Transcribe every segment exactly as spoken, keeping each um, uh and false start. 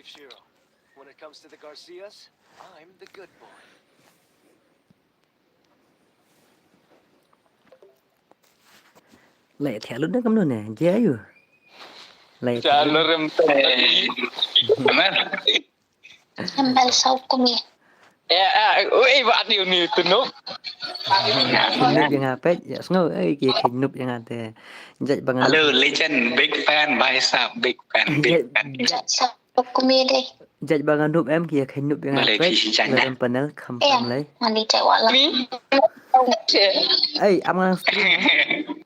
Shiro. When it comes to the Garcias, I'm the good boy. Lai thia lut da kamnu ne, je ayu. Lai Cha lo rem te. Mana? Em bal sau kumi. Eh, eh, oi, ba ati uni tu no. Nup yang apa? Ya sngo, eh, ki khin nup yang ate. Jaj bangan. Hello, legend, big fan, bhai sahab, big fan, big fan. Sau kumi deh. Jaj bangan nup em ki khin nup yang Balai apa? phi si jaj. Dalam panel kam Eh, pam lai. Mandi cewek lah. Ai, am ngang stream.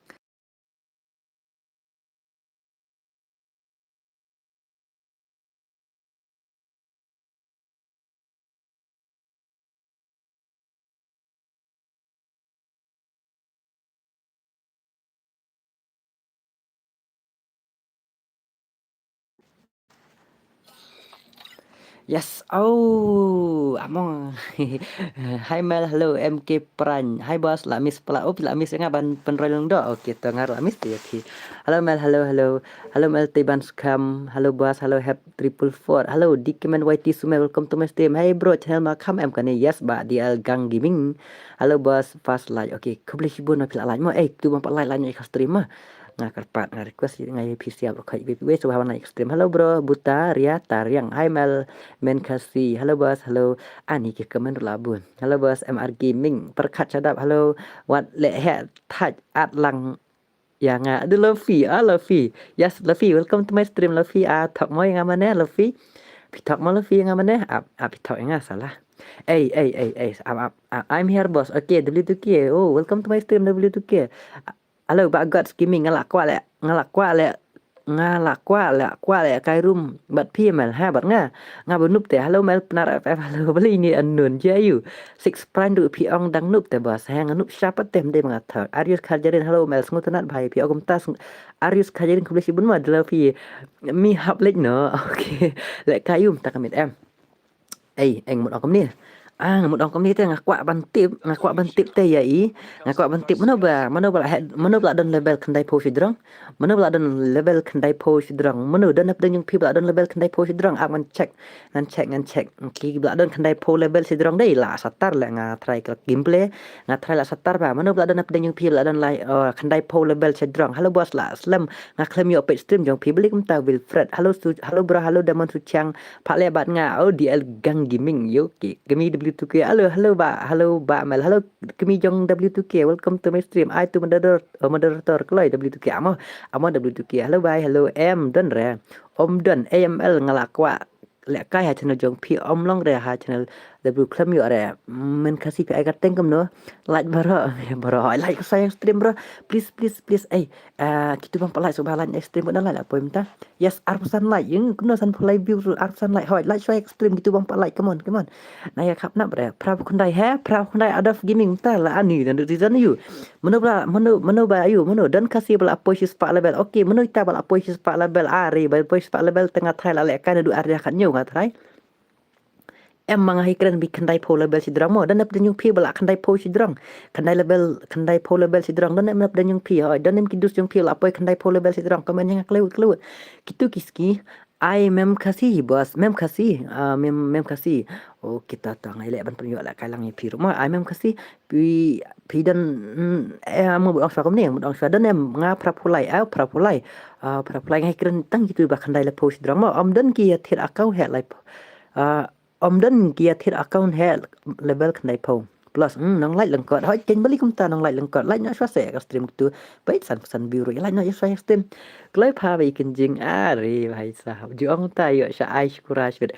Yes, oh, among. Hi Mel, hello, M K Pran. Hi boss, la miss pala. Up, la miss nga ban pynroi lang do. Okay, to ngar la miss te, okay. Hello Mel, hello, hello. Hello Mel Tiban Skam. Hello boss, hello Hep triple four. Hello, Dikmen Y T Sumer, welcome to my stream. Hey bro, channel ma kham em kane. Yes, ba D L Gang Gaming. Hello boss, fast like. Okay, khublei shibun na phi la like mo. Eh, tu bang pat like like ni ka stream ma. Nga kyrpad, nga request nga ïa phi siap ruh khait wei wei shuwa ban like stream. Hello bro, Buta Ria Tariang. Hi Mel, Men Khasi. Hello boss, hello. Ani ki comment ruh la bun. Hello boss, M R Gaming. Perkhat shadap. Hello. Wat leh heh thait at lang ïa nga. Aduh Luffy, ah Luffy. Yes Luffy, welcome to my stream Luffy. Ah, thok mo ïa nga mane Luffy. Phi thok mo Luffy ïa nga mane. Ap ap phi thok ïa nga salah. Ei ei ei ei. Ap ap ap, I'm here boss. Okay, W two K. Oh, welcome to my stream W two K. Hello, ba God Gaming, nga la kwah leh, nga la kwah leh, nga la kwah leh, kwah leh kai room bad phi Mel ha bad nga. Nga ba nup te. Hello Mel Pnar F F. Hello, balei ni unknown je ayu. Six Prime ruh phi ong dang nup te boss. Ha nga nup sha pat te, ym dei ba nga thok. Arius Khajarin, hello Mel, sngewtynnat bhai phi ong kumta. Arius Khajarin, khublei shibun ma, dei la phi mi hap leit no. Okay. Leh kai um ta ka miet em. Ei, eng mut ong kumne. Ah, nga mut ong kumne te nga kwah ban tip, nga kwah ban tip te ïa i. Nga kwah ban tip mano ba, mano ba la heh, mano ba la don level khyndai phew shidrong. Mano ba la don level khyndai phew shidrong. Mano don hapdeng jong phi ba la don level khyndai phew shidrong. Ap ngan check, ngan check, ngan check. Ki ba la don khyndai phew level shidrong dei la satar leh nga try ka gameplay. Nga try la satar ba. Mano ba la don hapdeng jong phi ba la don lai, oh, khyndai phew level shidrong. Hello boss, la slem. Nga khlem ïoh peit stream jong phi, balei kumta Wilfred. Hello Su, hello bro, hello Damon Suchiang. Pha leh bad nga, oh, D L Gang Gaming, yo, ki. Kami W two K, hello, hello ba, hello ba Mel, hello kami jong W two K, welcome to my stream. Ai tu moderator, oh, moderator kloi W two K, amo, amo W two K. Hello bhai, hello em, don re. Om don, A M L nga la kwah leh kai ha channel jong phi, om long re ha channel W khlem ïoh re. Men Khasi phi ai ka teng kumno. Like bro, bro, like sa ïa stream bro. Please, please, please. Ei, ah, kitu bang pat like shuwa ba like ïa stream bad na like la poi mynta. Yes, arphew san like, ïng kumno san phew lai view, arphew san like. Hoi, like shuwa ïa stream kitu bang pat like, come on, come on. Na ïa khap nap re. Phra phew khyndai he, phra phew khyndai out of gaming mynta la ani dan di dan yu. Mano ba, mano, mano ba yu, mano don Khasi ba la poi shispah level. Okay, mano ita ba la poi shispah level. Are ba poi shispah level te nga try la leh kai naduh ar hajar khathynñiew nga try. Em ma nga hi kren ba khyndai phew level shidrong mo, don hapdeng jong phi ba la khyndai phew shidrong. Khyndai level, khyndai phew level shidrong, don em hapdeng jong phi, hoi, don em ki dus jong phi ba la poi khyndai phew level shidrong, comment ïa nga khlem wut, khlem wut. Kitu ki sngi, ai Mem Khasi, boss, Mem Khasi, ah, Mem, Mem Khasi. Oh, kita ta ngai leh ban pynïoh leh kai lang ïa phi ruh mo, ai Mem Khasi, phi, phi don, mm, eh, mo ba ong shuwa kumne, mo ba ong shuwa, don em nga phra phew lai, ah, phra phew lai. Ah, phra phew lai nga hi kren tang kitu ba khyndai level phew shidrong mo, om don ki ïa thied account he lai. Ah, om don ki ïa thied account he level khyndai phew. Plus, hmm, nang like lyngkot. Hoi, ken bali kumta nang like lyngkot. Like noh shuwa seh ka stream tu. Bait san san view ruh. Like noh shuwa stream. Kloi pha ba i kynjing. Are, bhai sahab. Ju ong ta ïoh sha ai shukura shwet.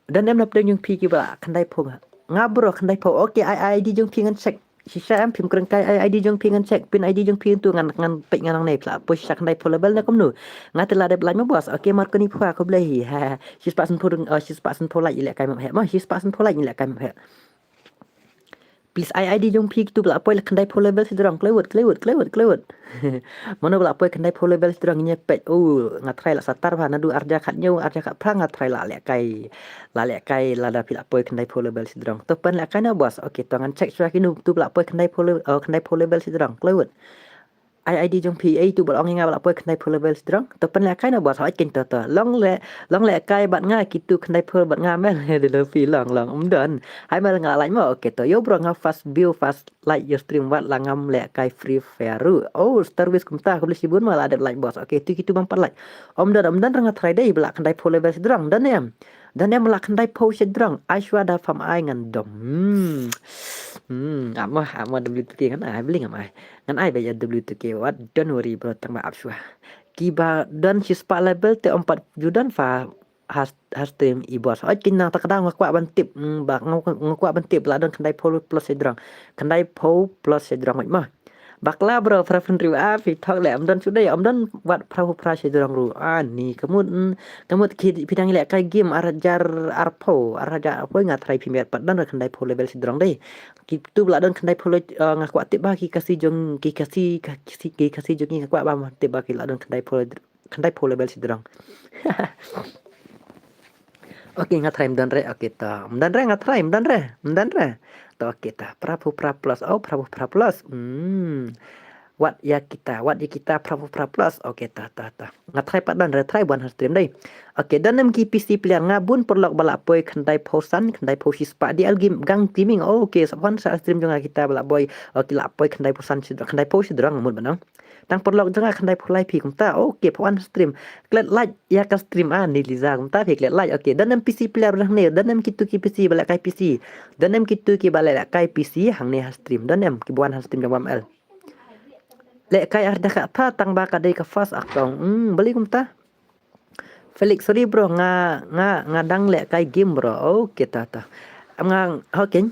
Don em na pdeng jong phi ki ba khyndai phew. Nga bro khyndai phew. Okay, ai ID jong phi ngan check. Shisha em phim kren kai ai ID jong phi ngan check. Pin ID jong phi tu ngan ngan pek ngan nang nei pla. Poi shisha khyndai phew level na kumno. Nga te la dep like mo boss. Okay, Marconi phew ko blei hi. Ha. Shispah san phew, oh, shispah san phew like i leh kai map he. Mo shispah san phew like i leh kai map he. Please ai ID jong phi tu ba la poi la khyndai phew level shidrong. Kloi wut, kloi wut, kloi wut, kloi wut. Mano ba la poi khyndai phew level shidrong ngin ïa peit. Oh, nga try la satar ba naduh ar hajar khathynñiew, ar hajar khatphra nga try la leh kai. La leh kai lada phi la poi khyndai phew level shidrong. To pyn leh kai na boss. Okay, to ngan check shuwa kino tu ba la poi khyndai phew level, oh, khyndai phew level shidrong. Kloi wut. Ai ID jong phi, ai tu ba la ong ïa nga ba la poi khyndai phew level shajrong. To pynlehkai noh boss, hooid keiñ to to. Long leh, long lehkai bad nga kitu khyndai phew bad nga mel. Dei long phi long long, ym don. Hai mel nga la like mo, okay to. Yo bro, nga first view first like your stream, wat la ngam lehkai Free Fire ruh. Oh, Star Wars kumta, khublei shibun mo la dep like boss. Okay, tu kitu bym pat like. Ym don, ym don, nga try dei ba la khyndai phew level shajrong, don em. Don em ba la khyndai phew shajrong, ai shuwa da pham ai ngan dom. Hmm. Hmm, amo, amo W two K ngan ai, beli ngam ai. Ngan ai ba ïa W two K wat, don't worry bro, tang ba ap shuwa. Kiba don shispah level te ym pat ju don pha ha, ha stream i boss. Oi, kin nang ta ka daw nga kwah ban tip. Hmm, ba nga, nga kwah ban tip ba la don khyndai phew plus shajrong. Khyndai phew plus shajrong wait ma. Bakla bro, phra phew hynriew a phi thok leh, ym don shu dei, ym don wat phra phew phra shajrong ruh. Ani, ka mut, hmm, ka mut ki phi dang lehkai game ar hajar arphew, ar hajar arphew nga try phi miat pat don khyndai phew level shajrong dei. Kitu ba la don khyndai phew le, eh, nga kwah tip ba ki Khasi jong, ki Khasi, ki Khasi, ki Khasi jong ngi nga kwah ba ma tip ba ki la don khyndai phew, khyndai phew level shajrong. Okay, nga try, ym don re, okay to. Ym don re, nga try, ym don re, ym don re. To, okay to. Phra phew phra plus, oh, phra phew phra plus. Hmm. Wat ïa kita, wat ïa kita phra phew phra plus. Okay to, to, to. Nga try pat don re, try buan ha stream dei. Okay, don em ki PC player, nga bun paralok ba la poi khyndai phew san, khyndai phew shispah, D L Game, Gang Gaming. Oh, okay, sa buan sa stream jong nga kita ba la poi, oh, ki la poi khyndai phew san, khyndai phew shajrong mut ba nang. Tang paralok jong nga khyndai phew lai phi kumta. Okay, phew wan stream. Klet like ïa ka stream, ani Liza kumta phi klet like. Okay, don em PC player ba hangne, don em kitu ki PC ba lehkai PC. Don em kitu ki ba lehkai PC hangne ha stream. Don em ki ba wan ha stream jong bam el. Lehkai ar da ka tha tang ba ka dei ka first account. Hmm, beli kumta. Felix, sorry bro, nga, nga, nga dang lehkai game bro. Okay, ta, ta. Am nga, okay.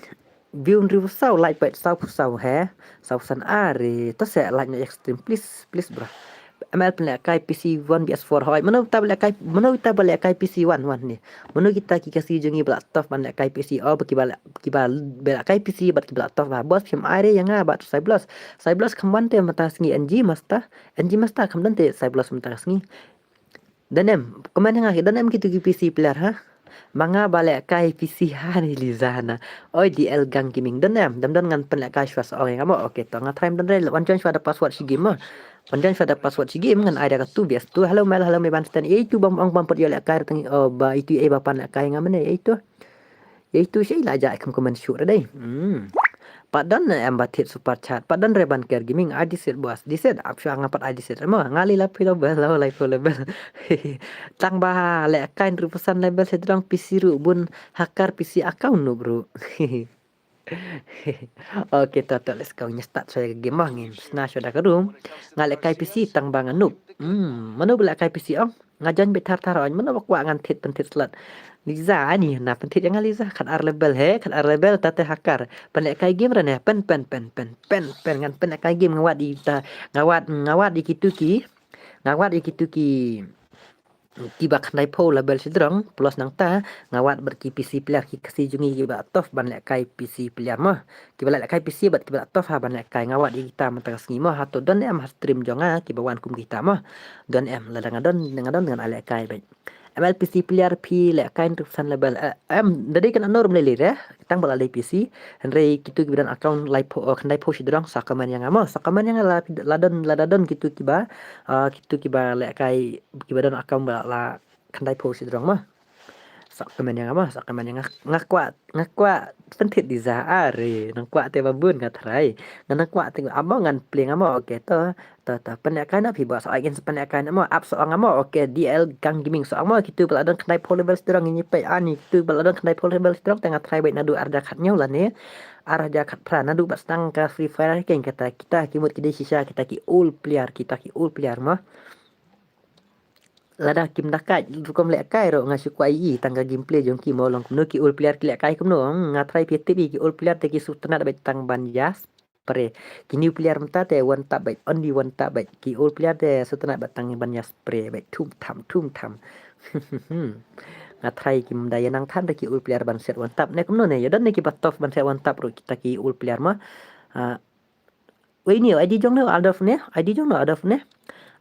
View hynriew phew saw, like pat saw phew saw he. Saw san are. To se like na extreme, please, please bro. M L pynlehkai PC one V S four hoi. Mano ta ba lehkai, mano ta ba lehkai PC one, one ni. Mano kita ki Khasi jong ngi ba la tough ban lehkai PC. Oh, ba ki ba, ki ba lehkai PC bad ki ba la tough ba. Boss phim ai re ïa nga bad Cyblos. Cyblos kham wan te mynta sngi, N G Master. N G Master kham don te Cyblos mynta sngi. Don em, comment ïa nga, don em kitu ki PC player ha. Ma nga ba lehkai PC ha ni Liza na. Oi, D L Gang Gaming, don em, don, don, ngan pynlehkai shuwa sa ong ïa nga mo. Okay to, nga try, don re, wan join shuwa da password shi game mo. Wan join shuwa da password shi game, ngan ai da ka two V S two. Hello Mel, hello Meban Stan. Ei tu bam ong bam pat ïoh lehkai tang, oh, ba itu ei ba pan lehkai nga mane, ei tu. Ei tu shi la ja kum comment shu re dei. Hmm. Pat don em ba thied super chat. Pat don re ban ker gaming. Ai di set boss. Di set ap shuwa nga pat ai di set. Mo nga li la phi lo bel lo lai phi lo bel. Tang ba lehkai hynriew phew san level shajrong, PC ruh bun hacker, PC account noob ruh. Okay, to, to, let's go. Ngi start shuwa ka game mo, ngin sna shuwa da ka room. Nga lehkai PC tang ba nga noob. Hmm, mano ba lehkai PC ong? Nga join beit thar thar ong, mano ba kwah ngan thied pynthied slot. Liza ani na pynthied ïa nga Liza, khat ar level he, khat ar level ta te hacker. Pynlehkai game re ne, pyn, pyn, pyn, pyn, pyn, pyn, ngan pynlehkai game, nga wad ïa ta, nga wad, nga wad ïa kitu ki, nga wad ïa kitu ki, kiba khyndai phew level shajrong, plus nangta nga wad bad ki PC player, ki Khasi jong ngi kiba tough ban lehkai PC player mo. Kiba la lehkai PC bad kiba la tough ha ban lehkai, nga wad ïa kita mynta ka sngi mo. Hato don em ha stream jong nga kiba wan kum kita mo? Don em, lada nga don, nga don ngan ai lehkai beit. M L PC player phi lehkai hynriew phew san level. Eh, em, da dei kan anor mlei lei re. Tang ba la dei PC. Hynrei kitu kiba don account lai phew, oh, khyndai phew shajrong, sa comment ïa nga mo. Sa comment ïa nga la, la don, lada don kitu kiba, ah, kitu kiba lehkai, kiba don account ba la khyndai phew shajrong mo. Sa comment ïa nga mo, sa comment ïa nga, nga kwah, nga kwah pynthied Liza, are, nang kwah te ba bun nga try. Nga nang kwah te amo ngan plie nga mo, okay to. To, to, pynlehkai na phi ba, sa ong ngin sa pynlehkai na mo, ap sa ong nga mo, okay, D L Gang Gaming sa ong mo, kitu ba la don khyndai phew level shajrong ngin ïa peit, ani, kitu ba la don khyndai phew level shajrong te nga try beit naduh ar hajar khathynñiew lane ar hajar khatphra, naduh ba sdang ka Free Fire keiñ kata, kita ki mut ki dei shisha, kita ki old player, kita ki old player mo. Lada kim da kait rukom lehkai ruh nga shu kwah ïohi tang ka gameplay jong ki mo long kumno, ki old player ki lehkai kumno, nga try phi tip ïa ki old player te ki sngewtynnat beit tang ban ïa spray. Ki new player mynta te one tap beit, only one tap beit. Ki old player te sngewtynnat beit tang ban ïa spray beit, thum tham, thum tham. Nga try kim da ïa nang than da ki old player ban set one tap ne kumno ne, ïa don ne kiba tough ban set one tap ruh kita ki old player mo. Ah, Wei ni, ID jong no, Adolf ne, ID jong no, Adolf ne.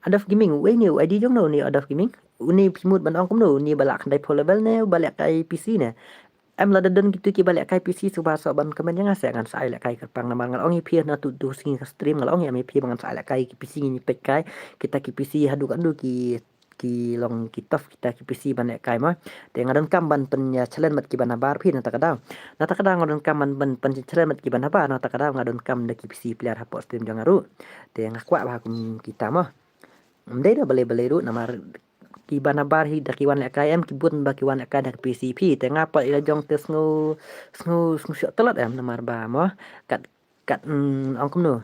Adolf Gaming, wei ni, ID jong no ni, Adolf Gaming. Uni phi mut ban ong kumno, uni ba la khyndai phew level ne, ba lehkai PC ne. Em, lada don kito kiba lehkai P C sngewbha sngewbha ban comment ïa nga, sa ngan sa ai lehkai kyrpang namar ngan ong ïa phi na tu tu sngi ka stream, ngan ong ïa phi ba ngan sa ai lehkai ki P C, ngin ïa peit kai kita ki P C haduh katno ki ki long ki tough kita ki P C ban lehkai mo. Te nga donkam ban pynïachallenge bad kiba nabar phi na kata ka daw. Na kata ka daw nga donkam ban ban pynïachallenge bad kiba nabar, na kata ka daw nga donkam da ki P C player hapoh stream jong nga ruh. Te nga kwah ba kum kita mo. Ym dei da balei balei ruh namar kiba nabar hi da ki wan lehkai, em, ki bun ba ki wan lehkai da ki P C phi. Te nga pat ïa la jong te sngew sngew sngew shoh tlot, em, namar ba mo kat kat, mm, ong kumno.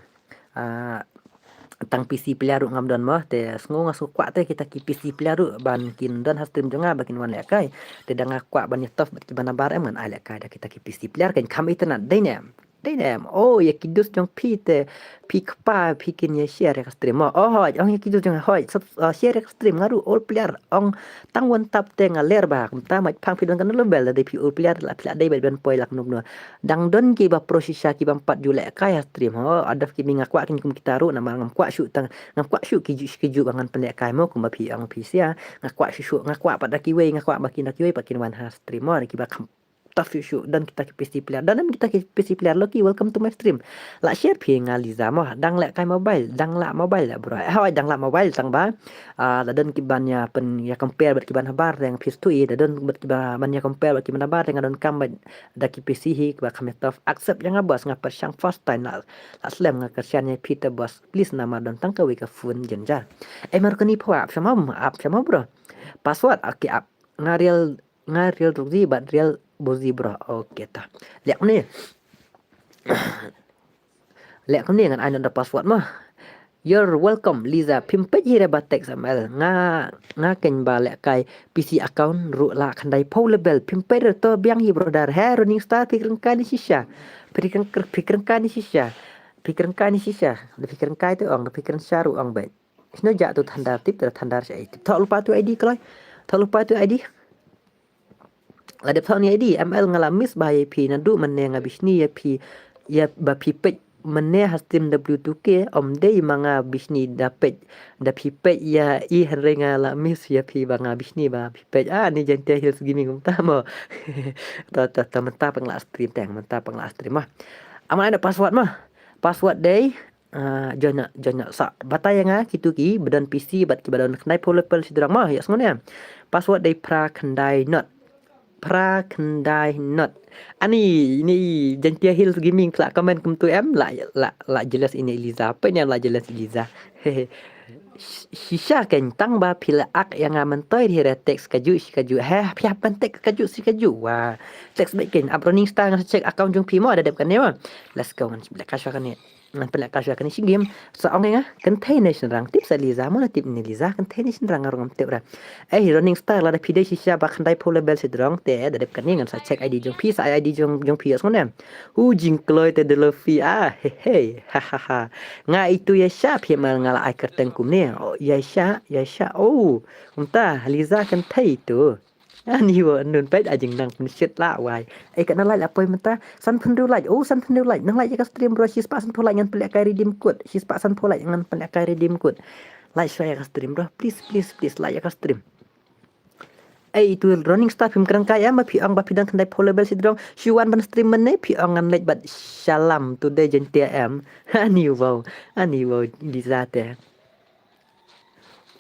Ah, tang P C player ruh ngam don mo, te sngew nga sngew kwah te kita ki P C player ruh ban kin don ha stream jong nga ba kin wan lehkai. Te da nga kwah ban ïa tough bad kiba nabar, em, ngan ai lehkai da kita ki P C player, kan kham itynnad, dei ne em. Dei ne em. Oh, ïa ki dus jong phi te phi kpa phi kin ïa share ïa ka stream mo. Oh, hoi, ong ïa ki dus jong, hoi, sub-, ah, share ïa ka stream, nga ruh all player. Ong tang one tap te nga ler bha. Kumta ma phang phi don kano level, lada phi all player la phi la dei ban poi la kumno kumno. Dang don kiba pro shisha kiba ym pat ju lehkai ha stream ho. Adof ki mi nga kwah kin kum kita ruh namar ngam kwah shuh tang, ngam kwah shuh ki ju ki ju ba ngan pynlehkai mo, kumba phi ong phi sia. Nga kwah shuh shuh, nga kwah pat da kiwei, nga kwah ba kin da kiwei pat kin wan ha stream mo, da kiba kham tough shuh shuh, don kita ki P C player. Don em kita ki P C player, Loki, welcome to my stream. La share phi nga Liza mo, dang lehkai mobile, dang lah mobile ïa bro. Eh, hoi, dang lah mobile tang ba. Ah, la don kiban ïa pyn ïa compare bad kiba nabar, te nga phi tu i, la don bad kiba ban ïa compare bad kiba nabar, te nga donkam bad da ki P C hi kiba kham ïa tough. Accept ïa nga boss, nga pyrshang first time la, la slem, nga kyrshan ïa phi te boss. Please namar don tang kawei ka phone jynjar. Eh, mar kani pho ap shama, ap shama bro. Password, okay, ap. Nga real, nga real Roxy bad real Bozi bro. Okay ta. Leh kumne. Leh kumne, ngan ai noh da password mo. You're welcome Liza, phim peit hi re ba text M L. Nga, nga keiñ ba lehkai P C account ruh la khyndai phew level, phim peit re, to biang hi brother. He Running Star, phi kren kai ne shisha. Phi kren, phi kren kai ne shisha. Phi kren kai ne shisha. Da phi kren kai te ong, da phi kren sha ruh ong beit. Shano jah tu thandar, tip te thandar sha i tip. Thoh lypa tu I D kloi. Thoh lypa tu I D. La dep thoh ni I D, M L, nga la miss bha ïa phi, naduh mynne nga bishni ïa phi, ïa ba phi peit mynne ha stream W two K, ym dei ma nga bishni da peit, da phi peit ïa i, hynrei nga la miss ïa phi ba nga bishni ba phi peit. Ah, ni Jaintia Hills Gaming kumta mo. Ta, ta, ta, mynta pang la stream teng, mynta pang la stream mo. Aman ai noh password mo. Password dei Ah, join noh, join noh. Sa batai ïa nga kito kiba don P C bad kiba don khyndai phew level shiteng mo, ïa sngew ne. Password dei phra khyndai not. Phra khyndai not. Ani, ni Jaintia Hills Gaming ka la comment kumtu em, la, la, la jealous ine Liza. Apa ne la jealous Liza? Hehe. Sh-, shisha keiñ tang ba phi la ak ïa nga myntoi hi re text kajuh shi kajuh. He, phi hap ban text kajuh shi kajuh. Wah, text beit keiñ. Ap Running Star, ngan sa check account jong phi mo, da dep kane mo. Let's go, ngan leh ka shwa kane. Ngan pynleh ka shwa kane shi game. Sa ong ïa nga, kynthei ne shynrang, tip sa Liza mo, la tip ne Liza, kynthei ne shynrang, nga ruh ngam tip re. Eh, Running Star, lada phi dei shisha ba khyndai phew level shiteng te, da dep kane, ngan sa check I D jong phi, sa ai I D jong, jong phi ïa sngew ne. U jingkloi te da la phi, ah, he he, ha ha ha. Nga itu ïa sha phi, ma nga la ai kyrteng kumne. Oh, ïa sha, ïa sha. Oh, kumta Liza kynthei tu. Ani wa nun peit, a jingnang pynshit la wai. Ai ka nang like la poi mynta. Sanphew hynriew like. Oh, sanphew hynriew like. Nang like ïa ka stream bro, shispah sanphew like ngan pynlehkai redeem code. Shispah sanphew like ngan pynlehkai redeem code. Like shwa ïa ka stream bro. Please, please, please, like ïa ka stream. Ei, itu Running Star, phim kren kai em, ba phi ong ba phi don khyndai phew level shiteng. Shu wan ban stream mynne, phi ong ngan leit bad shalam, tu dei Jaintia em. Ani wow, ani wow, Liza te.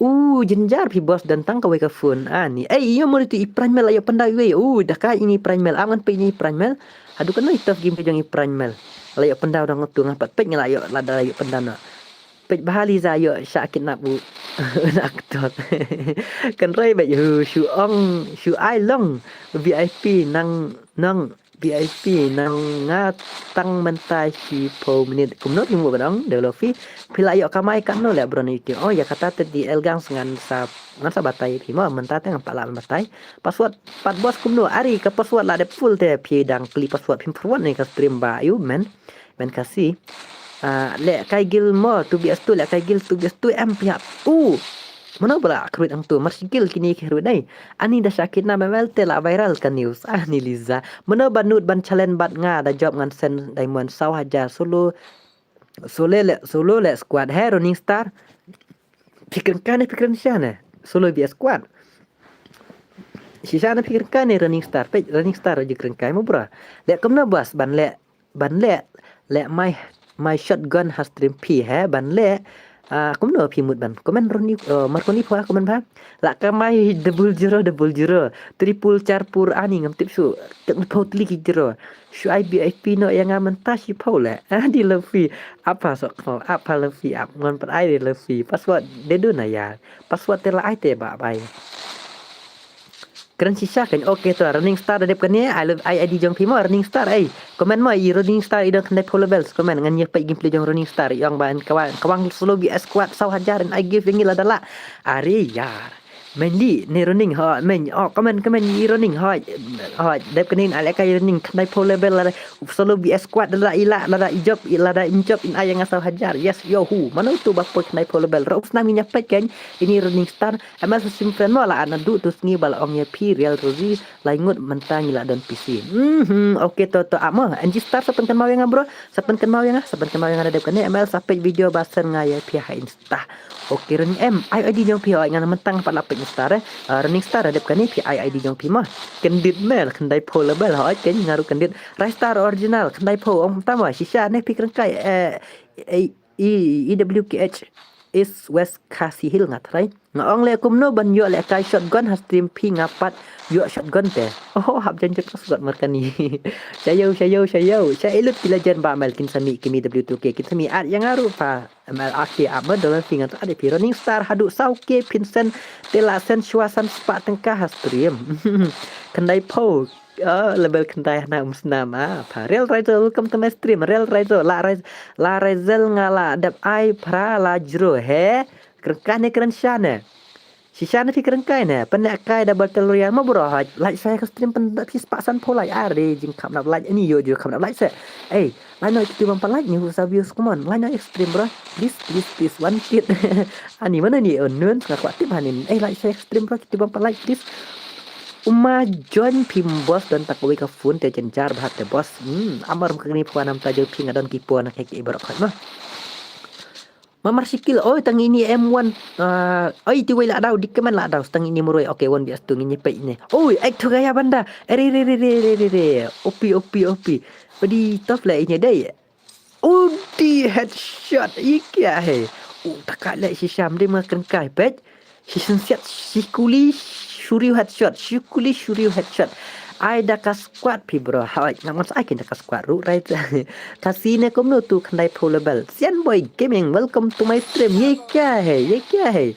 U jynjar phi boss, don tang kawei ka phone. Ani. Ei, ïa mo itu i Prime Mel, la ïoh pyndaw iwei. U da ka ini Prime Mel. Am ngan peit ini Prime Mel. Haduh kano i tough game ka jong i Prime Mel. La ïoh pyndaw dang tu, nga pat peit nga la ïoh, la da la ïoh pyndaw na. Peit bha Liza ïoh sha kidnap u. Na aktor. Kan rei beit hu, shu ong, shu ai long. V I P nang, nang V I P nang nga tang mynta shiphew minit. Kumno phi mut ban ong, da la phi. Phi la ïoh kamai katno leh bro na YouTube. Oh, ïa kata te di elgang ngan sa, ngan sa batai phi mo, mynta te ngam pat lah batai. Password pat boss kumno, ari ka password la dep full te, phi dang kylli password, phim forward ne ka stream ba ïu men. Men Khasi. Ah, lehkai guild mo, two V S two, lehkai guild two V S two em phi hap. U. Mano ba la kyrwit hangtu, mar shi guild kine ki kyrwit dei. Ani da sha kidnap M L te la viral ka news. Ani Liza. Mano ba nud ban challenge bad nga, da jop ngan send diamond saw hajar solo. Solo le, solo le squad. He Running Star. Phi kren kai ne, phi kren sha ne. Solo V S squad. Shisha na phi kren kai ne Running Star, peit Running Star ju kren kai mo bro. Leh kumno boss ban leh, ban leh, leh my, my shotgun ha stream phi he, ban leh. Ah, kumno phi mut ban. Comment Ronnie, uh, Marconi pha, comment pha. La kamai double zero, double zero. Triple char pur ani ngam tip shu. Tek pho tli ki zero. Shu ai B I P no yang nga mynta shi pho leh. Ah, di lefi. Apa sok pho, apa lefi, ap ngon pat ai di lefi. Password de du na ya. Password te la ai te ba bai. Kren shisha kan. Okay to, Running Star da dep kane, ai love, ai I D jong phi mo Running Star, ai. Comment mo i Running Star i don khyndai phew levels, comment ngan ïa peit gameplay jong Running Star, i ong ba kawang, kawang solo B S squad saw hajar and I give ïa ngi lada lah. Are yar. Main li ne Running ho, main. Oh, comment, comment i Running ho. Ho, dep kane ai leh kai Running khyndai phew level lada solo B S squad lada i lah, lada i jop, i lada i jop in ai ïa nga saw hajar. Yes, yo hu. Mano tu ba poi khyndai phew level. Rong snam ngi ïa peit kan. Ini Running Star. M L sa sim friend mo la ana du tu sngi ba la ong ïa phi real Rosie lai ngut mynta ngi la don P C. Mhm, okay to to amo. N G Star sa pynkynmaw ïa nga bro. Sa pynkynmaw ïa nga, sa pynkynmaw ïa nga da dep kane M L sa peit video ba send nga ïa phi ha Insta. Okay Running M, ai I D jong phi hoi ngan mynta pat la peit Star eh. Ah, Running Star da dep kane phi ai I D jong phi mo. Kyndit mel khyndai phew level hoi ken nga ruh kyndit. Rai Star original khyndai phew ong ta mo shisha ne phi kren kai eh, eh, E, E W K H East West Khasi Hills nga try. Nga ong leh kumno ban ïoh leh kai shotgun ha stream phi nga pat ïoh shotgun te. Oh, hap jan jet pas got markani. Shayo, shayo, shayo. Sha ilut ki legend ba mel kin sami kimi W two K kin sami at yang aru pa. M L A K ap ma dolan phi ngan ta ade phi Running Star haduh saw K phin send te la send shwa san spah tyngka ha stream. Khyndai phew. Oh, level khyndai hana um snam ah. Pa Real Raizo, welcome to my stream. Real Raizo, la Raiz, la Raizel nga la dep ai phra la jro he. Kren kai ne kren sha ne. Shisha ne phi kren kai ne. Pynleh kai da Battle Royale mo bro. Haj, like share ka stream pynda phi spah san phew like. Are jingkham nap like ini yo ju kham nap like se. Ei, like no kiti bam pa like ni hu sa views, come on. Like no stream bro. Please, please, please. One kid. Ani mano ni unknown nga kwah tip hani. Ei, like share stream bro kiti bam pa like please. Uma join phim boss don ta kawei ka phone te jen jar bha te boss. Hmm, amar mkni phuan am ta jong phi nga don ki phuan ka ki barok khat ma. Mamar sikil oi tang ini M one. Ah, oi ti wei la daw dik keman la daw tang ini muroi. Okay, one B S two ngin peit ne. Oi, ek thu gaya banda. Re re re re re re re. Opi opi opi. Odi tof la ini dei. Udi headshot. Ye kya hai? Oh, taka le shisha mde ma kren kai peit. Shishin siat shikuli shuriu headshot. Shikuli shuriu headshot. Ai da ka squad phi bro. Hai, ngam ngan sa ai kin da ka squad ru right. Ka sine kumno tu khyndai phew level. Sian Boy Gaming, welcome to my stream. Ye kya hai? Ye kya hai?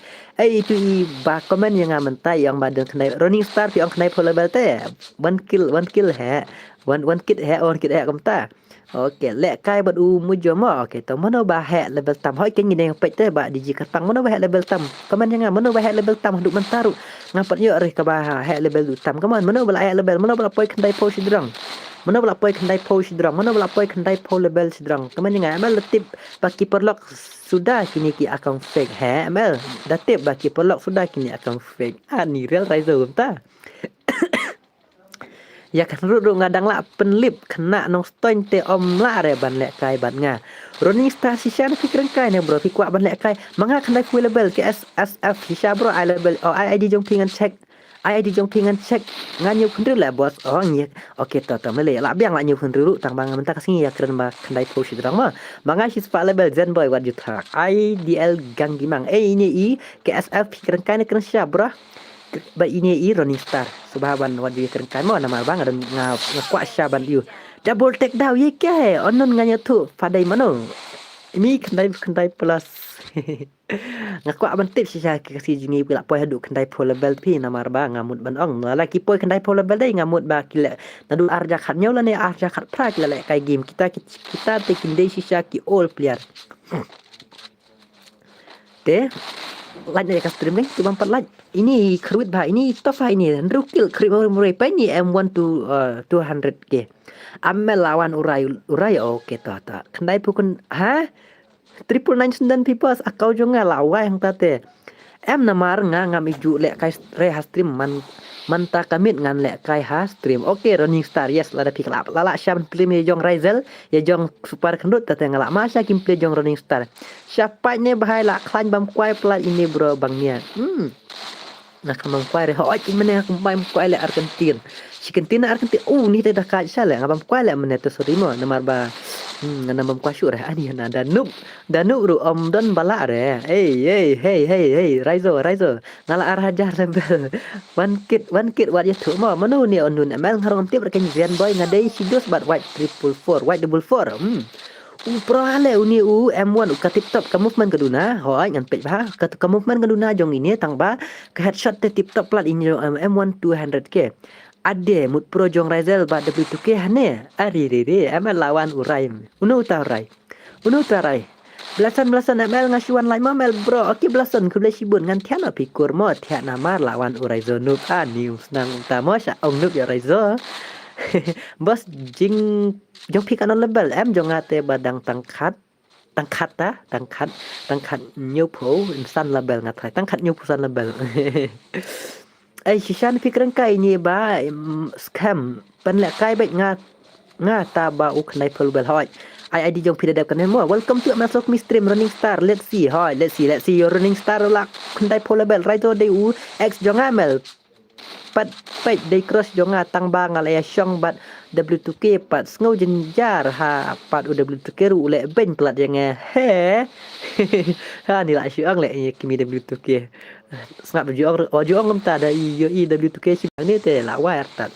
Ai itu i ba comment yang nga mynta yang ba deng khyndai Running Star phi ong khyndai phew level te. One kill, one kill hai. One, one kid hai, one kid hai kumta. Okay, leh kai bad u mujur mo. Okay, to mano ba heh level tam. Hoi ken ngin peit te ba D J Katang mano ba heh level tam. Kaman ïa nga mano ba heh level tam haduh mynta ruh. Nga pat ïoh re kaba heh level tam. Kaman mano ba la heh level, mano ba la poi khyndai phew shidrong. Mano ba la poi khyndai phew shidrong. Mano ba la poi khyndai phew level shidrong. Kaman ïa nga M L da tip ba ki paralok suda kine ki account fake. He M L da tip ba ki paralok suda kine account fake. Ah, ni real raiso ta. Ïa kan ruh ruh nga dang lah pynlip khynnah Nongstoiñ te ym lah re ban leh kai bad nga. Running Star shisha na phi kren kai ne bro phi kwah ban leh kai. Ma nga khyndai phew level K S S F shisha bro ai level oh ai I D jong phi ngan check. Ai I D jong phi ngan check. Nga ñiew khynriu leh boss oh ngi. Okay to to mele lah biang lah ñiew khynriu ruh tang ba nga mynta ka sngi ïa kren ba khyndai phew shidrong ma. Ma nga shispah level Zen Boy wat ju thak. I D L gang gimang. Eh ini i K S F phi kren kai ne kren shisha bro. Ba ini i Running Star. Suba ban wat ju kren kai mo namar ba nga don nga nga kwah sha ban yu. Double take daw ye kya hai? Onon nga nyatu padai mano. Ini khyndai khyndai plus. Nga kwah ban tip shisha ki kasi jong ngi la poi haduh khyndai phew level phi namar ba nga mut ban ong. La ki poi khyndai phew level dei nga mut ba ki leh naduh arja khat ñiew lane arja khat phra ki la leh kai game kita kita te kin dei shisha ki all player. Te like na ka stream kan tu bam pat like. Ini khrwit bha ini tough bha ini hynriew kill khrwit bha murei pa ini M one to uh, two hundred K. Amel lawan urai urai okay ta ta. Khyndai phew kun ha? Triple nine senden people sa kau jong nga la wai hang ta te. Em namar nga ngam iju leh kai re ha stream man man ta kamit ngan leh kai ha stream. Okay Running Star yes lada phi khlap lala sha ban plim ye jong Raizel ye jong Super Khyndut ta te nga la ma sha kim play jong Running Star. Sha pait ne bahai la khlain bam kwai pla ini bro bang nia. Hmm. Nga khlem kwai re, hooid, i mane nga khlem kwai leh Argentine. Shi kyntien Argentine, u ni te da ka sha leh, nga bam kwai leh mane te, sorry mo, namar ba, hmm, nga bam kwai shuh re, ani na Danub, Danub ruh ym don ba lah re. Ei, ei, hei, hei, hei, Raizo, Raizo. Nga la ar hajar level. Wan kit, wan kit, wat ïathuh mo, mano ni unnun M L, nga ruh ngam tip re, kane Zen Boy, nga dei shi dos bad White triple four, White double four. Hmm. U pro ale uni u M one u ka tip top, ka movement ka duna, hooid ngan peit bha, ka, ka movement ka duna jong ine tang ba, ka headshot te tip top palat ine jong M one two hundred K. Ade mut pro jong Raizel ba W two K hane, ari re re, M L lawan u Rai. Uno uta Rai. Uno uta Rai. Belasan belasan M L nga shu wan lai mo M L bro. Oke belasan khublei shibun ngan thiah na pikur mo thiah namar lawan u Raizo Noob. Ani u snang uta mo sha ong Noob ïa Raizo. Bos jing jong phi katno level em jong nga te ba dang tang khat. Tang khat ta, tang khat, tang khat hynñiewphew san level nga tharai. Tang khat hynñiewphew san level. Ai shisha phi kren kai ni ba em, scam. Pynlehkai bad nga nga ta ba u khyndai phew level hoi. Ai ID jong phi da dep kane mo. Welcome to M S Lokmi stream Running Star. Let's see hoi. Let's see, let's see your Running Star la khyndai phew level. Raizo dei u ex jong nga M L. Pat peit dei crush jong nga tang ba nga la ïa shong bad W two K pat sngew jynjar ha pat u W two K ruh u leh beiñ palat ïa nga. He. Ha ni la shu ong leh ïa kimi W two K. Sngap ju ong, ju ong kumta da i ïohi W two K shi bang ni te la wai artat.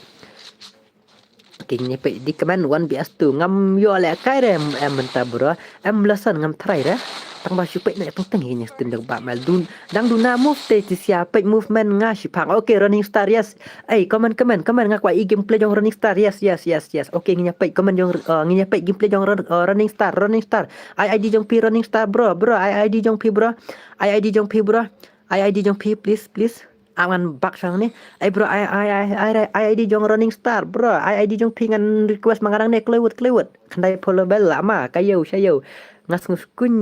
Ki ngi peit di comment one B S two ngam ïoh lehkai re em mynta bro. Em belasan ngam tharai re. Tang ba shu peit na teng teng ngi stem dang ba mel dun. Dang duna move te ti sia peit movement nga shi phang. Okay, Running Star, yes. Ei, comment, comment, comment nga kwah i gameplay jong Running Star. Yes, yes, yes, yes. Okay, ngi peit comment jong uh, ngi peit gameplay jong Run- uh, Running Star, Running Star. I ID jong phi Running Star bro, bro. I ID jong phi bro. I ID jong phi bro. I ID jong phi please, please. Awan bak shang ni. Ai bro, ai ai ai ai ai ID jong Running Star bro. Ai ID jong phi ngan request ma nga dang ne klewut klewut. Khyndai phew level la ma ka ïew sha ïew. Nga sngew skuñ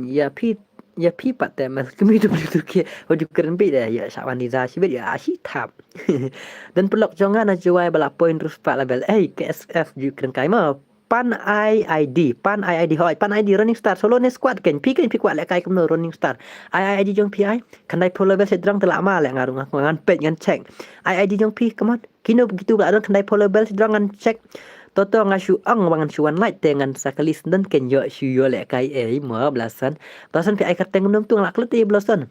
ïa phi ïa phi pat te mas kemi tu beli tu ke. Ho ju kren bi de ïa sha wan ni za shi bit ïa ashi thap. Dan pelok jong nga na juai bala point rus pat level. Ei K S F ju kren kai ma. Pan I I D, Pan I I D hoi, Pan I I D Running Star, solo ne squad ken, phi ken phi kwah lehkai kumno Running Star. I I D jong phi ai, khyndai phew level sha drang te la ma leh nga ruh nga ngan peit ngan check. I I D jong phi, come on. Kino kitu ba don khyndai phew level sha drang ngan check. Toto nga shu ong ba ngan shu wan like te ngan sa kali senden ken ïoh shu ïoh lehkai ei mo belasan. Belasan phi ai kyrteng kumno tu nga la klet ei belasan.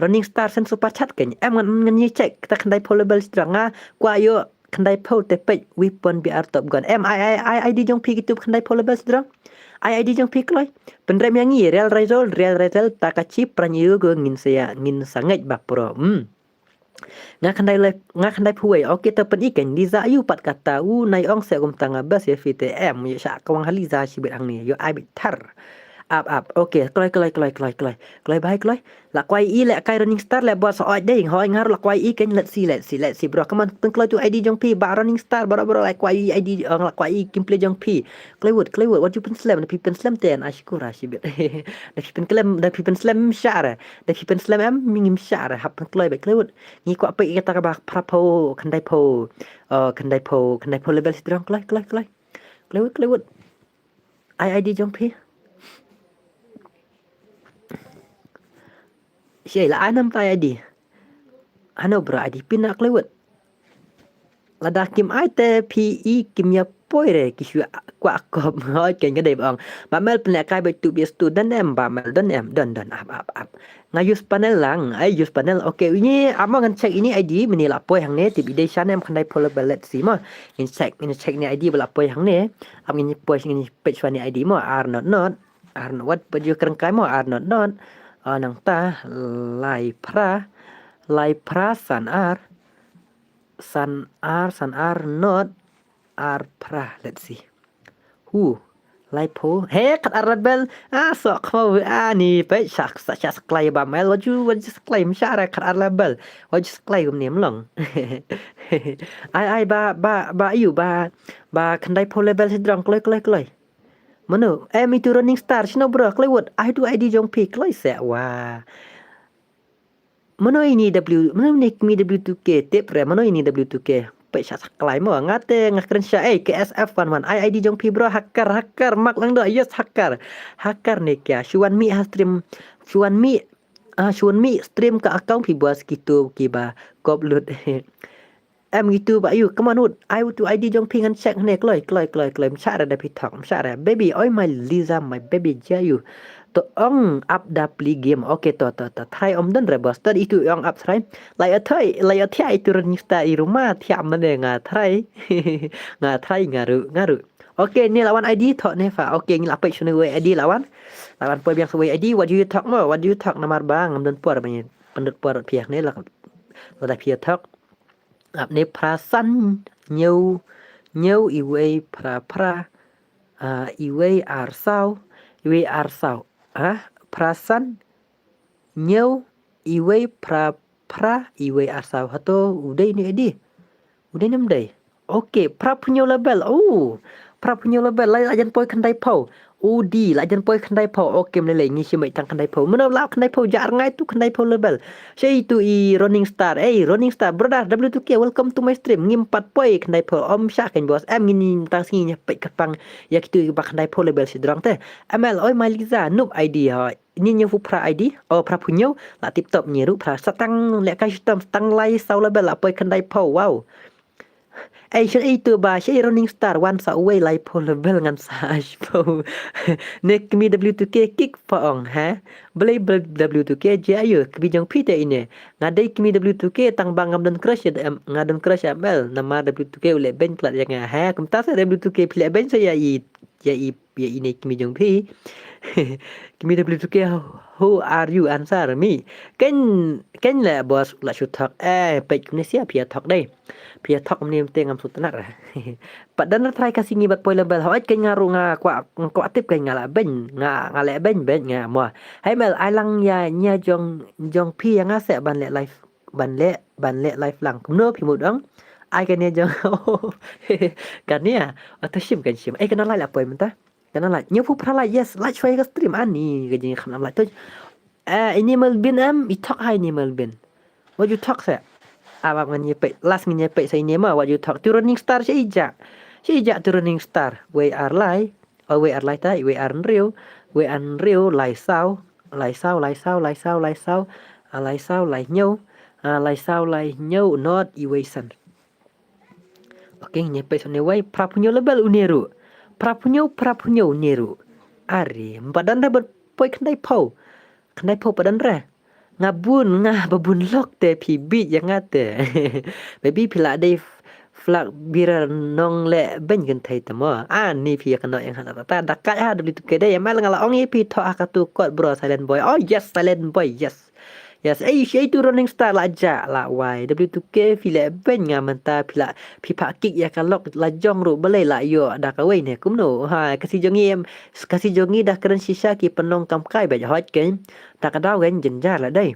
Running Star send super chat ken. Em ngan ngan ngi check kita khyndai phew level sha drang nga kwah ïoh khyndai phew te peit weapon B R Top Gun. Em I I I ID jong phi kitu khyndai phew level sha drang. I ID jong phi kloi. Pynrem ïa ngi Real Result, Real Result ta ka chip pran ïa ko ngin sa ïa ngin sa ngeit ba pro. Hmm. Nga khyndai le nga khyndai phew wei. Okay ta pyn i ken di za yu pat kata u nai ong se kumta nga bas ïa phi te em ïa sha ka wang hali za shi bit hangne ïa ai bit thar. Ap ap. Okay, kloi kloi kloi kloi kloi. Kloi bai kloi. La kwai i lehkai Running Star leh bot sa oi dei hoi ngar la kwai i ken let's see let's see let's see bro. Come on pynkloi tu ID jong phi ba Running Star bro bro la kwai i ID ong la kwai i gameplay jong phi. Kloi wut kloi wut wat ju pynslem na phi pynslem ten ashkura shi bit. Na phi pynklem na phi pynslem share. Na phi pynslem em mingim share hap pynkloi ba kloi wut. Ngi kwah peit kata ka ba phra phew khyndai phew. Oh khyndai phew khyndai phew level strong kloi kloi kloi. Kloi wut kloi wut. Ai ID jong phi. Shei la anam pa ID. Ano bro ID pin na klewet. Lada kim ai te phi i kim ïa poi re ki shu kwah kop hoi ken ka dei bang. Ba mel pynlehkai ba tu bias tu dan em ba mel dan em dan dan ap ap ap. Nga use panel lang ai use panel okay ini amo ngan check ini ID mini la poi hangne tip i dei shan em khandai phola ba let's see mo. Ngin check ngin check ni ID ba la poi hangne. Am ngin poi ngin page one ni ID mo ar not not. Ar not what pa ju krengkai mo ar not not. Ah, nangta lai phra lai phra san ar san ar san ar not ar phra let's see. Hu lai pho he khat ar level. Ah sok khmo ani pe shak sa shak sklai ba mel waju waju sklai msha ra khat ar level. Waju sklai gum nim long. Ai ai ba ba ba yu ba ba khandai pho level sidrong kloi kloi kloi. Mano em itu running star shino bro kloi wot ai tu ID jong phi kloi se wa. Mano ini W mano ini kmi W two K tip re mano ini W two K. Pe sha saklai mo ngate nga kren sha eh K S F one one I ID jong phi bro hacker hacker mak lang do yes hacker. Hacker ni kya shuan mi ha stream shuan mi Ah, shun mi stream ka account phi boss, kitu kiba kop lut. Em, kitu ba yu, come on, Wood. Ai, tu I D jong phi ngan check ne, kloi, kloi, kloi, kloi. Msha re da phi thok, msha re. Baby, oi my Lisa, my baby, jia yu. To ong ap da pli game. Okay, to, to, to. Try om don re boss. Tad itu ong ap try. Lai athai, lai athai itu running star i ruma thiam mane nga try. Nga try, nga ru, nga ru. Okay, ni lawan I D thok ne fa. Okay, ngi la pek shuni wei I D lawan. Lawan poi biang sa wei I D, what do you talk mo? What do you talk namar ba ngam don por ba ngi pendut por phi ne la. Lada phi thok. Ap ne phra san, hynñiew, hynñiew, iwei phra phra, ah, iwei ar saw, iwei ar saw. Ah, phra san, hynñiew, iwei phra phra, iwei ar saw. Hato u dei ne edi? U dei ne ym dei? Okay, phra phew hynñiew level. Oh, phra phew hynñiew level. Lai la jan poi khyndai phew. U di, la jan poi khyndai phew. Okay, mlei lei ngi shim beit tang khyndai phew. Mano la khyndai phew, ja rngai tu khyndai phew level. Shei tu i Running Star. Ei, Running Star, brother, W two K, welcome to my stream. Ngim pat poi khyndai phew. Om sha ken boss. Em ngin tang sngi nya peit kyrpang. Ya kitu ba khyndai phew level shi drong te. M L, oi, my Lisa, noob I D, hoi. Ni hynñiew phew phra I D, oh, phra phew hynñiew, la tip top ni ruh phra. Sa tang lehkai shitom, sa tang lai saw level la poi khyndai phew, wow. Ei, shei ei tu ba, shei Running Star, wan sa uwei lai phew level ngan sa ash phew. Ne kmie W two K kick pa ong, ha? Balei bal W two K jia yu, kmie jong phi te ine. Nga dei kmie W two K tang ba ngam don crush ya em, nga don crush ya M L, namar W two K u leh beiñ plat ya nga, ha? Kumta sa W two K phi leh beiñ sa ya i, ya i, ya ine kmie jong phi. Kmie W two K, who are you? Answer me. Ken, ken le boss la shu thok. Eh, peit kumne sia phi thok dei. Phi thok kumne mte ngam sut tnat ra. Pat dan ra try ka sngi bad poi level. Hoi ken nga ruh nga kwah, nga kwah tip ken nga la beiñ. Nga, nga leh beiñ, beiñ nga mo. Hai M L ai lang ya nia jong, jong phi ya nga seh ban leh live. Ban leh, ban leh live lang. Kumno phi mut ong? Ai kane jong. Kane ya. Ata shim kan shim. Ai kane lai la poi mynta. Kane lai. Hynñiew phew phra lai, yes. Lai shwa ka stream ani ka jingkham lai tu. Eh, ini Melvin em, i thok hai ini Melvin. What you talk seh? Abang ngan ye peit, last ngan ye peit sa ini ma, what you talk. Tu Running Star sha ija. Sha ija tu Running Star. Wei ar lai. Oh, wei ar lai ta, wei ar hynriew. Wei ar hynriew, lai saw. Lai saw, lai saw, lai saw, lai saw. Ah, lai saw, lai hynñiew. Ah, lai saw, lai hynñiew, not, iwei san. Okay, ngi peit sa une wei, phra phew hynñiew level une ruh. Phra phew hynñiew, phra phew hynñiew une ruh. Are, ym pat don re bad poi khyndai phew. Khyndai phew pat don re. Nga bun, nga ba bun lok te phi bit ya nga te. Maybe phi la dei f-, flak bira nong leh beiñ kynthei te mo. Ah, ni phi ya kano yang ha ta ta. Da ka ha W two K dei, ya mal nga la ong i phi tho ha ka tu kot bro, silent boy. Oh yes, silent boy, yes. Yes, ei, shei tu Running Star la ja, la wai. W two K phi leh beiñ nga mynta phi la, phi phah kick ya ka lok la jong ruh balei la ïoh da kawei ne kumno. Ha, ka si jong ngi em, ka si jong ngi da kren shisha ki pynlong kam kai bad hot ken. Ta ka daw ken jynjar la dei.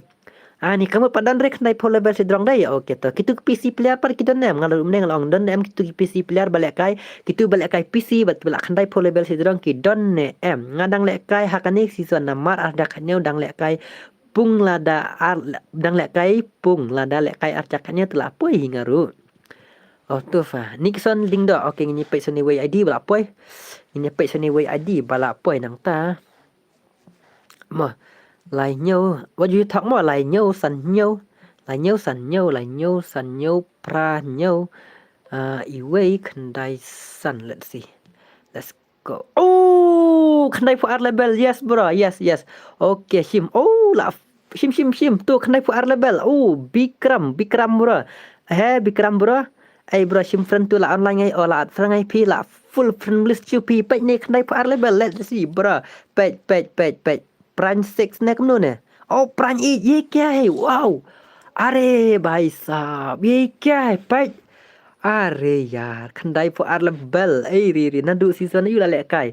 Ani ka mut pat don re khyndai phew level shi drong dei. Okay to. Kitu ki P C player pat ki don ne em, nga la um ne nga la ong don ne em kitu ki P C player ba lehkai, kitu ba lehkai P C bad ba la khyndai phew level shi drong ki don ne em. Nga dang lehkai ha kane season namar ar da khatñiew dang lehkai pung lada ar, dang lehkai pung lada lehkai ar da khatñiew te la poi hi nga ruh. Oh, tu fa. Nixon Dingdo. Okay, ngin ïa peit sa une wei I D ba la poi. Ngin ïa peit sa une wei I D ba la poi nangta. Mo. Lai hynñiew. What do you talk mo? Lai hynñiew san hynñiew. Lai hynñiew san hynñiew, lai hynñiew san hynñiew, phra hynñiew. Ah, iwei khyndai san. Let's see. Let's go. Oh, khyndai phew ar level. Yes, bro. Yes, yes. Okay, shim. Oh, la f-, shim, shim, shim. Tu khyndai phew ar level. Oh, Bikram, Bikram, bro. He, Bikram, bro. Ei, bro, shim friend tu la online ngai, oh, la add friend ngai phi, la full friend list chu phi. Peit ne khyndai phew ar level. Let's see, bro. Peit, peit, peit, peit. Prime six ne kumno ne? Oh, Prime eight, ye kya hai? Wow. Are bhai sahab, ye kya hai? Peit. Are yaar, khyndai phew ar level. Ei, ri, ri, naduh season aïu la lehkai?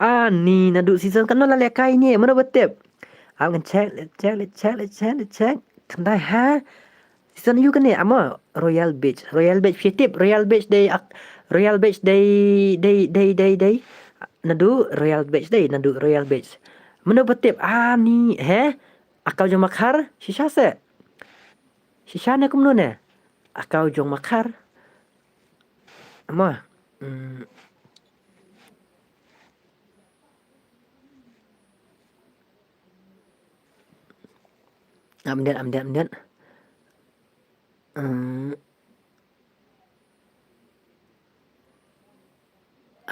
Ani, naduh season katno la lehkai ne? Mano ba tip? Am ngan check, let's check, let's check, let's check, let's check. Khyndai ha? Season aïu kane? Amo Royal Beach. Royal Beach phi tip. Royal Beach dei ak-, Royal Beach dei, dei, dei, dei, dei. Naduh Royal Beach dei, naduh Royal Beach. Mano ba tip? Ani, he? Akaw jong Makhar? Shisha se? Shisha ne kumno ne? Akaw jong Makhar? Amo. Hmm. Am diat, am diat, am diat. Hmm.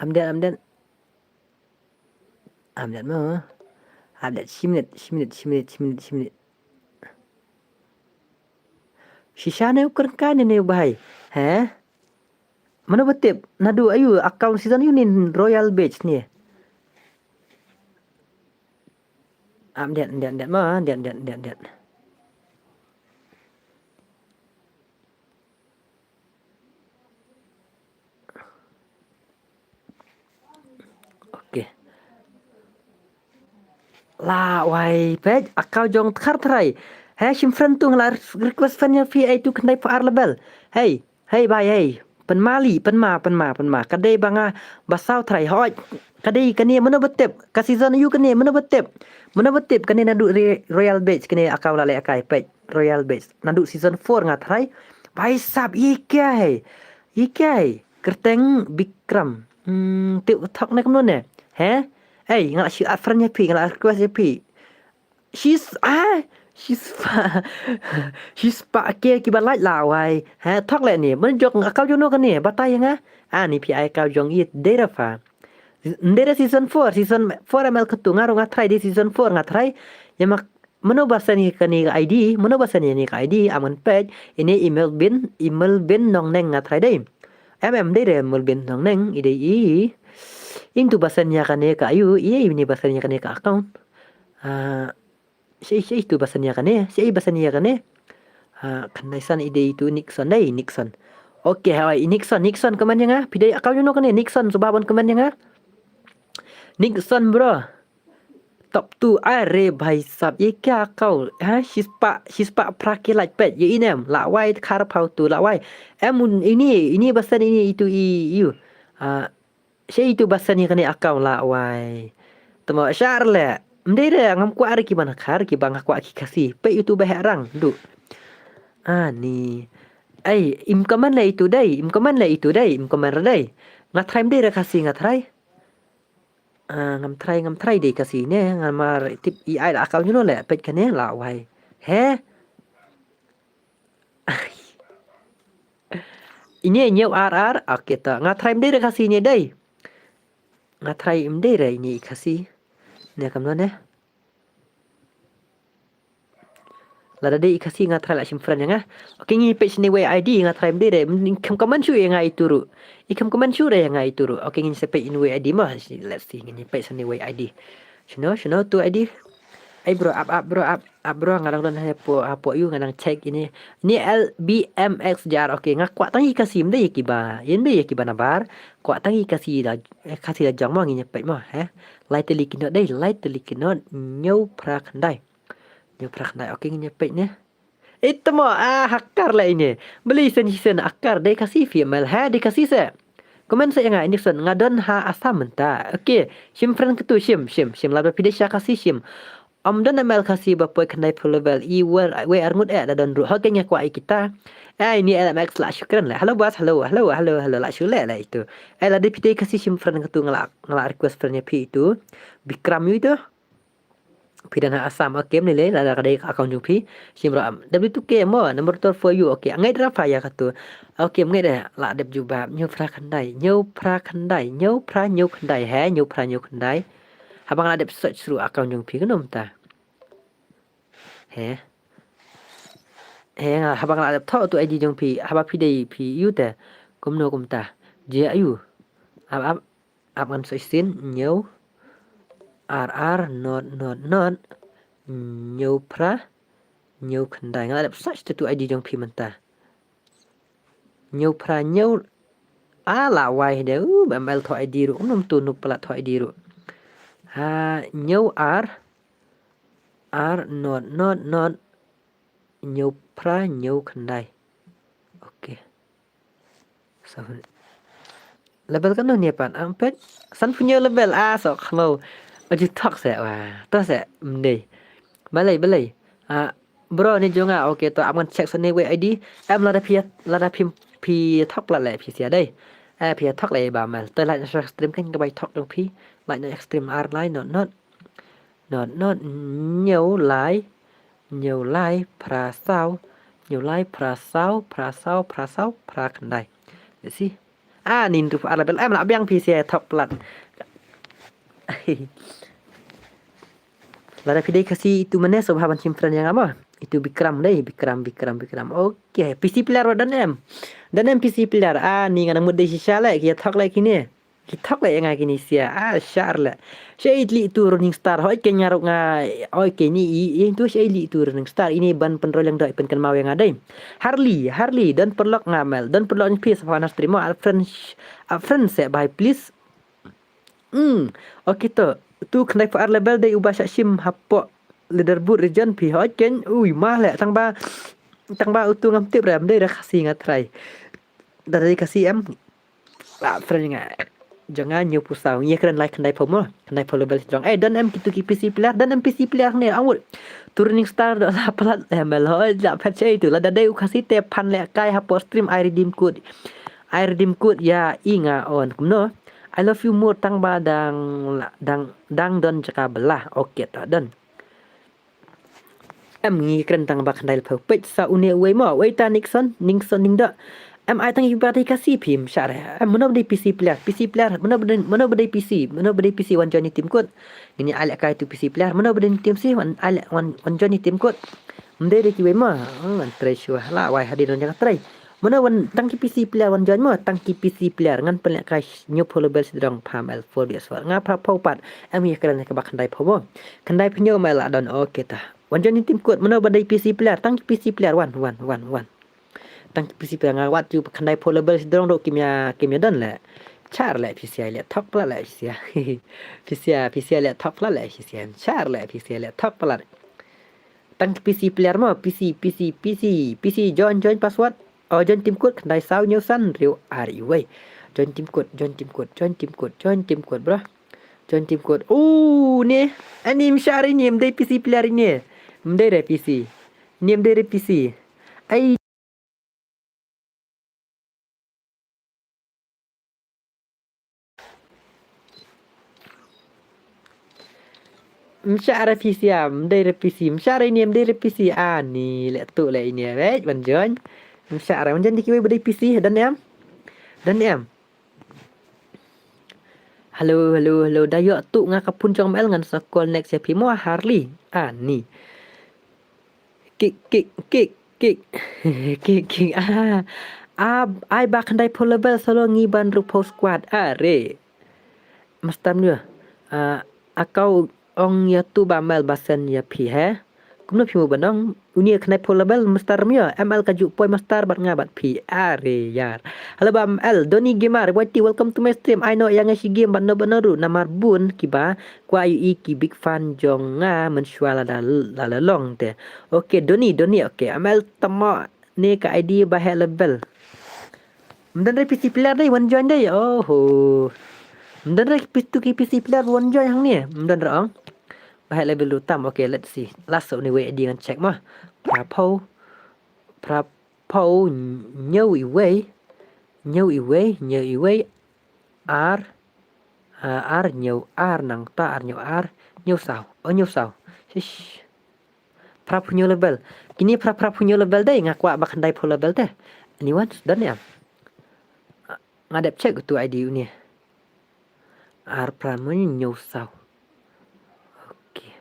Am diat, am diat. Am diat mo. Am diat, shi minit, shi minit, shi minit, shi minit, shi minit. Shisha ne u kyrngkai ne ne u bahai. He? Mano ba tip? Naduh ayu account season ayu ne Royal Badge ne. Am diat, diat, diat ma, diat, diat, diat, diat. Okay. La wai peit, account jong Dkhar Trai. He, shim friend tu, nga la request friend ïa phi, ai tu khyndai phew ar level. Hei, hei bai, hei. Pynmali, pynma, pynma, pynma. Ka dei ba nga ba saw trai. Hoi. Ka dei kane, mano ba tip? Ka season ayu kane, mano ba tip? Mano ba tip kane naduh Re-, Royal Badge kane, account la leh kai peit. Royal Badge. Naduh season four nga trai. Bai sap, ïa kai. Ïa kai. Kyrteng Bikram. Hmm, tip thok ne kumno ne? He? Ei, nga la shu add friend ïa phi, nga la request ïa phi. Shispah, ah, shispah, shispah K kiba like la wai. He, thok leh ne. Mano jok account jong no kane? Batai ïa nga. Ah, ni phi ai account jong i dei ra pha. Dei ra season four, season four M L katu, nga ruh nga trai dei season four nga trai. Ïa ma, mano ba send ïa kane ka I D, mano ba send ïa kane ka I D, am ngan peit, ine i Melvin, i Melvin Nongneng nga trai dei. Em, em, dei re Melvin Nongneng, i dei i. Ine tu ba send ïa kane ka ayu, i, ine ba send ïa kane ka account. Ah, Shaei, shaei tu ba send ïa kane, shaei ba send ïa kane. Ha, kane san i dei tu Nixon dei, Nixon. Okay, ha, i Nixon, Nixon comment ïa nga. Phi dei account jong no kane, Nixon, sngewbha ban comment ïa nga. Nixon bro. Top two, are bhai sab, ïa kane account. Ha, shispah, shispah phra K like peit, ïa inem, la wai khar phaw tu, la wai. Em, ine, ine ba send ine itu i, iu. Ah, Shaei tu ba send ïa kane account la wai. Tamo shar le. Mdei re ngam kwah re kiba na khar kiba nga kwah ki Khasi. Peit itu ba heh rang du. Ani. Ai, im comment le itu dei, im comment le itu dei, im comment re dei. Nga trai mdei re Khasi nga trai. Ah, ngam trai, ngam trai dei Khasi ne, ngam mar tip i ai la account jong no le, peit kane la wai. He? Ine ñiew ar ar, okay ta. Nga trai mdei re Khasi ine dei. Nga trai mdei re ine i Khasi. Ne kam no ne. Lada dei i Khasi nga trai la shim friend ïa nga. Okay, ngi peit shane wei I D nga trai mdei re. Kam comment shuh ïa nga itu ruh. I kam comment shuh re ïa nga itu ruh. Okay, ngi sa peit ine wei I D ma. Let's see, ngi peit shane wei I D. Shano, shano tu I D. Ai bro, ap, ap bro, ap, ap bro, nga dang don hapoh, hapoh ïu nga dang check ine. Ine L B M X J R, okay, nga kwah tang i Khasi mdei ïa kiba, ïa mdei ïa kiba nabar. Kwah tang i Khasi da, eh, Khasi da jong mo ngi ñiah peit mo, he. Lai tylli ki not dei, lai tylli ki not, ñiew phra khyndai. Ñiew phra khyndai, okay, ngi ñiah peit ne. Ito mo, ah, hakar la ine. Beli sen sen hakar dei Khasi female, he, dei Khasi se. Comment sa ïa nga, Nixon, nga don ha Assam mynta. Okay, shim friend katu, shim, shim, shim, lada phi dei sha Khasi, shim. Ym don M L Khasi ba poi khyndai phew level, i wer, wei arngut eh, da don ruh. Hoke nga kwah ïa kita. Eh, ini L M X la shu kren le. Hello boss, hello, hello, hello, hello, la shu le le itu. Eh, lada phi dei Khasi shim friend katu nga la, nga la request friend ïa phi itu. Bikram ïa itu. Phi dang ha Assam, okay, mne le, lada ka dei account jong phi, shim ruh am. W two K mo, number two for you, okay. Ngai dra pha ïa katu. Okay, ngai dra, la dep jubab, ñiew phra khyndai, ñiew phra khyndai, ñiew phra ñiew khyndai, he, ñiew phra ñiew khyndai. Haba nga la dep search through account jong phi, kano mynta. He. He, nga, haba nga la dep thoh tu I D jong phi, haba phi dei phi ïu te, kumno kumta. Je ayu. Ab, ab, Ap ngan soi sien, ñiew, ar ar, not, not, not, ñiew phra, ñiew khyndai. Nga la dep search te tu I D jong phi mynta. Ñiew phra, ñiew, a la wai de, u, ba M L thoh I D ruh, um, tu nu palat thoh I D ruh. Ha, ñiew ar, ar, not, not, not, ñiew phra, ñiew khyndai. Okay. Sa level kano ne pat? Am pet? San phew ñiew level. Ah, so khlo. Aju thok se, wa. To se, mdei. Balei, balei. Ah, bro, ni jong nga. Okay, to ap ngan check sa ni wei I D. Em lada phi, lada phi, phi thok la le phi sia dei. Eh, phi thok le ba mel. To like na share stream kan ka bai thok dong phi. Like na stream ar lai, not, not. Not, not. Ñiew lai. Hynñiew lai phra saw, hynñiew lai phra saw, phra saw, phra saw, phra khyndai. Let's see. Ah, hynñiew phra ar level. Em, la biang phi sia, thok palat. Lada phi dei Khasi itu mane, sngewbha ban shim friend ïa nga mo. Itu Bikram dei, Bikram, Bikram, Bikram. Okay, P C player ruh don em. Don em P C player. Ah, ni nga nang mut dei shisha leh, ki ïa thok leh kine. Ki thok leh ïa nga kine sia. Ah, shah leh. Shaei lei itu Running Star. Hoi, keiñ nga ruh nga. Hoi, keiñ ni i, i tu shaei lei itu Running Star. Ine ban pynroi lang doi pynkynmaw ïa nga dei. Harley, Harley, don paralok nga mel. Don paralok ni phi sa fan stream mo. Friend, friend se bye please. Hmm. Okay to. Tu khyndai phew ar level dei uba shah shim hapoh leaderboard region phi, hoi keiñ. Ui, ma leh, tang ba, tang ba utu ngam tip re, ym dei re Khasi, nga try. Da dei Khasi em. Ah, friend nga. Jong nga hynñiew phew saw, ngi kren lai khyndai phew mo. Khyndai phew level jong. Eh, don em kitu ki P C player, don em P C player ne, awut. Tu Running Star da la palat, eh, mel hoi, la phet shaei tu. Lada dei u Khasi te phan lehkai hapoh stream, ai redeem code. Ai redeem code ïa i nga on. Kumno? I love you more, tang ba dang, dang, dang don jaka bela. Okay, ta don. Em, ngi kren tang ba khyndai phew. Peit sa une uwei mo, uwei ta Nixon, Nixon Ningda. Em, ai tang ïa ba dei Khasi phi, ym shah re. Em, mano ba dei P C player, P C player, mano ba dei, mano ba dei P C, mano ba dei P C wan join ïa team code. Ngin ïa ai lehkai tu P C player, mano ba dei team C wan ai leh, wan, wan join ïa team code. Ym dei re kiwei mo. Hmm, ngan try shuwa. La wai hadien ngan try. Mano wan, tang ki P C player wan join mo, tang ki P C player ngan pynlehkai. Hynñiew phew level sdang, pha mel four V S four. Nga phra phew pat. Em, ïa kren kaba khyndai phew mo. Khyndai phew hynñiew mel la don, okay ta. Wan join ïa team code, mano ba dei P C player, tang ki P C player wan, wan, wan, wan. Tang ki P C player, nga wad tu khyndai phew level sdang ruh kim ïa, kim ïa don leh. Shah leh phi sia, leh thok palat leh phi sia. Phi sia, phi sia leh thok palat leh phi sia. Shah leh phi sia, leh thok palat. Tang ki P C player mo, P C, P C, P C, P C, join, join password. Oh, join team code, khyndai saw hynñiew san hynriew ar uwei. Join team code, join team code, join team code, join team code, bro. Join team code. Oh, ne. Ani ym shah re, ne ym dei P C player ne. Ym dei re P C. Ne ym dei re P C. Ai. Ym shah re P C, ym dei re P C, ym shah re ne, ym dei re P C. Ani, leh tu leh ine, wei, wan join. Ym shah re, wan join da kiwei ba dei P C, don em? Don em? Hello, hello, hello. Da ïoh tu nga ka phone jong M L, ngan sa call next ïa phi mo, Harley. Ani. Kick, kick, kick, kick. Kick, kick. Ah. Ah, ai ba khyndai phew level solo ngi ban hynriew phew squad. Are. Master nyo. Ah, a kau ong ïa tu ba M L ba send ïa phi he. Kumno phi mo ban ong. Uni khyndai phew level master nyo. M L ka ju poi master bad nga bad phi. Are ïar. Hello ba M L, Donny Gamer, Y T, welcome to my stream. Ai noh ïa nga shi game bad no bad no ruh namar bun kiba kwah ïohi ki big fan jong nga mynshuwa lada, lada long te. Okay, Donny, Donny, okay. M L tamo ne ka I D ba heh level. Ym don re P C player dei, wan join dei. Oho. Ym don re P C, tu ki P C player wan join hangne. Ym don re ong. Ba heh level ruh tam. Okay, let's see. Last one wei I D ngan check mo. Phra phew. Phra phew hynñiew wei, hynñiew wei, hynñiew wei, ar, ah, ar hynñiew, ar nangta, ar hynñiew ar, hynñiew saw, oh, hynñiew saw. Shish. Phra phew hynñiew level. Kine phra, phra phew hynñiew level dei, nga kwah ba khyndai phew level te. Anyone? Don ne em? Ah, nga dep check utu I D une. Ar phra hynñiew saw. Okay.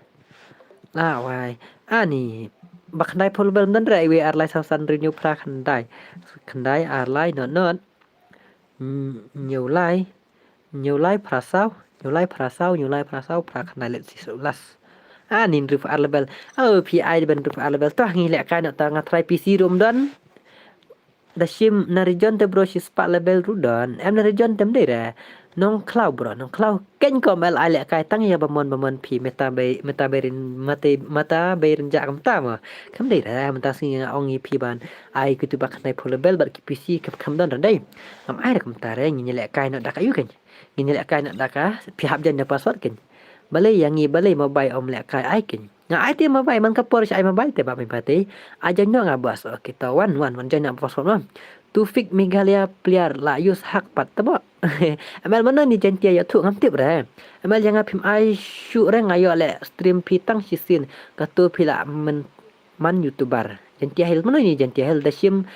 La wai. Ani. Ba khyndai phew level ym don re, iwei ar lai saw san hynriew hynñiew phra khyndai. Khyndai ar lai not not. Hynñiew lai. Hynñiew lai phra saw. Hynñiew lai phra saw. Hynñiew lai phra saw. Phra khyndai, let's see, so last. Ani hynriew phew ar level. Oh, phi ai ban hynriew phew ar level. Toh ngi lehkai noh ta, nga try P C ruh ym don. Da shim na region te bro, shispah level ruh don. Em na region te ym dei re. Nongkhlaw bro, Nongkhlaw. Keiñ ko M L ai lehkai tang ïa ba mon ba mon phi, meta bei, meta bei rin, mata, mata bei rin ja kumta mo. Kam dei re, mynta sngi nga ong ïa phi ban ai kitu ba khyndai phew level bad ki P C kam, kam don re dei. Ngam ai re kumta re, ngin ïa lehkai noh da ka ïu keiñ. Ngin ïa lehkai noh da ka, phi hap jan da password keiñ. Balei ïa ngi, balei mobile ym lehkai ai keiñ. Nga ai te mobile, man ka por sha ai mobile te ba mi pate. Ai join noh nga bos. Okay, to wan, wan, wan join noh bos, wan. Tufik Meghalaya player la use hack pat te ba. M L mano ni join te ïa thu ngam tip re. M L ïa nga phim ai shuh re, nga ïoh leh stream phi tang shisien. Katu phi la men Man YouTuber. Jaintia Hill, mano ini Jaintia Hill? Da shim,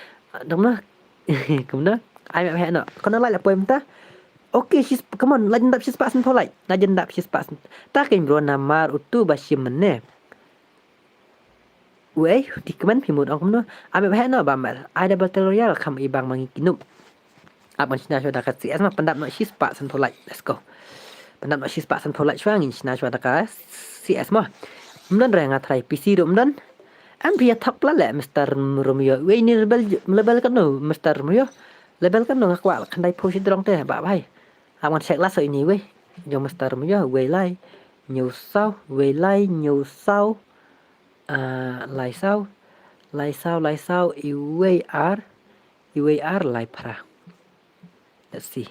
dong na. Kumno? Ai me heh no. Kono lai la poi mynta. Okay, she's, come on, la jan dap shispah san phew like. La jan dap shispah san. Ta kein bro namar utu ba shim mynne. Wei, di kmen phi mut ong kumno. Ai me heh no ba mel. Ai double tell royal kam i bang mangi kinup. Ap ngan shna shwa da ka C S ma, pyndap noh shispah san phew like. Let's go. Pyndap noh shispah san phew like shwa, ngin shna shwa da ka C S ma. Mdon re nga try P C ruh mdon. Em phi ïa thok pla le Mister Romeo. Wei ini level, level katno Mister Romeo? Level katno? Nga kwah khyndai phew shi drong te ba bhai. Ap ngan check la so ini wei. Jong Mister Romeo wei lai. Hynñiew saw, wei lai, hynñiew saw. Ah, lai saw. Lai saw, lai saw, iwei ar. Iwei ar lai phra. Let's see.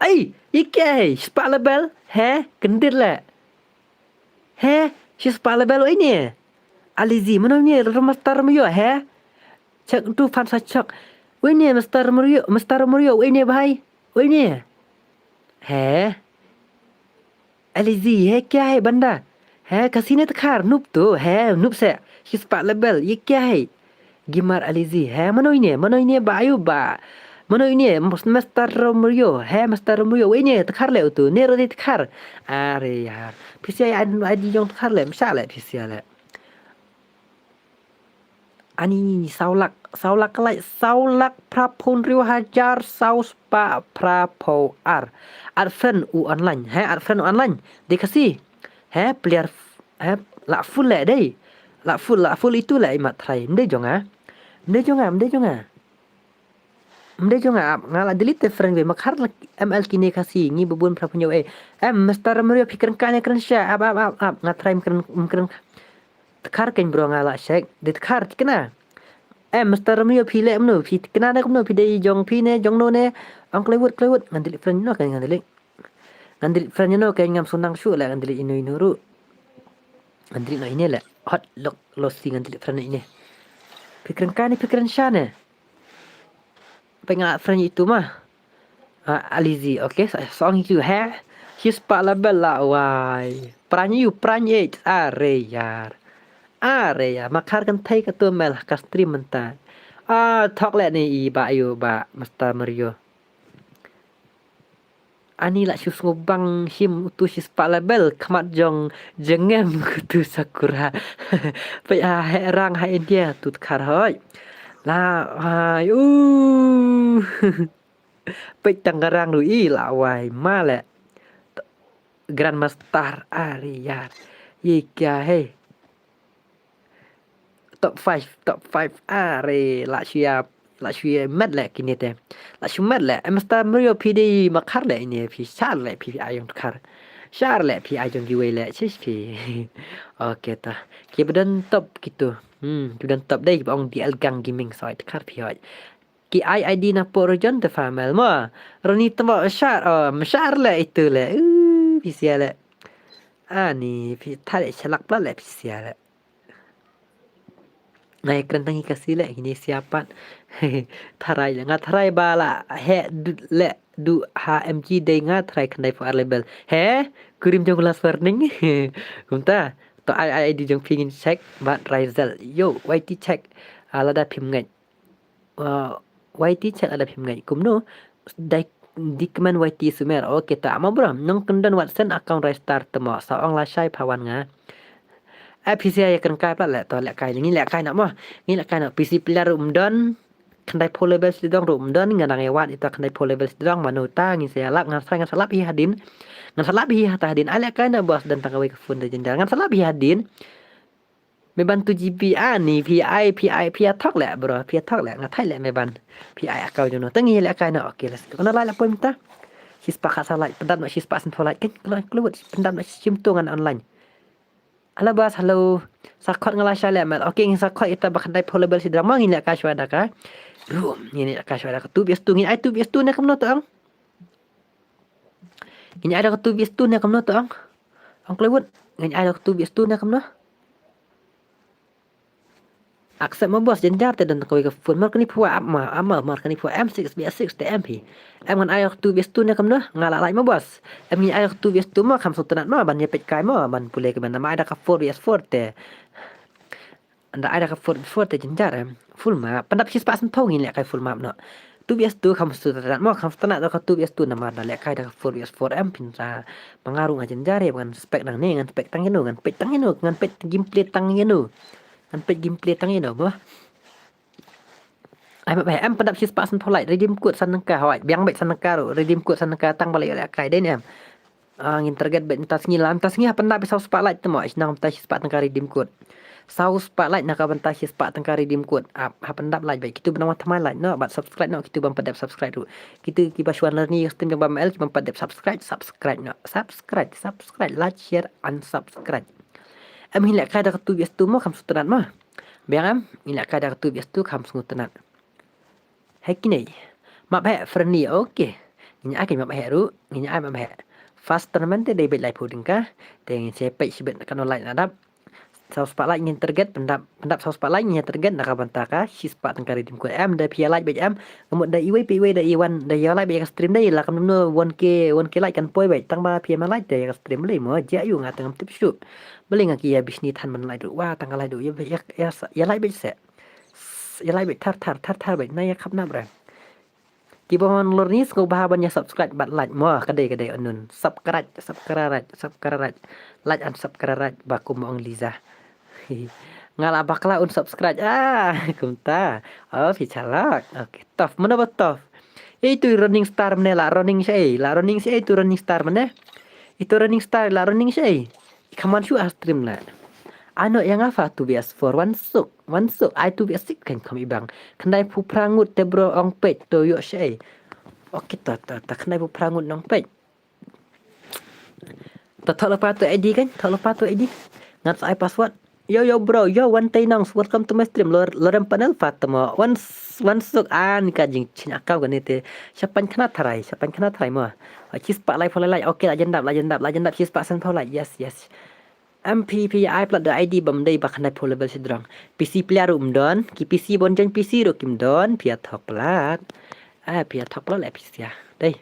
Ai, ike, shispah level. He, kyndit le. He, shispah level, oi ne. Alizi, mano ne, Mister Mario, he. Check tu fan sa check. Oi ne, Mister Mario, Mister Mario, oi ne bhai. Oi ne. He. Alizi, he kya hai banda? He, Khasi ne tkhar, noob tu, he, noob se. Shispah level, ye kya hai? Gamer Alizi, he, mano ine, mano ine ba ayu ba. Mano ine, Mister Romeo, he, Mister Romeo, ine tkhar le utu, ne rodi tkhar. Are yaar, P C I, I don't know, I don't tkhar le, msha le, P C I le. Ani saw lak, saw lak lai, saw lak phra phew hynriew hajar saw spah phra phew ar. Add friend u online, he, add friend u online. Dei Khasi. He, player, he, la full le dei. La full, la full itu le imat try. Mdei jong nga. Mdei jong nga, mdei jong nga. Mdei jong nga ap, nga la delete friend wei, makhar la M L kine Khasi, ngi bubun phra phew hynñiew eh. Em, Mister Mario phi kren kane kren sha, ap, ap, ap, ap, nga try kren, kren. Tkhar kein bro nga la check, de tkhar tikna. Em, Mister Romeo phi le mno, phi tikna ne kumno, phi dei jong phi ne, jong no ne, ong Klewood, Klewood, ngan delete friend no kein ngan delete. Ngan delete friend no kein ngam sunang shu le, ngan delete ino ino ru. Ngan delete no ine le, hot lock lossy ngan delete friend no ine. Phi kren kane, phi kren sha ne. Pynga friend itu ma. Ah, Alizi, okay, sa song itu he. Shispah level la wai. Pran yu, pran eh, are yaar. Are yaar, makhar kan thei ka tu mel ka stream mynta. Ah, thok le ni i ba yu ba Mister Mario. Ani la shu sngewbang shim utu shispah level khmat jong jengem utu Sakura. Peit ha he rang ha India tu tkhar hoi. La hai u. Peit tang ka rang ru i la wai ma le. Grandmaster are yaar. Ye kya hai? Top five, top five. Are la shu ïa, la shu ïa met le kine te. La shu met le. Em Mister Mario phi dei makhar le ine phi shar le phi ai jong tkhar. Shar le phi ai jong giveaway le chish phi. Okay ta. Ki ba don top kitu. Hmm, ki ba don top dei ki ba ong D L Gang Gaming soi tkhar phi hoi. Ki ai I D na por jon te famel mo. Roni tmo shar, oh, mshar le itu le. Uh, phi sia le. Ani phi thale shalak pla le phi sia le. Ngai kren tang i Khasi le, ini siapat. Tharai le, nga tharai ba la he du le du ha M G dei nga tharai khyndai phew ar level. He, kurim jong last warning. Kumta, to ai ai di jong phi ngin check, bat Raisel. Yo, Y T check. Ah, lada phim ngeit. Ah, Y T check lada phim ngeit. Kumno, dei di kmen Y T Sumer. Okay, ta ma bro. Nong kyndon wat sen account register te mo. Sa ong la shai phawan nga. Eh, phi sia ïa kren kai pla le, to le kai, ngi le kai na mo. Ngi le kai na P C player um don. Khyndai phew level sdang ru um don, ngan nang ïa wad ita khyndai phew level sdang mano ta, ngin sa ïa lap, ngan sa, ngan sa lap hi hadin. Ngan sa lap hi hata hadin. Ai le kai na bos dan tang kawei ka phone da jendar. Ngan sa lap hi hadin. Me ban tu G B ani, phi ai, phi ai, phi ai thok le, bro, phi ai thok le, nga thai le me ban. Phi ai account jong no, tangi le kai na, okay, let's go. Kana lai la poi mynta. Shispah khat sa lai, pyndap na shispah san phew lai, kan, kalau, kalau, pyndap na shim tu ngan online. Hello, boss, hello. Sa khot nga la shai le, mel. Okay, ngin sa khot ita ba khyndai phew level sdang ma ngin le ka shwa da ka. Room, ngin le ka shwa da ka two V two, ngin ai two V two ne kumno to ang. Ngin ai da ka two V two ne kumno to ang. Ang Klewood, ngin ai da ka two V two ne kumno. Accept ma boss, jendar te dan kawei ka phone. Mar kani phew ap ma, ap ma, mar kani phew M six B S six te M P. Em ngan ai da ka two V two ne kumno, nga la lai ma boss. Em ngin ai da ka two V two ma, kham sngewtynnat ma, ban ïa peit kai ma, ban pule ka ban ma ai da ka four V four te. Ynda ai da ka four four te jynjar em. Full map. Pyndap shispah sanphew ngin lehkai full map noh. Two V S two kham sngewtynnat mo, kham sngewtynnat da ka two V S two namar da lehkai da ka four V S four em, pynra ma nga ruh nga jynjar ïa ba ngan spec nangne, ngan spec tang ïano, ngan peit tang ïano, ngan peit gameplay tang ïano. Ngan peit gameplay tang ïano mo. Ai map heh em, pyndap shispah sanphew like, redeem code san tyngka hoi, biang beit san tyngka ruh, redeem code san tyngka tang ba la ïoh lehkai dei ne em. Ah, ngin target beit mynta sngi, la mynta sngi ha pyndap saw spah like te mo, shnong mynta shispah tyngka redeem code. Saw spah like na ka bynta shispah tyngka redeem code. Ap, ha pyndap like beit, kito ba nang wan thymmai like noh, bad subscribe noh, kito bym pat dep subscribe ruh. Kito kiba shu wan lyrni ïa ka stream jong Bah Mel, ki bym pat dep subscribe, subscribe noh. Subscribe, subscribe, like, share and subscribe. Em, ngin lehkai da ka two V S two mo, kham sngewtynnat mo. Biang em, ngin lehkai da ka two V S two kham sngewtynnat. Hei kine. Map heh friendly, okay. Ngin ai ka map heh ruh, ngin ai map heh. First tournament te dei beit laiphew tyngka. Te ngin sa peit shibit katno like la dap. Saw spah like ngin target, pyndap, pyndap saw spah like ngin target na ka bynta ka shispah tyngka redeem code em, da phi ïa like beit em. Ka mut da iwei pa iwei da i wan, da ïa like beit ïa ka stream dei, la kam no one K, one K like kan poi beit, tang ba phi ïa ma like te ïa ka stream balei mo, jia ïu nga tang ngam tip shuh. Balei nga ki ïa bishni than ban like ruh, wa tang ka like ruh, ïa, ïa, ïa, ïa like beit se. Ïa like beit thar thar thar thar beit na ïa khap nap re. Kiba wan lyrni sngewbha ban ïa subscribe bad like mo, ka dei ka dei unknown. Subscribe, subscribe, subscribe. Like and subscribe ba kum ong Liza. Nga la bakla unsubscribe. Ah, kumta. Oh, phi chalak. Okay, tough. Mano ba tough? Itu running star mane la running shaei, la running shaei itu running star mane. Itu running star la running shaei. Khaman shu a stream la. Ano ïa nga fa two V S four wan suk, wan suk, ai two V S six kan kham ibang. Khyndai phew phra ngut te bro ong peit to ïoh shaei. Okay, ta, ta, ta khyndai phew phra ngut nong peit. Ta thok lypa to I D kan, thok lypa to I D. Ngan sa ai password. Yo, yo, bro, yo, Wan Tei Nongs, welcome to my stream. Lor, Lorem Panel Fatima. Wan, wan suk an ka jingching account kane te. Shapan khana tharai, shapan khana tharai mo. Shispah lai pholai lai. Okay, la jendap, la jendap, la jendap, shispah san pholai. Yes, yes. M P P I plat da I D bam dei ba khyndai phew level sidrong. P C player ruh mdon, ki P C bon join P C ruh kim don, pia thok plat. Ah, pia thok plat le P C ya. Dei.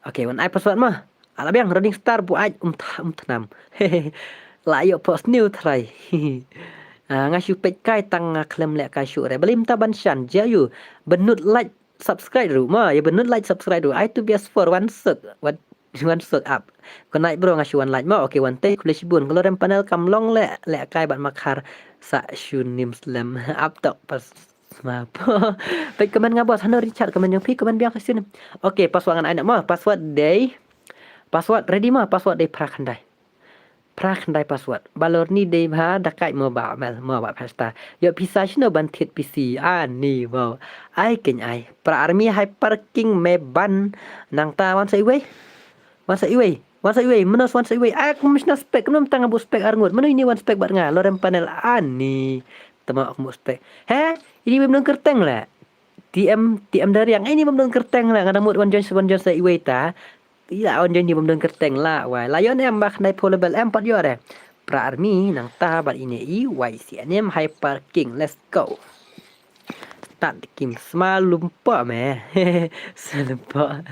Okay, wan ai password mo. Ala biang running star bu ai um tha-, um thnam. La ïoh post new try. Ah, nga shu peit kai tang nga khlem leh kai shu re. Balim ta ban shan jia yu. Benut like subscribe ruh ma. Ya benut like subscribe ruh. Ai tu bias for one suk. One, one suk up. Good night bro, nga shu wan like ma. Okay, wan te khublei shibun. Kalau rem panel kam long leh, leh kai bat makhar sa shu nim slem. Up tok pas. Map. Peit comment nga bos, hano Richard comment jong phi, comment biang ka sien. Okay, password ngan ai na mo, password dei. Password ready mo, password dei phra khyndai. Phra khyndai password. Balor ni dei bha dakai mo ba mel, mo ba pesta. Yo pisa shino ban thied P C, ani mo. Ai keny ai. Pra army hyper king me ban nang ta wan sa iwei. Wan sa iwei. Wan sa iwei, menos wan sa iwei. Ai kum shna spek, kum tang bu spek arngut. Mano ini wan spek bat nga, lorem panel ani. Tama aku mut spek. He, ini bym don kerteng la. T M, T M dari yang ini bym don kerteng la. Nga dang mut wan join, wan join sa iwei ta. Ila wan join ni bym don kerteng la. Wai, lion em bak nai po level em pat yor eh. Pra army nang ta bat ini i wai si anem hyper king. Let's go. Start kim sma lumpa me. Sma lumpa.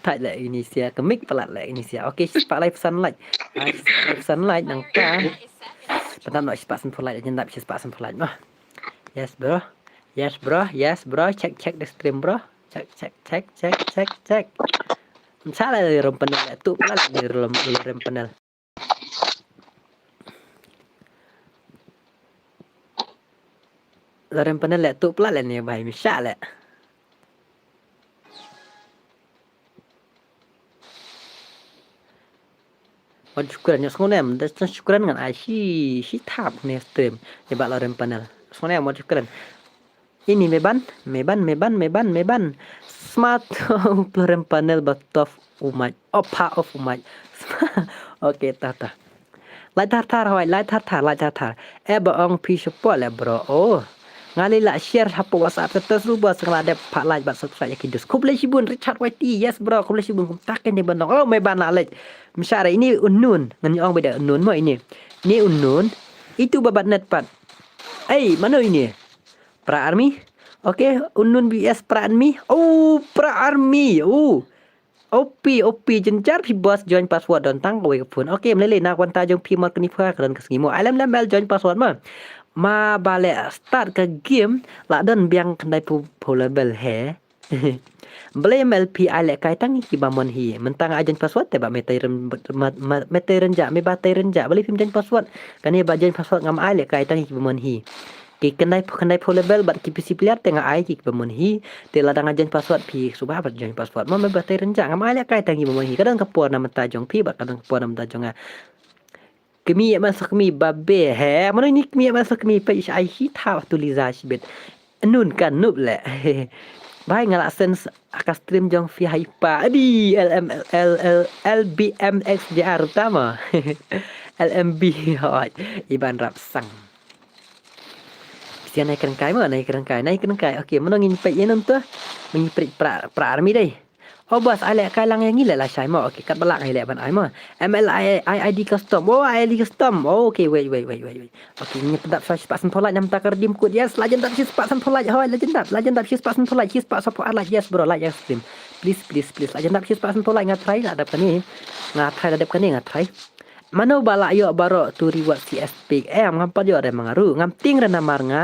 Thait leh ini sia, kemik palat leh ini sia. Okay, shispah lai phew san like. Ah, shispah lai phew san like nang ta. Patam no shispah san phew like, jendap shispah san phew like noh. Yes bro. Yes bro. Yes bro. Check check the stream bro. Check check check check check check. Msa leh rem panel leh tu palat leh ni rem rem panel. Lorem panel leh tu palat leh ni bai msa leh. Wat shukran, ïa sngew nem, da shukran ngan ai shi, shi thap ne stream. Ïa ba lorem panel. Sngew nem, wat shukran. Ini meban, meban, meban, meban, meban. Smart lorem panel ba tough umai. Opa of umai. Okay, ta ta. Lai thar thar hoi, lai thar thar, lai thar thar. E ba ong phi support le bro. Oh. Nga lei la share hapoh WhatsApp status ruh ba sngewbha dep pat like bad subscribe ïa ki dus. Khublei shibun Richard Y T. Yes bro, khublei shibun kum tak ni ban long. Oh, me ban la like. Mshare ini unknown. Ngan ong beda unknown mo ini. Ini unknown. Itu babat net pat. Ei, mano ini? Pra army. Okay, unknown B S pra army. Oh, pra army. Oh. O P, O P, jynjar phi bos join password don tang kawei ka phone. Okay, mlei lei na kwanta jong phi mar kani pha ka don ka sngi mo. Alam lam bel join password ma. Ma ba leh start ka game la don biang khyndai phew phew level he. Balei M L phi ai lehkai tang ïa kiba mon hi. Mynta nga ai join password te ba me tei ryn ma, ma, me tei rynjah, me ba tei rynjah. Balei phim join password. Kane ba join password ngam ai lehkai tang ïa kiba mon hi. Ki khyndai phew khyndai phew level bad ki P C player te nga ai ïa kiba mon hi. Te lada nga join password phi suba bad join password. Ma me ba tei rynjah ngam ai lehkai tang ïa kiba mon hi. Ka don ka por na mynta jong phi bad ka don ka por na mynta jong nga. Kmie man sa kmie ba be he. Mano ini kmie man sa kmie pe is ai hi tha tu Liza shibit. Nun kan nup le. Bai nga la sense aka stream jong phi hai pa. Adi L M L L L B M X J R utama. L M B hoi. Iban rap sang. Sia nai kerengkai mo, nai kerengkai, nai kerengkai. Okay, mano ngin pe ïa nun tu. Ngin pre pra pra army dei. Oh bas, ai lehkai lang ïa ngi leh lashai mo. Okay, katba lah ngai leh ban ai mo. M L I I I D custom. Oh, I D custom. Oh, okay, wait, wait, wait, wait, wait. Okay, ngi pyndap sa shispah san phew like namar ka redeem code. Yes, la jan dap shispah san phew like. Hoi, la jan dap, la jan dap shispah san phew like, shispah san phew ar like. Yes, bro, like, yes, stream. Please, please, please. La jan dap shispah san phew like, nga try la dap kane. Nga try la dap kane, nga try. Mano ba la ïoh baroh tu reward C S P. Eh, ngam pat ïoh re ma nga ruh. Ngam tieng re namar nga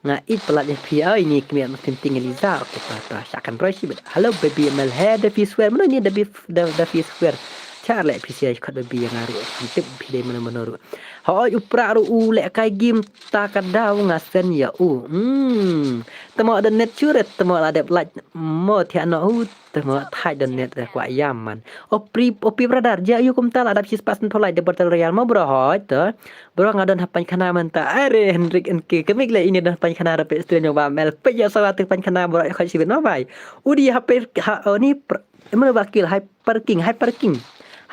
nga ïeit palat ïa phi. Oi, ini kmie ma tim ting Eliza. Okay, ta ta sha kan roi shibit. Hello baby M L, he da phi swear. Mano ini da phi da, da phi swear. Char leh phi sia khot baby ïa nga ruh. Ngam tip phi dei mano mano ruh. Hoi, u pra ruh u lehkai game ta ka daw nga send ïa u. Hmm. Tamo da net sure, tamo la dep like mo thiah noh u. Temo thait don net re kwah ïam man. O pri, o pi brother, ja ïu kumta la dap shispah san phew like de battle royale mo bro hoi to. Bro nga don ha Paikhana mynta. Are Hendrik N K kemik le ini don Paikhana re pe stream jong ba M L. Pe ïa sawa tu Paikhana bro ïa khoi shibit ma bai. Udi ha pe ha o ni pr-, emang ba kill Hyper King, Hyper King.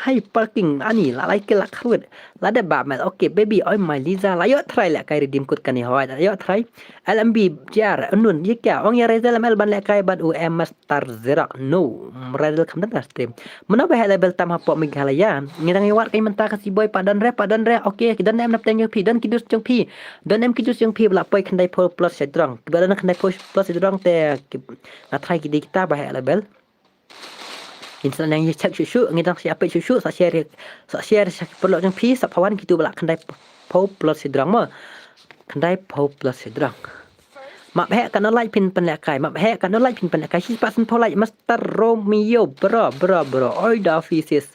Hyper King ani la lai kill la kharwit. La dep ba M L. Okay baby, oi my Liza la ïoh try lehkai redeem code kane hoi. La ïoh try. L M B jar nun ïa kya ong ïa Razel M L ban lehkai bad u M S Tar Zerak no. Radel kham dang stream. Mano ba heh level tam hapoh Meghalaya. Ngi dang ïa wad ka mynta ka siboi pa don re, pa don re. Okay, ki don em na pteng jong phi, don ki dus jong phi. Don em ki dus jong phi ba la poi khyndai phew plus sha jrong. Ba don khyndai phew plus sha jrong te ki, nga try ki dei kita ba heh level. Ngi sa nang ïa check shuh shuh, ngi dang sa ïa peit shuh shuh, sa share, sa share sha ki paralok jong phi, sa phawan kitu ba la khyndai phew plus sha jrong mo. Khyndai phew plus sha jrong. Map heh ka no like phin pynlehkai. Map heh ka no like phin pynlehkai. Shispah san phew like Master Romeo. Bro, bro, bro. Oi da phi sis.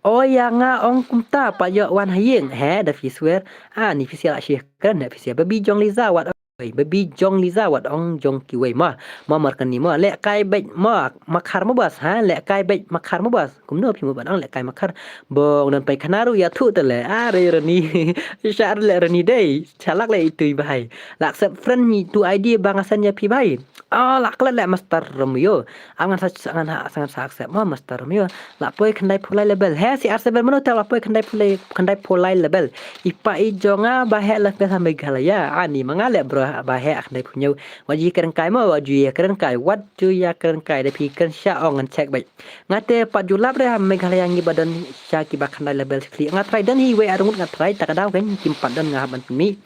Oi ïa nga ong kumta pa ïoh wan ha ïing. He da phi swear. Ah ni phi sia la shi kren da phi sia. Baby jong Liza wat oi. Baby jong Liza wat ong jong kiwei ma. Ma mar kani ma. Lehkai beit ma. Makhar ma bas ha. Lehkai beit makhar ma bas. Kumno phi mo ban ong lehkai makhar. Bong don Paikhana ruh ïathuh te le. Are rani. Shah le rani dei. Chalak le itu i bahai. La accept friend ni tu I D ba nga send ïa phi bahai. Ah, la klet le Master Romeo. Am ngan sa ngan ha ngan sa accept mo Master Romeo. La poi khyndai phew lai level. He si ar seven mano te la poi khyndai phew lai khyndai phew lai level. I pa i jong nga ba heh level ha Meghalaya. Ani ma nga le bro ba heh khyndai phew ñiew. Wat ju ïa kren kai mo, wat ju ïa kren kai, wat ju ïa kren kai da phi kren sha ong ngan check beit. Nga te pat ju lap re ha Meghalaya ngi ba don sha kiba khyndai level shi khlieh. Nga try don hi wei ar ngut nga try ta ka daw kan kim pat don nga hap ban pynmih.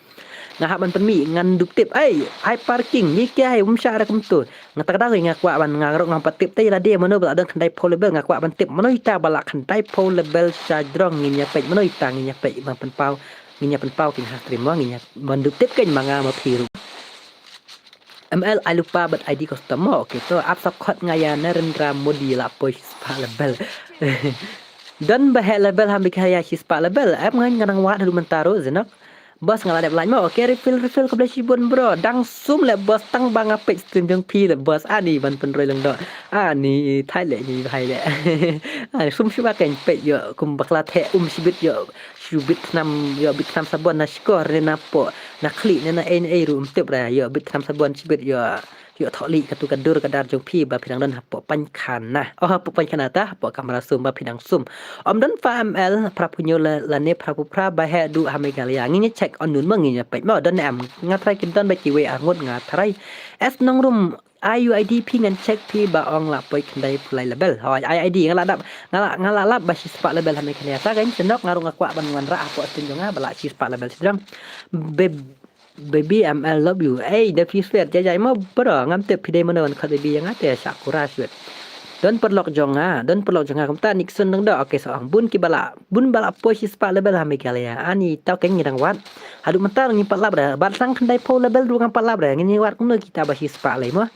Nga hap ban pynmih ngan dup tip. Ai, Hyper King, ngi ke ai um sha re kumtu. Nga ta ka daw nga kwah ban nga rok ngam pat tip te la de mano ba la don khyndai phew level nga kwah ban tip. Mano ita ba la khyndai phew level sha jrong ngin ïa peit. Mano ita ngin ïa peit ban pynpaw. Ngin ïa pynpaw king ha stream mo ngin ïa ban dup tip kan ma nga ma phi ruh. M L ai lypa bad I D custom mo. Okay to ap sap khot nga ïa Narendra Modi la poi shispah level. Don ba heh level ha Meghalaya shispah level. Ap ngan ngan wad haduh mynta ruh zenok. Bos nga la dep like mo. Okay refill refill khublei shibun bro. Dang sum le bos tang ba nga peit stream jong phi le bos ani ban pynroi lang doh. Ani thai le ni bhai le. Ani sum shu ba kan peit ïoh kum bakla the um shibit ïoh. Shu bit thnam ïoh bit thnam sabon na shkor ne na poh na khlieh ne na ei ne ei ruh um tip ra ïoh bit thnam sabon shibit ïoh. Ïoh thoh lieh katu ka dur ka dar jong phi ba phi dang don hapoh Paikhana. Oh hapoh Paikhana ta hapoh kamra sum ba phi dang sum. Ym don fa M L phra phew ñiew la lane phra phew phra ba heh duh ha Meghalaya. Ngin ïa check on nun ma ngin ïa peit mo don em nga try ki don ba kiwei ar ngut nga try. Es Nongrum I U I D phi ngan check phi ba ong la poi khyndai phew lai level. Hoi I I D nga la dap nga la nga la lap ba shispah level ha Meghalaya. Ta kan sendok nga ruh nga kwah ban wanrah hapoh stin jong nga ba la shispah level sdang. Beb Baby M L love you. Ei da phi swear jai jai mo bro ngam tip phi dei mano wan khot baby ïa nga te Sakura swear. Don paralok jong nga, don paralok jong nga kumta Nixon dang da. Okay, sa ong bun ki ba la, bun ba la poi shispah level ha Meghalaya. Ani tau keng ngi dang wad. Haduh mynta ngi pat lap re, bad tang khyndai phew level ruh ngam pat lap re. Ngi wad kumno kita ba shispah lei mo.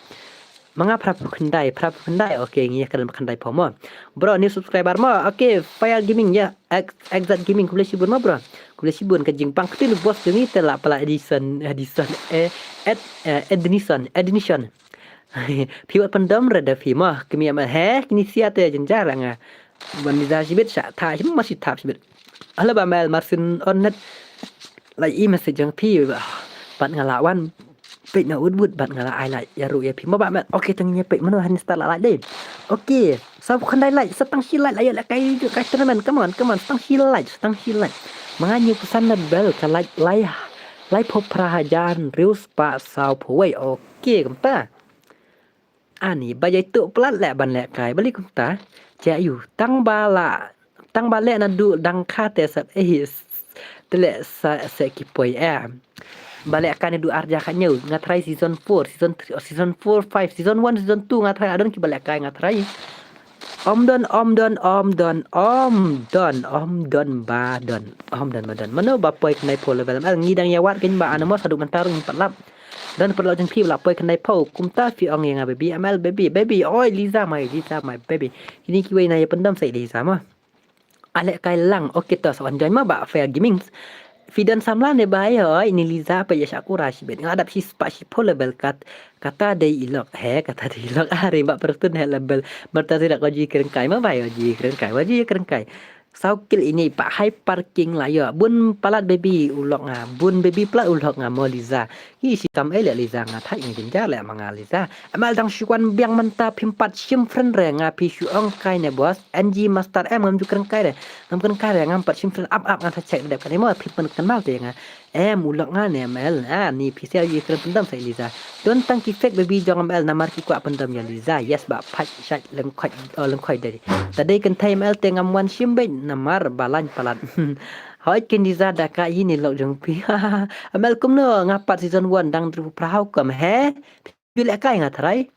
Ma nga phra phew khyndai, phra phew khyndai. Okay, ngi ïa ka don ba khyndai phew mo. Bro, new subscriber mo. Okay, Fire Gaming ïa. Ex-, Exact Gaming, khublei shibun mo bro. Khublei shibun ka jingpang ktien boss jong ngi te la pala Edison, Edison, eh, Ed-, eh, Ednison, Ednison. Phi wat pyndom re da phi mo, kmie ma he, kini sia te jynjar nga. Ban di da shibit sha tha, shim ma shi thap shibit. Hello ba Mel Marsin on net. Like i message jong phi ba. Bad nga la wan peit na wut wut bad nga la ai like ïa ruh ïa phi mo ba Mel. Okay, tang ïa peit mano han start la like dei. Okay, sa khyndai like, sa tang shi like la ïa la kai kai tournament. Come on, come on, sa tang shi like, sa tang shi like. Ma nga ñiew phew san level ka like lai lai phew phra hajar hynriew spah saw phew wei. Okay, kumta. Ani ba jai tu plat leh ban leh kai bali kumta. Jai yu tang ba la, tang ba leh na du dang kha te sat eh. Te leh sa se ki poi eh. Ba leh kai na du ar ja kha ñiew nga try season four, season three, season four, five, season one, season two nga try adon ki ba leh kai nga try. Om don, om don, om don, om don, om don ba don, om don ba don. Mano ba poi khyndai phew level ML ngi dang ïa wad kyn ba ana mo sa duk mynta ruh ngim pat lap. Don paralok jong phi ba la poi khyndai phew, kumta phi ong ïa nga baby, ML baby, baby, oi Liza my, Liza my baby. Kini kiwei na ïa pyndom sa ïa Liza mo. Alek kai lang, okay to sa wan join mo ba Fair Gaming. Phi don samla ne ba ïa oi ni Liza pa ïa Sakura shibit. Nga dap shispah shi phew level kat, kata dei ilok, he, kata dei ilok. Are ba pertun he level. Merta tidak ko ji kren kai mo ba ïa ji kren kai, ba ji kren kai. Saw kill ini pa high parking la ïa. Bun palat baby u lok nga. Bun baby palat u lok nga mo Liza. Hi shi tam ei leh Liza nga thait ngi jynjar leh ma nga Liza. ML dang shu wan biang mynta phim pat shim friend re nga phi shu ong kai ne boss. N G Master M ngam ju kren kai re. Ngam kren kai re ngam pat shim friend ap ap nga thait check dep kane mo phim pyn kynmaw te nga. Em u lok nga ne ML. Ah, ni phi sia ji kren pyndam sa Liza. Don tang ki fake baby jong ML namar ki kwah pyndam ïa Liza. Yes ba phai shait lengkhoi, oh, lengkhoi dei. Ta dei kynthei ML te ngam wan shim beit namar ba lain palat. Hoi kin Liza da ka ini lok jong phi. ML kumno nga pat season one dang hynriew phra haw kam he. Phim ju leh kai nga tharai.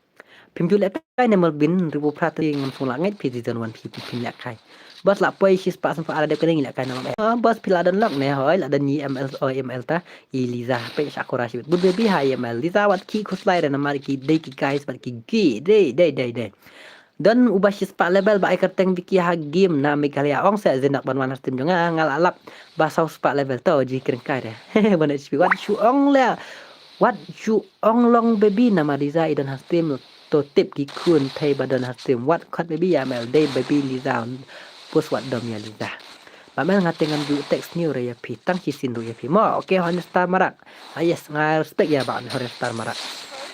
Phim ju leh kai ne Melvin hynriew phra te ngam sngewlah ngeit phi season one phi phim leh kai. Bos la poi shispah san phew ar dep kane ngi leh kai na ML. Oh, bos phi la don lok ne hoi la don ni ML oi ML ta. I Liza peit Sakura shibit. Bun baby ha i ML. Liza wat ki khuslai re namar ki dei ki guys bad ki gi. Dei, dei, dei, dei. Don uba shispah level ba ai kyrteng Vicky ha game na Meghalaya ong se zin dak ban wan ha stream jong nga nga la lap ba saw spah level to ji kren kai re. Ban H P wat shu ong le. Wat shu ong long baby namar Liza i don ha stream to tip ki khun thei ba don ha stream. Wat khot baby ïa ML dei baby Liza. Pus wat dom ïa Liza. Ba ML nga te ngam ju text new re ïa phi tang shi sin ruh ïa phi mo. Okay, Honey Star Marak. Ah, yes, nga respect ïa ba Honey Star Marak.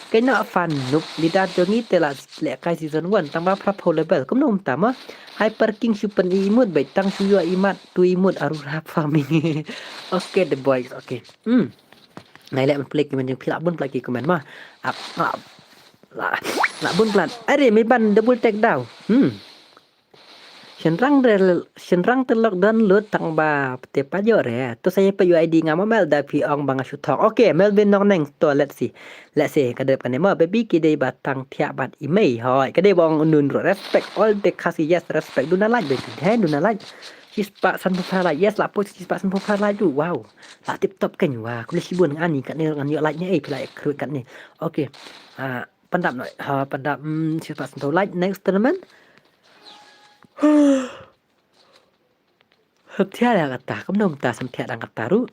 Kena fan noob leader jong ngi te la leh kai season one tang ba phra phew level. Kumno um tam mo. Hyper King shu pyn i imut beit tang shu ïoh imat tu imut aru rap farming. Okay, the boys. Okay. Hmm. Ngai leh ban play ki men jong phi la bun play ki comment mo. Ap, la, la, la bun plan. Are me ban double take down. Hmm. Shynrang re, shynrang te lok download tang ba te pa jor re. To sa ïa pa U I D nga mo ML da phi ong ba nga shu thok. Okay, Melvin Nongneng to let's see. Let's see ka dep kane mo baby ki dei ba tang thiah bad i mei. Hoi, ka dei ba ong nun ro respect all the Khasi yes respect. Duna like baby. He duna like. Shispah san phew phra like. Yes la poi shispah san phew phra like tu. Wow. La tip top kan wa. Khublei shibun ani katne ngan ïoh like ne ei phi la ek kruit katne. Okay. Ah, pandap noi. Ha pandap hmm, shispah san phew like next tournament. Hep thiah ïa kata, kumno mynta sam thiah dang kata ruh.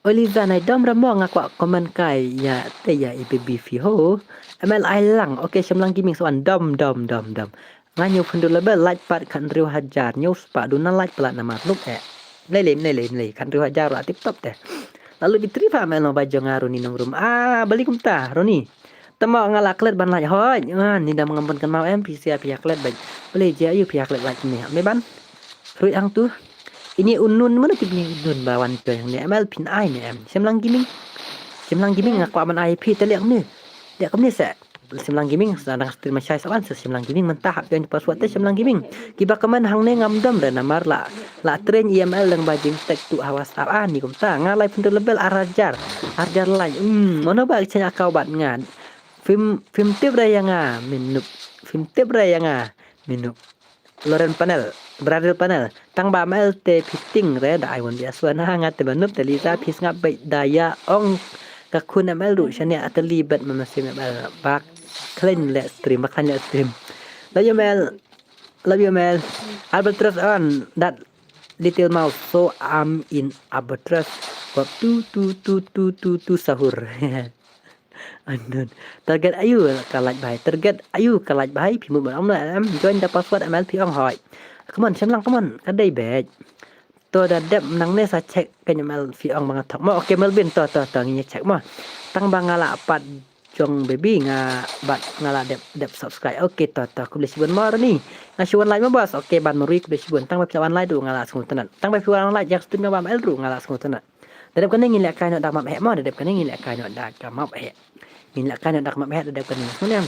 Oliza nai dom ramo nga kwah comment kai ïa te ïa i baby phi ho. M L I lang. Okay, Shemlang Gaming sa wan dom dom dom dom. Nga ñiew pyndu level like pat khat hynriew hajar ñiew spah duna like palat namar nuk eh. Mlei lei mlei lei mlei khat hynriew hajar la tip top te. Lalu bitri pha M L no ba jong nga Roni nongrum. Ah, bali kumta Roni. Tama nga la klet ban lait hoi. Nga ni dam ngam ban kan mau em phi sia phi klet ban. Beli je ayu phi klet lait ni. Me ban. Rui ang tu. Ini unun mana ki bini unun ba wan join ni M L pin ai ni em. Shemlang Gaming. Shemlang Gaming nga kwah ban ai phi te liang ni. Dia kam ni se. Shemlang Gaming sa dang stream shai sa wan se Shemlang Gaming mentah hap join password te Shemlang Gaming. Kiba comment hang ne ngam dom re namar la. La train E M L dang ba jing tek tu ha WhatsApp ah ni kumta nga lai pun level ar hajar. Ar hajar lai. Hmm, mana ba chen akau bat nga. Phim, phim tip re ïa nga, Minup. Phim tip re ïa nga, Minup. Loren Panel, Bradel Panel. Tang ba mel te phi ting re da ai wan bias wan ha nga te ba nup te Lisa phi sngap beit da ïa ong ka khun M L ruh shane ateli bet ma masim M L ba khlaiñ le stream, ba khlaiñ le stream. Love you, mel. Love you, mel. Albatross on that little mouse, so I'm in albatross. Got tu tu tu tu tu tu sahur. Anun. Target ayu ka lait bhai. Target ayu ka lait bhai. Phi mut ban ong na em. Join the password M L phi ong hoi. Come on, shim lang, come on. Ka dei beit. To da dep nang ne sa check ka M L phi ong ba nga thok mo. Okay, Melvin, to, to, to, ngin check mo. Tang ba nga la pat jong baby nga bat nga la dep, dep subscribe. Okay, to, to, khublei shibun mo Roni. Nga shu wan like mo boss. Okay, ban mo Rui, khublei shibun. Tang ba phi la wan like ruh nga la sngewtynnat. Tang ba phi wan like ïa ka stream jong ba M L ruh nga la sngewtynnat. Da dep kane ngin lehkai noh da map heh mo, da dep kane ngin lehkai noh da ka map heh. Ngin lehkai noh da ka map heh da dep kane. Sngewthuh em?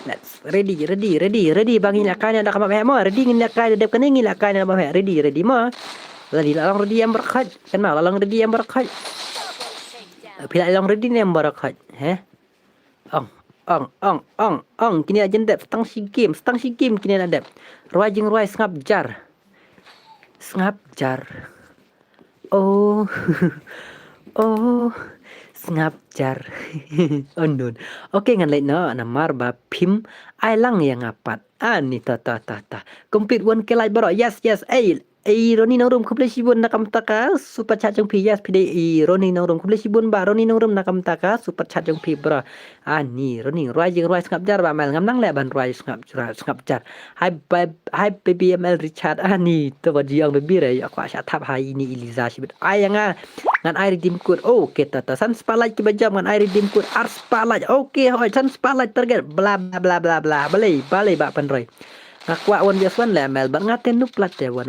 Let's ready, ready, ready, ready. Ba ngin lehkai noh da ka map heh mo. Ready, ngin lehkai da dep kane, ngin lehkai noh da map heh. Ready, ready mo. Lali la long ready em baroh khoit. Kan mo, la long ready em baroh khoit. Phi la long ready ne em baroh khoit. He? Ong, ong, ong, ong, ong. Kine la jan dep, stang shi game, stang shi game kine la dep. Rwai jingrwai sngap jar. Sngap jar. Oh. Oh. Sngap jar. Anun. Okay, ngan leit noh namar ba phim ai lang ïa nga pat. Ani, ta, ta, ta, ta. Complete one K like baroh. Yes, yes. Ei, ei, Roni Nongrum, khublei shibun na ka bynta ka super chat jong phi. Yes, phi dei, ei, Roni Nongrum, khublei shibun ba Roni Nongrum na ka bynta ka super chat jong phi, bro. Ani, Roni, rwai jingrwai sngap jar ba mel, ngam nang leh ban rwai sngap jar, sngap jar. Hai, bye, hai, baby M L Richard. Ani, to ba jiong baby re, ïa kwah sha thap hai ini Eliza shibit. Ai ïa nga, ngan ai redeem code. Oh, okay, ta, ta. San spotlight kiba jam ngan ai redeem code. Ar spotlight. Okay, hoi, san spotlight target. Bla, bla, bla, bla, bla. Balei, balei ba pynroi. Nga kwah one versus one leh mel, bad nga te nup plat te one,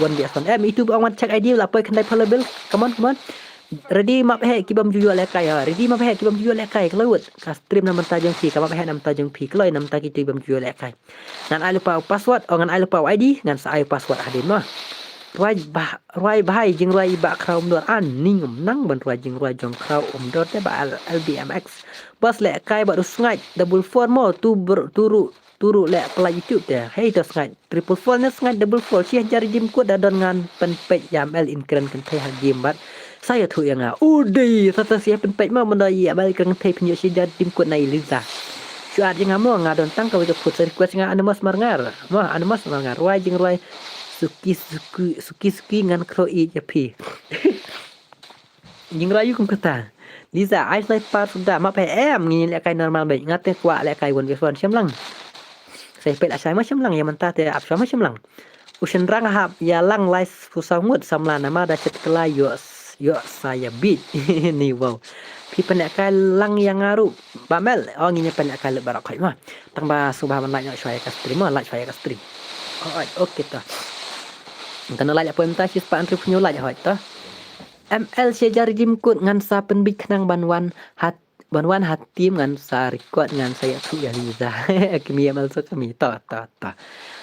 one versus one. Em, itu ba ong wan check I D la poi khyndai phew level. Come on, come on. Ready map heh ki bym ju ïoh lehkai ha. Ready map heh ki bym ju ïoh lehkai. Kloi wut. Ka stream na mynta jong phi, ka map heh na mynta jong phi. Kloi na mynta kitu bym ju ïoh lehkai. Ngan ai lypa u password, oh ngan ai lypa u I D, ngan sa ai u password hadien mo. Rwai bah, rwai bhai jingrwai i Bah Khraw Umdor. Ani ngam nang ban rwai jingrwai jong Khraw Umdor te ba L, L B M X. Bas lehkai bad u Sngaid double four mo, tu ber, tu ruh, tu ruh leh pla YouTube te. Hei to Sngaid triple four ne Sngaid double four. Shi hajar redeem code da don ngan pynpeit ïa M L in kren kynthei ha game bad. Sa ïathuh ïa nga. U dei, sa ta shi pynpeit mo mynda ïa M L kren kynthei pynïoh shi hajar redeem code na Eliza. Shu add ïa nga mo, nga don tang kawei ka code sa request ïa nga Anonymous Marngar. Mo Anonymous Marngar. Rwai jingrwai. Suki, suki, suki, suki ngan khro ïa phi. Jingrwai ïa kum kata. Liza, ai sniper suda, map heh em, ngin lehkai normal beit. Nga te kwah lehkai one versus one, shim lang. Sa peit la shai ma shim lang, ïa mynta te ap shwa ma shim lang. U shynrang hap ïa lang lai phew saw ngut samla namar da shet kylla ïoh, ïoh sa ïa bit. Ni wow. Phi pynlehkai lang ïa nga ruh. Ba mel, oh ngin ïa pynlehkai lut baroh khoit ma. Tang ba sngewbha ban like noh shwa ïa ka stream ma, like shwa ïa ka stream. Oh, okay to. Kan like ïa poi mynta shi spah hynriew phew hynñiew like hoi to. M L shi hajar redeem code ngan sa pynbit khnang ban wan ha, ban wan ha team ngan sa record ngan sa ïathuh ïa Liza. Kmie M L so kmie to to to.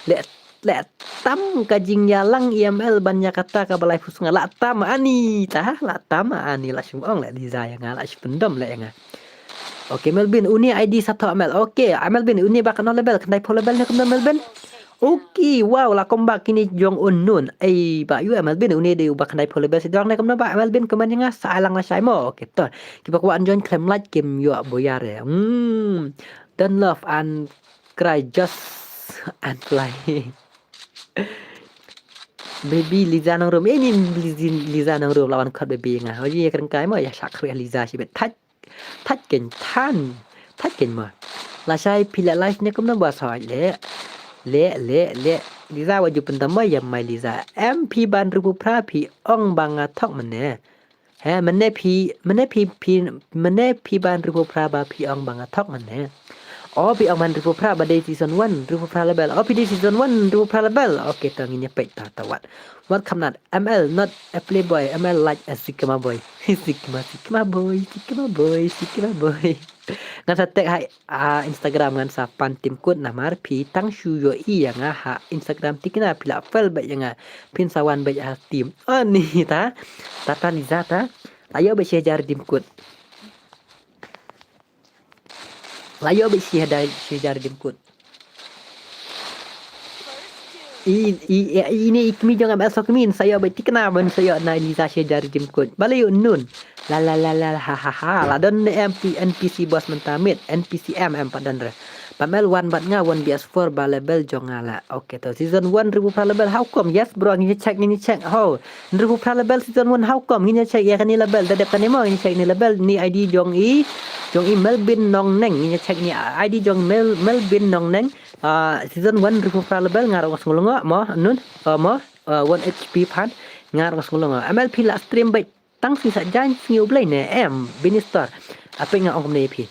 Leh, leh tam ka jingïalang E M L ban ïa kata kaba lai phew sngi. Lah tam ani ta, lah tam ani, lah shu ong leh Liza ïa nga, lah shu pyndem leh ïa nga. Okay Melvin, uni I D sa thoh M L. Okay, ah, Melvin, uni ba katno level, khyndai phew level ne kumno Melvin? Okay, wow, la kumba kine jong unknown. Ei, ba ïu Melvin, uni dei uba khyndai phew level sdang ne kumno ba Melvin, kumne nga sa ai lang lashai mo. Okay, to. Kiba kwah join khlem like kim ïoh boyar eh. Hmm. Don't love and cry, just and fly. Baby Liza Nongrum. Eh, ni Liza, Liza Nongrum la wan khot baby nga. Oji ïa kren kai mo, ïa shah khreh Liza shibit. Thait, thait ken than. Thait ken mo. Lashai phi leh live ne kumno ba sa leh. Leh, leh, leh. Liza wa ju pyndam mo ïa mai Liza. Em phi ban rupu phra phi ong ba nga thok mane. He, mane phi, mane phi, phi, mane phi ban rupu phra ba phi ong ba nga thok mane. O phi ong ban rupu phra ba dei season one, rupu phra level. O phi dei season one, rupu phra level. Okay, to ngin ïa peit ta, ta wat. Wat kham nat. M L not a playboy, M L like a Sigma boy. Sigma, Sigma boy, Sigma boy, Sigma boy. Ngan sa tag ha, ah, Instagram ngan sa pan team code namar phi tang shu ïohi ïa nga ha Instagram tikna phi la fel bad ïa nga phin sa wan bad ha team. Oh ni ta. Ta ta Liza ta. Ayo bad shi hajar team code. La ïoh bad shi hajar, shi hajar redeem code. I, i, i, ine i kmie jong M L Sokmi, sa ïoh bad tikna ban sa ïoh na Liza shi hajar redeem code. Ba la ïoh nun. La la la la ha ha ha. La don M P, N P C boss mynta mid, N P C M M pat don re. Ba mel wan bad nga one B S four ba level jong nga la. Okay to season one hynriew phra level, how come? Yes bro, ngin check, ngin check. Ho. Hynriew phra level season one, how come? Ngin check ïa kane level, da dep kane mo, ngin check ne level, ne I D jong i, jong i Melvin Nongneng, ngin check ne I D jong Mel, Melvin Nongneng. Ah, season one hynriew phra level, nga ruh nga sngew lyngngoh mo, nun, ah, mo, ah, one H P phan, nga ruh nga sngew lyngngoh. M L P la stream bad tang sngi sa jan sngi U Blei ne em, Bini Store. Apa nga ong kumne ïa phi.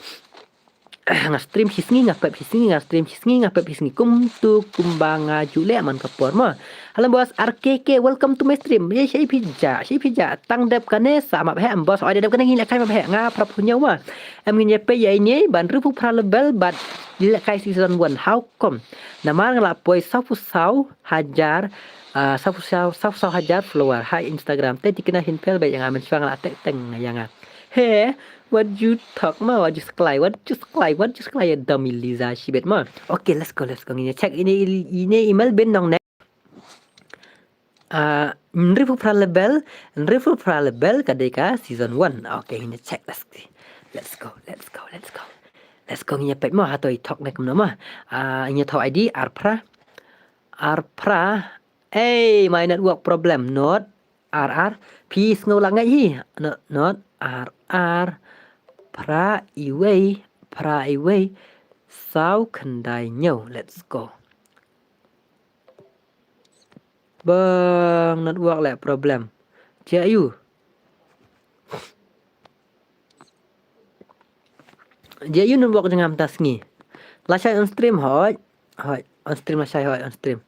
Nga stream shi sngi nga pep shi sngi, nga stream shi sngi nga pep shi sngi, kumtu kumba nga ju leh man ka por mo. Hello boss, R K K, welcome to my stream. Ye shi phi ja, shi phi ja. Tang dep kane sa map he em boss, oi dep kane ngin leh kai map he, nga phra phew hynñiew mo. Em ngin ïa peit ïa ine ba hynriew phra level bad leh kai season one. How come? Namar nga la poi saw phew saw hajar, ah, saw phew saw, saw phew saw hajar follower ha Instagram. Te tikna hin pel bad ïa nga, mynshuwa nga la tek teng ïa nga. He, what you talk ma, what you sklai, what you sklai, what you sklai, ïa dom i Liza shibit ma. Okay, let's go, let's go. Ngin check ine, ine i Melvin Nongneng. Ah, hynriew phra level, hynriew phra level ka dei ka season one. Okay, ngin check, let's go. Let's go, let's go, let's go. Let's go, ngin peit ma hato i thok ne kumno ma. Ah, ngin thok I D, ar phra. Ar phra. Hey, my network problem, not R R. Phi sngew la ngeit hi. Not, not R R. Phra iwei, phra iwei. Saw khyndai hynñiew. Let's go. Bang network leh problem. Jia yu. Jia yu network jong nga mynta sngi. Lashai on stream hoi. Hoi. On stream lashai hoi on stream.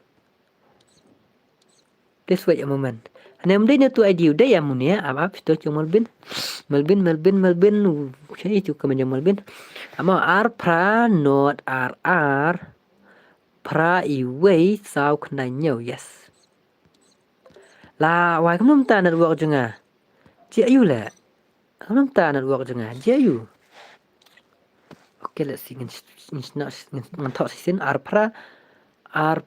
Please wait a moment. Hane um dei ne tu I D u dei ïa mune ap ap phi to jong Melvin. Melvin, Melvin, Melvin. Che itu ka jong Melvin. Amo ar phra not ar ar. Phra iwei saw khyndai hynñiew, yes. La wai kumno mynta network jong nga. Jia yu leh. Kumno mynta network jong nga. Jia yu. Okay, let's see. Ngin, ngin, ngin, ngin thok shisien ar phra, ar,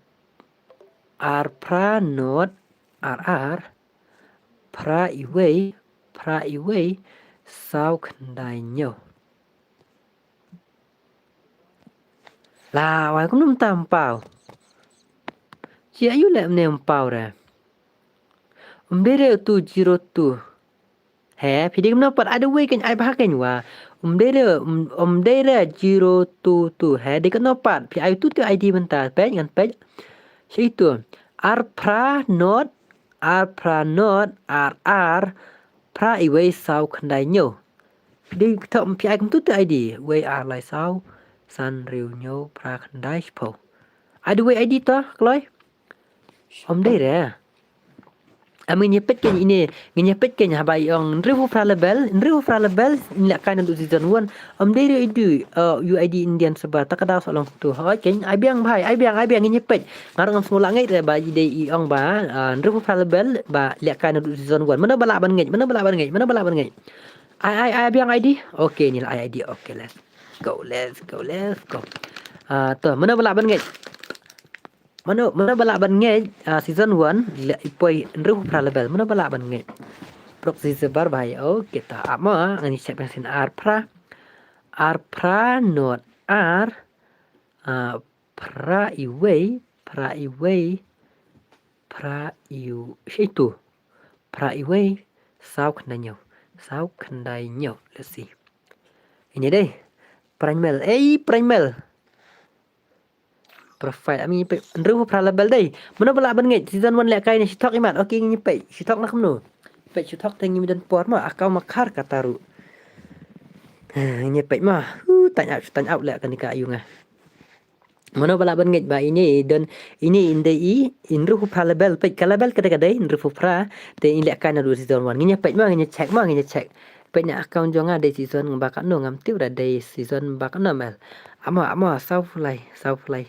ar phra not ar ar. Phra iwei, phra iwei saw khyndai hynñiew. La wai kumno mynta ym paw. Jia yu leh mne ym paw re. Um dei re two zero two. He, phi dei kumno pat, either way kan ai bha kan wa. Um dei re, um, um dei re zero two two. He, dei kumno pat, phi ai tu tu I D mynta, peit ngan peit. Shi tu. Ar phra not, ar phra not, ar ar, phra iwei saw khyndai hynñiew. Dei kata phi ai kumtu tu I D. Wei ar lai saw, san hynriew hynñiew, phra khyndai shiphew. Either way I D to, kloi. Um dei re. Am ngin ïa peit kein ine, ngin ïa peit kein haba i ong hynriew phra level, hynriew phra level, in leh kai naduh season one. Um dei re i du, uh, U I D Indian saba, ta ka daw sa long tu. Hoi kein, ai biang bhai, ai biang, ai biang ngin ïa peit. Nga ruh ngam sngewlah ngeit re ba i dei i ong ba, uh, hynriew phra level, ba leh kai naduh season one. Mano ba lah ban ngeit, mano ba lah ban ngeit, mano ba lah ban ngeit. Ai, ai, ai biang I D. Okay, ni lah ai I D. Okay, let's go, let's go, let's go. Uh, to, mano ba lah ban ngeit. Mano, mano ba lah ban ngeit, ah, season one, le, i poi hynriew phra level, mano ba lah ban ngeit. Proxy server bhai, okay ta, ap mo, ngan check pynban shisien ar phra. Ar phra not ar, ah, phra iwei, phra iwei, phra iw-, shi tu. Phra iwei, saw khyndai hynñiew, saw khyndai hynñiew, let's see. Ini dei, Primal, eh, Primal. Profile, am ngin peit, hynriew phra level dei. Mano ba lah ban ngeit, season one leh kai ne, shi thok imat, okay, ngin peit, shi thok na kumno. Peit shi thok te ngim don por ma, account ma khar kata ruh. Ngin peit ma, hu, tang up, tang up leh kane ka ayu nga. Mano ba lah ban ngeit ba ine i don, ine in dei i, hynriew phra level, peit ka level ka dei ka dei, hynriew phra, te in leh kai naduh season one. Ngin peit ma, ngin check ma, ngin check. Peit na account jong nga dei season ba katno ngam tip ra dei season ba katno mel. Amo, amo, saw phew lai, saw phew lai.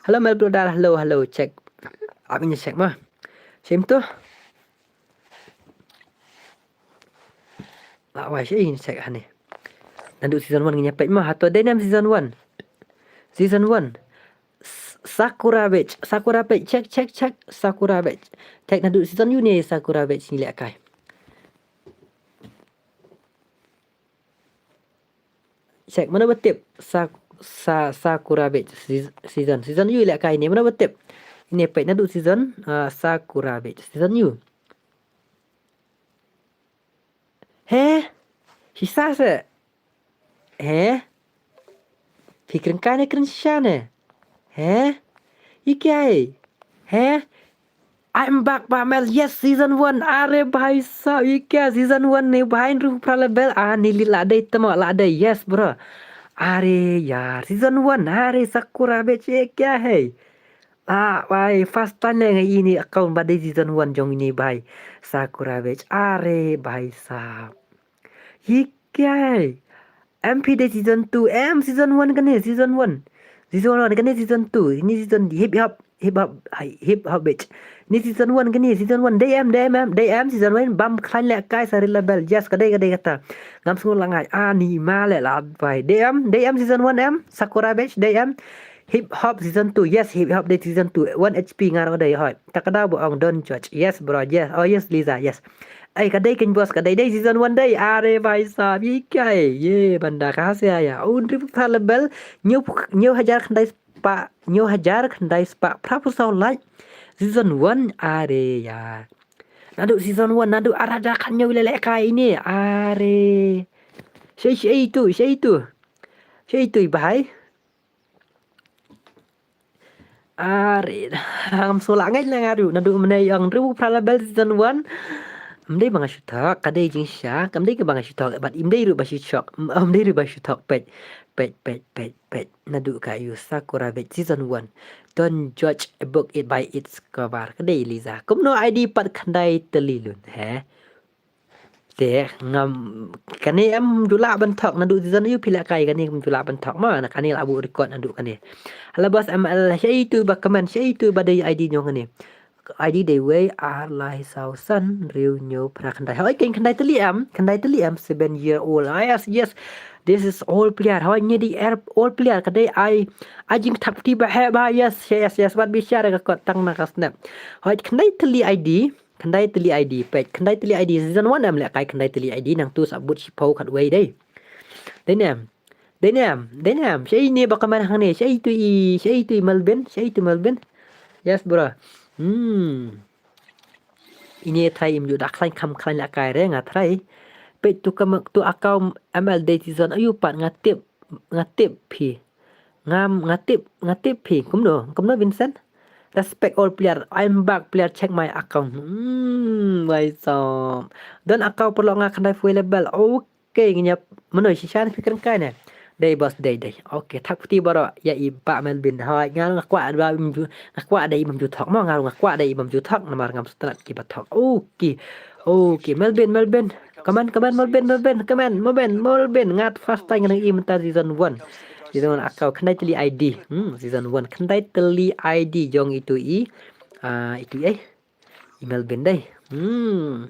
Hello, mel brother, hello, hello, check. Ap ngin check ma. Shem tu. La wai shi ngin check hane. Naduh season one ngin peit ma, hato dei ne em season one. Season one. S- Sakura Beach. Sakura Beach. Check, check, check. Sakura Beach. Check naduh season U ne Sakura Beach ngi lehkai. Check, mano ba tip? Sa, sa, Sakura Beach seas- season. Season U lehkai ne, mano ba tip? Ine peit naduh season, ah, Sakura Beach season U. He? Shisha se? He? Phi kren kai ne kren shisha ne? He? Ïa kiei? He? I'm back, Bah Mel. Yes, season one. Are bhai sahab, ïa kiei season one ne bhai, hynriew phew phra level. Ah, ni li la dei tamo la dei. Yes, bro. Are yaar, season one. Are Sakura Beach, ïa kiei. Ah, bhai, first time ne nga ïohi ine i account ba dei season one jong ine i bhai. Sakura Beach. Are bhai sahab. Ïa kiei. Em phi dei season two. Em season one kane, season one. Season one kane, season two. Ine season hip hop, hip hop, hai, hip hop beach. Ine season one kane, season one. Dei em, dei em, em, dei em season one. Bam khlaiñ lehkai sa hynriew level. Yes, ka dei, ka dei kata. Ngam sngewlyngngai. Ah, ni ma leh la bhai. Dei em, dei em season one em. Sakura Beach, dei em. Hip hop season two. Yes, hip hop dei season two. One H P nga ruh dei hoi. Ta ka daw ba ong don't judge. Yes, bro. Yes. Oh, yes, Liza. Yes. Ai, ka dei kein boss, ka dei, dei season one dei. Are bhai sahab, ïa kiei. Ye, banda ka hasia ïa. Hynriew phew phra level. Hynñiew, hynñiew hajar khyndai spah, hynñiew hajar khyndai spah phra phew saw like. Season one, are yaar. Naduh season one, naduh ar hajar khathynñiew lehkai ine. Are. Shaei, shaei tu, shaei tu. Shaei tu i bhai. Are, ngam sngewlah ngeit la nga ruh, naduh mynne ong hynriew phew phra level season one. Ym dei ba nga shu thok, ka dei jingshisha, kam dei kaba nga shu thok, bad ym dei ruh ba shu thok, ym dei ruh ba shu thok, peit, peit, peit, peit, peit. Naduh ka ïoh Sakura Beach season one. Don't judge a book it by its cover. Ka dei Liza. Kumno I D pat khyndai tylli lun, he? Te ngam, kane em ju lah ban thok naduh season U phi lehkai, kane em ju lah ban thok ma, na kane la buh record naduh kane. Hello boss M L, shaei tu ba comment, shaei tu ba dei I D jong kane. I D dei wei ar lai saw san hynriew hynñiew phra khyndai. Hoi, kein khyndai tylli em, khyndai tylli em, seven year old. Ah, yes, yes. This is all player. Hoi, ine dei all player, ka dei ai, ai jingthap ti ba heh ba, yes, yes, yes, wat bi share ka kot tang na ka snap. Hoi, khyndai tylli I D. Khyndai tylli I D, peit, khyndai tylli I D, season one em lehkai khyndai tylli I D, nangtu sa bud shiphew khatwei dei. Dei ne em, dei ne em, dei ne em, shaei ne ba comment hangne, shaei tu i, shaei tu i Melvin, shaei tu Melvin. Yes, bro. Hmm. Ine trai im ju da khlaiñ kham khlaiñ lehkai re nga trai. Peit tu kam tu account M L dei season ayu pat nga tip, nga tip phi. Ngam, nga tip, nga tip phi. Kumno, kumno Vincent? Respect all player. I'm back player, check my account. Hmm, wai som. Don account paralok nga khyndai phew level. Okay, ngi ïa mano shisha ne phi kren kai ne. Dei boss, dei, dei. Okay, thak phuti baroh ïa i Bah Melvin. Hoi, nga nga kwah da im ju, nga kwah da im ju thok mo, nga nga kwah da im ju thok namar ngam sngewtynnat kiba thok. Okay. Okay, Melvin, Melvin. Comment, comment, Melvin, Melvin, comment, Melvin, Melvin. Ngat first time nga nang i mynta season one. Season one account khyndai tylli I D. Hmm, season one khyndai tylli I D jong itu i. Ah, itu i, eh. I Melvin dei. Hmm.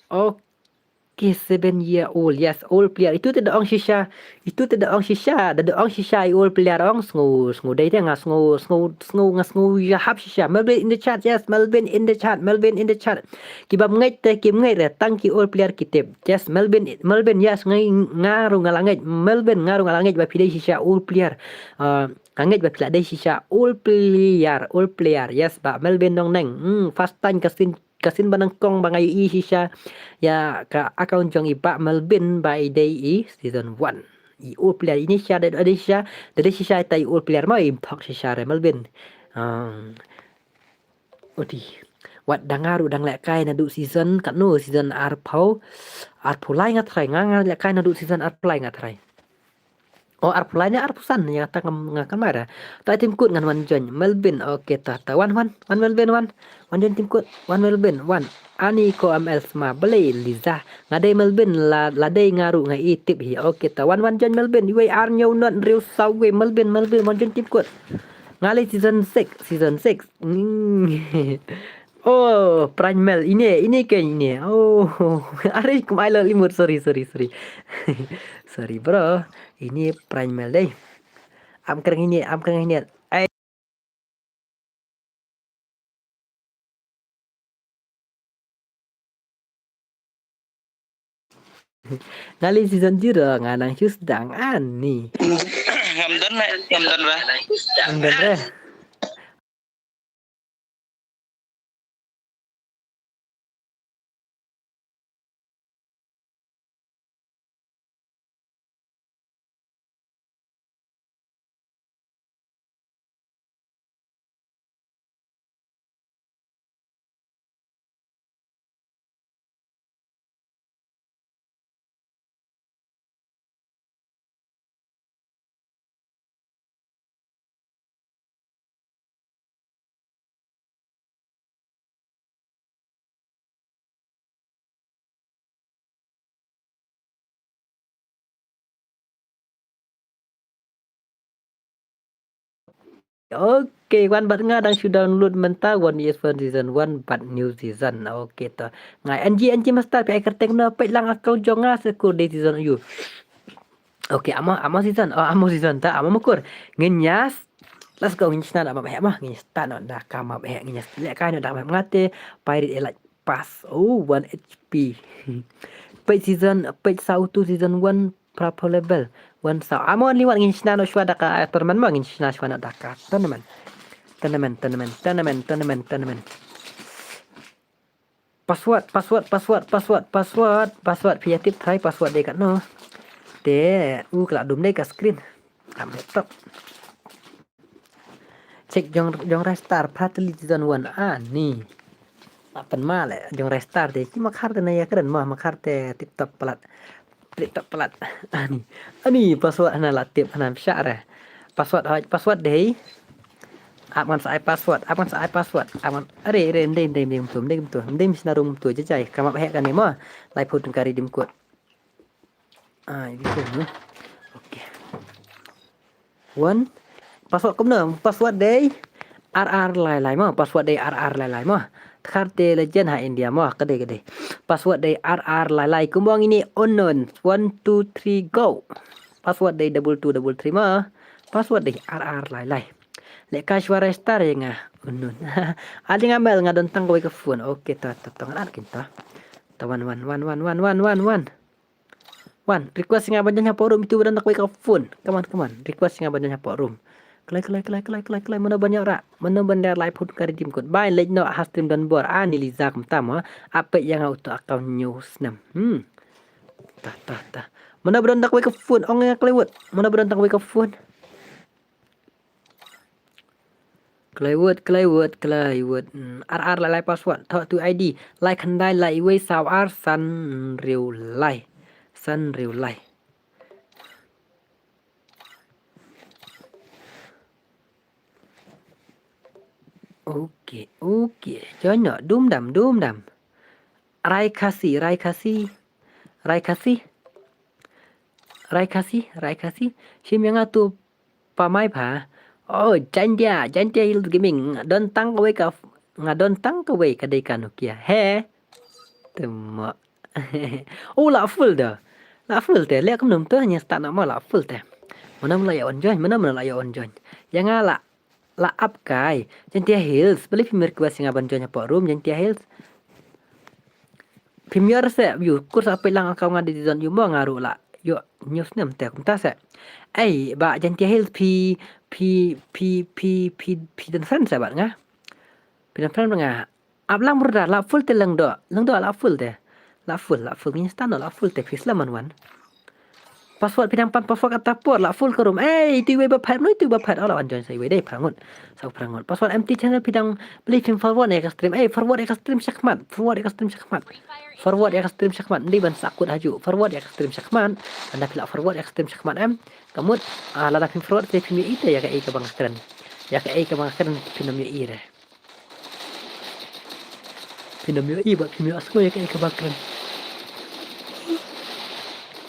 Okay, seven year old. Yes, all player. Itu te da ong shisha. Itu te da ong shisha, da da ong shisha i all player ong sngew, sngew dei te nga sngew, sngew, sngew, nga sngew ïa hap shisha. Melvin in the chat, yes, Melvin in the chat, Melvin in the chat. Ki bym ngeit te kim ngeit re, tang ki all player ki tip. Yes, Melvin, Melvin, yes, ngai nga ruh nga la ngeit. Melvin nga ruh nga la ngeit ba phi dei shisha all player. Ah, nga ngeit ba phi la dei shisha all player, all player. Yes, Bah Melvin Nongneng. Hmm, first time ka sien ka sien ba nyngkong ba nga ïohi shisha ïa ka account jong i Bah Melvin ba i dei i season one. I all player ini shisha da dei shisha, da dei shisha ita i all player ma im thok shisha re Melvin. Um, oti. Wat da nga ruh dang lehkai naduh season katno, season arphew, arphew lai nga tharai, nga nga lehkai naduh season arphew lai nga tharai. Oh, arphew lai ne arphew san ïa kata ngam, nga kynmaw re. Ta team kut ngan wan join Melvin. Okay, ta, ta wan, wan, wan Melvin, wan. Wan join team kut, wan Melvin, wan. Ani ko M L sma, balei Liza. Nga dei Melvin, la, la dei nga ruh nga i tip hi. Okay, ta wan, wan join Melvin. Iwei ar hynñiew nod hynriew saw wei Melvin, Melvin, wan join team kut. Nga lei season six, season six. Mm. Oh, Prime Mel. Ine, ine ke ine. Oh, are kum ai lo limut. Sorry, sorry, sorry. Sorry, bro. Ine Prime Mel dei. Am kren ini, am kren ini. Ai. Nga leh season zero, nga nang shu sdang ani. Ngam don re, ngam don re. Ngam don re. Okay, wan bad nga dang shu download mynta One Year One Season One bad New Season. Okay to. Nga N G, N G Master, phi ai kyrteng no, peit lang account jong nga, shu kur dei season aiu. Okay, amo, amo season. Oh, amo season ta, amo makur. Ngin ïa s-, let's go, ngin shna da map heh mo. Ngin start noh da ka map heh, ngin ïa s-, leh kai noh da map nga te, Pirate Elite Pass. Oh, one H P. Peit season, peit sa utu season one, purple level. One sa. Amo only one, ngin shna noh shuwa da ka, eh, tournament mo, ngin shna shuwa noh da ka tournament. Tournament, tournament, tournament, tournament, tournament. Password, password, password, password, password, password, phi ïa tip try password dei katno. Te, u ka la dum dei ka screen. Am laptop. Check jong, jong Rai Star, Bradley season one. Ani. Apan ma le, jong Rai Star te, ki makhar te na ïa kren mo, makhar te tip top palat. Tip top palat. Ani. Ani, password hana la tip, hana pisa re. Password, hoi, password dei. Ap ngan sa ai password, ap ngan sa ai password, ap ngan, are, are, ndei, ndei, ndei, mtu, ndei, mtu, ndei, misna rum, mtu, jajai, ka map heh kane mo, lai phut ka redeem code. Ah, ini tu, hmm. Okay. One, password kumno, password dei, R R lai lai mo, password dei R R lai lai mo, Khar te legend ha India mo, ka dei, ka dei. Password dei R R lai lai, kumba ong ini unknown, one, two, three, go. Password dei double two, double three mo, password dei R R lai lai. Leh ka shuwa Rai Star ïa nga. Unknown. Adi nga mel nga don tang kawei ka phone. Okay, to, to, to, ngan at kin to. To, one, one, one, one, one, one, one, one. One, request ïa nga ban join hapoh room, itu ba don tang kawei ka phone. Come on, come on. Request ïa nga ban join hapoh room. Kloi, kloi, kloi, kloi, kloi, kloi. Mano ban ïoh rah? Mano ban ïoh lai phone ka redeem code? Bye, leit noh ha stream don bor. Ah, ni Liza kumta mo. Ap ïa nga uto account new snem. Hmm. Tah, tah, tah. Mano ba don tang kawei ka phone? Ong ïa nga kloi wut. Mano ba don tang kawei ka phone? Kloi wut, kloi wut, kloi wut. Hmm, R R lai lai password. Thoh tu I D. Lai khyndai lai wei saw ar san hynriew lai. San hynriew lai. Okay, okay. Join noh, dum dam, dum dam. Rai Khasi, Rai Khasi. Rai Khasi. Rai Khasi, Rai Khasi. Shim ïa nga tu pa mai pha. Oh, Jaintia, Jaintia Hills Gaming. Nga don tang kawei ka, nga don tang kawei ka dei ka Nokia. He. Te mo. Oh, la full da. La full te. Leh kumno to, ngi start noh mo, la full te. Mano mano la ïa wan join, mano mano la ïa wan join. Ïa nga la, la ap kai. Jaintia Hills, balei phim request ïa nga ban join hapoh room, Jaintia Hills? Phim ïoh re se, ïu, kur sa peit lang account nga dei season ïu mo, nga ruh la ïoh new snem te kumta se. Ei, ba Jaintia Hills phi, phi, phi, phi, phi, phi don friend se bad nga. Phi don friend bad nga. Ap lang brother, la full te Lyngdoh. Lyngdoh la full te. La full, la full. Ngin start noh la full te, phi slem ban wan. Password phi dang pan password kata por, la full ka room. Ei, itu iwei ba phet, no itu ba phet. Oh, la wan join sa iwei dei, phra ngut. Sa phra ngut. Password M T channel phi dang, balei phim forward ïa ka stream. Ei, forward ïa ka stream shakhmat. Forward ïa ka stream shakhmat. Forward ïa ka stream shakhmat. Ndei ban sa kut haju. Forward ïa ka stream shakhmat. Lada phi la forward ïa ka stream shakhmat em. Ka mut, ah, lada phim forward te phim ïohi te ïa kaei kaba nga kren. Ïa kaei kaba nga kren phim ïohi re. Phim ïohi bad phim ïohsngew ïa kaei kaba kren.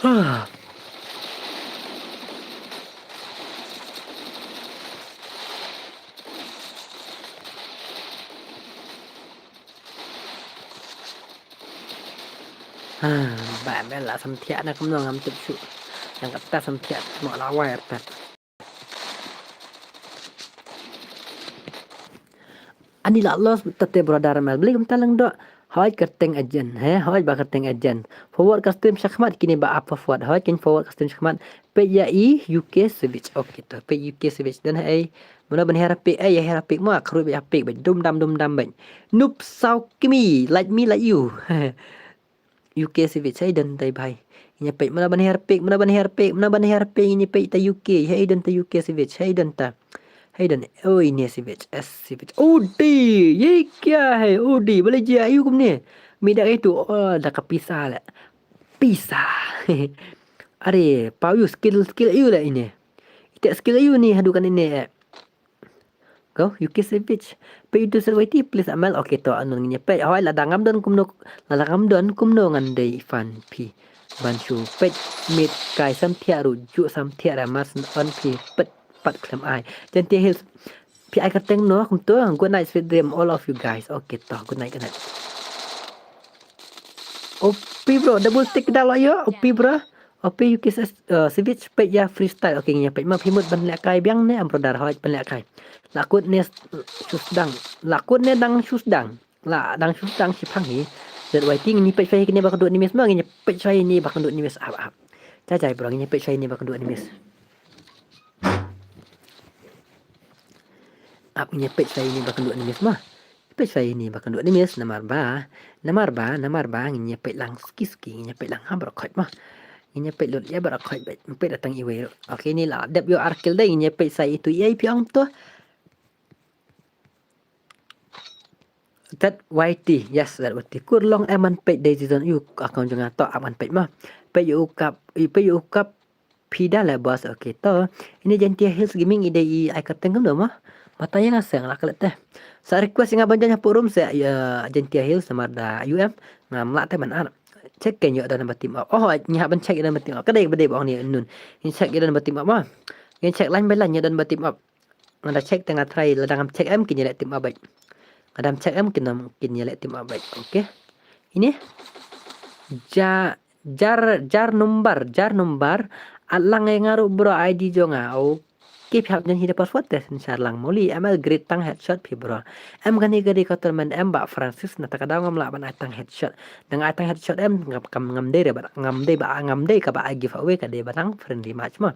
Ah. Ah, ba me la samthiah na kumno ngam tip shuh. Yang kata samthiah mo la wai artat. Ani la lost te brother Mel. Beli kumta lang dok. Hoi kyrteng agent, he, hoi ba kyrteng agent. Forward ka stream shakhmat kine ba ap forward. Hoi kin forward ka stream shakhmat. Peit ïa i U K Savage. Okay to, peit U K Savage dan, he. Mano ban hera pick, eh, ïa hera pick ma, kru ïa pick, bet dum dam dum dam bet. Noob saw kimi, like me, like you. U K Savage, hey don tai bhai. Ïa peit, mano ban hera pick, mano ban hera pick, mano ban hera pick, ïa peit ta U K, hey don ta U K Savage, hey don ta. Hey don, oh ine Savage, S Savage. Oh di, ye kya hai, oh di, bale jia ayu kumne. Mi da itu, oh da ka pisa le. Pisa. Are, pau yu skill, skill ayu le ine. Ite skill ayu ni hadu kan ine. Go, U K Savage. Peit U K Savage, please, Amel. Okay to, anun ngin ïa peit. Hoi, lada ngam don kumno, lada ngam don kumno ngan dei fan phi. Ban shu peit mit kai sam thiah ruh, ju sam thiah ra mar san on phi pet pat khlem ai. Jan tia hills. Phi ai kyrteng no kumto, good night, sweet dream, all of you guys. Okay to, good night, good night. Opi bro, double tick dah lo yo, opi bro. Opi U K S, uh, Savage peit ïa freestyle. Okay, ngin ïa peit ma phi mut ban lehkai biang ne, am brother hoi ban lehkai. Lakut ne susdang. Lakut ne dang susdang. La dang susdang shiphang hi. Zat wai ting ni peit shai kine ba kadu ni miss ma, ngin ïa peit shai ni ba kadu ni miss ap ap. Jajai bro, ngin ïa peit shai ni ba kadu ni miss. Ap ngin ïa peit shai ni ba kadu ni miss ma. Peit shai ni ba kadu ni miss namar ba. Namar ba, namar ba ngin ïa peit lang ski ski, ngin ïa peit lang ha ba khot ma. Ngin ïa peit lut ïa ba khot ba. Peit datang iwei. Okay ni la dep yo arkil dei, ngin ïa peit shai itu ïa phi ong to. That Y T, yes, that Y T. Kur long em man peit dei season yu account jong nga to am man peit ma. Peit yu kap, peit yu kap pida le boss, okay to. Ini Gentia Hills Gaming ide i ai kyrteng kam do ma. Mata yang aseng la klet teh. Sa request nga ban jan hapo room se ya Gentia Hills namar da U M ngam la te ban ar. Check ken yo dan ba team up. Oh, nya ban check dan ba team up. Kadai ba dei ba ong ni nun. Ni check dan ba team up ma. Ni check line by line yo dan ba team up. Nga da check te nga try, lada ngam check em kin ïaleh team up bad. Nga da check em kin kin ïaleh team up bad. Okay. Ini ja jar jar number, jar number. At lang ïa nga ruh bro I D jong nga. Okay, phi hap jan hi da password te shen shar lang moli. M L great tang headshot phi bro. Em kani kani ka tournament em ba Francis na ta ka daw ngam lah ban ai tang headshot. Dang ai tang headshot em ngam kam ngam dei re ba ngam dei ba ngam dei ka ba ai giveaway ka dei ba tang friendly match ma.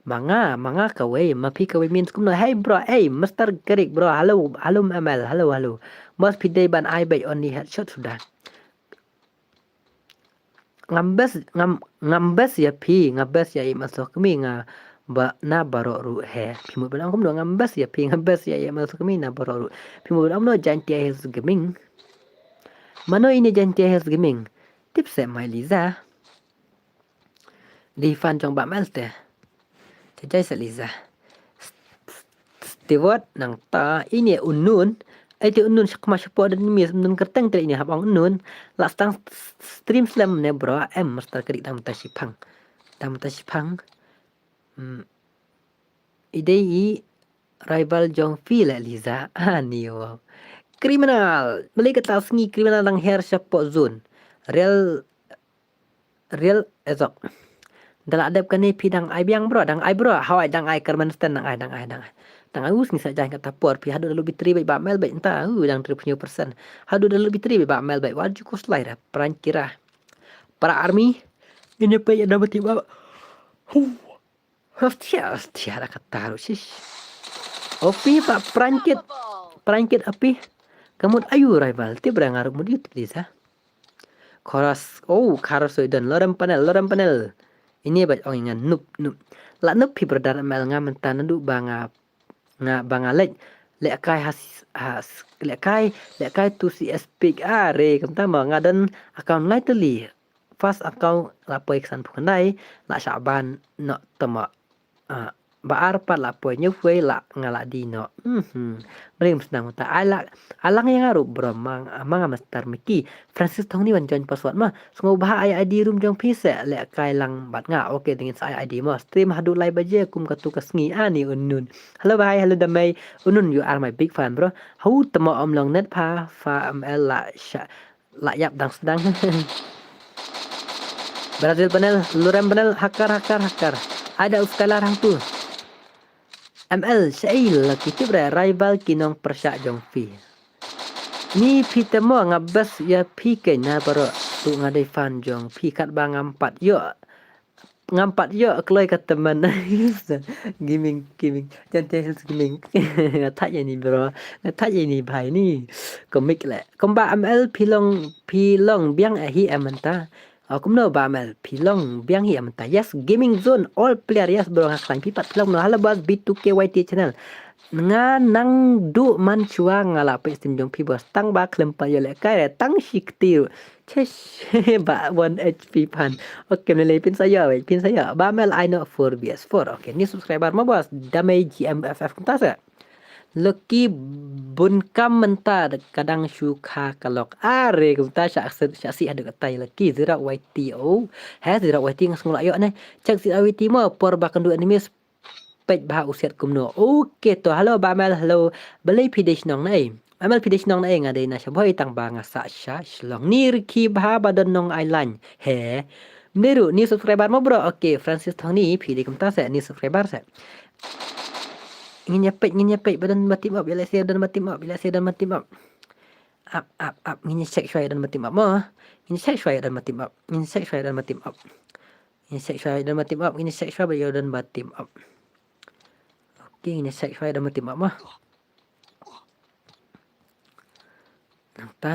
Ma nga, ma nga kawei, ma phi kawei means kumno. Hey bro, hey Mister Greek bro, hello, hello M L, hello, hello. Boss phi dei ban ai bad only headshot suda. Ngam best, ngam ngam best ïa phi, ngam best ïa i masuk kami nga ba na baroh ruh he. Phi mut ban ong kumno ngam best ïa phi, ngam best ïa i masuk kami na baroh ruh. Phi mut ban ong kumno Gentia Hills Gaming. Mano ini Gentia Hills Gaming. Tip se mai Liza. Di fan jong ba mel te. Te jai sa Liza. Stewart nang ta ini unnun. Ai te unnun shakma shapo dan mis unnun kerteng te ini hap ong unnun. La stang stream slam ne bro em Mister Greek dang mata shipang. Dang mata shipang. Hmm. Idei i rival jong phi le Liza. Ani wow. Criminal. Mali kata sngi criminal dang her shapo zone. Real Real ezok. Da la dep kane phi dang ai biang bro, dang ai bro. Hawai dang ai Kerman Sten dang ai, dang ai, dang ai. Dang ai us ngi sa jang kata por phi haduh da lu bitri bai ba mel bai enta, uh, dang tri pnyo persen. Haduh da lu bitri bai ba mel bai. Wajib kus lai ra pran kira. Para army. Ini pe ada beti ba. Huh. Hostia, hostia da kata ru sis. Opi pa prankit. Prankit api. Kamut ayu rival. Ti bra ngaruh mut yut please ha. Chorus. Oh, chorus so don. Lorem panel, lorem panel. Ini bat ong ingan nup nup. La nup phi brother mel nga mentana du ba nga nga ba nga lek lek kai has has lek kai lek kai tu si speak are kanta ma nga don account lightly. First account la poi ksan phu khandai la sha ban no tama. Ah, ba ar pat la poi nyuh wei la nga la di no. Mhm. Bring snang uta ai la alang yang aru bro mang mang Mister Mickey. Francis Thongni wan join password ma. Sngo ba ai I D room jong phi se lek kai lang bat nga. Okay dingin sa ai I D ma. Stream hadu lai baje kum katu ka sngi ani unnun. Hello bhai, hello damai. Unnun you are my big fan bro. Hau tama om long net pha pha M L la sha la yap dang sedang. Brazil panel, lurem panel, hakar hakar hakar. Ada uskalar hang tu. M L shail la kitip re rival kinong persyak jong phi. Ni phi te mo nga best ïa phi keiñ na baroh. Tu nga dei fan jong phi katba ngam pat ïoh. Ngam pat ïoh kloi ka tymmen. Gaming, gaming. Jan te gaming. Nga thait ïa ni bro. Nga thait ïa ni bhai ni. Komik le. Kumba M L phi long, phi long biang ahi em mynta. Oh, kumno ba M L phi long biang hi em mynta. Yes, gaming zone all player. Yes bro, nga khlaiñ phi pat phi long no. Hello boss, B two K Y T channel. Nga nang duh man shuwa nga la peit stream jong phi boss. Tang ba khlem pat ïoh lehkai re tang shi kti ruh. Chesh ba one H P phan. Okay, mele phin sa ïoh, wei phin sa ïoh. Ba mel I know four V S four. Okay, new subscriber mo boss. Dame G M F F kumta sa. Lucky bun kam mynta ka dang shu kha ka lok. Are kumta sha sha si haduh katai Lucky zero Y T O. He zero Y T nga sngewlah ïoh ne. Check zero Y T mo por ba kynduh enemies. Peit bha u siat kumno. Okay to, hello ba Mel, hello. Balei phi dei shnong na ei? Ba Mel phi dei shnong na ei? Nga dei na Shabhoi tang ba nga sah sha Shillong. Ni rikhi bha ba don nong ai lain. He. Mneru, new subscriber mo bro. Okay, Francis Thongni phi dei kumta se, new subscriber se. Ngin ïa peit, ngin ïa peit ba don ba team up, ïa lehse don ba team up, ïa lehse don ba team up. Up, up, up. Ngin ïa check shuwa ïa don ba team up mo. Ngin ïa check shuwa ïa don ba team up. Ngin ïa check shuwa ïa don ba team up. Ngin check shuwa ïa don ba team up, ngin check shuwa ïa don ba team up. Okay, ngin check shuwa ïa don ba team up mo. Nangta,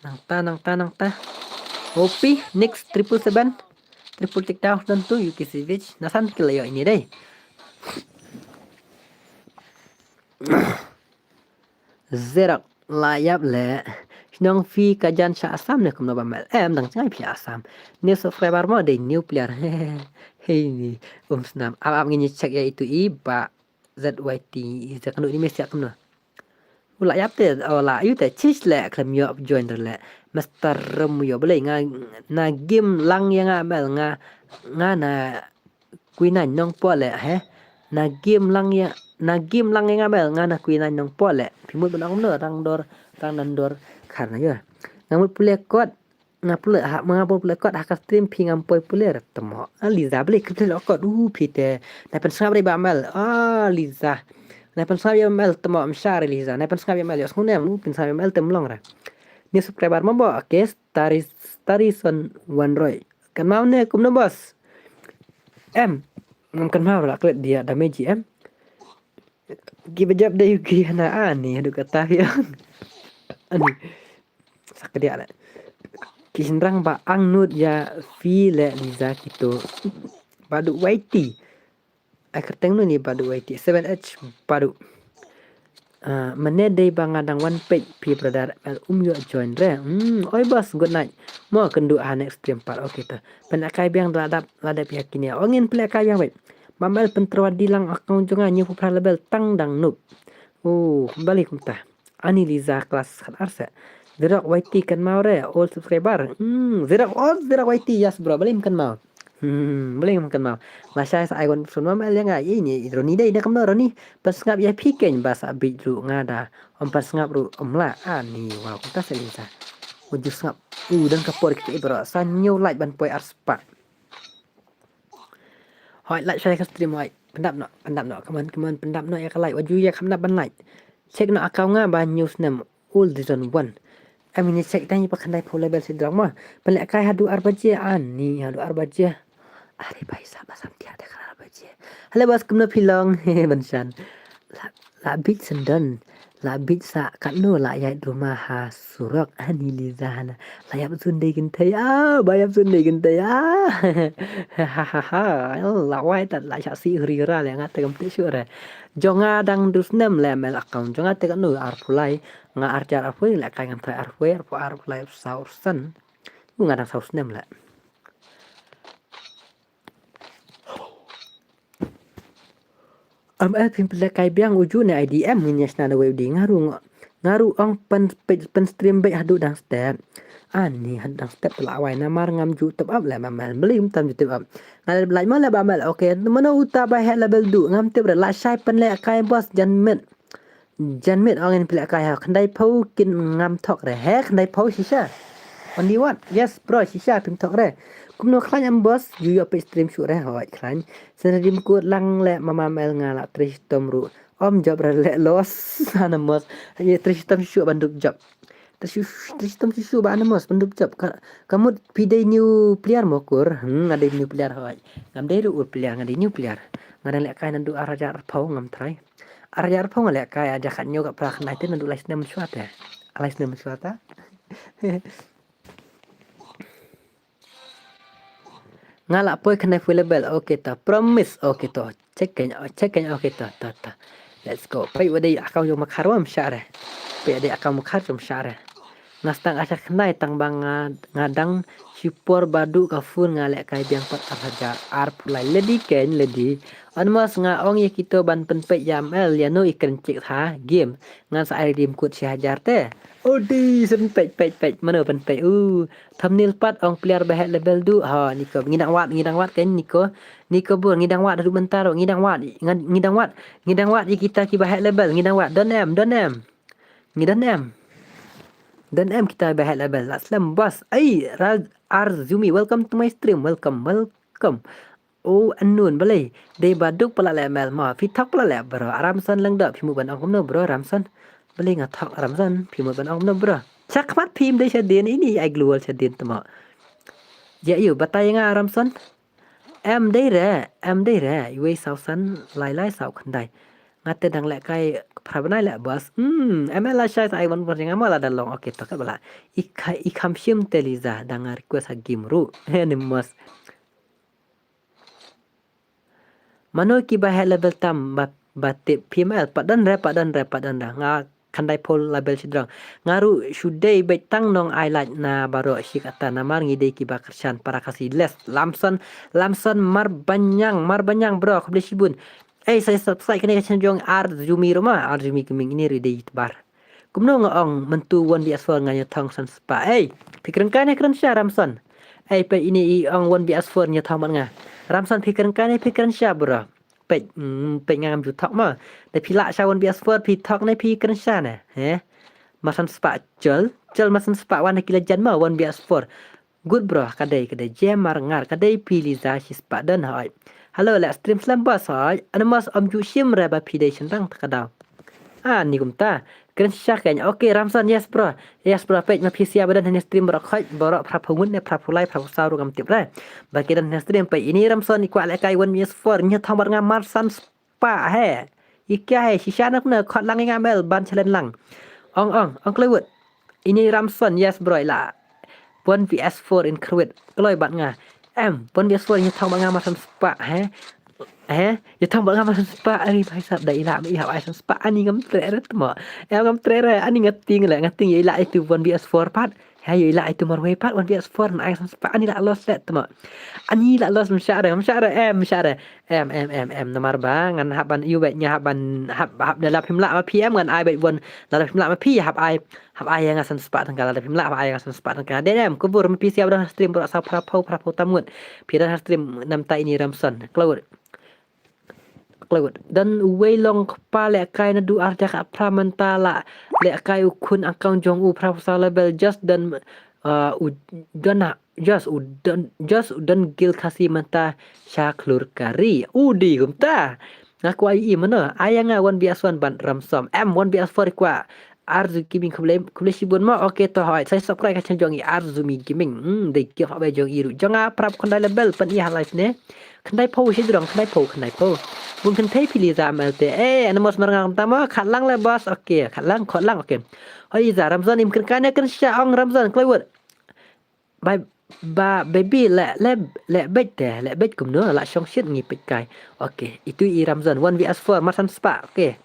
nangta, nangta, nangta. O P, next triple seven, triple takedown, don tu, Yuki Savage. Na san kill ïoh ini dei. Zerok la ïap le. Shnong phi ka jan sha Assam ne kumno ba Mel? Em, dang jngai phi Assam. New subscriber mo dei new player. Hei ni um snam. Ap ap ngin check ïa itu i ba Z Y T. Za kanu ni mesti kumno. U la ïap te, o la yu te chis le klem ïoh join le. Master rum ïoh bele nga na game lang ïa nga Mel nga nga na Kuinan Nongpoh le he. Na game lang ïa, na game lang ïa nga Mel nga na Kuinan Nongpoh le. Phi mut ban ong no rang dor, rang nan dor kar na ïa. Nga mut pule kot, nga pule ha, nga pule kot ha ka stream phi ngam poi pule re temo. Ah, Liza beli ke pule kot u phi te. Na pen sngap re ba Mel. Ah, Liza. Na pen sngap ïa Mel temo am share Liza. Na pen sngap ïa Mel ïa sngune u pen sngap ïa Mel tem long re. Ni subscriber mo bo. Okay, Starry, Starry Son One Roy. Kan mau ne kumno bos. Em, ngam kan mau la klet dia damage em. Ki bajap da yuki hana ani hadu kata yang. Ani. Sak dia le. Ki shinrang ba ang nud ya fi le Liza kito. Badu Y T. Ai kerteng nu ni badu Y T. Seven H badu. Ah, mane dei ba nga dang wan peit phi brother Mel um ïoh join re. Hmm, oi boss, good night. Mo kynduh ha next stream pat. Okay to. Pynlehkai biang da la dap, la dap ïa kine. Ong ngin pynlehkai biang wei. Ba Mel pynterwa di lang account jong nga hynñiew phew phra level tang dang noob. Oh, bali kumta. Ani Liza class khat ar se. Zerok Y T kan mau re, all subscriber. Hmm, Zerok, oh, Zerok Y T, yes bro, bali kan mau. Hmm, bling kan mau. Lashai sa ai wan sun mam el ïa nga ini Roni dei da kumno Roni. Pynsngap ïa phi keiñ ba sa bit ruh nga da. Ym pynsngap ruh ym lah. Ani wow kumta se Liza. Uju sngap. U dang ka por kita bro. Sa hynñiew like ban poi ar spah. Hoi like share ka stream hoi. Pyndap noh, pyndap noh. Come on, come on, pyndap noh ïa ka like. Uju ïa ka pyndap ban like. Check noh account nga ba hynñiew snem. All season one. Em ini check tang ba khyndai phew level si drama. Pynlehkai haduh ar baje ani haduh ar baje. Are bai sa ba sam tiak de khyndai ar baje. Hello boss kumno phi long he ban shan. La la bit sendon. La bit sa katno la ïa drama ha surok ani Liza hana. La ïap sun dei kynthei ah ba ïap sun dei kynthei ah. Ha ha ha. La wai tat la sha si hri ra le ngat te kam te shu re. Jong nga dang dus nem le mel account jong nga te katno ar phew lai. Nga ar jar ar phew lehkai ngam trai ar phew ar phew ar phew lai saw sen. U nga dang saw snem leh. Am el phin pynlehkai biang uju ne I D M ngin ïa shna da wei u di nga ruh nga ruh ong pyn pyn stream beit haduh dang step. Ani haduh dang step la wai namar ngam ju top up leh ba mel beli um tam ju top up. Nga leh like mo leh ba mel okay mano uta ba heh level du ngam tip re la shai pynlehkai boss jan met. Jan met ong in pynlehkai ha khyndai phew kin ngam thok re he khyndai phew shisha. Only one. Yes bro shisha phim thok re. Kumno khlaiñ em boss ju ïoh peit stream shuh re hoi khlaiñ. Sen rim kut lang le mama mel nga la trei shitom ruh. Om jop ra leh loss. Anamos. Ye, trei shitom shuh ban dup jop. Trei shitom shuh ba anamos ban dup jop. Ka, ka mut phi dei new player mo kur. Hmm, nga dei new player hoi. Ngam dei ruh old player, nga dei new player. Nga dang lehkai naduh ar hajar arphew ngam try. Ar hajar arphew nga lehkai, ar hajar khathynñiew khatphra khyndai te naduh lai snem mynshuwa te. Lai snem mynshuwa ta. Nga lah poi khyndai phew level, okay to. Promise, okay to. Check kein, check kein, okay to, to, to. Let's go. Peit wa dei account jong Makhar wa ym shah re. Peit wa dei account Makhar jong ym shah re. Nga sdang ar hajar khyndai tang ba nga, nga dang shu por ba duh ka phone nga lehkai biang pat ar hajar arphew lai. Lady kein, lady. Anamos nga ong ïa kito ban pynpeit ïa M L, ïa no i kren chik ha game. Ngan sa ai redeem code shi hajar te. Odi, sa pynpeit, peit, peit. Mano pynpeit? Uh, thumbnail pat ong player ba heh level duh. Ha, ni ko. Ngi dang wad, ngi dang wad kein ni ko. Ni ko bor, ngi dang wad haduh mynta ruh, ngi dang wad. Ngan, ngi dang wad. Ngi dang wad ïa kita kiba heh level, ngi dang wad. Don em, don em. Ngi don em. Don em kita ba heh level. Lah slem boss. Ai, Raz-, Arzumi, welcome to my stream. Welcome, welcome. Oh, Anun, balei? Dei ba duk pala leh M L mo. Phi thok pala leh bro. Ramson Lyngdoh, phi mut ban ong kumno bro, Ramson? Balei nga thok Ramson, phi mut ban ong kumno bro? Chakhmat phim dei shadien ini ai global shadien tmo. Ïa ïu, batai nga Ramson. Em dei re, em dei re. Iwei saw san, lai lai saw khyndai. Nga te dang lehkai phra bnai leh boss. Hmm, M L la shai sa ai wan wan nga ma la da long. Okay, to ka bala. I kha-, i kham shim te Liza, dang nga request ha game ruh. He ni mos. Mano kiba heh level tam ba, ba tip P M L, pat don re, pat don re, pat don re. Nga khyndai phew level shidrong. Nga ruh shu dei beit tang nong ai like na baroh shi katta namar ngi dei kiba kyrshan para Khasi les. Lamson, Lamson Marbaniang, Marbaniang bro, khublei shibun. Ei, sa subscribe kane ka channel jong Arzumi ruh ma, Arzumi Gaming ini ruh dei YouTuber. Kumno nga ong mynta one V S four nga ïa thong san spah. Ei, phi kren kai ne kren sha Ramson. Ei, peit ini i ong one V S four ïa thong bad nga. Ramson phi kren kai ne phi kren sha bro. Peit, mm, peit nga ngam ju thok ma. Da phi lah sha one V S four phi thok ne phi kren sha ne. He? Mar san spah jol, jol mar san spah wan ki la jan ma one V S four. Good bro, ka dei, ka dei Jem Marngar, ka dei phi Liza shi spah don hoi. Hello, leh stream slem boss hoi. Anamos om ju shim re ba phi dei shynrang ta ka daw. Ah, ni kumta. Kren sha kein. Okay, Ramson, yes bro. Yes bro, peit ma phi sia ba don hane stream bro khoi, bro phra phew ngut ne phra phew lai, phra phew saw ruh ngam tip re. Ba ki don hane stream peit ini Ramson i kwah lehkai one V S four, ngi thong bad nga mar san spah he. I kya he, shisha nak na khot lang i nga M L ban challenge lang. Ong, ong, ong Klewood. Ini Ramson, yes bro, i la. One V S four in Kruid. Kloi bad nga. Em, one V S four ïa thong bad nga mar san spah, he? He? Ïa thong bad nga mar san spah, ari bhai sab da i la, i hap ai san spah, ani ngam treh re tmo. Em ngam treh re, ani nga tieng le, nga tieng ïa i la itu one V S four pat. He, ïa i la itu marwei pat, one V S four, na ai san spah, ani la loss le tmo. Ani la loss msha re, msha re, em, msha re. Em, em, em, em, namar ba, ngan hap ban, ïu beit, nga hap ban, hap, hap da la phim lah ma phi em, ngan ai beit one, la phim lah ma phi, hap ai, hap ai ïa nga san spah tyngka, la phim lah, hap ai ïa nga san spah tyngka. Dei em, kubur, ma phi sia ba don ha stream, bro, sa phra phew, phra phew tam ngut. Phi don ha stream, namta ini Ramson, Cloud. Cloud. Don uwei long kpa lehkai naduh ar hajar khatphra mynta la lehkai u khun account jong u phra phew saw level just don, uh, u don ha Just u don, just u don gil Khasi mynta sha khlur kari. U dei kumta. Nga kwah ïohi mano. Ai ïa nga one V S one bad Ramson. Em one V S four kwah. Arzu Gaming khublei, khublei shibun mo. Okay to hoi. Sa subscribe ka channel jong i Arzumi Gaming. Hmm, dei giveaway jong i ruh. Jong nga phra phew khyndai level pyn-i ha live ne. Khyndai phew shijrong, khyndai phew, khyndai phew. Bun kynthei phi Liza M L te. Eh, Anamos Marngar kumta mo. Khat lang le boss. Okay, khat lang, khat lang. Okay. Hoi Liza, Ramson im kren kai ne kren sha ong Ramson. Claywood. Ba, ba, baby, leh, leh, leh beit te, leh beit kumno, la shong shit ngi peit kai. Okay, itu i Ramson, one V S four, mar san spah, okay.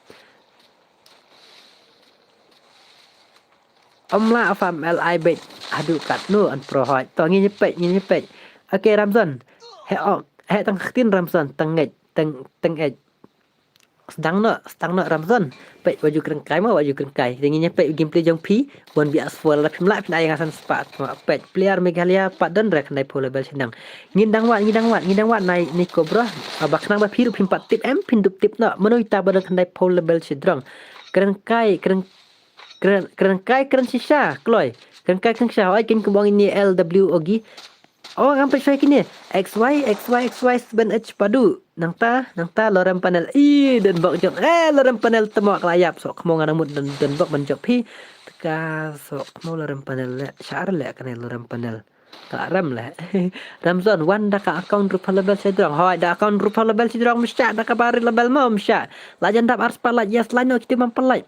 Om la fa M L I beit, haduh katno, an pro hoi. To, ngi peit, ngi peit. Okay, Ramson, he ok, he tang ktin Ramson, tang ngeit, tang, tang ngeit. Sdang noh, sdang noh Ramson. Peit, wat ju kren kai mo, wat ju kren kai. Te ngin ïa peit gameplay jong phi. One V S four la phim lah phin ai nga san spah. Peit player Meghalaya pat don re khyndai phew level shnong. Ngin dang wad, ngin dang wad, ngin dang wad nai ni ko bro. Ba khnang ba phi ruh phim pat tip em, phin dup tip noh. Mano ita ba don khyndai phew level shnong. Kren kai, kren, kren, kren kai, kren shisha, kloi. Kren kai, kren shisha. Oi, kin kumbong ini L W Ogi. Oh, ngam peit shoi kine. X Y, X Y, X Y, seven H padu. Nangta, nangta Lorem Panel. I, Donbok jong. Eh, Lorem Panel temo ka la ïap. Soh khmo nga nang mut Don, Donbok ban jop phi. Te ka soh khmo Lorem Panel le. Shah re le kane Lorem Panel. Ka rem le. Ramzon, wan da ka account rupa level sha jrong. Hoi, da account rupa level sha jrong, msha, da ka bari level mo, msha. La jan dap ar spot like, yes, like no, kiti mam pal like.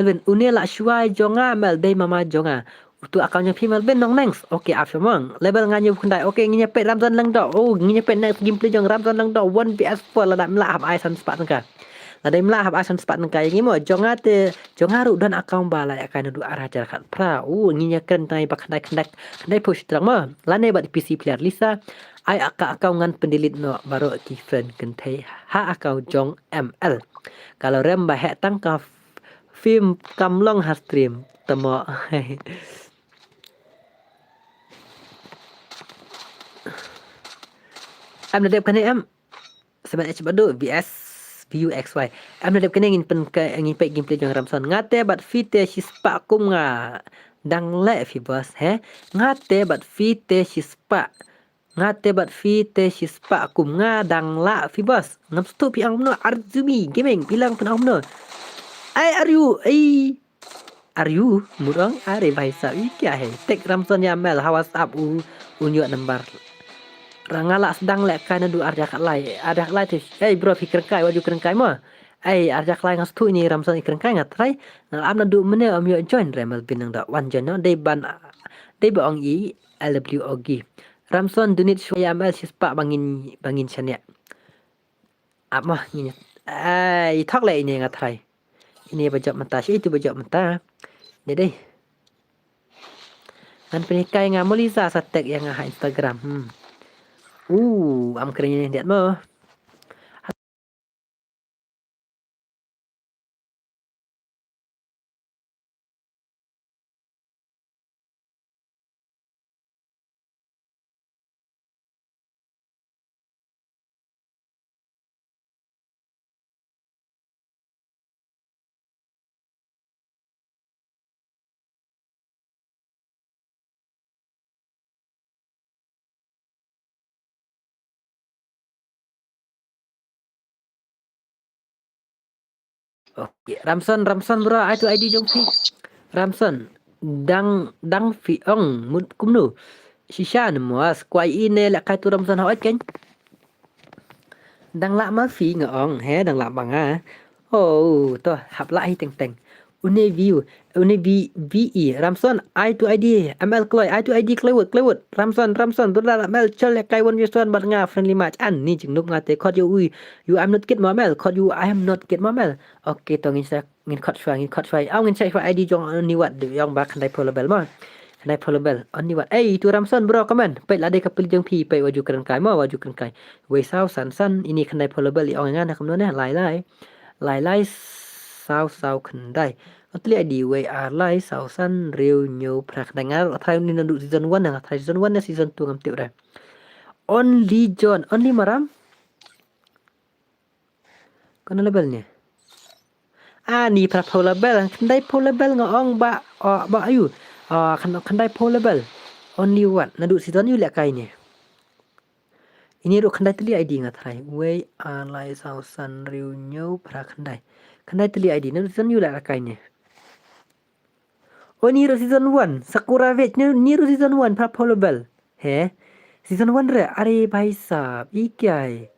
Melvin, une la shuwa jong nga, Mel, dei mama jong nga. Utu account jong phi Melvin Nongneng. Okay, ap shamong. Level nga ñiew khyndai. Okay, ngin ïa peit Ramzon Lyngdoh. Oh, ngin ïa peit next gameplay jong Ramzon Lyngdoh. One V S four lada mla hap ai san spah tyngka. Lada mla hap ai san spah tyngka ïa ngi mo. Jong nga te, jong nga ruh don account ba la ïa kai naduh ar hajar khatphra. Oh, ngin ïa kren tang ba khyndai khyndai khyndai phew shi trang mo. Lane bad P C player Lisa. Ai ka account ngan pyndelete noh baroh ki friend kynthei ha account jong M L. Ka Lorem ba heh tang ka phim kam long ha stream. Temo. Em da dep kane em. Seven H Badu V S V U X Y. Em da dep kane ngin pyn ka, ngin peit gameplay jong Ramson. Nga te bad phi te shispah kum nga. Dang leh phi boss, he? Nga te bad phi te shispah. Nga te bad phi te shispah kum nga dang lah phi boss. Ngam sngewthuh phi ong kumno, Arzumi Gaming phi la ong phi ong kumno. Ai, are you, ai, are you? Mut ong, are bhai sahab, ye kya hai? Tek Ramson ya Mel, ha WhatsApp u, u ñiuh number. Ra nga lah sdang lehkai naduh ar hajar khatlai, ar hajar khatlai te, ei bro phi kren kai, wat ju kren kai mo. Ei, ar hajar khatlai nga sngewthuh ini Ramson i kren kai nga try. Nga lah ap naduh mynne ym ïoh join re Melvin Lyngdoh, wan join noh, dei ban, dei ba ong i L W O G. Ramson donate shuwa ya Mel shispah ba ngin, ba ngin shaniah. Ap mo ngin. Ai, thok leh ine nga try. Ine ba jop mynta, shi itu ba jop mynta. Ine dei. Ngan pynhikai nga mo Lisa sa tag ïa nga ha Instagram. Hmm. Uh, am kren ine diat mo. Okay, Ramson, Ramson bro, ai tu I D jong phi. Ramson, dang, dang phi ong, mut kumno. Shisha ne muas, kwai ine lehkai tu Ramson hoi ken. Dang lah ma phi nga ong, he, dang lah ma nga. Oh, to, hap lah hi teng teng. Une view, une V, V E, Ramson, I to I D, M L Kloi, I to I D, Kloiwut, Kloiwut, Ramson, Ramson, Dula, M L, Chol, Kai, One, Western, bad nga, friendly match, an, ni jingnuk nga te, khot ïa u, you, I'm not kid mo, M L, khot ïa u, I am not kid mo, M L. Okay, to ngin sa, ngin khot shwa, ngin khot shwa, aw ngin sa shwa I D jong, ni wat, ong ba khyndai phew level mo. Khyndai phew level, only one. Ei, tu Ramson bro, comment. Peit la dei ka pli jong phi, peit wa ju kren kai mo, wa ju kren kai. Wei saw san san, ini khyndai phew level, i ong ngan ha kumno ne, lai lai. Lai lai saw saw khyndai. Ka tli I D wei ar lai saw san riew hynñiew phra khyndai nga, nga try ni naduh season one, nga try season one ne season two ngam tip re. Only John, only Maram. Kano level ni? Ah, ni phra phew level, khyndai phew level nga ong ba, oh, ba ayu. Ah, khyndai phew level. Only one. Naduh season ïa u lehkai ni. Ini ruh khyndai tylli I D nga try. Wei ar lai saw san riew hynñiew phra khyndai. Khyndai tylli I D naduh season ïa u lehkai ni. Oh, ni ruh season one, Sakura Veg, ni, ni ruh season one, phra phew level. He? Season one re, are bhai sahab, i kya hai?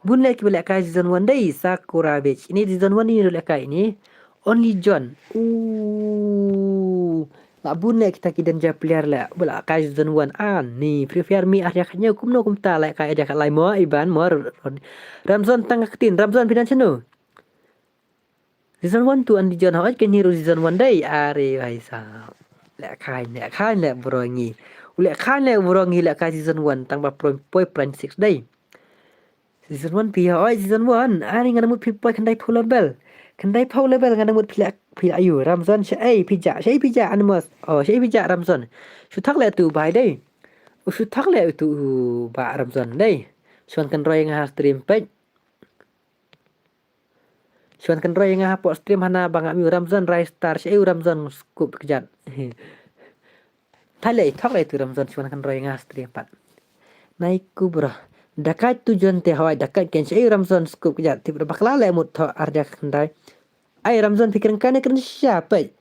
Bun leh kiba lehkai season one dei, Sakura Veg. Ini season one ni ruh lehkai ini. Only John. Ooh. La bun leh kita ki danger player leh. Ba lehkai season one. Ani, Free Fire mi ar hajar khathynñiew kumno kumta lehkai ar hajar khatlai mo, Iban mo, Ramzan tang ka ktien, Ramzan phi don shano? Season one to an di jon hoi kini ruh season one dei. Are bhai sahab. Lehkai, lehkai leh bro ngi. U lehkai leh bro ngi lehkai season one tang ba poi, poi prime six dei. Season one phi hoi season one. Are nga mut phi poi khyndai phew level. Khyndai phew level nga mut phi leh phi ayu Ramzan sha ei phi ja, sha ei phi ja Animus. Oh, sha ei phi ja Ramzan. Shu thak leh tu bai dei. U shu thak leh tu ba Ramzan dei. Shu wan kynroi nga ha stream peit. Shu wan kynroi nga hapoh stream hana ba nga mih u Ramzan rai star sha ei u Ramzan scoop kjat. Thai leh thok leh tu Ramzan shu wan kynroi nga stream pat. Nai ku bro. Dakat tu jon te hoi, dakat ken shi, ei Ramzon scoop kjat, tip da bakla le mut tho arja khyndai. Ai Ramzon phi kren kane kren shisha peit.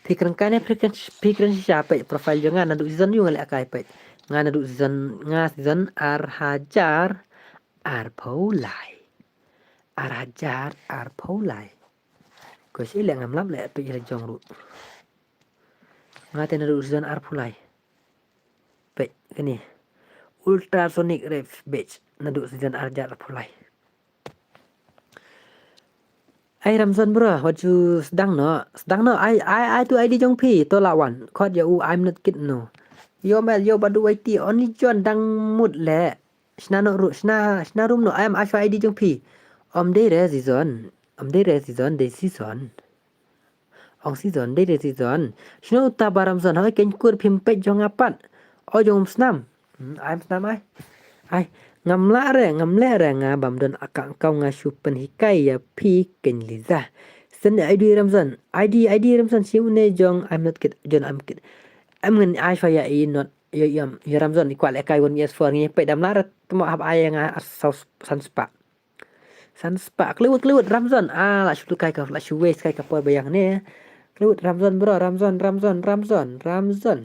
Phi kren kane phi kren, phi kren shisha peit, profile jong nga naduh season ïoh nga lehkai peit. Nga naduh season, nga season ar hajar arphew lai. Ar hajar arphew lai. Ko shi leh ngam lap leh peit ïa la jong ruh. Nga te naduh season arphew lai. Peit kane. Ultrasonic Rave Beats naduh season ar hajar arphew lai. Ai Ramzon bro, wat ju sdang noh, sdang noh, ai, ai, ai tu ID jong phi, to la wan, khot ïa u, I'm not kid no. Yo mel, yo badu Y T, only John dang mut leh. Shna noh ruh, shna, shna rum noh, ai am ai shuwa ID jong phi. Ym dei re season, ym dei re season, dei season. Ong season, dei re season. Shino uta ba Ramzon, hoi ken kur phim peit jong nga pat. O jong um snam. Hmm, ai um snam ai. Ai, ngam lah re, ngam leh re nga bam don account nga shu pynhikai ïa phi ken Liza. Send ID Ramzon, ID, ID Ramzon, shi une jong I'm not kid, John I'm kid. Em ngan ai shuwa ïa i not, ïa, ïa, ïa Ramzon, i kwah lehkai wan S four ngi peit dam lah re, temo hap ai ïa nga ar saw san spah. San spah, khlem wut, khlem wut, Ramzon. Ah, la shu kai ka, la shu waste kai ka por ba ïa nga ne. Khlem wut, Ramzon bro, Ramzon, Ramzon, Ramzon, Ramzon.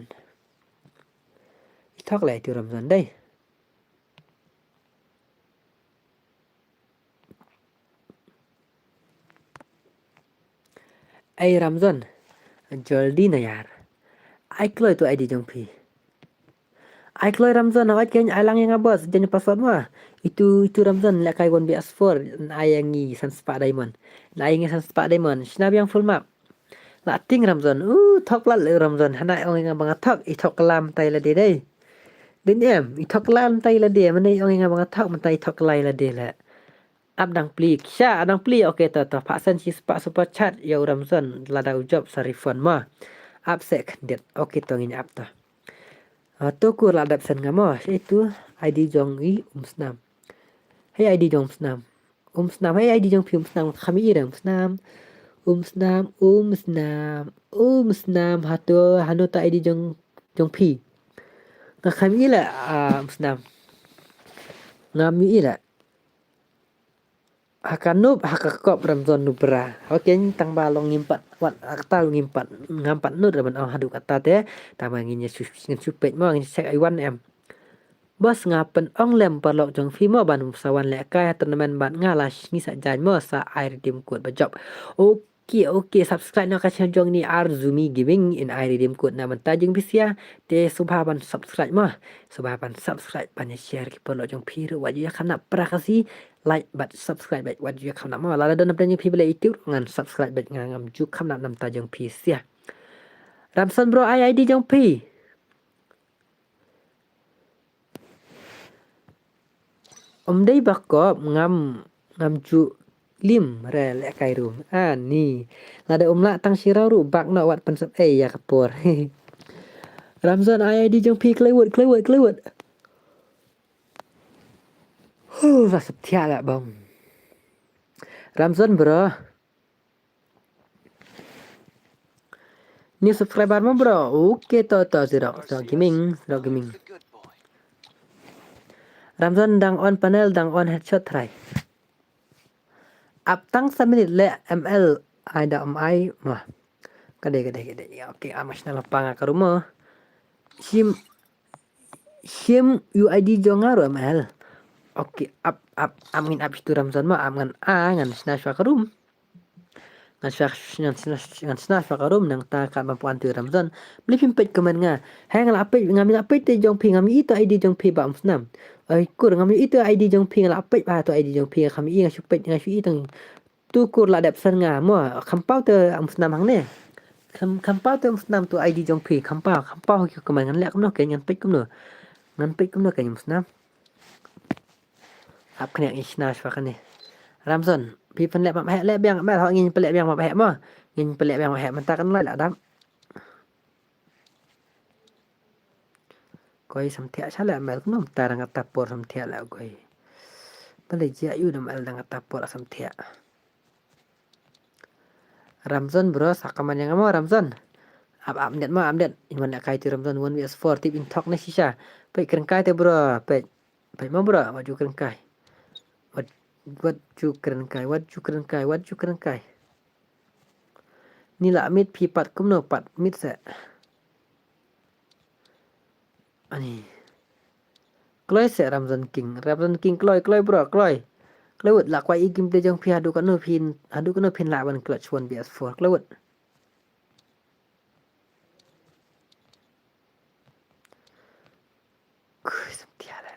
I thok leh tu Ramzon dei. Ei Ramzon, joldi na yar. Ai kloi tu ID jong phi. Ai kloi Ramzon, hoi ken ai lang ïa nga boss, jan password ma. Itu, itu Ramzon, lehkai wan bad S four, ai ïa ngi san spah diamond. Ai ïa ngi san spah diamond, shna biang full map. La ting Ramzon, u thok lad leh Ramzon, hana ong ïa nga ba nga thok, i thok kylla mynta ïa lade dei. Dei ne em, i thok kylla mynta ïa lade, mynne ong ïa nga ba nga thok, mynta i thok kylla ïa lade leh. Ap dang plie, sha, ap dang plie, okay to, to, phah send shi spah super chat, ïa u Ramzon, lada u jop sa refund mo. Ap seh khyndiat, okay to ngin ap to. Ah, to kur la dep send nga mo, shi tu, ID jong i, um snam. Hei ID jong um snam. Um snam, hei ID jong phi um snam, kham i re um snam. Um snam, um snam, um snam, hato, hano ta ID jong, jong phi. Nga kham i leh, ah, um snam. Ngam i leh. Ha ka nup, ha ka kop Ramzon nubra. Okay, tang ba long ngim pat, wat, kata long ngim pat, ngam pat nud ra ban ong haduh kata te, tang ba ngin ïa shu, ngin shu peit mo, ngin check ai wan em. Boss nga pyn ong lem paralok jong phi mo ban sa wan lehkai ha tournament bad nga la sngi sa jan mo sa ai redeem code ba jop. Okay, okay, subscribe noh ka channel jong ni Arzumi Gaming in ai redeem code na mynta jong phi sia. Te sngewbha ban subscribe mo. Sngewbha ban subscribe ban ïa share ki paralok jong phi ruh wat ju ïa khamnap pra ka si. Like bad subscribe bad wat ju ïa khamnap mo. Lada don na pdeng jong phi ba leh YouTube ngan subscribe bad nga ngam ju khamnap na mynta jong phi sia. Ramson bro ai ID jong phi. Ym dei ba kop ngam, ngam ju lim re lehkai rum. Ani. Lada um lah tang shi raw ruh bak noh wat pynsep ei ïa ka por. Ramson ai ID jong phi klewut, klewut, klewut. Huh, la sep thiah lah bong. Ramson bro. New subscriber mo bro. Okay to to Sirok, Sirok Gaming, Sirok Gaming. Ramzan dang on panel, dang on headshot try. Ap tang sa minit le M L ai da M I mo. Ka dei, ka dei, ka dei. Okay, am shna la panga ka rumo. Shim, shim U I D jong nga ruh M L. Okay, ap, ap, am ngin ap shitu Ramzan mo, am ngan a, ngan shna shwa ka rum. Ngan shna, ngan shna, ngan shna shwa ka rum nangta kat ban poi tu Ramzan. Balei phim peit comment nga. Hei nga la peit, ngam la peit te jong phi, ngam i to I D jong phi ba um snam. Ai kur ngam i to I D jong phi, nga la peit ba to I D jong phi, ngam i, nga shu peit, nga shu i tang. Tu kur la dep san nga mo, kham paw te um snam hangne. Kham, kham paw te um snam tu I D jong phi, kham paw, kham paw ki comment ngan leh kumno ke, ngan peit kumno. Ngan peit kumno ke um snam. Ap khniak ngi shna shwa kane. Ramzan, phi pynleh map heh, leh biang map heh, ngin pynleh biang map heh mo. Ngin pynleh biang map heh, mynta kan lai la dam. Koi samthiah sha leh mel kumno mynta dang kata por samthiah leh koi. Pynleh jia yu dam el dang kata por samthiah. Ramzan bro, sa comment ïa nga mo Ramzan. Ap ap net ma ap net. In wan lehkai te Ramzan one V S four tip in thok ne shisha. Peit kren kai te bro. Peit. Peit ma bro. Wat ju kren kai. Wat, wat ju kren kai. Wat ju kren kai. Wat ju kren kai. Ni la mit phi pat kumno pat mit se. Ani. Kloi se Ramzan King. Ramzan King kloi, kloi bro, kloi. Kloi wut la kwai i game te jong phi haduh kano phin, haduh kano phin la ban clutch one V S four. Kloi wut. Kuh, samthiah le.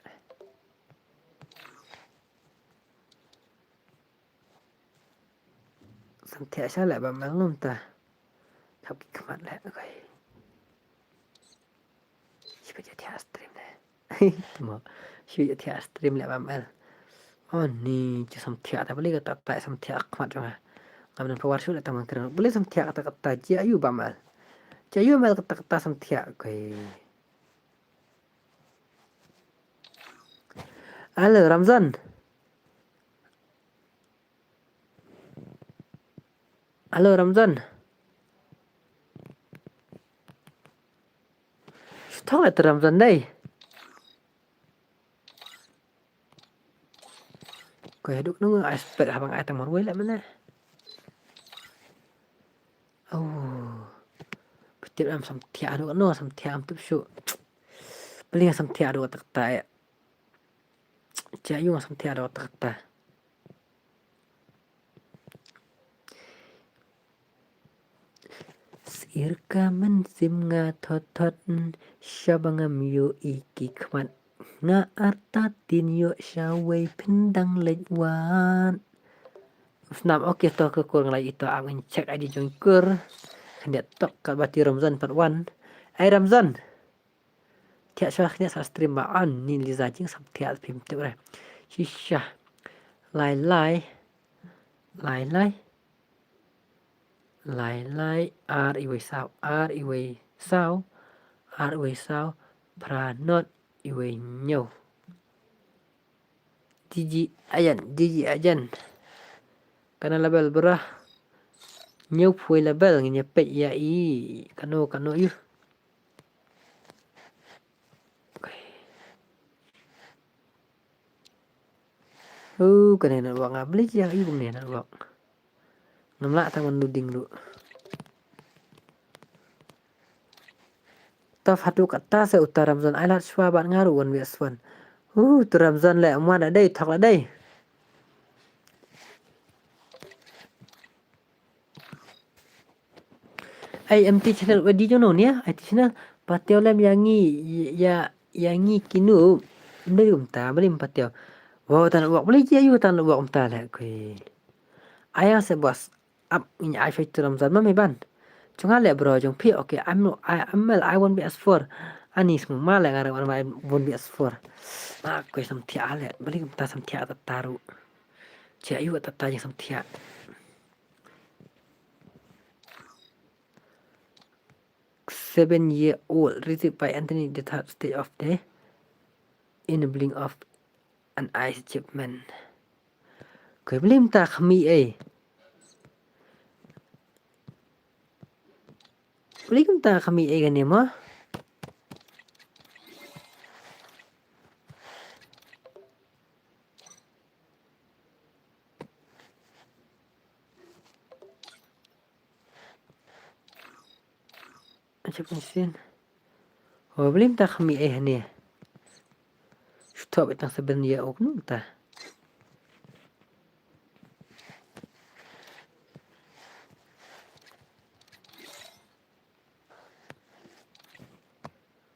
Samthiah sha le ba mel num ta. Khap ki khmat le, okay. Shi ba ja thiah stream le. Mo, shi ba ja thiah stream le ba mel. Oh ni, ju samthiah ta beli kata ta samthiah khmat jong nga. Ngam nan power shoot ta man kren. Beli samthiah kata kata ji ayu ba mel. Ji ayu mel kata kata samthiah, okay. Halo Ramzan. Halo Ramzan. Shu thong le te Ramzan dei. Ko haduh nung ai spek habang ai tang marwei le mane. Oh. Petip am samthiah haduh no samthiah am tup shu. Beli samthiah haduh tak tak. Cia yung samthiah haduh tak tak. Sir ka mynsiem nga thot thot, shaba ngam ïohi ki khmat. Nga artatien ïoh shawei phin dang leit wad. Snam, okay, to ka kur nga la ïohi to, am ngin check I D jong i kur. Khyndiat tok katba te Ramzan pat wan. Ai Ramzan. Thiah shuwa khyndiat sa stream ba an ni Liza jingsamthiah phim tip re. Shisha. Lai lai. Lai lai. Lai lai ar iwei saw, ar iwei saw, ar iwei saw, phra not iwei hynñiew. Jiji ajan, jiji ajan. Kano level bra? Hynñiewphew level, ngin ïa peit ïa i kano kano ïa u. Oh, kane network nga beli jiang ïa u kane network. Ngam lah tang ban loading ruh. Taf haduh katta se uta Ramzan, ai lad shuwa bad nga ruh one V S one. Uh, tu Ramzan leh mwan la dei, thok la dei. Ai M T channel wa di jono nia, ai T channel patio lem yangi ya yangi kinu. Beli umta, beli patio. Wow, tan wak beli ji ayu tan wak umta leh kui. Ayang se bos. Ap ngin ai fai tu Ramzan ma me ban. Chunga le bro jong phi, okay, I'm no, I, I'm L I one B S four. Ani smu ma le ngarang wan ma one B S four. Ma koi samthia le, beli ta samthia ta taru. Cia yu ta ta jing samthia. Seven year old, received by Anthony the third stage of the enabling of an ice achievement. Koi blim ta khmi ei. Blim ta khmi ei kane ma. Acha pensin. Oh, blim ta khmi eh ne. Stop itang seben ya ok nu ta.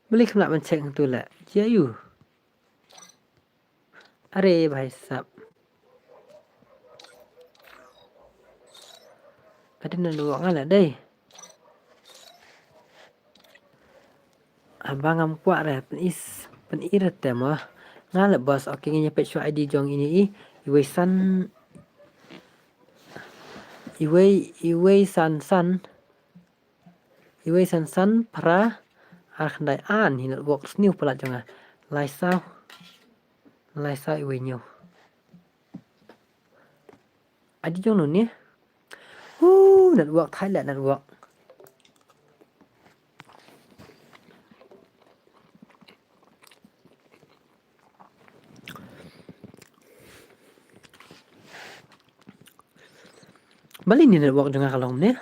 Beli khmla ban check tu la. Jia yu. Are bhai sab. Kadin na luang ala dei. Abang am kuat re pen is pen irat te mo. Ngala bos, okay, ngi pet shu I D jong ini i. Iwei san. Iwei, iwei san san. Iwei san san phra ar khyndai an hi network sniew palat jong nga. Lai saw. Lai saw iwei hynñiew. Adi jong nun ni. Hu, network thai la network. Balei ne network jong nga ka long ne?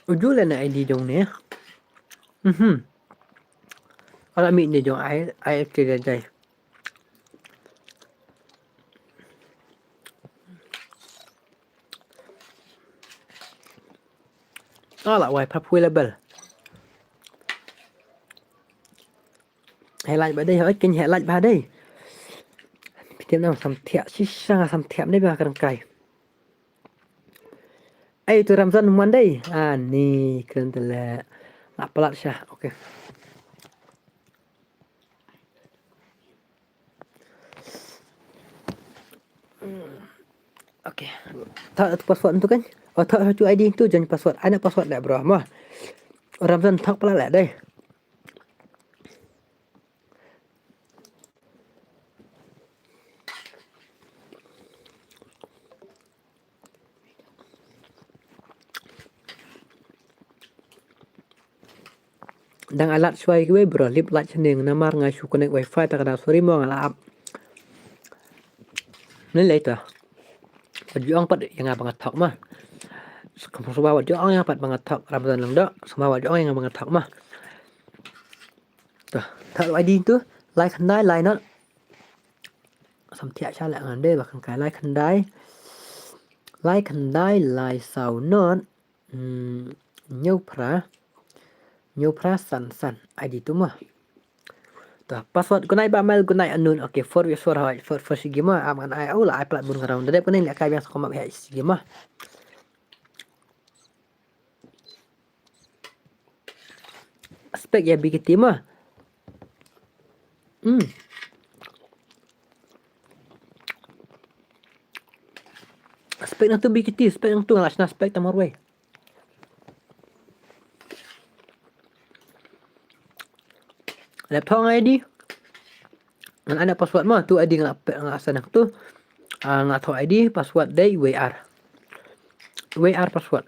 Uju le na I D jong ne. Mhm. Ala mi ne jong ai ai ke jai. Ala wai pha phui level. Hai laj ba dei, hai kin hai laj ba dei. Pitim nang sam thiak sisa sam thiak dei ba kan kai. Ai tu Ramzan man dei. Ah ni kren tele. La palat sha. Okay. Okay. Tha tu password tu kan? Oh tha tu I D tu jan password. Ana password le bro. Mah. Ramzan thak pala le dei. Dang alat shwai kiwei bro, lip light shaneng namar nga shu connect wifi ta kada sorry mo nga la ap. Ni later. Wat ju ong pat ïa nga ba nga thok ma. Sngewbha wat ju ong ïa nga pat ba nga thok Ramzan Lyngdoh. Sngewbha wat ju ong ïa nga ba nga thok ma. Tuh, thok I D tu, lai khyndai lai not. Sam thiah sha leh ngan dei ba kan kai lai khyndai. Lai khyndai lai saw not. Hmm, hynñiew phra. Hynñiew phra san san. I D tu ma. Tuh, password gunai ba mel gunai anun. Okay, four wis four hoi, four four sigi ma. Am an ai au la ai plat bun ngarang. Dadep gunai leh kai biang sa komap heh sigi ma. Spek ïa B K T ma. Hmm. Spek nang tu B K T, spek nang tu nga la shna spek ta marwei. Laptop nga I D. Ngan ai na password ma, tu I D nga pe-, nga send tu. Ah, nga thoh I D, password dei W R. W R password.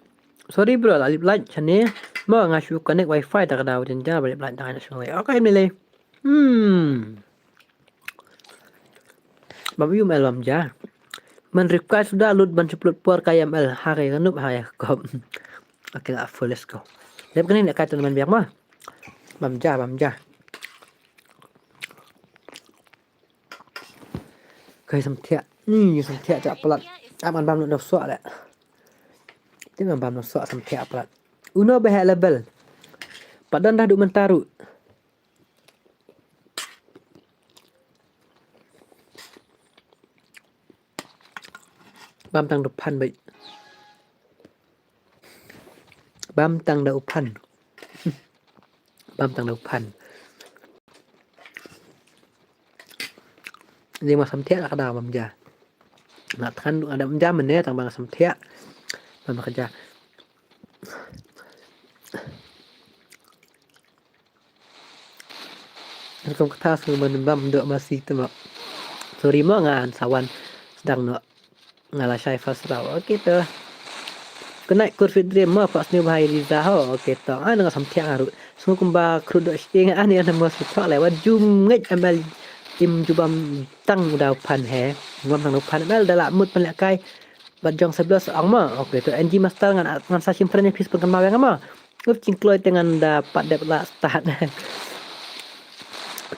Sorry bro, la lip light chane. Ma nga shu connect wifi ta ka daw jin ja, ba lip light ta ka na shu. Okay, mele. Hmm. Bam yu mel bam ja. Man rip kai suda lut ban chuplut por kai M L. Ha kai kanup ha ya kop. Okay, la full, let's go. Lep kani ne kai tu man biak ma. Bam ja, bam ja. Kai sam thiah. Hmm, sam thiah chak palat. Am an bam no sok le. Tim an bam no sok sam thiah palat. Uno be ha level. Padan dah duk mentaru. Bam tang da u phan beit. Bam tang da u phan. Bam tang da u phan. Ni ma sam thiah la ka da bam ja. Na than du ada bam ja mene tang bam sam thiah. Bam ka ja. Rukom kata sngewbha ban bam dok masi tu ma. Sorry ma nga an sawan sdang noh. Nga la shai first round. Okay to. Kena kur fit dream ma pak sniew bha ïa Liza ho. Okay to. An nga sam thiah nga ruh. Sngewbha kumba khrud dok shi nga an ïa na mos thok le wat jum ngeit M L im jubam tang u dau phan he. Ngam tang u phan M L da la mut pynlehkai. Bad jong sa blos ong ma. Okay to N G Master ngan ngan sa shim friend ïa phi sa pynkynmaw ïa nga ma. Uf jingkloi te ngan da pat dep la start.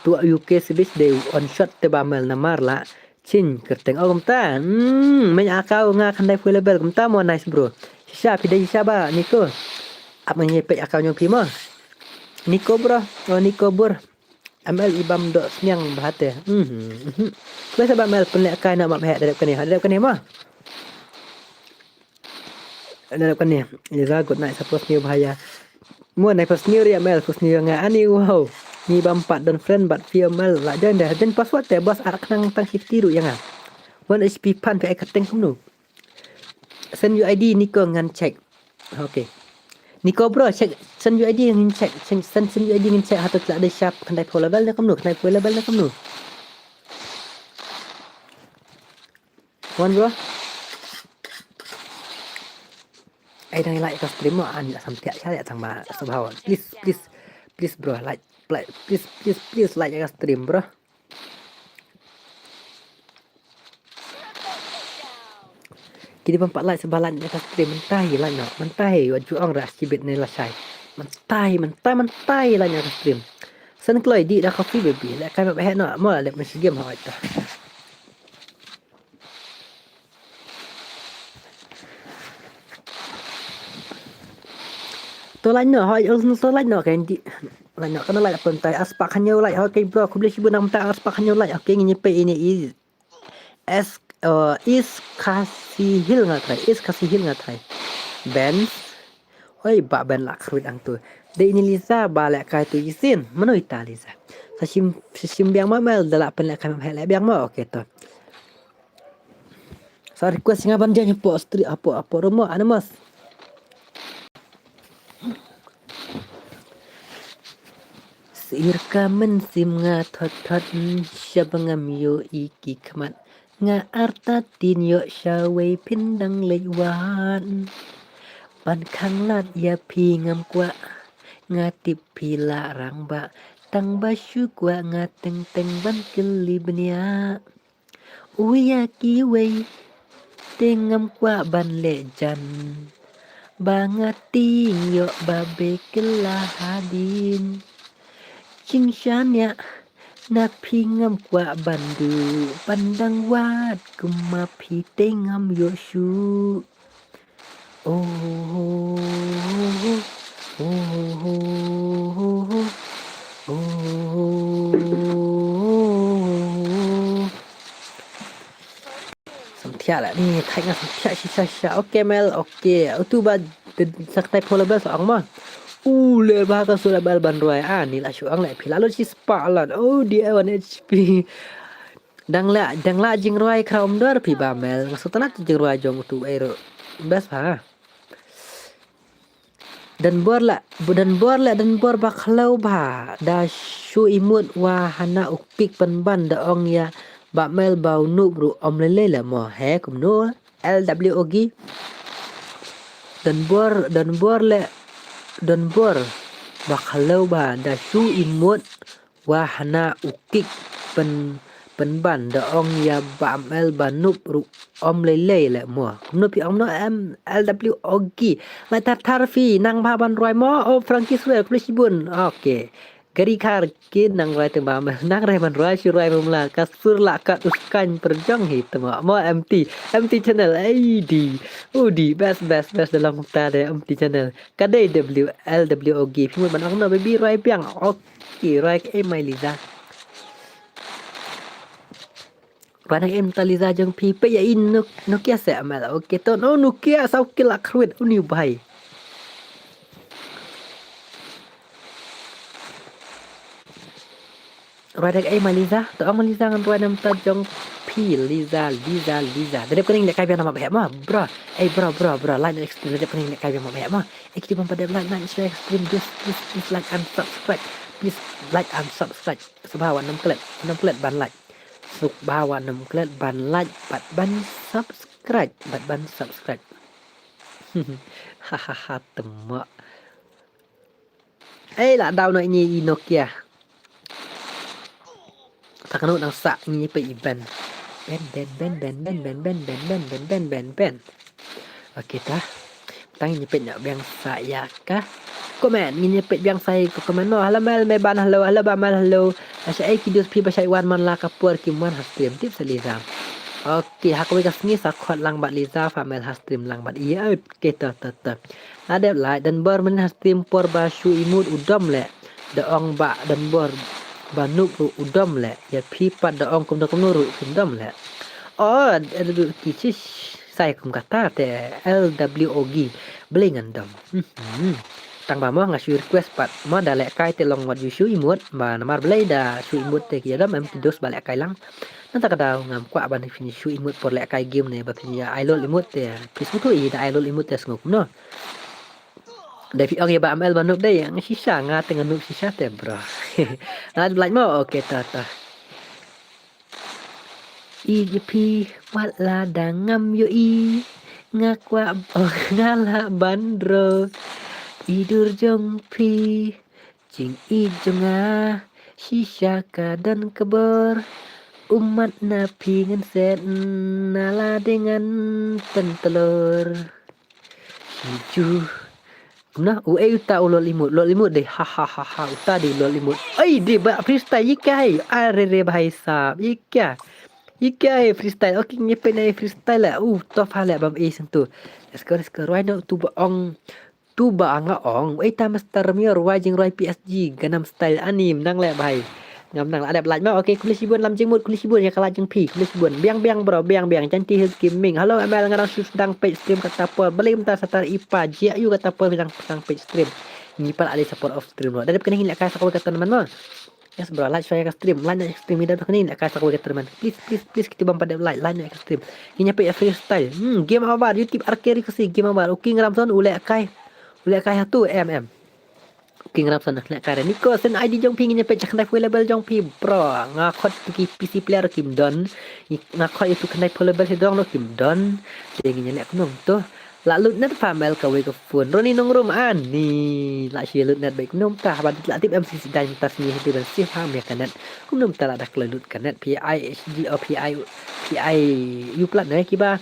Tuh U K series dei one shot te ba mel namar la chin kyrteng. Oh kumta. Hmm, mei aka nga khandai full level kumta mo nice bro. Shisha phi dei shisha ba Niko. Ap ngi pek aka nyong phi mo. Niko bro. Oh Niko bur. M L i bam dok sniang bha te. Mhm. Kue sa ba M L pynlehkai na map heh da dep kane. Da dep kane mo. Ynda dep kane, Liza good night, sa pos new bha ïa. Mo nai pos new ria mel, pos new nga ani wow. Ni bam pat don friend bad phi mel la join dah. Join password te bos ar khnang tang fifty ruh ïa nga. One H P phan phi ai kyrteng kumno. Send U I D Niko ngan check. Okay. Niko bro check send U I D ngan check. Send send U I D ngan check hato kla dei sharp khandai pho level ne kumno, khandai pho level ne kumno. Wan bro. Ai dang like ka stream mo, ani la sam thiah sha ïa tang ma sngewbha. Please, please, please bro, like, like, please, please, please like ka stream bro. Ki dei ban pat like sngewbha like ïa ka stream, mynta hi like noh, mynta hi wat ju ong ra shibit ne lashai. Mynta hi, mynta, mynta hi like ïa ka stream. San kloi dih da coffee baby, leh kai map heh noh, mo leh mynshi game hoi ta. To like noh, hoi, to like noh, kan di. Like noh, kan like pun tai, ar spah hynñiew like, okay bro, khublei shibun nangta ar spah hynñiew like, okay, ngin ïa peit ine i. Es, uh, East Khasi Hills nga trai, East Khasi Hills nga trai. Ben. Oi, ba Ben la khruit ang tu. Dei ine Liza ba leh kai tu isin. Mano ita Liza? Sa shim, sa shim biang mo Mel, da la pynleh kai map heh leh biang mo, okay to. Sa request nga ban join hapoh stream, hapoh, hapoh room mo, Anonymous. Sir ka mynsiem nga thot thot, sha ba ngam ïohi ki khmat. Nga artatien ïoh sha wei phin dang leit wad. Ban khanglad ïa phi ngam kwah. Nga tip phi la rangbah. Tang ba shu kwah nga teng teng ban kylli bniah. U ïa kiwei te ngam kwah ban leh jan. Ba nga tieng ïoh ba beh kylla hadien. Jingshaniah na phi ngam kwah ban duh, ban dang wad kumba phi te ngam ïoh shuh. Oh, oh, oh, oh, oh, oh, oh. Samthiah lah ni, thait nga samthiah shisha shisha. Okay, Mel, okay. Utu ba, de, sa ktai phola bel sa ong ma. U le ba ka sura bel ban rwai. Ah, ni la shu ong le phi la lut shi spah lan. Oh, dia one H P. Dang la, dang la jingrwai khraw um dor phi ba Mel. Nga sngewtynnat jingrwai jong utu ei ruh. Best ba. Donbor la, Donbor la, Donbor ba khlaw ba. Da shu imut wa hana u kik pynban da ong ïa ba Mel ba u Nup ruh um lei lei la mo. He kumno? L W O G. Donbor, Donbor la, Donbor ba khlaw ba da shu imut wa hana u kik pyn, pynban da ong ïa ba Mel ba Nup ruh um lei lei la mo. Kumno phi ong no em L W O G. Lai thar thar phi nang ba ban rwai mo. Oh, Frankie Swer, khublei shibun. Okay. Gari khar ki nang rwai te ba Mel. Nang rwai ban rwai shu rwai mem la. Ka sur la kat u skaiñ pyrjong hi te mo. Mo M T. M T channel. Ei di. U di. Best, best, best da long ta de M T channel. Ka dei W L W O G. Phi mut ban ong no baby rwai biang. Okay, rwai ka ei mai Liza. Rwai na ka ei mynta Liza jong phi peit ïa i Nok-, Nokia se Mel. Okay to no Nokia saw kill la khruit uni u bhai. Rwai da ka ei ma Liza, to ong ma Liza ngan rwai na mynta jong phi Liza, Liza, Liza. Da dep kane leh kai biang na map heh ma, bro. Ei bro, bro, bro, like na extreme, da dep kane leh kai biang map heh ma. Ei kiti bym pat dep like, like, share, extreme, please, please, please like and subscribe. Please like and subscribe. Sngewbha wat nym klet, nym klet ban like. Sngewbha wat nym klet ban like bad ban subscribe, bad ban subscribe. Ha ha ha, tymok. Ei, la daw noh ine i Nokia. Ta kano nang sah ngi peit i Ben. Ben, Ben, Ben. Okay ta. Tang ngi peit noh biang sa ïa ka comment, ngi peit biang sa ïa ka comment mo. Hello Mel, me ban hello, hello ba Mel, hello. Ba shait ei ki dus phi ba shait wan man la ka por kim wan ha stream tip sa Liza. Okay, ha kawei ka sngi sa khot lang bad Liza, fa Mel ha stream lang bad ïa. Okay, to, to, to. La dep like, Donbor mynnin ha stream por ba shu imut u dom leh. Da ong ba Donbor ba Nup ruh u dom leh. Ïa phi pat da ong kumno kumno ruh phin dom leh. Oh, ki shish sai kum kata te L W O G. Blei ngan dom. Hmm. Tang ba mo nga shu request pat mo da leh kai te long wat ju shu imut ba namar blei da shu imut te ki ïa dom em ki dos ba leh kai lang. Nangta ka daw ngam kwah ban phin shu imut por leh kai game ne ba phin ïa ai lol imut te. Phi sngewthuh i da ai lol imut te sngew kumno. Dei phi ong ïa ba M L ba Nup dei nga shisha nga te nga Nup shisha te bro. Nga like mo okay ta ta. I ïa phi wat la da ngam ïohi. Nga kwah, oh, nga lah ban ro. I dur jong phi, jingïeit jong nga, shisha ka don ka bor. Ummat na phi ngan set, na la dei ngan pyntlor. Shu ju. Kumno? U ei uta u Lord Imut, Lord Imut dei. Ha ha ha ha. Uta dei Lord Imut. Ei, dei ba freestyle ïa kai. Are re bhai sahab. Ïa kai. Ïa kai freestyle. Okay, ngi pynai freestyle la. Uh, tough ha la bam ei sngewthuh. Let's go, let's go. Rwai noh tu ba ong. Tu ba nga ong. Ei ta Mister Romeo rwai jingrwai P S G. Gangnam Style ani mynta la bhai. Ngam nang la dep like ma. Okay, khublei shibun Lam Jingmut, khublei shibun ïa ka like jong phi, khublei shibun. Biang biang bro, biang biang. Janti Hills Gaming. Hello M L, nga dang shu sdang page stream kata por. Balei mynta sa tar i pa jia ïa u kata por biang sdang page stream. Ngi pat ale support of stream lo. Da dep kane ngin lehkai sa kawei ka tournament mo. Yes bro, like share ka stream, like na stream, ida kane lehkai sa kawei ka tournament. Please, please, please, kita bam pat dep like, like na stream. Ngin ïa peit freestyle. Hmm, game over, YouTube arcade kasi game over. U King Ramson u lehkai. U lehkai ha tu em em. King Ramson lehkai re. Niko send I D jong phi, ngin ïa peit sha khyndai phew level jong phi bro. Nga khot tu ki P C player kim don. Nga khot ïa tu khyndai phew level sha dong no kim don. Te ngin ïa leh kumno to. La lut net pha M L kawei ka phone. Ronnie Nongrum ani. La shu lut net beit kumno ta. Haba la tip M C C dang ta sngi hiti ban sih ha me ka net. Kumno ta la dak la lut ka net. P I H D o P I P I u plat ne kiba.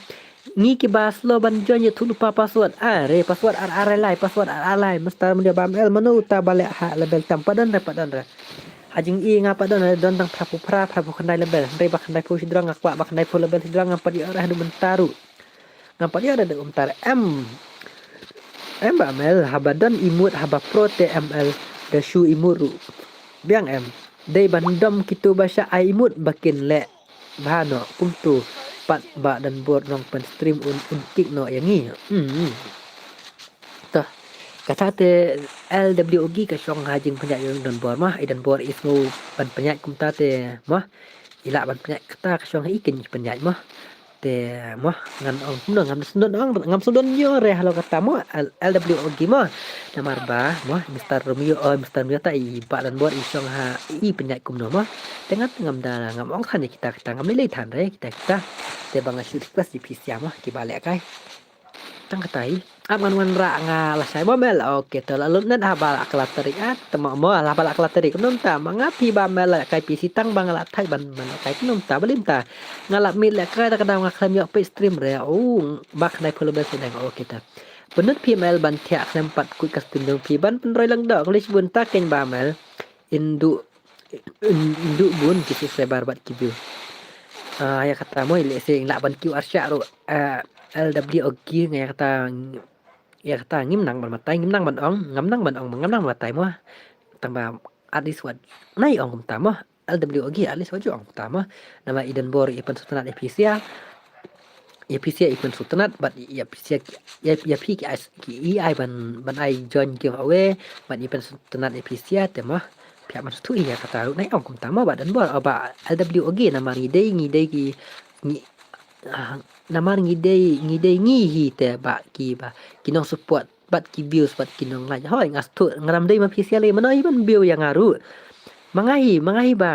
Ngi kiba slow ban join ïathuh lypa password. Are password ar ar lai, password ar ar lai. Mister Mudia ba M L mano uta ba leh ha level tam, pat don re, pat don re. Ha jingïohi nga pat don re, don tang phra phew phra, phra phew khyndai level. Hynrei ba khyndai phew shidrong nga kwah, ba khyndai phew level shidrong ngam pat ïoh re haduh mynta ruh. Ngam pat ïoh re haduh mynta re. Em. Em ba M L haba don emote haba pro te M L da shu emote ruh. Biang em. Dei ban dom kito ba shah ai emote ba kin leh. Bha noh kumto pat ba Don Bor nong pynstream un, un kick noh ïa ngi. Hmm. Toh, kata te L W O G ka shong ha jingpynïaid jong Don Bor mah, i Don Bor i sngew ban pynïaid kumta te mah. I lah ban pynïaid kata ka shong ha i kin pynïaid mah. Te mah ngan ong kumno ngam sngewdon ong, ngam sngewdon ïoh re halor kata mah L W O G mah. Namar ba mah Mister Romeo, oh, Mister Romeo ta i ba Don Bor i shong ha i pynïaid kumno mah. Te ngan ngam da ngam ong than ïa kita kita, ngam lei lei than re kita kita. Te ba nga shu request ïa phi sha mah kiba lehkai. Tang kata hi. Ap ngan wanrah nga lashai mo mel. Okay, to la lut net haba la kylla tarik. Ah, te mo mo haba la kylla tarik. Kumno mynta ma nga phi ba mel lehkai phi sitang ba nga la thait ban, ban lehkai kumno mynta, balei mynta. Nga la mih lehkai da ka daw nga khlem ïoh peit stream re. Oh, ba khyndai phew level sdang. Okay, ta. Pynlut phi mel ban thiah khlem pat kut ka stream jong phi ban pynroi lang doh. Khublei shibun ta keiñ ba mel. Ynduh, ynduh bun ki subscriber bad ki view. Ah, ïa kata mo lehse lah ban kiew arshah ruh. Ah, L W O G nga ïa kata, ïa kata ngim nang ban batai, ngim nang ban ong, ngam nang ban ong, ngam nang ban batai mo. Tang ba at least wat nai ong kumta mo. L W O G at least wat ju ong kumta mo. Namar i Don Bor i pynsngewtynnat ïa phi sha. Ïa phi sha i pynsngewtynnat bad ïa phi sha ïa, ïa phi ki ai, ki i ai ban, ban ai join giveaway bad i pynsngewtynnat ïa phi sha te mo. Phi hap ban sngewthuh ïa kata ruh nai ong kumta mo ba Don Bor, oh, ba L W O G namar ngi dei, ngi dei ki, ngi, ah, namar ngi dei, ngi dei ngi hi te ba ki, ba ki nong support bad ki views bad ki nong like. Hoi nga sngewthuh, ngam dei ma phi sha lei mano i ban view ïa nga ruh. Ma nga hi, ma nga hi ba,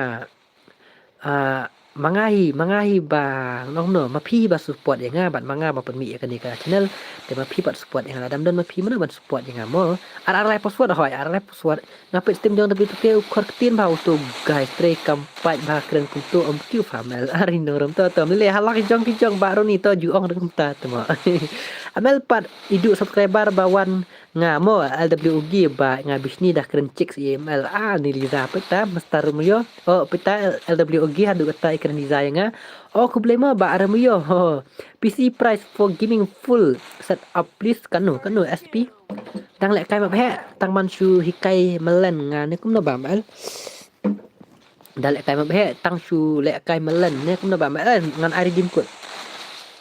ah, ma nga hi, ma nga hi ba nong no, ma phi hi ba support ïa nga bad ma nga ba pynmih ïa kane ka channel. Te ma phi pat support ïa nga, lada ym don ma phi mano ban support ïa nga mo. Ar ar lai password hoi, ar ar lai password. Nga peit stream jong W two K u khor ktien ba uto guys, trei kam pait ba kren kumto, ym kiew famel. Ari nong rum to to. Mlei halak jong ki jong ba Ronnie to ju ong ring kumta to mo. Amel pat iduh subscriber ba wan nga mo, L W O G ba nga bishni da kren chicks email. Ah, ni Liza peit ta Mister Romeo. Oh, peit ta L W O G haduh kata i kren Liza ïa nga. Oh, khublei mo ba Romeo. Oh, P C price for gaming full setup please. Kano, kano S P. Tang lehkai map heh, tang man shu hikai melen nga ne kumno ba mel. Da lehkai map heh, tang shu lehkai melen ne kumno ba mel, eh, ngan ai redeem code.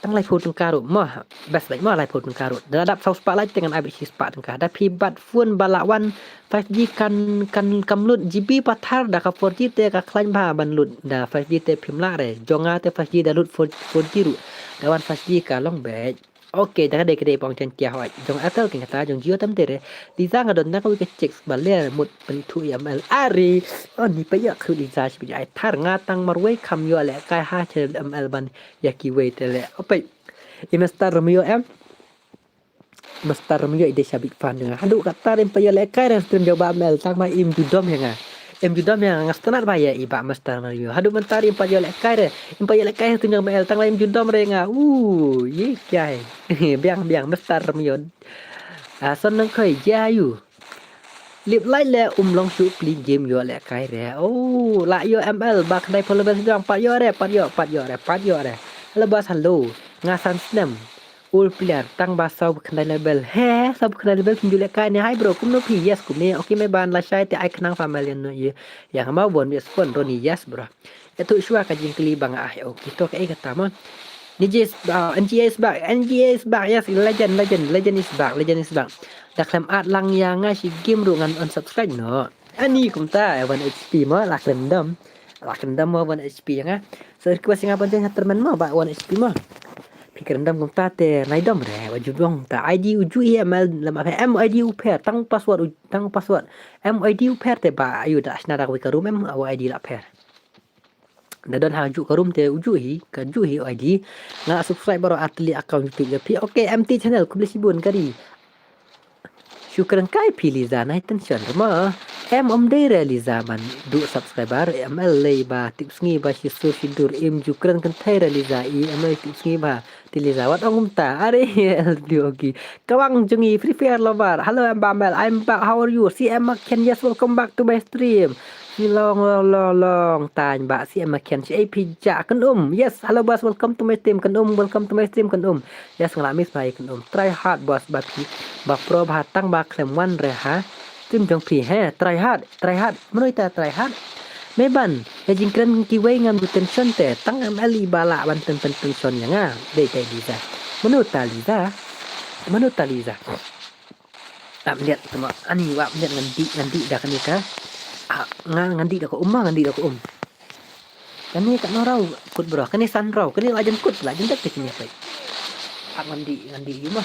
Tang laiphew tyngka ruh mo, best bait mo laiphew tyngka ruh. Da dap saw spah lait te ngan ai beit shi spah tyngka. Da phi bat phone ba la wan five G kan, kan kam lut G B pathar, da ka four G te ka khlaiñ bha ban lut. Da five G te phim lah re. Jong nga te five G da lut four, four G ruh. Da wan five G ka long beit. Ok, da ka dei ka dei pong chen kia hoi. Jong Airtel ken kata, jong Jio tam tere. Liza nga don na ka wi ka chicks ba le mut pynithu ïa M L. Ari. Oh, ni pa ïa khu Liza shi pynjai thar nga tang marwei kham ïoh lehkai ha channel M L ban ïa kiwei te le. Ope. I Mister Romeo em. Master Mario i dei sha big fan jong nga. Haduh katta ruh im pat ïoh lehkai re ha stream jong Bah M L, tang ba im ju dom ïa nga. Im ju dom ïa nga, nga sngewtynnat bha ïa i Bah Master Mario. Haduh mynta ruh im pat ïoh lehkai re. Im pat ïoh lehkai ha stream jong Bah M L, tang ba im ju dom re ïa nga. Uh, ye kiai. Biang, biang, Master Mario. Ah, Son Nongkhoi, jia ïa u. Lip light le um long shuh plie game ïoh lehkai re. Oh, lah ïoh M L ba khyndai phew level sdang, pat ïoh re, pat ïoh, pat ïoh re, pat ïoh re. Hello boss, hello. Nga san snem. Old player, tang ba saw khyndai level. He, saw khyndai level phim ju lehkai ne. Hi bro, kumno phi? Yes, kumne. Okay, me ban lashai te ai khnang family no ye. Ïa nga ma won yes pon Ronnie, yes bro. Ïathuh shuwa ka jingkylli ba nga ai. Okay, to kaei kata mo. N G A is back, N G A is back, N G A is back. Yes, legend, legend, legend is back, legend is back. Da khlem add lang ïa nga shi game ruh ngan unsubscribe noh. Ani kumta, eh, one H P mo, la kren dom. La kren dom mo one H P ïa nga. So, request ïa nga ban join ha tournament mo, ba one H P mo. Phi kren dom kumta te, nai dom re, wa ju dom ta. I D u ju hi M L lama pher, M I D u pher, tang password u, tang password. M I D u pher te ba, ayu da shna da wei ka room em, wa I D la pher. Da don ha ju ka room te u ju hi, ka ju hi I D. Nga subscribe baroh ar tylli account YouTube ïa phi. Okay, M T channel, khublei shibun kari. Shu kren kai phi Liza, nai tension re mo. Em, ym dei re Liza ban duh subscriber, M L lei ba tip sngi ba shi sur shi dur, im ju kren kynthei re Liza, i M L tip sngi ba. Te Liza wat ong kumta, are L D O G. Kawang jong ngi Free Fire lover. Hello, em Bah M L, I'm back. How are you? Si em Makian, yes, welcome back to my stream. Shi long long long long tang ba si em Makian, shi A P ja kan um. Yes, hello boss, welcome to my stream kan um, welcome to my stream kan um. Yes, nga la miss bha ïa kan um. Try hard boss, ba phi ba pro bha tang ba khlem wan re ha stream jong phi he. Try hard, try hard. Mano ita try hard? Me ban, ïa jingkren kiwei ngam ju tension te, tang M L i ba lah ban ten ten tension ïa nga. Dei dei Liza. Mano ta Liza? Mano ta Liza? Ap liat tama ani wa liat ngan dih, ngan dih da kane ka. Ah, nga ngan dih da ka um, ngan dih da ka um. Kane ka no rau kut bro, kane san rau, kane la jan kut, la jan dak kane pai. Ap ngan dih, ngan dih ïa ma.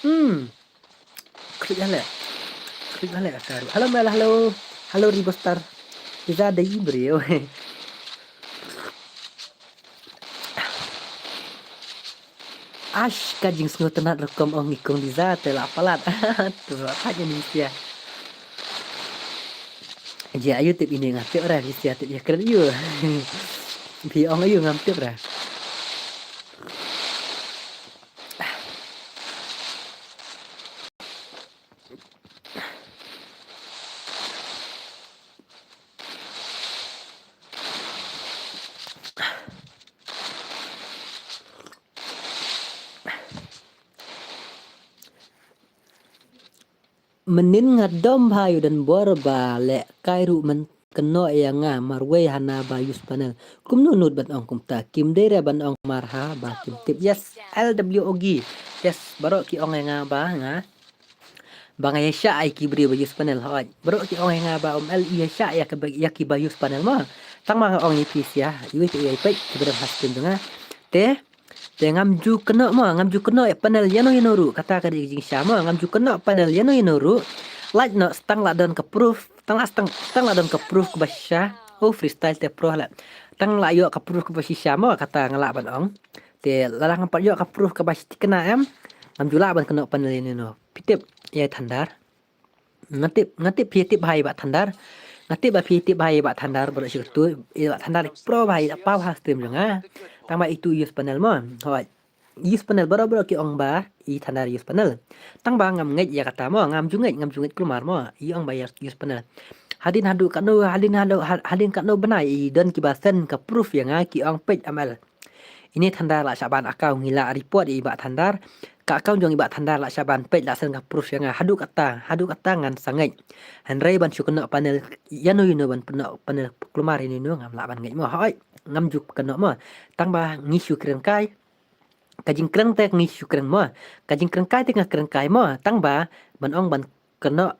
Hmm. Klik hale. Klik hale ka ru. Hello Mel, hello. Hello Ribostar. Kita ada Ibril. Ash, ka jingsngewtynnat rukom ong i kong Liza te la palat. Tu la pat ïa ni sia. Ji ayu tip ini nga tip ra ni sia tip ïa kren yu. Phi ong ayu ngam tip ra. Mynnin nga dom bha ïa u don bor ba leh kai ruh men kynnoh ïa nga marwei hana ba use panel. Kumno nud ban ong kumta, kim dei re ban ong marha ba kim tip. Yes, L W O G. Yes, baroh ki ong ïa nga ba nga ba nga ïa shah ïa ki briew ba use panel hoi. Baroh ki ong ïa nga ba um L ïa shah ïa ki ba, ïa ki ba use panel mo. Tang ma nga ong ïa phi sia, ïa phi ïa phi ki briew ha stream jong nga. Te te ngam ju kynnoh mo, ngam ju kynnoh ïa panel ïano ïano ruh, kata ka dei ka jingshisha mo, ngam ju kynnoh panel ïano ïano ruh. Lait noh tang la don ka proof, tang la tang, tang la don ka proof kaba shisha. Oh, freestyle te pro la. Tang la ïoh ka proof kaba shisha mo, kata nga lah ban ong. Te lada ngam pat ïoh ka proof kaba shisha kane em, ngam ju lah ban kynnoh panel ïano ïano. Phi tip ïa Thunder. Nga tip, nga tip phi tip bha ïa i Bah Thunder. Nga tip ba phi tip bha ïa i Bah Thunder, baroh shi katu, i Bah Thunder i pro bha, i la paw ha stream jong nga. Tang ba itu use panel mo. Hoi. Use panel baroh baroh ki ong ba i Thunder use panel. Tang ba ngam ngeit ïa kata mo, ngam ju ngeit, ngam ju ngeit kulmar mo. I ong ba ïa use panel. Hadien haduh katno, hadien haduh, ha-, hadien katno bnai i don kiba send ka proof ïa nga ki ong peit M L. Ine Thunder la shah ban account ngi la report ïa i Bah Thunder. Ka account jong i Bah Thunder la shah ban peit la send ka proof ïa nga. Haduh kata, haduh kata ngan sa ngeit. Hynrei ban shu kynnoh panel ïano ïano ban kynnoh panel kulmar ïano ïano ngam lah ban ngeit mo. Hoi, ngam ju kynnoh mo. Tang ba ngi shu kren kai. Ka jingkren te ngi shu kren mo. Ka jingkren kai te nga kren kai mo. Tang ba ban ong ban kynnoh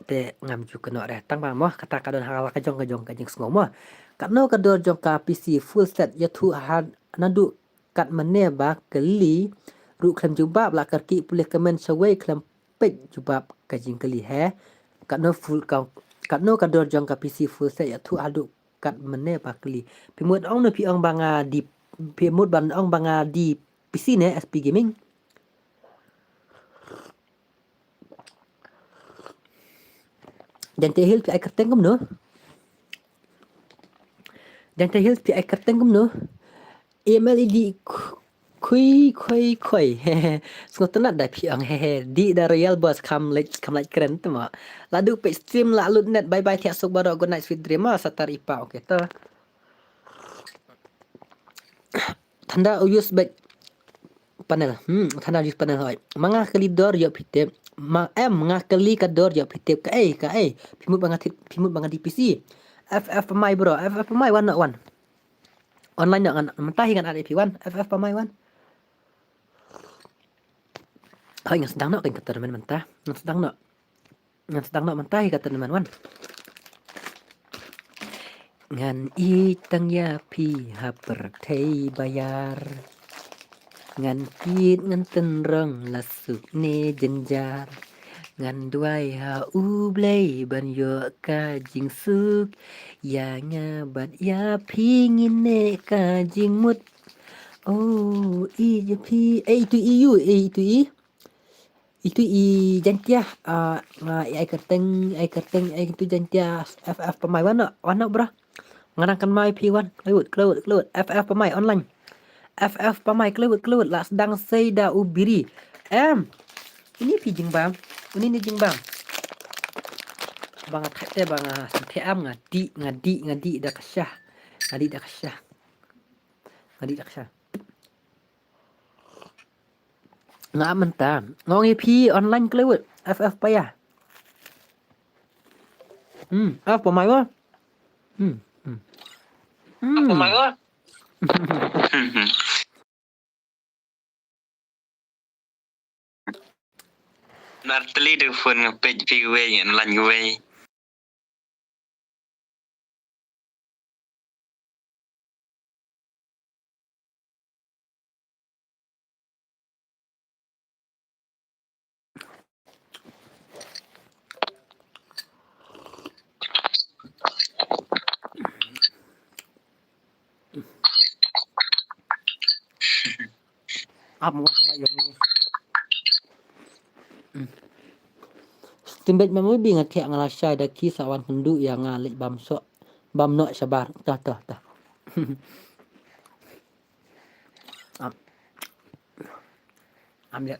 te ngam ju kynnoh re. Tang ba mo, kata ka don ha la ka jong ka jong ka jingsngew mo. Katno ka dor jong ka P C full set, ïathuh ha naduh kat mynne ba kylli ruh khlem jubab, la kyrkieh pule comment shawei khlem peit jubab ka jingkylli he. Katno full ka, katno ka dor jong ka P C full set, ïathuh haduh kat mynne ba kylli. Phi mut ong ne phi ong ba nga die, phi mut ban ong ba nga die P C ne S P Gaming. Jaintia Hills phi ai kyrteng kumno? Jaintia Hills phi ai kyrteng kumno? M L E D khui khui khui. Sngewtynnat da phi ong hehe. Di da Royal Boss kam leit kam leit kren tu ma. La duh peit stream la lut net. Bye bye thiah suk baroh, good night sweet dream ma. Satar ipa, okay to. Tanda u use bad panel. Hmm, tanda use panel hoi. Ma nga kali dor ïoh phi tip. Ma em nga kali ka dor ïoh phi tip. Ka ei, ka ei. Phi mut ba nga tip, phi mut ba nga D P C. F F pamai bro, F F pamai wan noh wan. Online noh ngan, mynta hi ngan add ïa phi wan. F F pamai wan. Hoi ngan sdang noh kan ka tournament mynta. Ngan sdang noh. Ngan sdang noh mynta hi ka tournament wan. Ngan ïeit tang ïa phi ha pyrthei baïar. Ngan kit ngan tynrong la suk ne jynjar. Ngan duwai ha U Blei ban ïoh ka jingsuk. Ïa nga bad ïa phi ngin neh ka jingmut. Oh, i ïa phi. Eh, itu i ïu, eh, itu i. Itu i Jaintia, ah, nga i ai kyrteng, ai kyrteng, ai itu Jaintia F F pamai wan noh, wan noh bro. Nga dang kynmaw ïa phi wan, klewut, klewut, klewut, F F pamai online. F F pamai klewut, klewut, la sdang sei da u biri. Em, ini phi jingbam, ini ni jingbam. Ba nga thait te ba nga sngewthuh am nga dih, nga dih, nga dih da ka shah. Nga dih da ka shah. Nga dih da ka shah. Nga mynta. Nga ong ïa phi online klewut. F F paya. Hmm, F pamai wa. Hmm, hmm. Hmm. Pamai wa. Nar teli de phone nga peit phi kawei, online kawei. Am wah ma yong. Timbet ma mu bi nga thiah nga la shai da ki sa wan kynduh ïa nga leit bam sok bam nok shabar. Tah, tah, tah. Am. Am ya.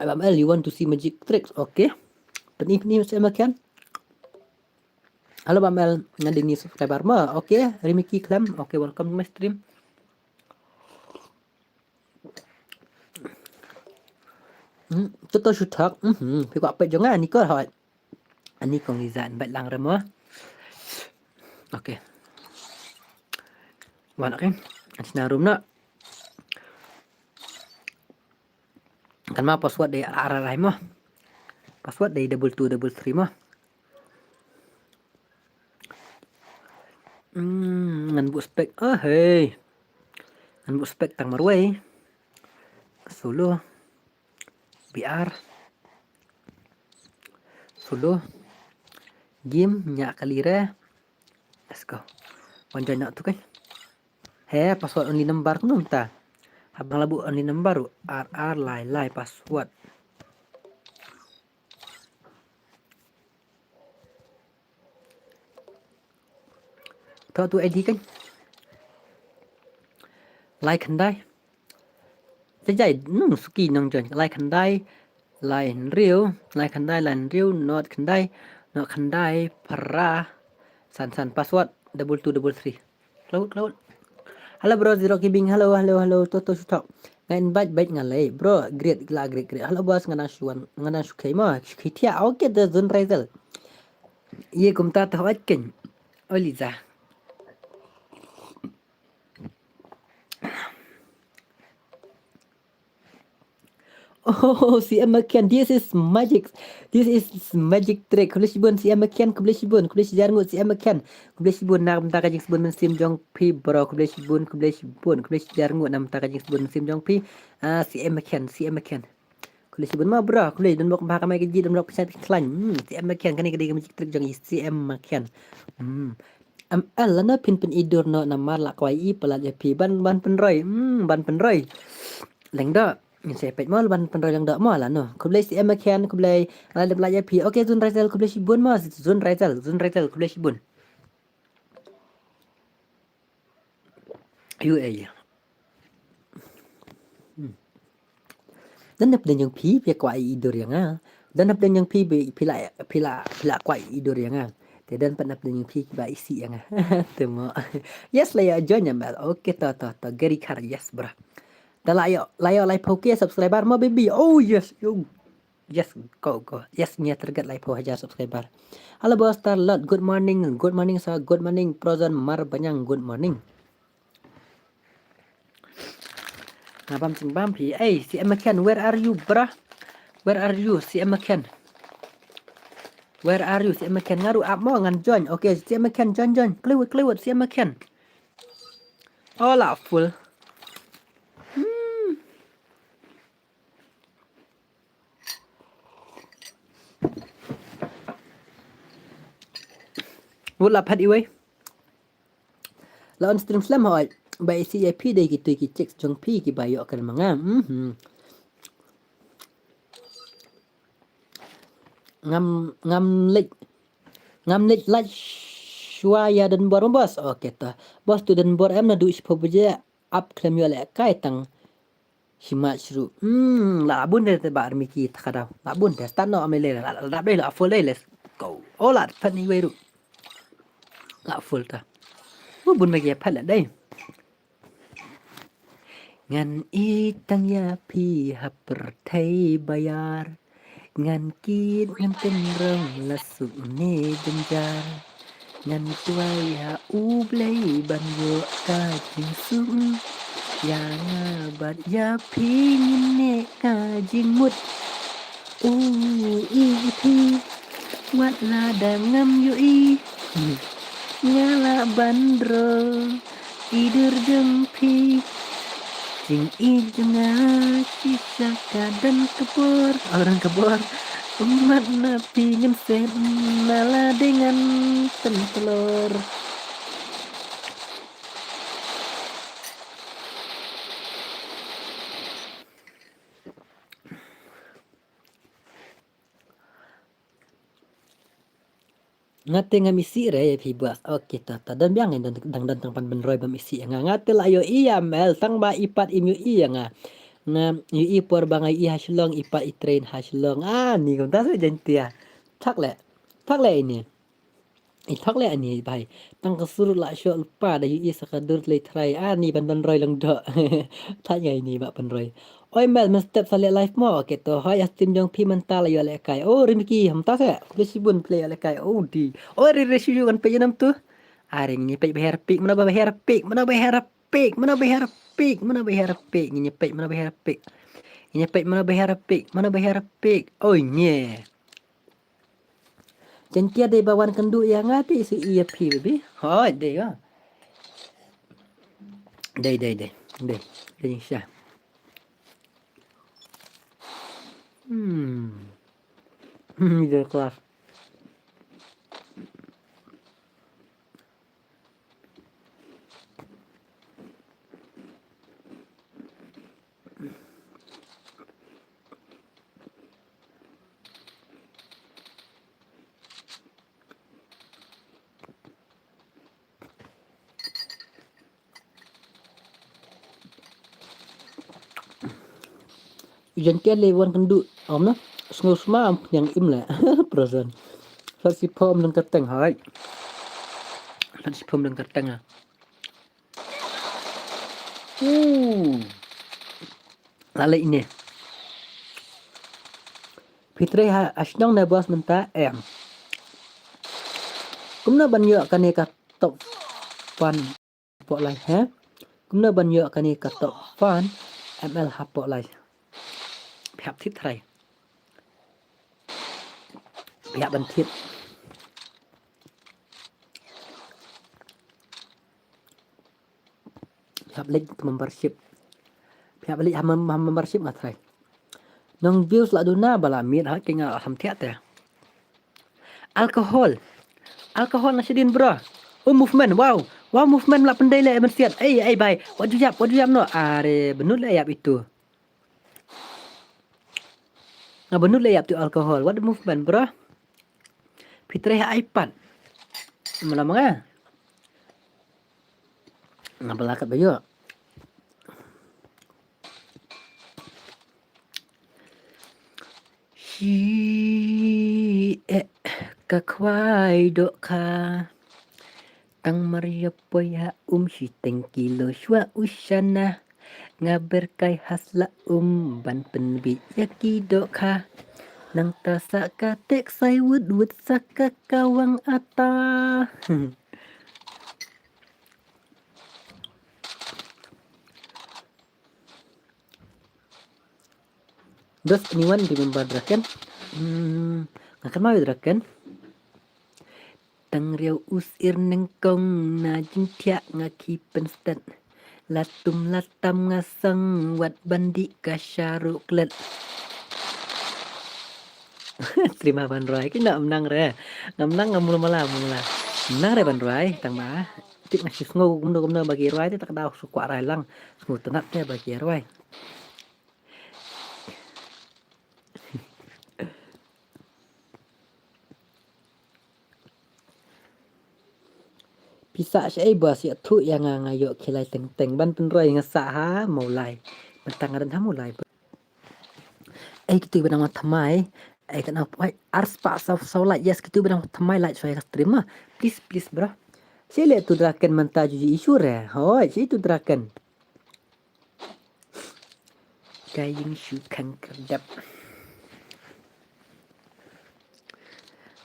Bam El, you want to see magic tricks? Okay. Pyni, pyni, Mister Makian. Hello, Bam El. Nga dei ni subscriber ma. Okay, Rimiki Khlem. Okay, welcome to my stream. Hmm, tutu shutak. Mhm, phi kwah peit jong nga ni ko hoi. Ani kong Liza invite lang re mo. Okay. Wan, okay. An sna room na. Kan ma password dei ar ar mo. Password dei double two double three mo. Hmm, ngan buh spek. Oh, hey. Ngan buh spek tang marwei. Solo. B R. Solo. Game nya kali re. Let's go. Wan join na tu kai. He, password only number tu num ta. Habang labu only number ru. R R lai lai password. Tho tu I D kan. Lai khyndai. Te jai nung suki nung join. Lai khyndai, lai hynriew, lai khyndai, lai hynriew, not khyndai, not khyndai, phra, san san password, double two double three. Cloud, cloud. Hello bro, Zero Kibing, hello, hello, hello, to, to, shutok. Nga invite back nga lei, bro, great, la, great, great. Hello boss, nga nang shuan, nga nang shukai ma, shukai tia, okay, the zone riser. Ye kumta ta hawat ken. Oliza. Oh, C M McKen, this is magic. This is magic trick. Khublei shibun C M McKen, khublei shibun, khublei shijar ngut C M McKen. Khublei shibun na mynta ka jingsbun mynsiem jong phi bro. Khublei shibun, khublei shibun, khublei shijar ngut na mynta ka jingsbun mynsiem jong phi. Ah, C M McKen, C M McKen. Khublei shibun ma bro, khublei don bok ba ka mai ka ji don bok pisa khlain. Hmm, C M McKen kane ka dei ka magic trick jong i C M McKen. Hmm. Am el lano phin pyn idur no namar la kwai i palat ya phi ban ban pynroi. Hmm, ban pynroi. Leng da. Ngin sa peit mo ban pynroi lang da mo la no. Khublei C M Ken, khublei. Ala dep la ïa phi. Okay, Zun Raisel, khublei shibun mo. Zun Raisel, Zun Raisel, khublei shibun. Yu eh. Hmm. Dan dep den jong phi phi kwah i dur ïa nga. Dan dep den jong phi phi la phi la phi la kwah i dur ïa nga. Te dan pat nap den jong phi ba isi ïa nga. Te mo. Yes la ïa join ïa mel. Okay to to to. Gary Khar, yes bro. Da la ïa la ïa lai pho ke subscriber mo baby. Oh yes. Yo. Yes, go, go. Yes, ngi target lai pho hajar subscriber. Hello, bos Starlord. Good morning. Good morning, sir. Good morning, Prozon Marbaniang. Good morning. Nga bam sing bam phi. Hey, C M Ken, where are you, bruh? Where are you, C M Ken? Where are you, C M Ken? Nga ruh ap mo ngan join. Okay, C M Ken, join, join. Kliwut, kliwut, C M Ken. Oh, la full. Hmm. Wut la phat iwei. La on stream slem hoi. Ba isi ïa phi dei ki tui ki chicks jong phi ki ba ïoh kren ma nga. Mhm. Ngam ngam leit ngam leit lait shuwa ïa Don Bor ma bos. Okay to. Bos tu Don Bor em naduh shiphew baje ap khlem ïoh lehkai tang. Shimach ruh. Hmm, la bun de te ba army ki ta ka daw. La bun de start noh ame le la la dap de la full de, let's go. Oh la phat ni wei ruh. La full ta. Oh bun me ki phat la de. Ngan ïeit tang ïa phi ha pyrthei ba ïar. Ngan kit ngan tynrong la suk ne jynjar. Ngan tuai ha U Blei ban ïoh ka jingsuk. Ïa nga bad ïa phi ngin neh ka jingmut. U i phi wat la dang ngam ïohi. Nga lah ban roi i dur jong phi. Jingïeit jong nga shisha ka don ka bor. Oh, don ka bor. Ummat na phi ngin sep na la dei ngan pyntlor. Nga te ngam isih re ïa phi bos. Okay to to, don biang, don dang don tang ban pynroi bym isih ïa nga. Nga te la ïohi ïa mel tang ba i pat im ïohi ïa nga. Nga ïohi por ba nga ïohi ha Shillong, i pat i train ha Shillong. Ah, ni kumta sa Jaiñtia. Thak leh. Thak leh ini. I thak leh ini bai. Tang ka sur la shoh lypa da ïohi sa ka dur lei trai. Ah, ni ban pynroi lang doh. Thak ngai ni ba pynroi. Oi mel, mynstep sa leh live mo. Okay to, hoi, ïa stream jong phi mynta la ïoh lehkai. Oh, Rimki, mynta sa. Khublei shibun phi la ïoh lehkai. Oh, di. Oi, re re shu ïoh kan peit ïa nam tu. Are ngi peit ba her pik, mano ba her pik, mano ba her pik, mano ba her pik, mano ba her pik. Ngi peit mano ba her pik. Ngi peit mano ba her pik, mano ba her pik. Oi, ngi. Jaiñtia dei ba wan kynduh ïa nga te i ïa phi baby. Hoi, dei ïa. Dei, dei, dei. Dei. Dei sha. Hmm. Middle class. Jan kia le wan kynduh, om na. Sngew sma am pynïang im le. Perasaan. Sat si pom dang kateng hai. Sat si pom dang kateng ah. Uh. La leh ine. Phi trei ha shnong ne bos mynta em. Kumno ban ïoh kane ka top fan hapoh live he? Kumno ban ïoh kane ka top fan M L hapoh live? Phi hap thied trai. Phi hap ban thied. Phi hap leit membership. Phi hap leit ha mem-, ha membership nga trai. Nong views la duna ba la miet ha ki nga ham thiah te. Alcohol. Alcohol na shadien bro. Oh movement. Wow. Wow movement la pyndei le mynsiat. Ei ei bai. Wat ju ïap, wat ju ïap no. Are bynut le ïap itu. Nga bynnud leh ïap tu alcohol. What the movement, bro? Phi trei ha iPad. Malam nga. Nga bala kat bayo. Hi eh ka khwai dohkha. Tang mar ïa poi ha um shiteng kilo shuwa u shana. Nga ber kai ha sla um ban pynbit ïa ki dohkha. Nangta sa ka tek sai wut wut sa ka kawang ata. Does anyone remember Draken? Hmm, nga kynmaw ïa Draken. Tang riaw us ir nyngkong na jingthiah nga ki pynstet. La tum la tam nga sang wat ban dih ka sharu klet. Terima Ban Rwai, ki na mnang re. Nga mnang nga mula mala mula. Mnang re Ban Rwai, tang ba. Tip nga shu sngew kumno kumno ba ki rwai te ta ka daw shu kwah rai lang. Sngewtynnat te ba ki rwai. Pisa sha ei ba sha thuh ïa nga nga ïoh khilai teng teng Ban Pynroi nga sah ha Mawlai. Mynta nga don ha Mawlai. Ei kitu ba nang thymmai. Ei ka nang poi ar spah saw saw like. Yes kitu ba nang thymmai like sha ka stream ma. Please please bro. Sha leh tu Draken mynta ju ju issue re. Hoi sha tu Draken. Ka ïing shu khang kerdap.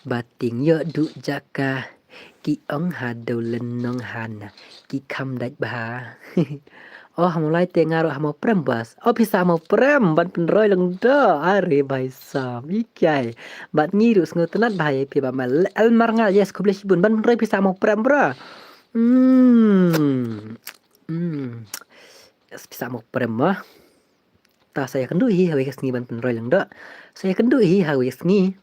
Ba tieng ïoh duh jaka ki ong ha dewlynnong hana ki kham dait bha. Oh ha Mawlai te nga ruh ha Mawprem bas. Oh pisa ha Mawprem Ban Pynroi Lyngdoh. Are bhai sam i kiai. Bad ngi ruh sngewtynnat bha ïa phi ba ma Elmar Ngal. Yes khublei shibun Ban Pynroi pisa ha Mawprem bro. Hmm. Hmm. Pisa ha Mawprem ma. Ta sa ïakynduh hi ha wei ka sngi Ban Pynroi Lyngdoh. Sa ïakynduh hi ha wei ka sngi.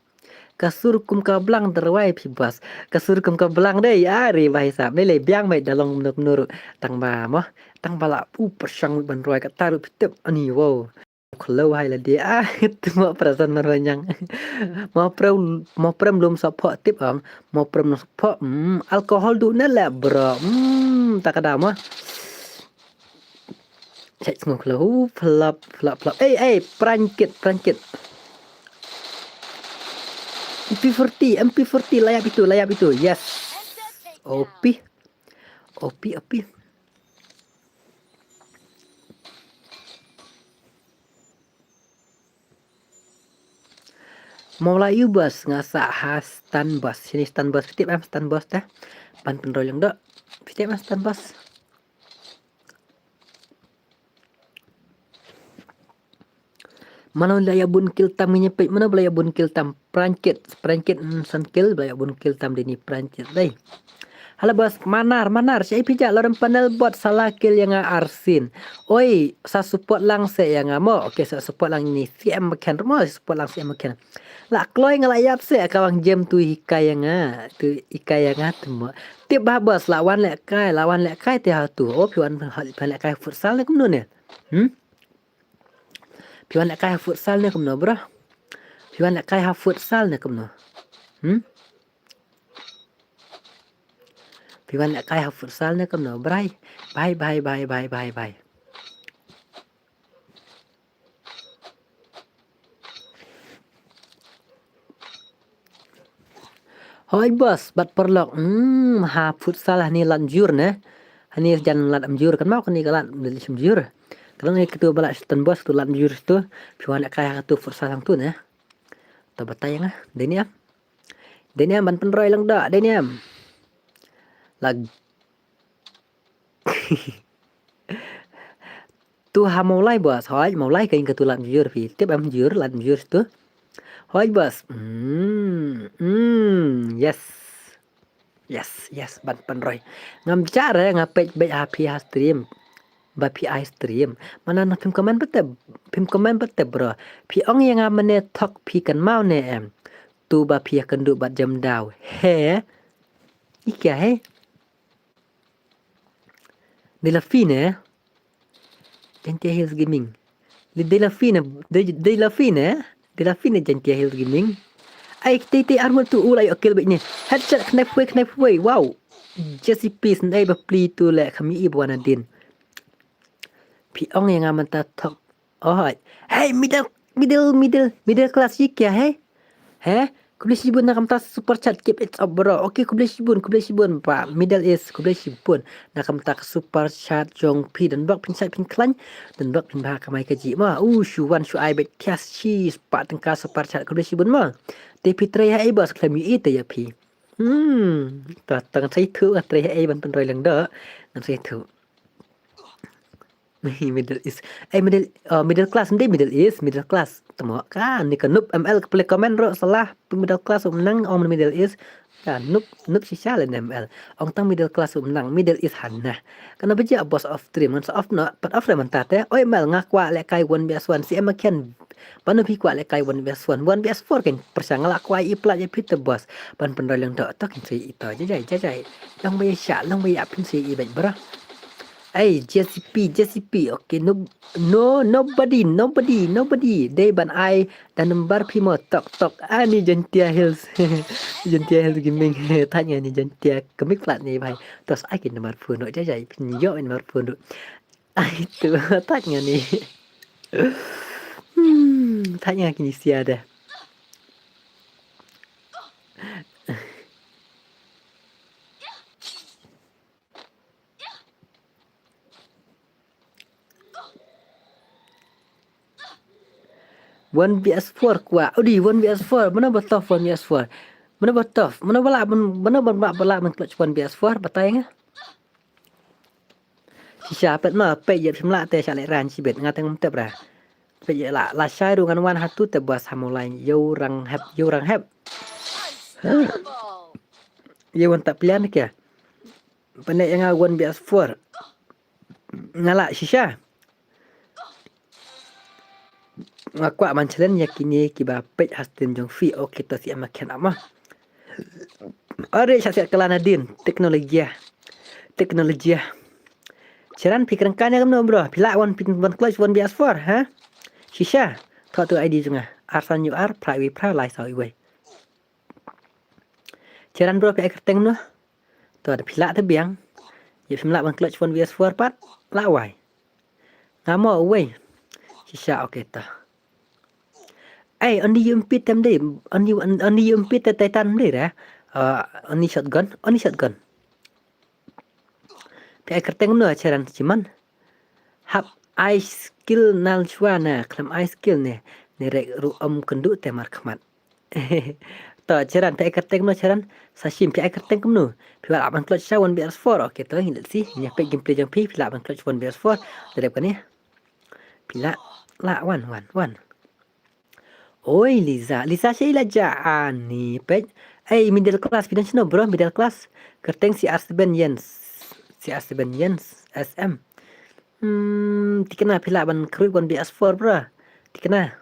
Ka sur kum ka blang da rwai phi bas. Ka sur kum ka blang dei. Are bhai sab. Lei lei biang bhai da long kumno kumno ruh. Tang ba mo. Tang ba la u pyrshang Ban Rwai kata ruh phi tip. Ani wow. Khlo hai la dei. Ah, tu mo perasan Ban Rwai nyang. Mo prem mo prem lum sa pho tip ang. Mo prem lum sa pho. Hmm, alcohol du ne le bro. Hmm, ta ka da mo. Cek sngewkhleh. Hu, flap, flap, flap. Ei, ei, prankit, prankit. M P forty, M P forty, layap itu, layap itu. Yes. Opi. Opi, opi. Mawlai u bas nga sa ha Stan Bas. Sini Stan Bas. Fitip em Stan Bas teh. Ban Pynroi Lyngdoh. Fitip em Stan Bas. Mano la ïa bun kill tam ngi peit mano la ïa bun kill tam prankit prankit mm, san kill la ïa bun kill tam dini prankit dei. Halo bos manar manar sha pija lorem panel bot sala kill ïa nga arsin. Oi sa support lang se ïa nga mo. Okay sa support lang ni C M mekhen mo support lang C M mekhen. La kloi nga la ïap se ka wang jem tu hikai ïa nga tu hikai ïa nga tu mo. Tip ba bos la wan leh kai la wan leh kai te ha tu. Oh phi wan phi wan leh kai futsal ne kumno ne? Hmm? Phi wan leh kai ha futsal ne kumno bro? Phi wan leh kai ha futsal ne kumno? Hmm? Phi wan leh kai ha futsal ne kumno? Brai. Bye bye bye bye bye bye. Hoi bos bad paralok. Hmm, ha futsal hani lad jur ne. Hani jan lad am jur kan mau kani ka lad am jur. Kan ngi kitu balak Stan Bos tu lad am jur tu. Phi wan kai ha tu futsal hang tu ne. Ta batai nga. Dei ni am. Dei ni am Ban Pynroi Lyngdoh dei ni am. Lag Tu ha Mawlai bos, hoi Mawlai ka ing ka tu lad mjur phi. Tip em mjur, lad mjur tu. Hoi bos. Mm, mm, yes. Yes, yes, Ban Pynroi. Ngam jare nga peit beit ha phi ha stream. Ba phi ai stream. Mana na phim comment bete, phim comment bete bro. Phi ong ïa nga mane thok phi kan mau ne em. Tu ba phi ïa kynduh bad jam daw. He. Ika he. Dei la phi ne? Gentia Hills Gaming. Dei la phi ne? Dei la phi ne? Phi la phi ne Jaintia Hill Gaming. Ai, tei tei armor tu u la ïoh kill bad ne. Headshot knife way, knife way. Wow. J C P sndai ba pli tu le kham i ba wan hadien. Phi ong ïa nga mynta thok. Oh, hey, middle, middle, middle, middle class hi kya hai? He? Khublei shibun na ka bynta super chat, keep it up bro. Okay, khublei shibun, khublei shibun ba Middle East, khublei shibun na ka bynta ka super chat jong phi. Don bok phin chat phin khlaiñ, don bok phin bha kamai kajih ma. U shu wan shu ai bad thias shi spah tyngka super chat, khublei shibun ma. Te phi trei ha ei bos, khlem ïohi te ïa phi. Hmm, ta tang trei thu, trei ha ei ban pynroi lang da. Ngan trei thu. Middle East. Eh, middle, uh, middle class, ndei Middle East, middle class. Tamo ka, ni ka noob M L ka pule comment ro salah, middle class um nang, ong Middle East. Ka noob, noob shisha le M L. Ong tang middle class um nang, Middle East hana. Kana baje boss of dream, ngan sa off no, pat off re mynta te. Oi M L nga kwah le kai one V S one, si em aken. Ban phi kwah le kai one V S one, one V S four kan pyrshang nga la kwah i plat ïa phi te boss. Ban pynroi lang to, to kan sui i to, jajai, jajai. Long ba ïa sha, long ba ïa phin sui i bad bro. Ai, J C P, J C P, okay, no, no, nobody, nobody, nobody. Dei ban ai da number phi mo tok tok. Ani Jaintia Hills. Jaintia Hills Gaming. Thait nga ni Jaintia, ka mik plat ni bhai. Tos ai ki number phone no, jajai, phin ïoh number phone no. Ai tu, thait nga ni. Hmm, thait nga ki ni sia de. One V S four kwah. Odi, one V S four. Mano ba tough one V S four? Mano ba tough? Mano ba lah, mano ba lah ban clutch one V S four? Batai nga. Shisha pet ma, pet ïa phim lah te sha leh ran shibit, nga teng tep ra. Pet ïa la, la shai ru ngan wan hatu te bos ha mo line, yo rang hep, yo rang hep. Yo wan ta plan kya? Pene ïa nga one V S four. Nga lah shisha. Nga kwah ban challenge ïa kine kiba peit ha stream jong phi. Okay, to si ama khen ama. Are sha siat kala nadin teknologi. Teknologi. Cheran phi kren kan ïa kumno bro. Phi lah wan phi wan clutch one V S four ha. Shisha. Thok tu I D jong nga. Arsan U R phra iwei phra lai saw iwei. Cheran bro phi ai kyrteng no. To da phi lah te biang. Ïa phim lah ban clutch one V S four pat. Lah wai. Nga mo wai. Shisha okay ta. Ai, only U M P tem dei. Only, only U M P te Titan dei re. Uh, only shotgun, only shotgun. Phi ai kyrteng no cheran chiman. Hap ai skill nal chwa na, khlem ai skill ne. Ne rek ru om kyndu te mar khmat. To cheran phi ai kyrteng no cheran. Sashim phi ai kyrteng kumno. Phi lah ban clutch sha one V S four. Okay to let's see. Nya phi gameplay jong phi, phi lah ban clutch one V S four. Terep kane. Phi lah, lah wan, wan, wan. Oi, Liza. Liza sha ila ja ani peit. Ei, middle class, phi don shano bro, middle class. Kyrteng C R seven Yens. C R seven Yens, S M. Hmm, tikna phi lah ban khrui one V S four bro. Tikna.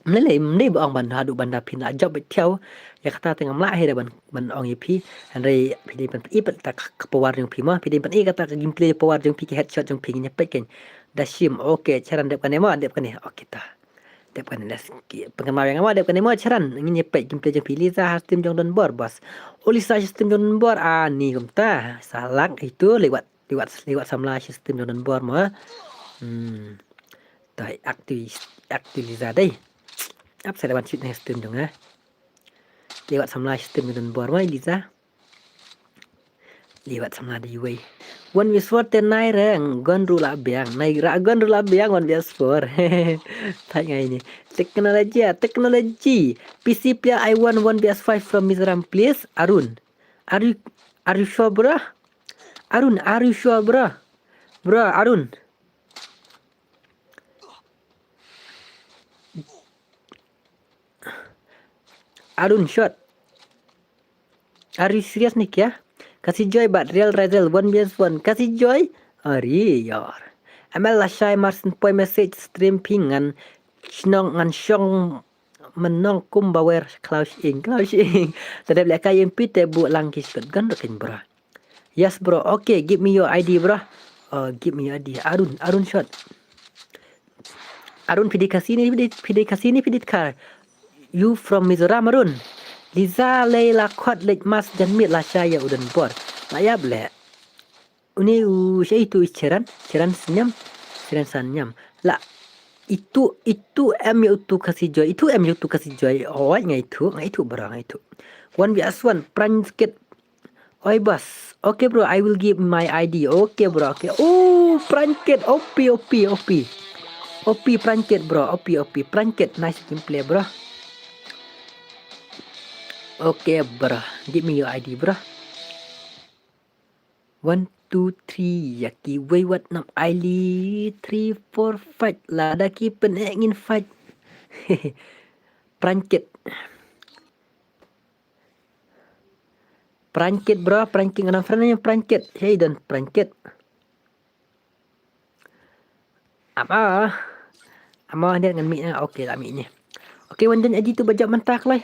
Mlei, mlei ba ong ban haduh ban da phin la jop beit thiaw. Ïa kata te ngam lah hi da ban, ban ong ïa phi. Hynrei phi dei ban i pat ta ka power jong phi ma. Phi dei ban i kata ka gameplay power jong phi, ki headshot jong phi ngin ïa peit kein. Da shim, okay, cheran dep kane ma, dep kane. Okay ta. Dep kane, let's ki pynkan ma ïa nga ma, dep kane ma cheran. Ngin ïa peit gameplay jong phi. Liza ha stream jong Don Bor, boss. O Liza ha stream jong Don Bor, ani kumta. Salak itu lewat, lewat, lewat samla ha stream jong Don Bor ma. Hmm. Tai aktu, aktu Liza dei. Ap sa lewat shoot ha stream jong nga. Lewat samla ha stream jong Don Bor ma Liza. Liwat samla da iwei. One V S four te nai reng gon ru la biang. Nai ra gon ru la biang one V S four. Thai ngai ni. Teknologi, teknologi. P C player I want one V S five from Mizoram please. Arun. Are you, are you sure bro? Arun, are you sure bro? Bro, Arun. Arun shot. Are you serious ni kya? Kasi Joy bad Real Razel one V S one. Kasi Joy? Are yor. M L la shai mar syn poi message stream phi ngan shnong ngan shong mynno kum ba wer khlaw shing, khlaw shing. Te dep leh ka ïing phi te buh lang ki shotgun ruh kein bro. Yes bro. Okay, give me your I D bro. Uh, give me your I D. Arun, Arun shot. Arun, phi dei Khasi ne phi dei, phi dei Khasi ne phi dei Dkhar? You from Mizoram, Arun? Liza Leila Khot leit mas jan miet la sha ïa u don bor. La ïap leh. Une u sha itu i Cheran, Cheran Sniam, Cheran Sniam. La itu, itu em ïa utu Khasi Joy, itu em ïa utu Khasi Joy. Oi, nga itu, nga itu bro, nga itu. One V S one, Pranjkit. Oi boss. Okay bro, I will give my I D. Okay bro, okay. Oh, Pranjkit, O P, O P, O P. O P Pranjkit bro, O P, O P. Pranjkit, nice gameplay bro. Okay bro, give me your I D bro. One, two, three, ïa kiwei wat nam ai li, three, four, five, lada ki pyneh ngin fight. Pranjkit. Pranjkit bro, Pranjkit, nga don friend ïa Pranjkit. Hey, don Pranjkit. Ap ah. Amo hangne ngan mih na. Okay, la mih ne. Okay, wan join aji tu ba jop mynta kloi.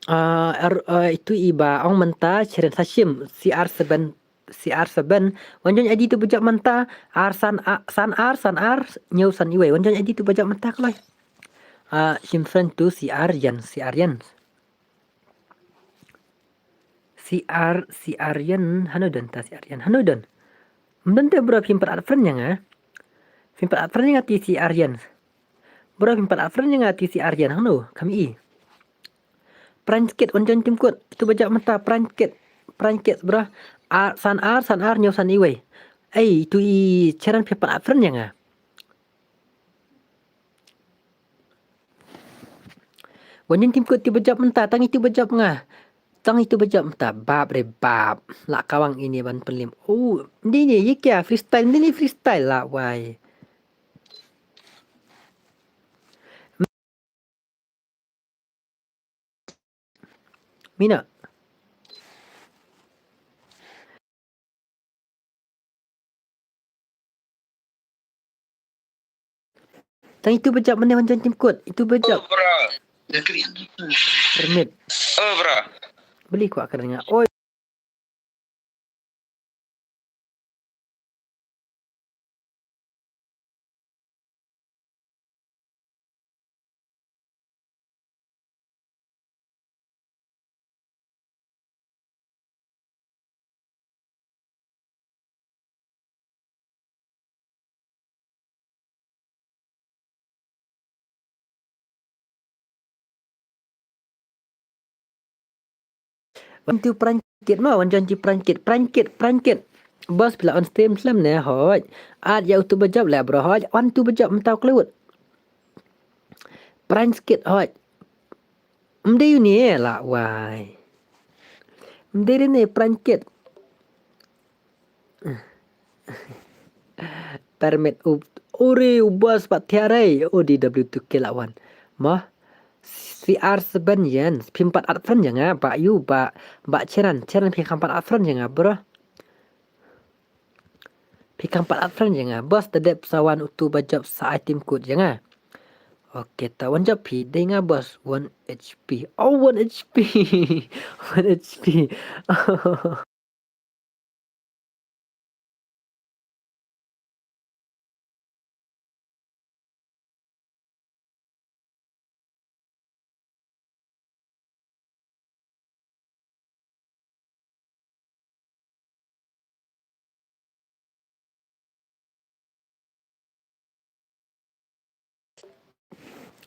Ah, er, eh, itu i ba ong mynta Cheran Sashim, C R seven, C R seven. Wan join aji tu ba jop mynta, ar san a-, san ar, san ar, hynñiew san iwei. Wan join aji tu ba jop mynta kloi. Ah, shim friend tu C R Yan, C R Yan. C R, C R Yan, hano don ta C R Yan, hano don. Ym don te bro, phim pat add friend ïa nga. Phim pat add friend ïa nga te C R Yan. Bro, phim pat add friend ïa nga te C R Yan, hano, kam i. Pranjkit, wan join team code. Itu ba jop mynta, Pranjkit. Pranjkit, bro. Ar, san ar, san ar, hynñiew san iwei. Ei, itu i Cheran phim pat add friend ïa nga. Wan join team code, itu ba jop mynta, tang itu ba jop nga. Tang itu ba jop mynta, bap re bap. La kawang ini ban pynlem. Oh, ini ni, ye kya freestyle, ini freestyle la wai. Mina. Tang itu ba jop mynne wan join team code. Itu ba jop. Oh, bro. Permit. Oh, bro. Beli kuat kena dengar. Oi. Wan tu Pranjkit ma, wan join tu Pranjkit, Pranjkit, Pranjkit. Boss phi la on stream slem ne, hoi. At ya utu ba jop le bro, hoi. Wan tu ba jop mynta u klewut. Pranjkit, hoi. Mdei uni la wai. Mdei ne Pranjkit. Permit u, uri u boss pat thiarei, o D W two K la wan. Mo, C R seven yen, phim pat add friend ïa nga, ba yu, ba, ba Cheran, Cheran phi kham pat add friend ïa nga, bro. Phi kham pat add friend ïa nga, boss, te dep sa wan utu ba jop sa ai team code ïa nga. Okay, ta wan jop phi, dei nga boss, one H P. Oh, one H P. One H P.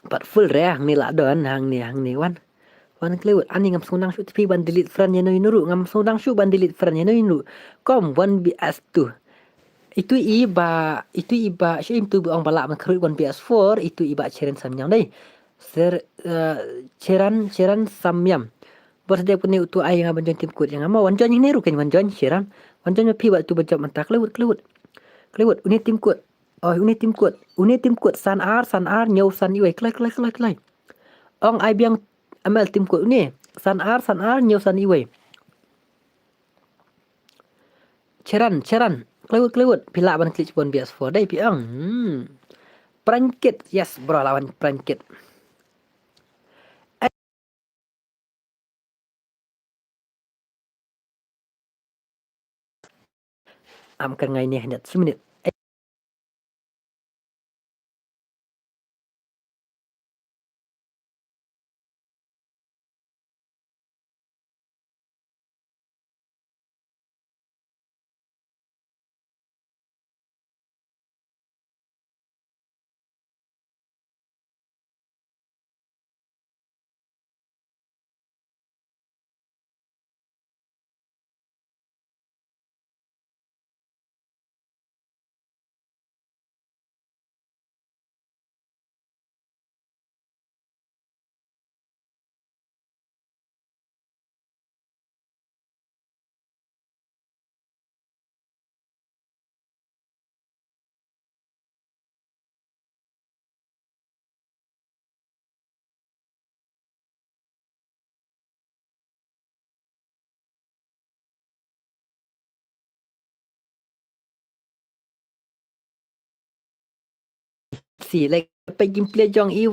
Pat full re, hangne la don, hangne, hangne wan. Wan klewut, ani ngam sngewdang shuh te phi ban delete friend ïa no ïa no ruh, ngam sngewdang shuh ban delete friend ïa no ïa no ruh. Kom one B S two. Itu i ba, itu i ba, shu im tu ba ong ba lah ban khrut one B S four, itu i ba Cheran Samyang dei. Ser, eh, Cheran, Cheran Samyang. Bor sdep kane utu ai nga ban join team code ïa nga mo, wan join ne ruh kan wan join Cheran. Wan join ma phi ba tu ba jop mynta klewut, klewut. Klewut, une team code. Oh, une team code. Une team code, san ar, san ar, hynñiew san iwei. Kloi, kloi, kloi, kloi. Ong ai biang M L team code une. San ar, san ar, hynñiew san iwei. Cheran, Cheran. Klewut, klewut. Phi lah ban klik one B S four dei phi ong. Hmm. Pranjkit. Yes, bro, la wan Pranjkit. Am kan ngai ne hynñiewphew minit. See, like, peit gameplay jong i,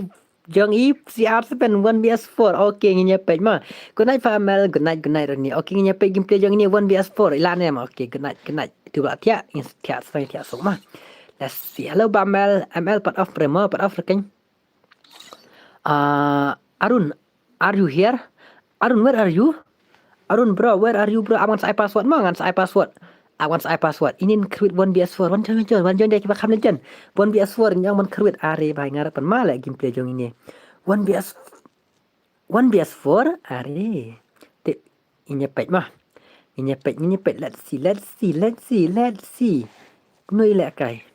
jong i C R seven one V S four. Okay, ngin ïa peit ma. Good night Famel, good night, good night Rani. Okay, ngin ïa peit gameplay jong i ne one V S four. Ila ne ma. Okay, good night, good night. Tu ba thiah, ngin thiah, thiah, thiah suk ma. Let's see. Hello Bamel, M L part of Premo, part of Reking. Uh, Arun, are you here? Arun, where are you? Arun bro, where are you bro? Awan sa ai password ma, ngan sa ai password. Awan sa ai password. Ini khrwit one V S four. Wan join, wan join, wan join dei kiba kham legend. One V S four ini ong man khrwit. Are bai ngarap pan ma le gameplay jong ini. One V S one V S four. Are. Te ini peit ma. Ini peit, ini peit. Let's see, let's see, let's see, let's see. Kumno i leh kai.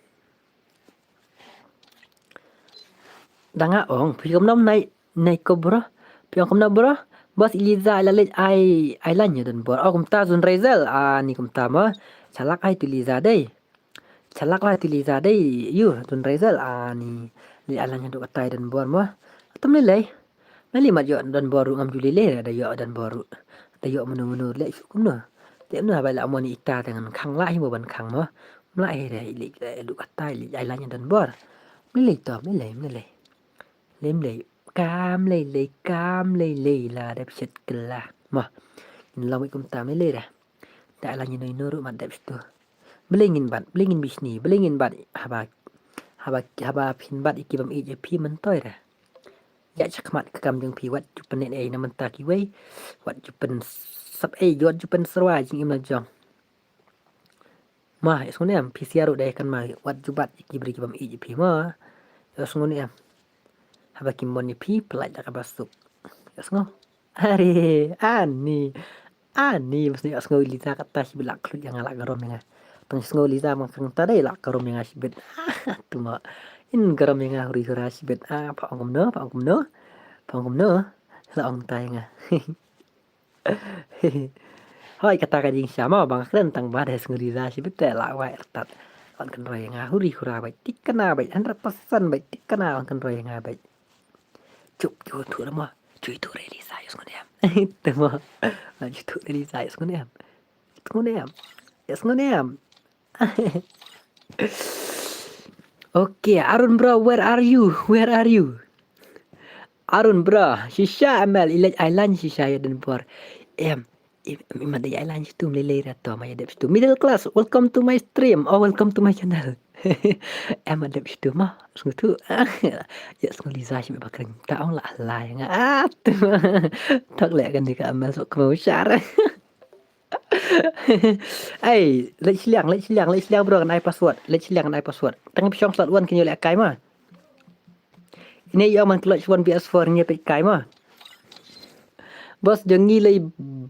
Dang a ong, phi kum nom nai, nai ko bro. Phi ong kum nom bro. Bos Eliza ai la leit ai, ai lan ïa don bor. Oh, kumta Zun Razel. Ah, ni kumta ma. Chalak ai tu Eliza dei. Chalak lai tu Eliza dei. Yu, Zun Razel. Ah, ni. Leit ai lan ïa dok atai don bor ma. Atam lei lei. Mali mat ïoh don bor ruh ngam ju lei lei da ïoh don bor ruh. Da ïoh menu menu leh shu kumno. Te menu haba la mon ita te ngan khang lah hi mo ban khang mo. Mla hi da lei dok atai lei ai lan ïa don bor. Mali to, mali, mali. Lem lei, kam lei lei, kam lei lei la dep shet kela. Mo, in long wei kumta mei lei da. Da la ngi noi noru mat dep stu. Beli ngin bat, beli ngin bisni, beli ngin bat haba, haba, haba phin bat iki bam ij phi mentoi da. Ya chakmat ka kam jong phi wat ju penet ei na menta ki wei. Wat ju pen sap ei, wat ju pen serwa jing im la jong. Ma, ïa sngew ne em, P C R u dei kan ma, wat ju bat ïa ki briew ki bym ïeit ïa phi ma. Ïa sngew ne em. Haba ki mon ïa phi, pyllait da kaba suk. Ïa sngew. Are, ani. Ani, mas ïa sngew Eliza kata shibit la khlut ïa nga la karom ïa nga. Tang sngew Eliza ma kata dei la karom ïa nga shibit. Tu ma. In karom ïa nga huri hura shibit. Ah, pa ong kumno, pa ong kumno. Pa ong kumno. La ong tai nga. Hoi kata ka jingshisha ma ba nga kren tang ba dei sngew Eliza shibit te la wai artat. Wan kynroi nga huri hura bai tik kana bai hundred percent bai tik kana wan kynroi nga bai. Chup ju tu ma. Ju tu Eliza ïa sngew ne em. Te ma. Ju tu Eliza ïa sngew ne em. Sngew ne em. Ïa sngew ne em. Okay, Arun bro, where are you? Where are you? Arun bro, shisha M L i leit ai lan shisha ïa don bor. Em, em, em, ma dei ai lan shitu mlei lei ra to ma ïa dep shitu. Middle class, welcome to my stream or welcome to my channel. Em ma dep shitu ma, sngew tu. Ïa sngew Eliza shi ba kren ta ong la lai nga. Ah, tu. Tak leh kan di ka M L sok kemau shar. Ai, leit shiliang, leit shiliang, leit shiliang bro, ngan ai password. Leit shiliang ngan ai password. Tang phi shong slot one kin ïoh leh kai ma. Ine ïoh man klot one V S four ngi peit kai ma. Bos jong ngi lei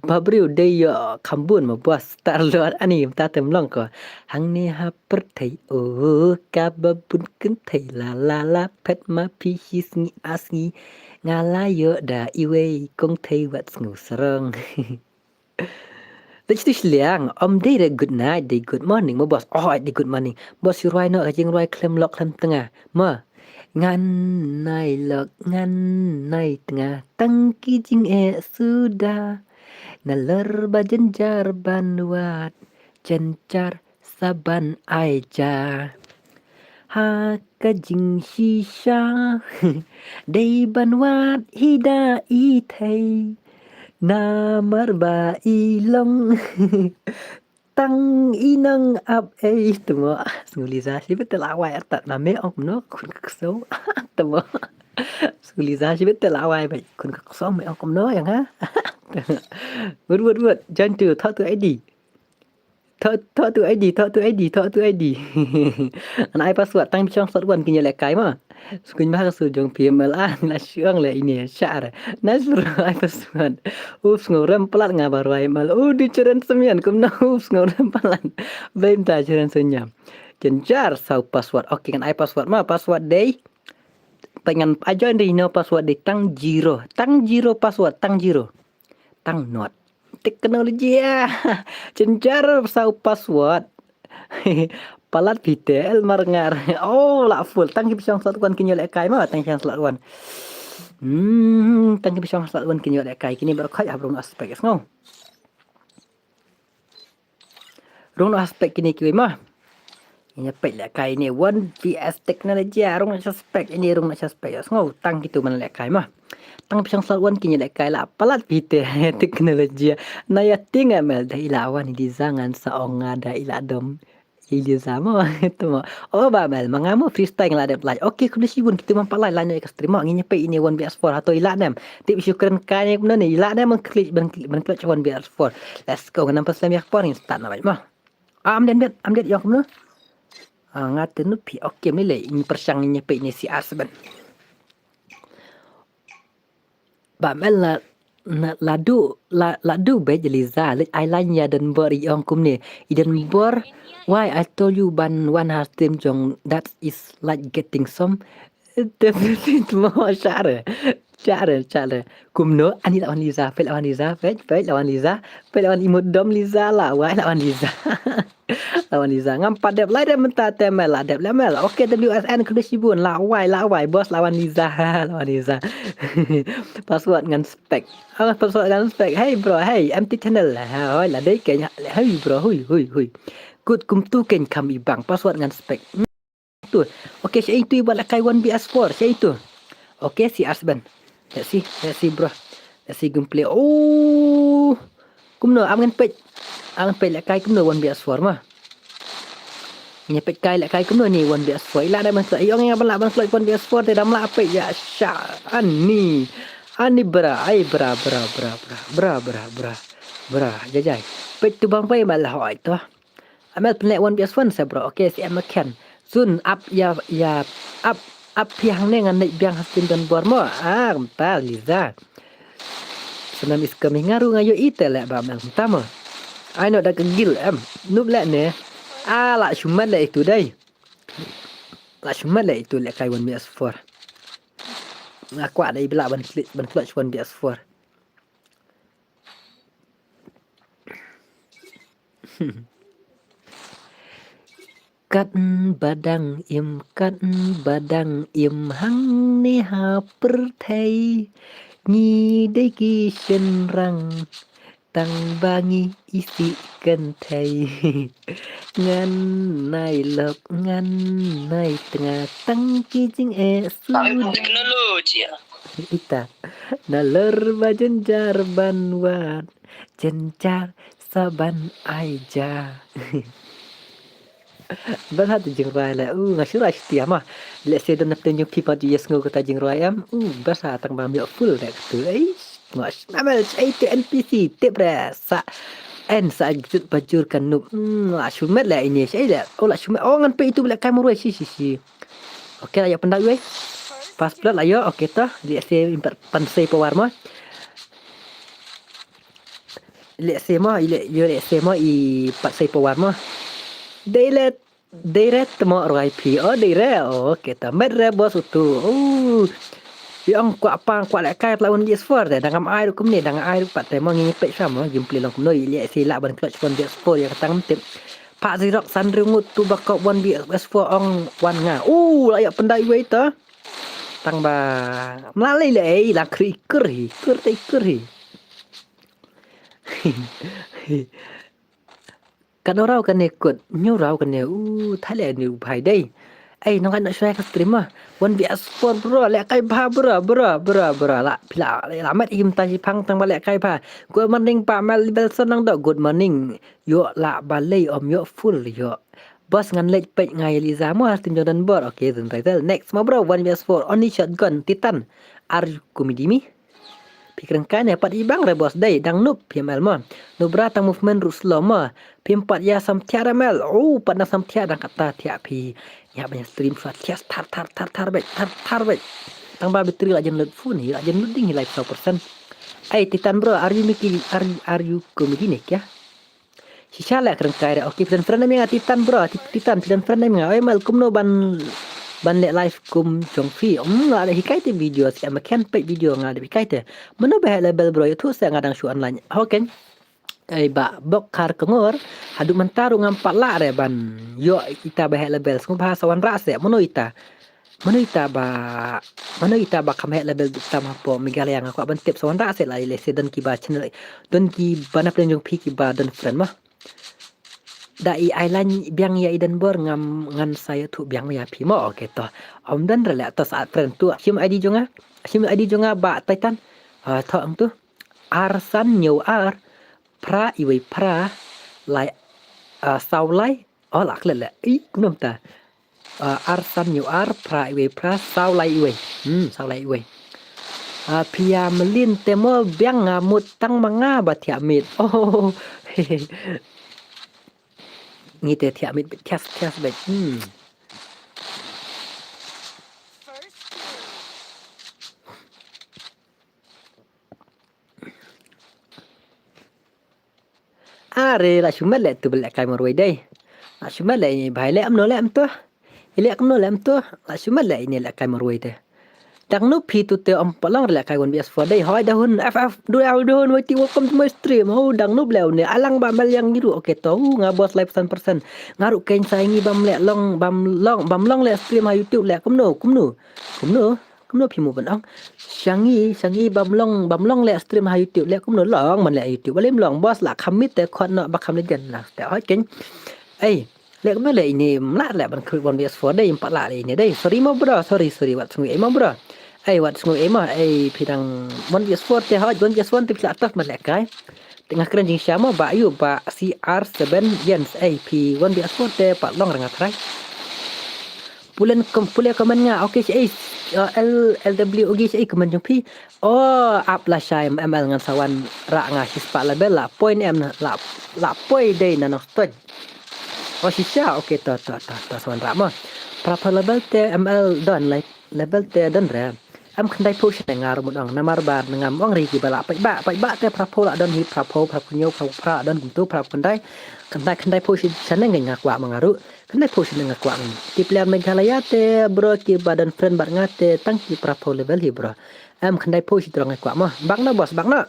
ba briew dei ïoh kham bun ma bos tar lot ani mta tem long ko. Hangne ha pyrthei o ka ba bun kynthei la la la phet ma phi shi sngi a sngi. Nga la ïoh da iwei kong thei wat sngew sarong. Dei tu shiliang, om dei re good night, dei good morning, mo bos, oh, dei good morning. Bos shu rwai noh, ka jingrwai khlem lok khlem tnga. Mo, ngan nai lok, ngan nai tnga, tang ki jingeh suda. Nalor ba jynjar ban wad, jynjar sa ban ai ja. Ha ka jingshisha, dei ban wad hi da i thei. Namar ba i long, tang i nang ap ei. Te mo, sngew Eliza shibit te la wai artat na me ong kumno khun ka ksew. Te mo. Sngew Eliza shibit te la wai bai khun ka ksew me ong kumno ïa nga. Wut, wut, wut, jan tu, thok tu I D. Thok, thok tu I D, thok tu I D, thok tu I D. Ngan ai password, tang phi shong slot one kin ïoh leh kai ma. Sngewbha ka sur jong phi M L A, la shu ong leh ine, shar. Nice bro, ai password. Ups, sngew rem palat nga ba rwai M L. Oh, di Cheren Semian, kumno, ups, sngew rem palat. Blei mynta Cheren Semian. Jynjar saw password. Okay, ngan ai password ma, password dei. Peit ngan ai join dei no password dei tang zero. Tang zero password, tang zero. Tang not. Teknologi ah. Jynjar saw password. Palat phi te el mar ngar. Oh, la full. Tang ki phi shong slot one kin ïoh leh kai ma, tang ki phi shong slot one. Hmm, tang ki phi shong slot one kin ïoh leh kai. Kine baroh khoit hap rung aspek sngew. Rung aspek kine kiwei ma. Ine peit lehkai ine One V S Technology, rung na suspek, ine rung na suspek. Sngew tang kitu man lehkai ma. Tang phi shong slot One ki ine lehkai la palat phi te Technology. Na ïa ting ML da ila wan i Liza ngan sa ong nga da ila dom. I Liza mo, tu mo. Oh, Bah Mel, ma nga mo freestyle nga la dep like. Okay, khublei shibun kitu man pat like, like ïa ka stream mo, ngin ïa peit ine One V S four, hato ila nem. Tip shu kren kai ne kumno ne, ila nem ban klik, ban klik, ban klik One V S four. Let's go, ngam pynslem ïa ka por, ngin start na bait mo. Ah, am dien, am dien, am dien ïong kumno. Ah, nga te nup hi, okay, mele, ngin pyrshang ngin ïa peit ine C R seven. Bah Mel la, na, la du, la, la du beit Liza, leit ai line ïa Don Bor i ong kumne. I Don Bor, why I told you ban wan ha stream jong, that is like getting some. Definitely mo share. Share, share. Kumno, ani la wan Liza, peit la wan Liza, peit, peit la wan Liza, peit la wan imut dom Liza la, why la wan Liza. La wan Liza, ngam pat dep lai dep mynta te Mel, la dep le Mel. Okay, W S N khublei shibun, la wai, la wai, boss la wan Liza, la wan Liza. Password ngan spek. Ah, password ngan spek. Hey bro, hey, empty channel. Ha, oi, la dei keiñ. Hey bro, hui, hui, hui. Good, kumtu keiñ kham i bang. Password ngan spek. Hmm, tu. Okay, sha itu i ba la kai One V S four, sha itu. Okay, C R seven. Let's see, let's see bro. Let's see gameplay. Oh. Kumno, am ngan peit. Am ngan peit lehkai kumno One V S four ma. Ngin peit kai lehkai kumno ine One V S four. Ila da ban slot. Ïong nga ban lah ban slot One V S four te dam lah peit ïa sha. Ani. Ani bra, ai bra, bra, bra. Bra, jai jai. Peit tu bang pai ma la hoi to. Amel pynleh One V S One sa bro. Okay, si em aken. Zun ap ïa, ïa, ap, ap phi hangne ngan leit biang ha stream Don Bor mo. Ah, kumta Liza. Sanam is coming, nga ruh nga ïohi te leh ba Mel kumta mo. Ai noh da ka gil em. Nup leh ne. Ah, la shumat leh itu dei. La shumat leh itu lehkai One V S four. Nga kwah dei ba lah ban klik, ban clutch One V S four. Katba dang im, katba dang im hangne ha pyrthei. Ngi dei ki shynrang tang ba ngi isih kynthei. Ngan nai lok, ngan nai tnga tang ki jingeh suda. Technology. Ita. Nalor ba jynjar ban wad. Jynjar sa ban ai ja. Bad ha tu jingrwai leh. U, nga shu rwai shuti ma. Lehse don na pdeng jong phi pat ju ïasngew kata jingrwai em. U, bad ha tang ba ym ïoh full leh katu. Ei, nga shu namel ei te N P C tip re sa. En sa jut bajur kan nup. Hmm, la shumet leh ine ei leh. Oh, la shumet. Oh, ngan peit itu lehkai marwei shi shi shi. Okay, la ïoh pyndap wei. Pas plat la ïoh. Okay to. Lehse im pat pansei power mo. Lehse mo, i leh, ïoh lehse mo i pat sei power mo. Dei le, dei re tmo rwai phi. Oh, dei re. Oh, okay to. Met re boss utu. Oh. Ïong kwah pang kwah lehkai pla One V S four te. Dang ngam ai ruh kumne, dang ai ruh pat te mo ngi peit sha mo. Gameplay long kumno i lehse lah ban clutch One V S four ïa ka tang tip. Pak Zirok san ryngut tu ba kop One V S four ong wan nga. U, la ïa pyndai wei ta. Tang ba mla lei lei la kri kri kri kri. Kan raw kane kut, nyu raw kane u thale ni u bhai dei. Ei, nong kan shuwa ka stream ma. One V S four bro, lehkai bha bro, bro, bro, bro. La, phi la, la met im ta shi phang tang ba lehkai bha. Good morning pa Mel Belson nang do. Good morning. Ïoh lah balei ym ïoh full ïoh. Boss ngan leit peit nga ïa Liza mo ha stream jong Don Bor. Okay, zun title. Next mo bro, One V S four, only shotgun, Titan. Are you comedy me? Phi kren kai ne pat i bang re boss dei, dang noob phi Mel mo. Noob bra tang movement ruh slow mo. Phim pat ïa sam thiah re Mel. Oh, pat na sam thiah dang kata thiah phi. Ïa ban stream sa thiah thar thar thar thar beit, thar thar beit. Tang ba battery la jan load phone hi, la jan loading hi lai saw percent. Ei, Titan bro, are you making, are, are you comedy ne kya? Shisha leh kren kai re. Okay, phi don friend em ïa nga Titan bro. Ti-, Titan, phi don friend em ïa nga. Oi Mel, kumno ban, ban leh live kum jong phi. Hmm, nga da hikai te video, si em khen peit video nga da hikai te. Mano ba heh level bro, ïathuh se nga dang shu online. Okay. Ei ba bok khar kongor. Haduh mynta ruh ngam pat lah re ban ïoh ita ba heh level. Sngewbha sa wanrah se. Mano ita? Mano ita ba, mano ita ba kham heh level tam hapoh Meghalaya, nga kwah ban tip sa wanrah se lai lehse don kiba channel, don kiba na pdeng jong phi kiba don friend mo. da i ai lain biang ïa i Denbor ngam ngan sa ïathuh biang ïa phi mo. Okay to. Ym don re leh to sa friend to. Shim ID jong nga. Shim ID jong nga Bah Titan. Ah, to ang tu. Ar san hynñiew ar. Phra iwei phra. Lai, ah, saw lai. Oh, lah klet leh. Ih, kumno mynta. Ah, ar san hynñiew ar, phra iwei phra, saw lai iwei. Hmm, saw lai iwei. Ah, phi ïa mlien te mo biang nga mut tang ma nga ba thiah miet. Oh. Ngi te thiah miet thiah thiah bad. Hmm. Are la shu met leh tu ba lehkai marwei dei. La shu met leh ini bhai leh kumno leh mynta. I leh kumno leh mynta. La shu met leh ini lehkai marwei dei. Dang nup phi tu te ym pat long lehkai one B S four dei. Hoi da hun F F du da hun wei ti welcome to my stream. Ho dang nup leh une alang ba mel ïa ngi ruh. Okay to nga boss lai percent percent. Nga ruh kein sa ngi bam leh long bam long bam long leh stream ha YouTube leh kumno kumno. Kumno. Kumno phi mo ban ong. Sha ngi, sha ngi bam long, bam long leh stream ha YouTube leh kumno long man leh YouTube. Ba leh long boss la kham miet te khot noh ba kham legend la. Te hoi kein. Ei, leh kumno leh ini mla leh ban khrui one B S four dei, ym pat lah leh ini dei. Sorry mo bro, sorry, sorry, wat sngew ei mo bro. Ei, wat sngew ei mo, ei, phi dang one B S four te hoi, one B S four te phi la tough man lehkai. Te nga kren jingshisha mo, Bah ïu, Bah C R seven Jens, ei, phi one B S four te pat long re nga trai. Pulen kom-, pule comment nga, okay, shi ei, uh, L, L W, okay, shi ei comment jong phi. Oh, ap la shai M L ngan sa wan rah nga shispah level la, point em na, la, la poi dei na Nongstoiñ. Oh, shisha, okay, to, to, to, to, sa wan rah mo. Phra phew level te M L don, like, level te don re. Em khyndai phew shaneng nga ruh mut ong namar ba ngam ong ri kiba lah paidbah, paidbah te phra phew lah don hi, phra phew, phra phew hynñiew, phra phew phra lah don kumtu, phra phew khyndai. Khyndai, khyndai phew shi shaneng nga kwah ma nga ruh. Khyndai phew shaneng nga kwah ngi. Ki player Meghalaya te bro kiba don friend bad nga te tang ki phra phew level hi bro. Em khyndai phew shi tyrong nga kwah mo. Bak noh boss, bak noh.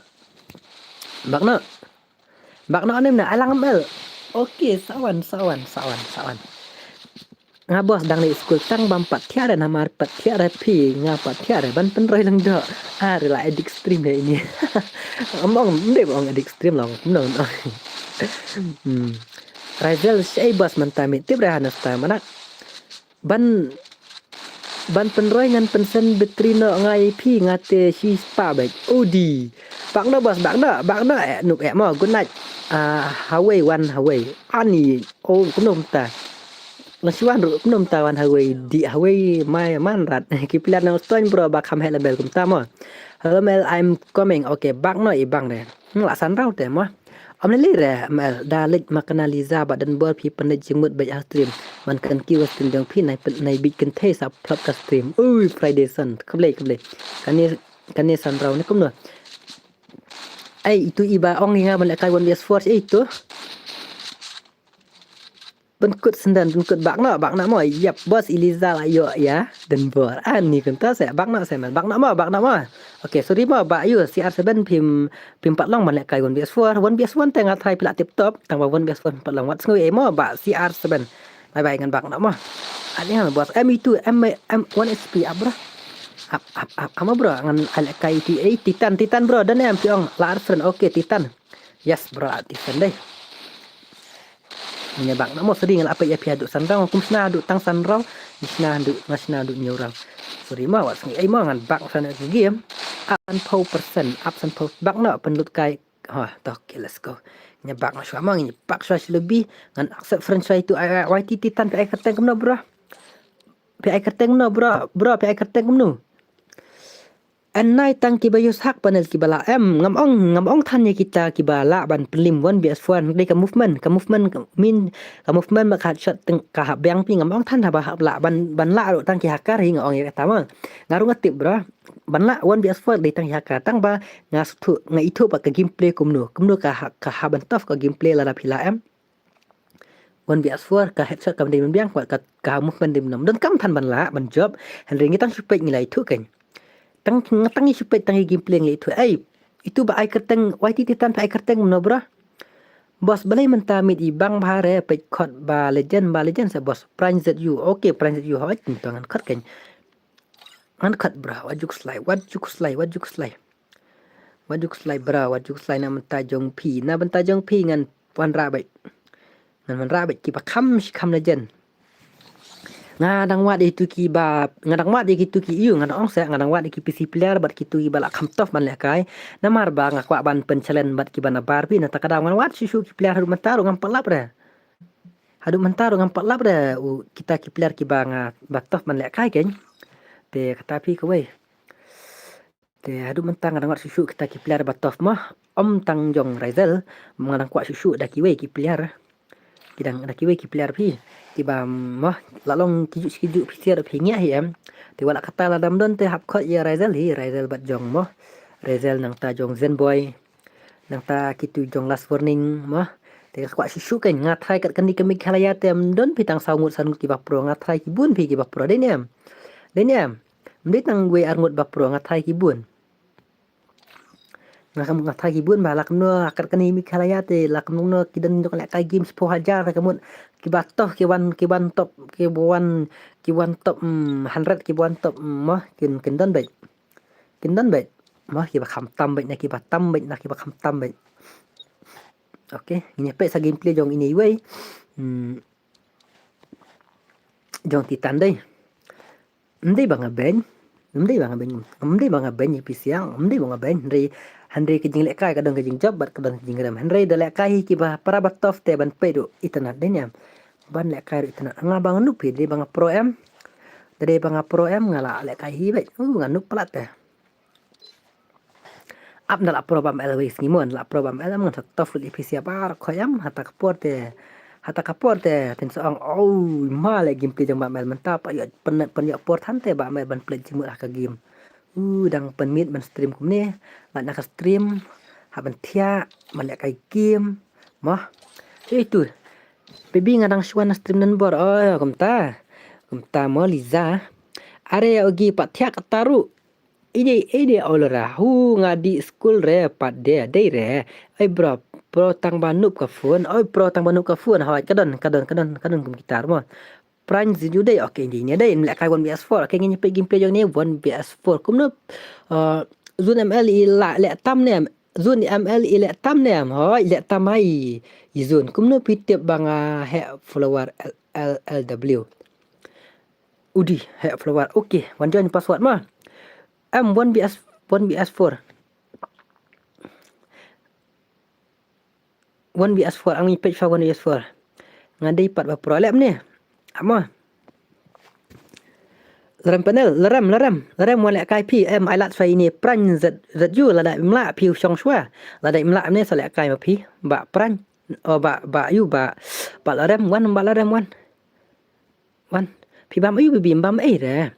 Bak noh. Bak noh ne mna alang M L. Okay, sa wan, sa wan, sa wan, sa wan. Nga boss dang leit skul tang bam pat thiah re namar pat thiah re phi nga pat thiah re ban pynroi lang doh. Are la addict stream re ini. Ym ong, ym dei ba ong addict stream la ong kumno. Hmm. Razel shei boss mynta mi tip re hana sta mana. Ban, ban pynroi ngan pynsend battery noh nga ïa phi nga te shispah bad. Udi. Bak noh boss, bak noh, bak noh eh nup eh mo. Good night. Ah, Huawei wan Huawei. Ani. Oh, kumno mynta. Nga shu wan ruh kumno mynta wan Huawei, dih Huawei mai man rat. Ki pynlait na Nongstoiñ bro ba kham heh level kumta mo. Hello Mel, I'm coming. Okay, bak noh i bang re. Hmm, la san rau te mo. Ym lei lei re Mel, da leit ma kane Liza bad Denbor phi pynleit jingmut bad ha stream. Man kan ki wa stream jong phi nai pyn-, nai bit kynthei sa plot ka stream. Ui, Friday san. Khublei, khublei. Kane, kane san rau ne kumno. Ai, itu iba ong ïa nga ban lehkai one B S four, ai itu. Pynkut sendon, pynkut bak noh, bak noh mo. Yap, boss Eliza la ïoh ïa Denbor. Ani kumta se, bak noh se man. Bak noh mo, bak noh mo. Okay, sorry mo, ba ïu C R seven phim, phim pat long man lehkai one B S four. One B S one te nga try phi la tip top, tang ba one B S four phim pat long. Wat sngew ei mo, ba C R seven. Bye bye ngan bak noh mo. Ani nga boss M E two, M, M one H P up bro. Up, up, up, up mo bro. Ngan lehkai T A Titan, Titan bro. Don em phi ong la ar friend. Okay, Titan. Yes bro, la ar friend dei. Ngi bak noh mo, sorry nga la peit ïa phi haduh san rau, kum shna haduh tang san rau, ngi shna haduh, nga shna haduh hynñiew rau. Sorry mo, wat sngew ei mo, ngan bak san ki game. Up san phew percent, up san phew, bak noh pynlut kai. Ha, to, okay, let's go. Ngi bak noh shuwa mo, ngi bak shuwa shi lobby, ngan accept friend shuwa itu ai, ai, Y T Titan phi ai kyrteng kumno bro? Phi ai kyrteng kumno bro? Bro, phi ai kyrteng kumno? An nai tang kiba use hack panel kiba lah em, ngam ong, ngam ong than ïa kita kiba lah ban pynlim one B S four, dei ka movement, ka movement ka min, ka movement ba ka headshot teng ka hap biang phi, ngam ong than haba hap lah ban, ban lah ruh tang ki hacker hi nga ong ïa kata ma. Nga ruh nga tip bro. Ban lah one B S four dei tang ki hacker tang ba nga sngewthuh, nga ithuh ba ka gameplay kumno, kumno ka ha-, ka hap ban tough ka gameplay lada phi lah em. One B S four ka headshot kam dei ban biang, ka, ka movement dei ban ym don, kam than ban lah ban jop. Hynrei ngi tang shu peit ngi la ithuh kein. Tang, tang ngi shu peit tang ngi gameplay ngi la ithuh. Ei, itu ba ai kyrteng Y T Titan ba ai kyrteng kumno bro? Boss balei mynta miet i bang bha re, peit khot ba legend, ba legend se boss. Prime Z U. Okay, Prime Z U hoi, nto ngan khot kein. Ngan khot bro, wat ju khuslai, wat ju khuslai, wat ju khuslai. Wat ju khuslai bro, wat ju khuslai na bynta jong phi, na bynta jong phi ngan wanrah beit. Wanrah bad kiba kham shi kham legend. Nga dang wad ïa kitu kiba, nga dang wad ïa kitu ki ïa, nga dang ong seh, nga dang wad ïa ki P C player bad kitu kiba la kham tough ban lehkai. Namar ba nga kwah ban pynchallenge bad kiba nabar phi, nangta ka daw ngan wad shuh shuh ki player haduh mynta ruh ngam pat lap re. Haduh mynta ruh ngam pat lap re, u, kita ki player kiba nga ba tough ban lehkai kein. Te kata phi kawei. Te haduh mynta nga dang wad shuh shuh kita ki player ba tough mo. Ym tang jong Raizel, nga dang kwah shuh shuh da kiwei ki player. Ki dang da kiwei ki player phi. Kiba mo, la long kijuh kijuh phi tiar phi ngiah hi em. Te wat la katta lada ym don te hap khot ïa Raizel hi, Raizel bad jong mo. Raizel nangta jong Zenboy. Nangta kitu jong Last Warning mo. Te nga kwah shuh shuh kein, nga try kat kane ka Meghalaya te ym don phi tang saw ngut san ngut kiba pro, nga try ki bun phi kiba pro, dei ne em. Dei ne em. Ym dei tang wei ar ngut ba pro, nga try ki bun. Nga kam, nga try ki bun ba la kumno kat kane Meghalaya te la kumno ki don jong lehkai game shiphew hajar te ka mut kiba tough, ki wan, ki wan top, ki wan, ki wan top, mm, hundred, ki wan top, mm, mo, kin, kin don beit. Kin don beit. Mo, kiba kham tam beit na kiba tam beit na kiba kham tam beit. Okay, ngin ïa peit sa gameplay jong ine iwei. Hmm. Jong Titan dei. Ym dei ba nga beiñ. Ym dei ba nga beiñ. Ym dei ba nga beiñ ïa phi siang. Ym dei ba nga beiñ. Hynrei, hynrei ka jinglehkai ka don ka jingjop bad ka don ka jingrem. Hynrei da lehkai hi kiba para ba tough te ban peit ruh itynnad, dei ne em. Ban lehkai ruh itynnad. Nga ba nga noob hi, dei ba nga pro em. Da dei ba nga pro em nga la lehkai hi beit. Uh, nga noob palat te. Ap, nda la pro Bam El wei sngi mo, nda la pro Bam El, em, ngan sa tough lut ïa phi sia baroh khoit em, hata ka por te, hata ka por te, tin sa ong, oh, ma leh gameplay jong Bam El mynta, pat ïoh pyn, pynïoh por than te Bam El ban pynleit jingmut ha ka game. Uh, dang pynmih ban stream kumne, lait na ka stream, hap ban thiah, ban lehkai game, mo. Ïa itu. Baby nga dang shuwa na stream nanbor, oh, kumta. Kumta mo Liza. Are ïa u gi pat thiah kata ruh. Ine, ine, olra, hu nga dih skul re, pat de, dei re. Ai bro, pro tang ba noob ka phone, oi pro tang ba noob ka phone, hoi, ka don, ka don, ka don, ka don kum kita mo. Prank Zed Yu dei, okay, ine, ine dei, ym lehkai one V S four, okay, ngin ïa peit gameplay jong ne, one V S four, kumno, uh, Zun M L i la, leh tam ne, Zun M L i leh tam ne, hoi, leh tam ai, i Zun, kumno phi tip ba nga heh follower L, L, L W. Udi, heh follower. Okay, wan join password ma. Em, one V S, one V S four. One V S four, ang page fa one V S four. Nga dei pat ba pro leh ne. Amo. Lerem panel, lerem, lerem, lerem wan lehkai phi, em, ai lad shuwa ine Prank Z, Z U, lada im lah phi u shong shuwa. Lada im lah ne sa lehkai ma phi, ba Prank, o ba, ba yu, ba, ba lerem, wan, ba lerem, wan. Wan. Phi bam ei baby, bam ei re.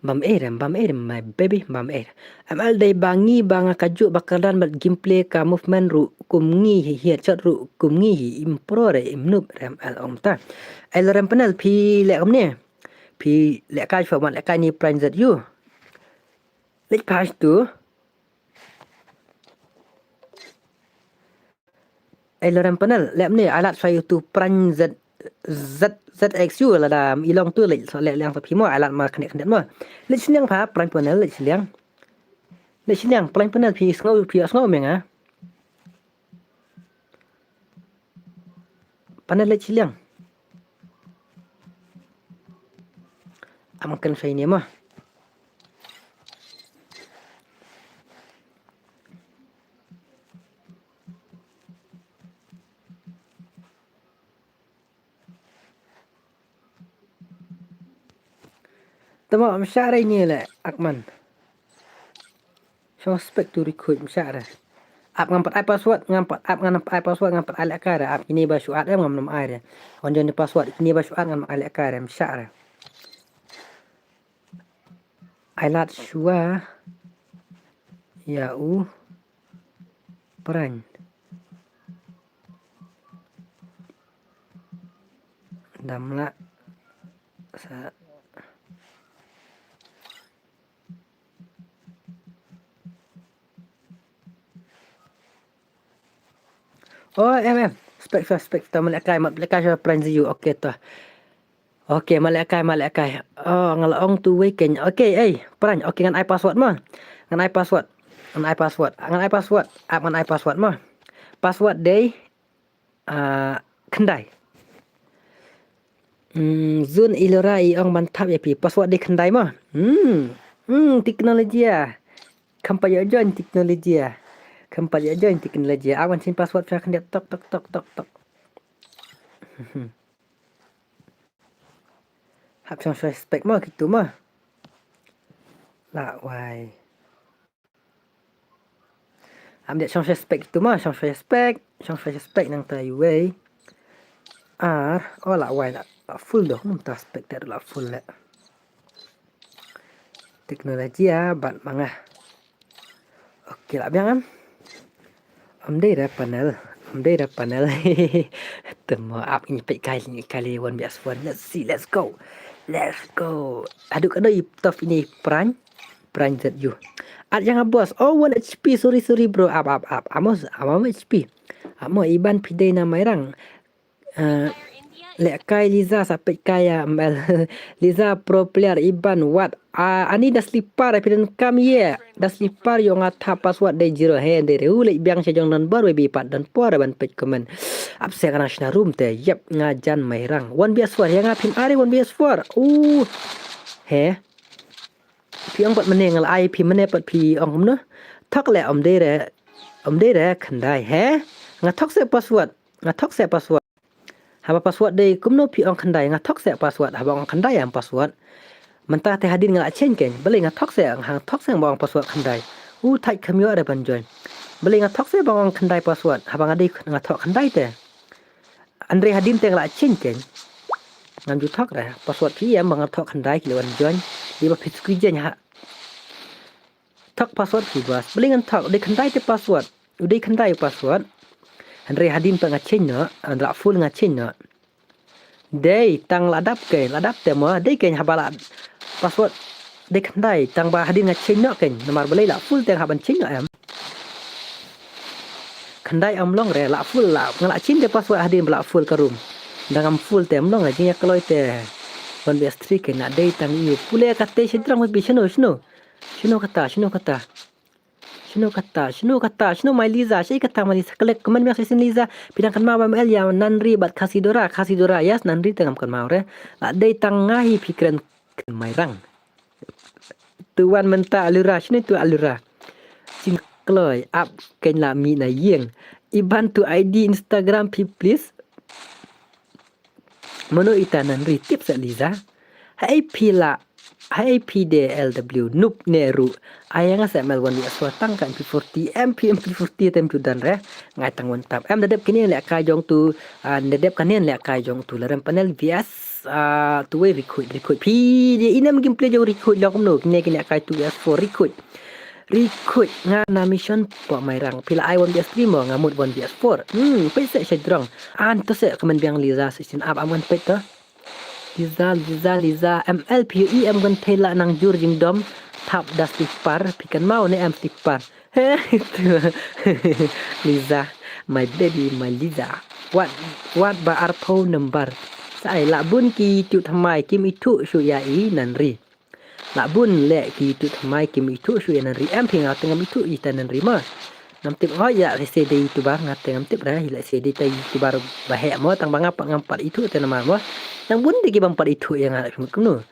Bam ei re, bam ei re, my baby, bam ei re. M L dei ba ngi ba nga kajuh ba kyrdan bad gameplay ka movement ruh kum ngi hi, headshot ruh kum ngi hi, im pro re, im noob re, M L ong ta. Ai lerem panel phi leh kumne. Phi lehkai shuwa wan lehkai ni Prank Z U. Leit pass tu. Ai lerem panel, leh kumne, ai lad shuwa ïa utu Prank Z, Z, Z X U lada i long tu leh, leh liang sa phi mo, ai lad ma khyndiat khyndiat mo. Leit shiliang pha, Prank panel, leit shiliang. Leit shiliang, Prank panel, phi sngew, phi sngew meng a. Panel leit shiliang. Am kan shuwa ine mo. Tama, ym shah re ine leh, Akman. Shong spek tu recruit, ym shah re. Ap ngam pat ai password, ngam pat, ap ngam pat ai password, ngam pat ai lehkai re. Ap kine ba shu add em ngam nam ai re. Wan join password, kine ba shu add ngam ai lehkai re, ym shah re. Ai lad shuwa ïa u Prank. Dam lah sa. Oh, em, em. Spek, spek, spek. Ta ma lehkai, ma lehkai shuwa Prank Z U. Okay, ta. Okay, ma lehkai, ma lehkai. Oh, nga la ong tu wei kein. Okay, ei, Prank. Okay, ngan ai password ma. Ngan ai password. Ngan ai password. Ngan ai password. Ap ngan ai password ma. Password dei, ah, khyndai. Hmm, Zun Ilora i ong ban thap ïa phi. Password dei khyndai mo. Hmm. Hmm, teknologi ah. Kam pat ïoh join teknologi ah. Kam pat ïoh join teknologi ah. Awan chin password phi khyndiat tok tok tok tok tok. Hap shong shong spek mo kitu mo. La wai. Am dei shong shong spek kitu mo, shong shong spek, shong shong spek nangta iwei. Ar, oh la wai la, la full doh, nangta spek te la full le. Teknologi ah, bat manga. Okay, la biang am. Am dei da panel, am dei da panel. Temo ap ini pek kai ini kali one bs one. Let's see, let's go. Let's go. Aduh kado i tof ini prank. Prank Z U. At yang bos. Oh, one H P. Sorry, sorry, bro. Ap, ap, ap. Amos, amos H P. Amo iban pidei na mairang. Eh, leh kai Liza sa peit kai ah, M L. Liza pro player iban wat. Ah, ani da slipper phi donkam ïa. Da slipper ïoh nga thap password dei zero he dei re. U leh biang sha jong nan bor we bi pat don por ban peit comment. Ap se kana shna room te. Yep, nga jan mairang. One bs four ïa nga phim are one bs four. Uh. He. Phi ong pat mane nga la ai phi mane pat phi ong kumno. Thok le om dei re. Om dei re khyndai he. Nga thok se password. Nga thok se password. Haba password dei kumno phi ong khyndai, nga thok se password, haba ong khyndai am password. Mynta te hadien nga la change kein, balei nga thok se, nga thok se ba ong password khyndai. U thait kham ïoh re ban join. Balei nga thok se ba ong khyndai password, haba nga dei nga thok khyndai te. Hynrei hadien te nga la change kein. Ngam ju thok re, password phi em ba nga thok khyndai ki la wan join. Dei ba phi squeeze ha. Thok password phi bas. Balei ngan thok, dei khyndai te password. U dei khyndai password. Hynrei hadien pat nga change noh, hynrei la full nga change noh. Dei tang la dap kein, la dap te mo, dei kein haba la password. Dei khyndai tang ba hadien nga change noh kein. Namar balei la full te nga hap ban change noh em. Khyndai am long re, la full la, nga la change te password hadien ba la full ka room. Dang am full te am long re, jingïakloi te. One bs three kein na dei tang ïa u pule kate shi drang wi bi shano, shano. Shano kata, shano kata. Shano kata, shano kata, shano mai Liza, shi kata mai Liza, klik comment biang shisien Liza, phi dang kynmaw ba M L ïa Nanri bad Kasidora, Kasidora, yes, Nanri te ngam kynmaw re. La dei tang nga hi phi kren, kren mairang. Tu wan mynta Alura, shano tu Alura. Jingkloi, ap kein la mih na ïing. Iban tu I D Instagram phi please. Mano ita Nanri tip sa Liza. Hai phi la. Hai phi de L W nup ne ru. Ai nga sa M L one V S four tang ka M P forty, M P, M P forty te M P dan re. Ngai tang wan tap. Em da dep kine leh kai jong tu. Ah, da dep kane leh kai jong tu. Larem panel V S, ah, tu wei recruit, recruit. Phi de inem gameplay jong recruit long kumno. Kine kine kai tu V S four recruit. Recruit nga na mission po mairang. Phi la ai one V S three mo nga mut one V S four. Hmm, peit se sha jrong. An to se kmen biang Liza se sin ap am kan peit to. Liza, Liza, Liza, M L P U E em kan thei la nang jur jingdom. Thap da slipper, phi kynmaw ne em slipper. He, tu. Liza, my baby, my Liza. Wat, wat ba arphew number. Sa ai la bun ki tu thymmai kim ithuh shuh ïa i Nanri. La bun leh ki tu thymmai kim ithuh shuh ïa Nanri em phi nga te ngam ithuh ïa ta Nanri ma. Ngam tip oi ïa leh se dei YouTuber nga te ngam tip re ïa leh se dei ta YouTuber ba heh mo tang ba nga pat ngam pat ithuh te namar mo. Dang bun dei ki bym pat ithuh ïa nga ruh kumno.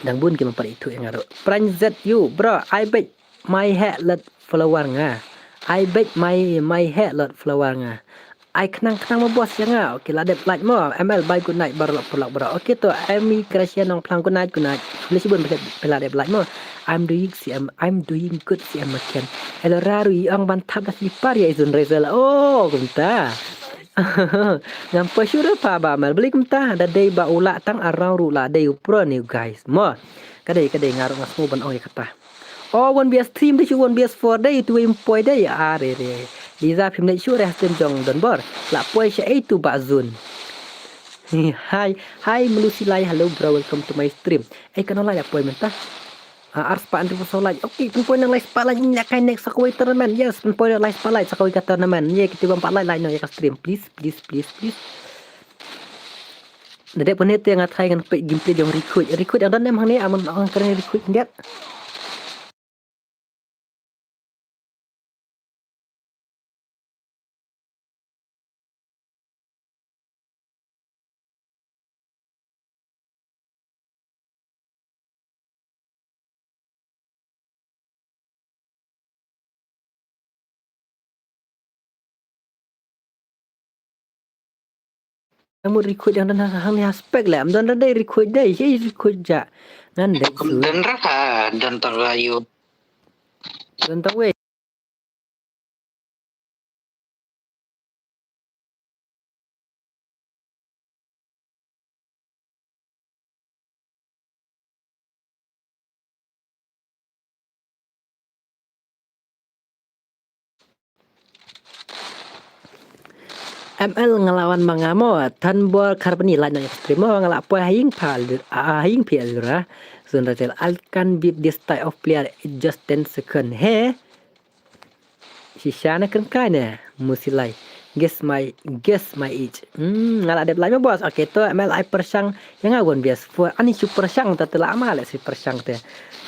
Dang bun ki bym pat ithuh ïa nga ruh. Prank Z U bro ai beit mai heh lot follower nga. Ai beit mai mai heh lot follower nga. Ai khnang khnang mo bos ïa nga. Okay la dep like mo. M L bye good night bro lok bro. Okay to Amy Gracia Nongphlang good night good night. Phi la shibun phi la dep like mo. I'm doing C M, I'm doing good C M McKen. Hello Raru i ong ban thap da slipper ïa i Zun Razel. Oh kumta. Ngam poi shuh re pa ba M L beli kumta da dei ba u lah tang arau ruh la dei u pro ne u guys. Mo. Ka dei ka dei nga ruh nga sngew ban ong ïa kata. Oh, one B S three ym dei shuh one B S four dei, tu wei ym poi dei, are re. Liza phim leit shuh re ha stream jong Donbor. La poi sha ei tu ba Zun. Hi, hi, Melusi Lai, hello bro, welcome to my stream. Ei, kano lai la poi mynta? Ah, ar spah hynriew phew saw like. Okay, pynpoi nang lai spah like, ngi la kai next sa kawei tournament. Yes, pynpoi nang lai spah like sa kawei ka tournament. Ye, kito bym pat like, like noh ïa ka stream, please, please, please, please. Da dep kane te nga try ngan peit gameplay jong Recruit. Recruit ïa don em hangne, aman ong kren Recruit khyndiat. Kamu record yang dan hang ni aspek lah. Am dan dei record dei. Ye record ja. Ngan dei su. Dan raka dan tara yu. Dan tawe. M L nga la wan ma nga mo, Thanbor Kharbani la nang stream mo, nga la poi ha ïing pha, ha ïing phi alura. Zun Rachel, I can beat this type of player in just ten second. He? Shisha na kren kai ne, Musilai. Guess my, guess my age. Hmm, nga la dep lai mo boss. Okay, to M L ai pyrshang. Ïa nga wan bias for. Ani shu pyrshang ta te la ma le si pyrshang te.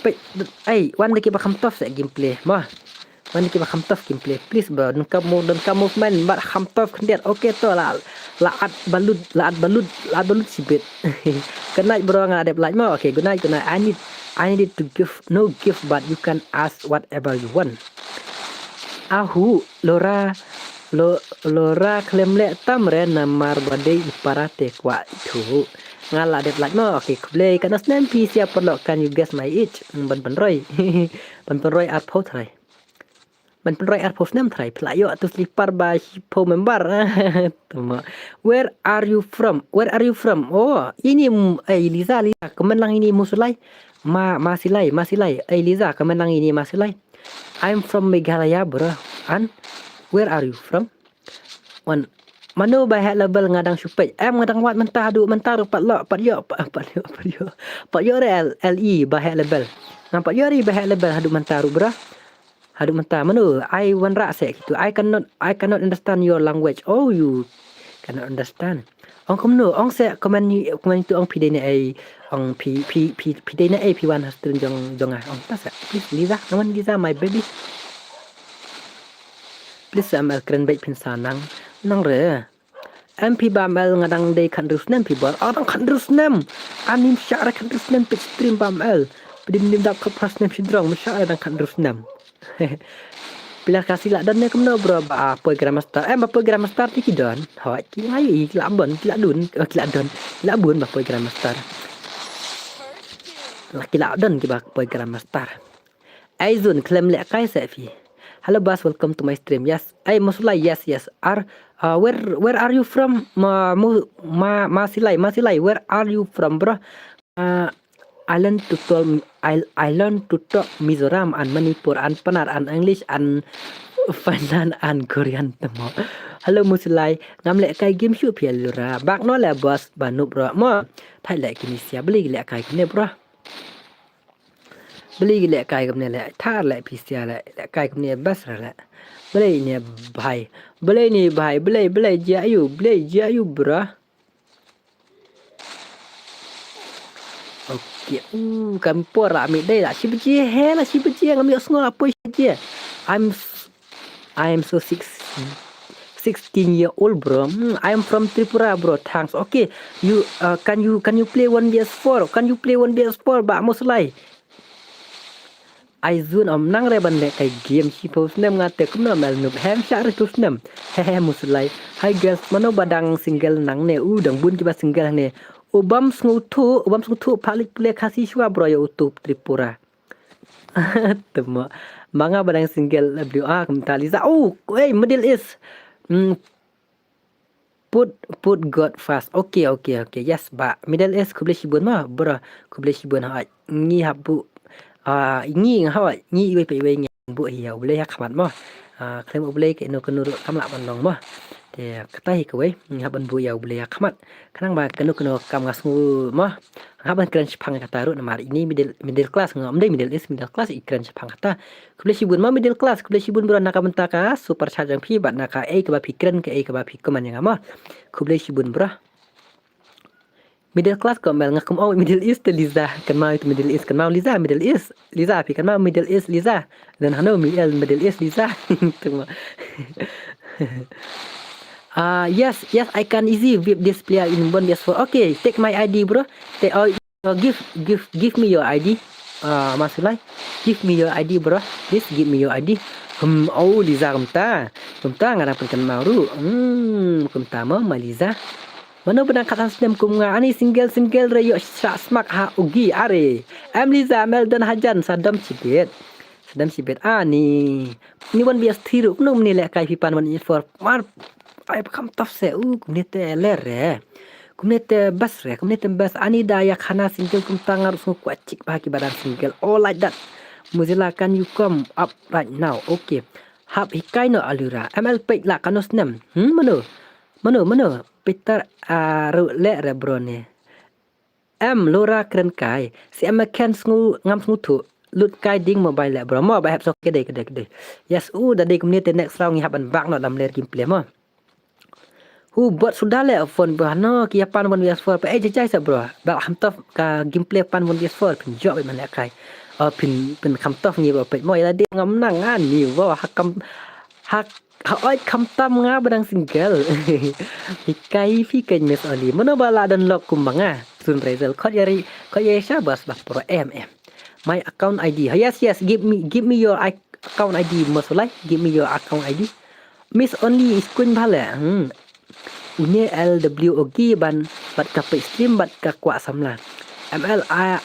Pei, ai, wan dei kiba kham tough se gameplay. Mo. Wan dei kiba kham tough gameplay. Please bro, don ka mo, don ka movement, bad kham tough khyndiat. Okay, to la, la at balut, la at balut, la at balut sibit. Good night bro, nga la dep lai mo. Okay, good night, good night. I need, I need it to give, no gift, but you can ask whatever you want. Ahu, Lora, lo, Lora khlem leh tam re namar ba dei i para te kwah ithuh. Nga la dep lai mo. Okay, khublei, katno snem phi sia paralok, can you guess my age? Hmm, ban pynroi. Ban pynroi arphew trai. Ban pynroi arphew snem trai. Phi la ïoh tu slipper ba shiphew member. Tama. Where are you from? Where are you from? Oh, ini m-, eh, Liza, Liza. Kmen lang ini Musilai. Ma, Masilai, Masilai. Eh, Liza, kmen lang ini Masilai. I'm from Meghalaya, bro. And where are you from? Wan, mano ba heh level nga dang shu peit. Em nga dang wad mynta haduh mynta ruh pat lok, pat ïoh, pat, pat ïoh, pat ïoh. Pat ïoh re L-, LE ba heh level. Nga pat ïoh re ba heh level haduh mynta ruh, bro. Haduh mynta mano, ai wanrah se kitu. I cannot, I cannot understand your language. Oh, you cannot understand. Ong kumno, ong se comment ni, comment tu ong phi dei ne ei, ong phi, phi, phi, phi dei ne ei phi wan ha stream jong, jong nga. Ong ta se, please Liza, come on Liza, my baby. Please M L kren beit phin sa nang, nang re. Em phi Bam L nga dang dei khathynriew snem phi bor. Ah, dang khathynriew snem. Ani mashah re khathynriew snem peit stream Bam L. Pdin nim dap khathynriew snem shidrong mashah re dang khathynriew snem. Pila ka si la don ne kumno bro ba, ah, poi Grandmaster. Em ba poi Grandmaster ti ki don. Hoi ki ngai i ki la bon ki la dun. Oh, ki la don. Ki la bun ba poi Grandmaster. La ki la don ki ba poi Grandmaster. Aizun khlem leh kai se phi. Hello boss, welcome to my stream. Yes. Ai Musilai, yes, yes. Are, uh, where, where are you from? Ma, mu, ma, Masilai, Masilai, where are you from, bro? Uh, I learn to talk, I, I learn to talk Mizoram and Manipur and Pnar and English and Finland and Korean tamo. Hello Musilai, ngam leh kai game shuh phi alura. Bak no leh boss ba noob bro mo. Thai leh kini sia beli leh kai kini bro. Beli leh kai kumne leh, thar leh phi sia leh, leh kai kumne bas ra leh. Beli ne bhai, beli ne bhai, beli, beli jia ayu, beli jia ayu bro. Okay, uh, kam por la mi dei la shi baje he la shi baje ngam ïoh sngew la poi shi baje. I'm s-, I am so six, sixteen year old, bro. Hmm, I am from Tripura, bro. Thanks. Okay, you, uh, can you, can you play one V S four? Can you play one V S four, Bah Musilai? Aizun, um, nang re ban leh kai game shiphew snem nga te kumno mel noob hem shah re tu snem. Hehe Musilai. Hi guys, mano ba dang single nangne, u dang bun kiba single ne. U bam sngewthuh, u bam sngewthuh palik pule Khasi shuwa bro ïa utu Tripura. Tama. Ma nga ba dang single, W A kumta Liza. Oh, hey, Middle East. Hmm, put, put God first. Okay, okay, okay. Yes, ba. Middle East khublei shibun ma, bro. Khublei shibun ha. Ngi hap bu. Ah, ngi nga ha. Ngi iwei pa iwei ngi bu hi ïa u Blei ha khmat mo. Ah, khlem u Blei kano kano ruh kam lah ban long mo. Te kata hi kawei, ngi hap ban bu ïa u Blei ha khmat. Khnang ba kano kano kam nga sngew mo. Nga hap ban kren shaphang kata ruh namar ini middle, middle class, ngam dei Middle East, middle class i kren shaphang kata. Khublei shibun ma middle class, khublei shibun bro na ka bynta ka super chat jong phi bad na kaei kaba phi kren, kaei kaba phi comment ïa nga ma. Khublei shibun bro. Middle class ko mel nga kum ong Middle East te Liza, kan ma itu Middle East, kan ma Liza Middle East, Liza phi kan ma Middle East Liza. Dan hano Middle, Middle East Liza. Tengok. Ah, yes, yes, I can easy whip this player in one V S four. Okay, take my I D, bro. Take, oh, oh, give, give, give me your I D. Ah, Masulai, give me your I D, bro. Please give me your I D. Hmm, oh, Liza kumta. Kumta nga dang pynkan mau ruh. Hmm, kumta mo, ma Liza. Mano ba dang khatsan snem kum nga, ani single single re ïoh shah smak ha ugi are. Em Liza, Meldon hajan, sa dom shibit. Sa dom shibit ani. Ni one V S three ruh, kumno mane lehkai phi pan one V S four. Mar, ai ba kham tough se, u, kumne te ler re. Kumne te best re, kumne te best. Ani da ïa khana single kumta nga ruh sngew kwah chick ba ki ba dang single. Oh, like that. Mozilla, can you come up right now? Okay. Hap hikai noh Alura. M L peit lah katno snem. Hmm, mano? Mano, mano? Peter, ah, ruh leh re bro ne. Em, Laura kren kai. Si em khen sngew ngam sngewthuh. Lut kai ding mobile leh bro. Mo ba hep sok kdei, kdei, kdei. Yes, u, da dei kumne te next round ngi hap ban bak noh dam ler gameplay mo. Hu bot suda leh phone bro. No, ki ïa pan one V S four. Pa, eh, jai jai sa bro. Bak ham tough ka gameplay pan one V S four. Phin jok bit man lehkai. Oh, phin, phin kham tough ngi bro. Peit mo ïa la dei ngam nang ani bro. Ha kam, ha Ha oi, khamtam nga ba dang single. Hikai phi kein Miss Oli. Mano ba la don lok kum ba nga. Sun Razel. Khot ïa ri, khot ïa sha bas ba pro em em. My account I D. Oh, yes, yes. Give me, give me your i-, account I D, Miss Oli. Give me your account I D. Miss Oli is kuin bha le. Hmm. Une L W O G ban bad ka page stream bad ka kwah samla. M L I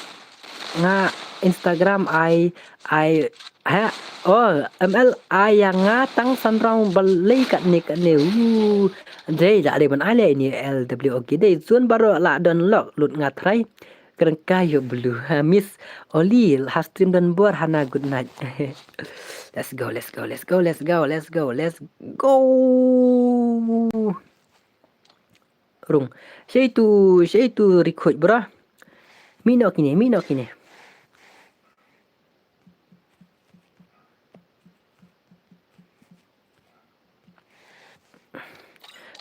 nga Instagram I, I, ha, oh, M L I ïa nga tang san rong balei katne katne. Uh, dei da dei ban ale ni L W O G dei zun baroh la don lok lut nga trai. Kerengkai ïoh belu. Ha, Miss Oli, ha stream don bor hana good night. Let's go, let's go, let's go, let's go, let's go, let's go. Rung. Shei tu, shei tu recruit bro. Mih noh kine, mih noh kine.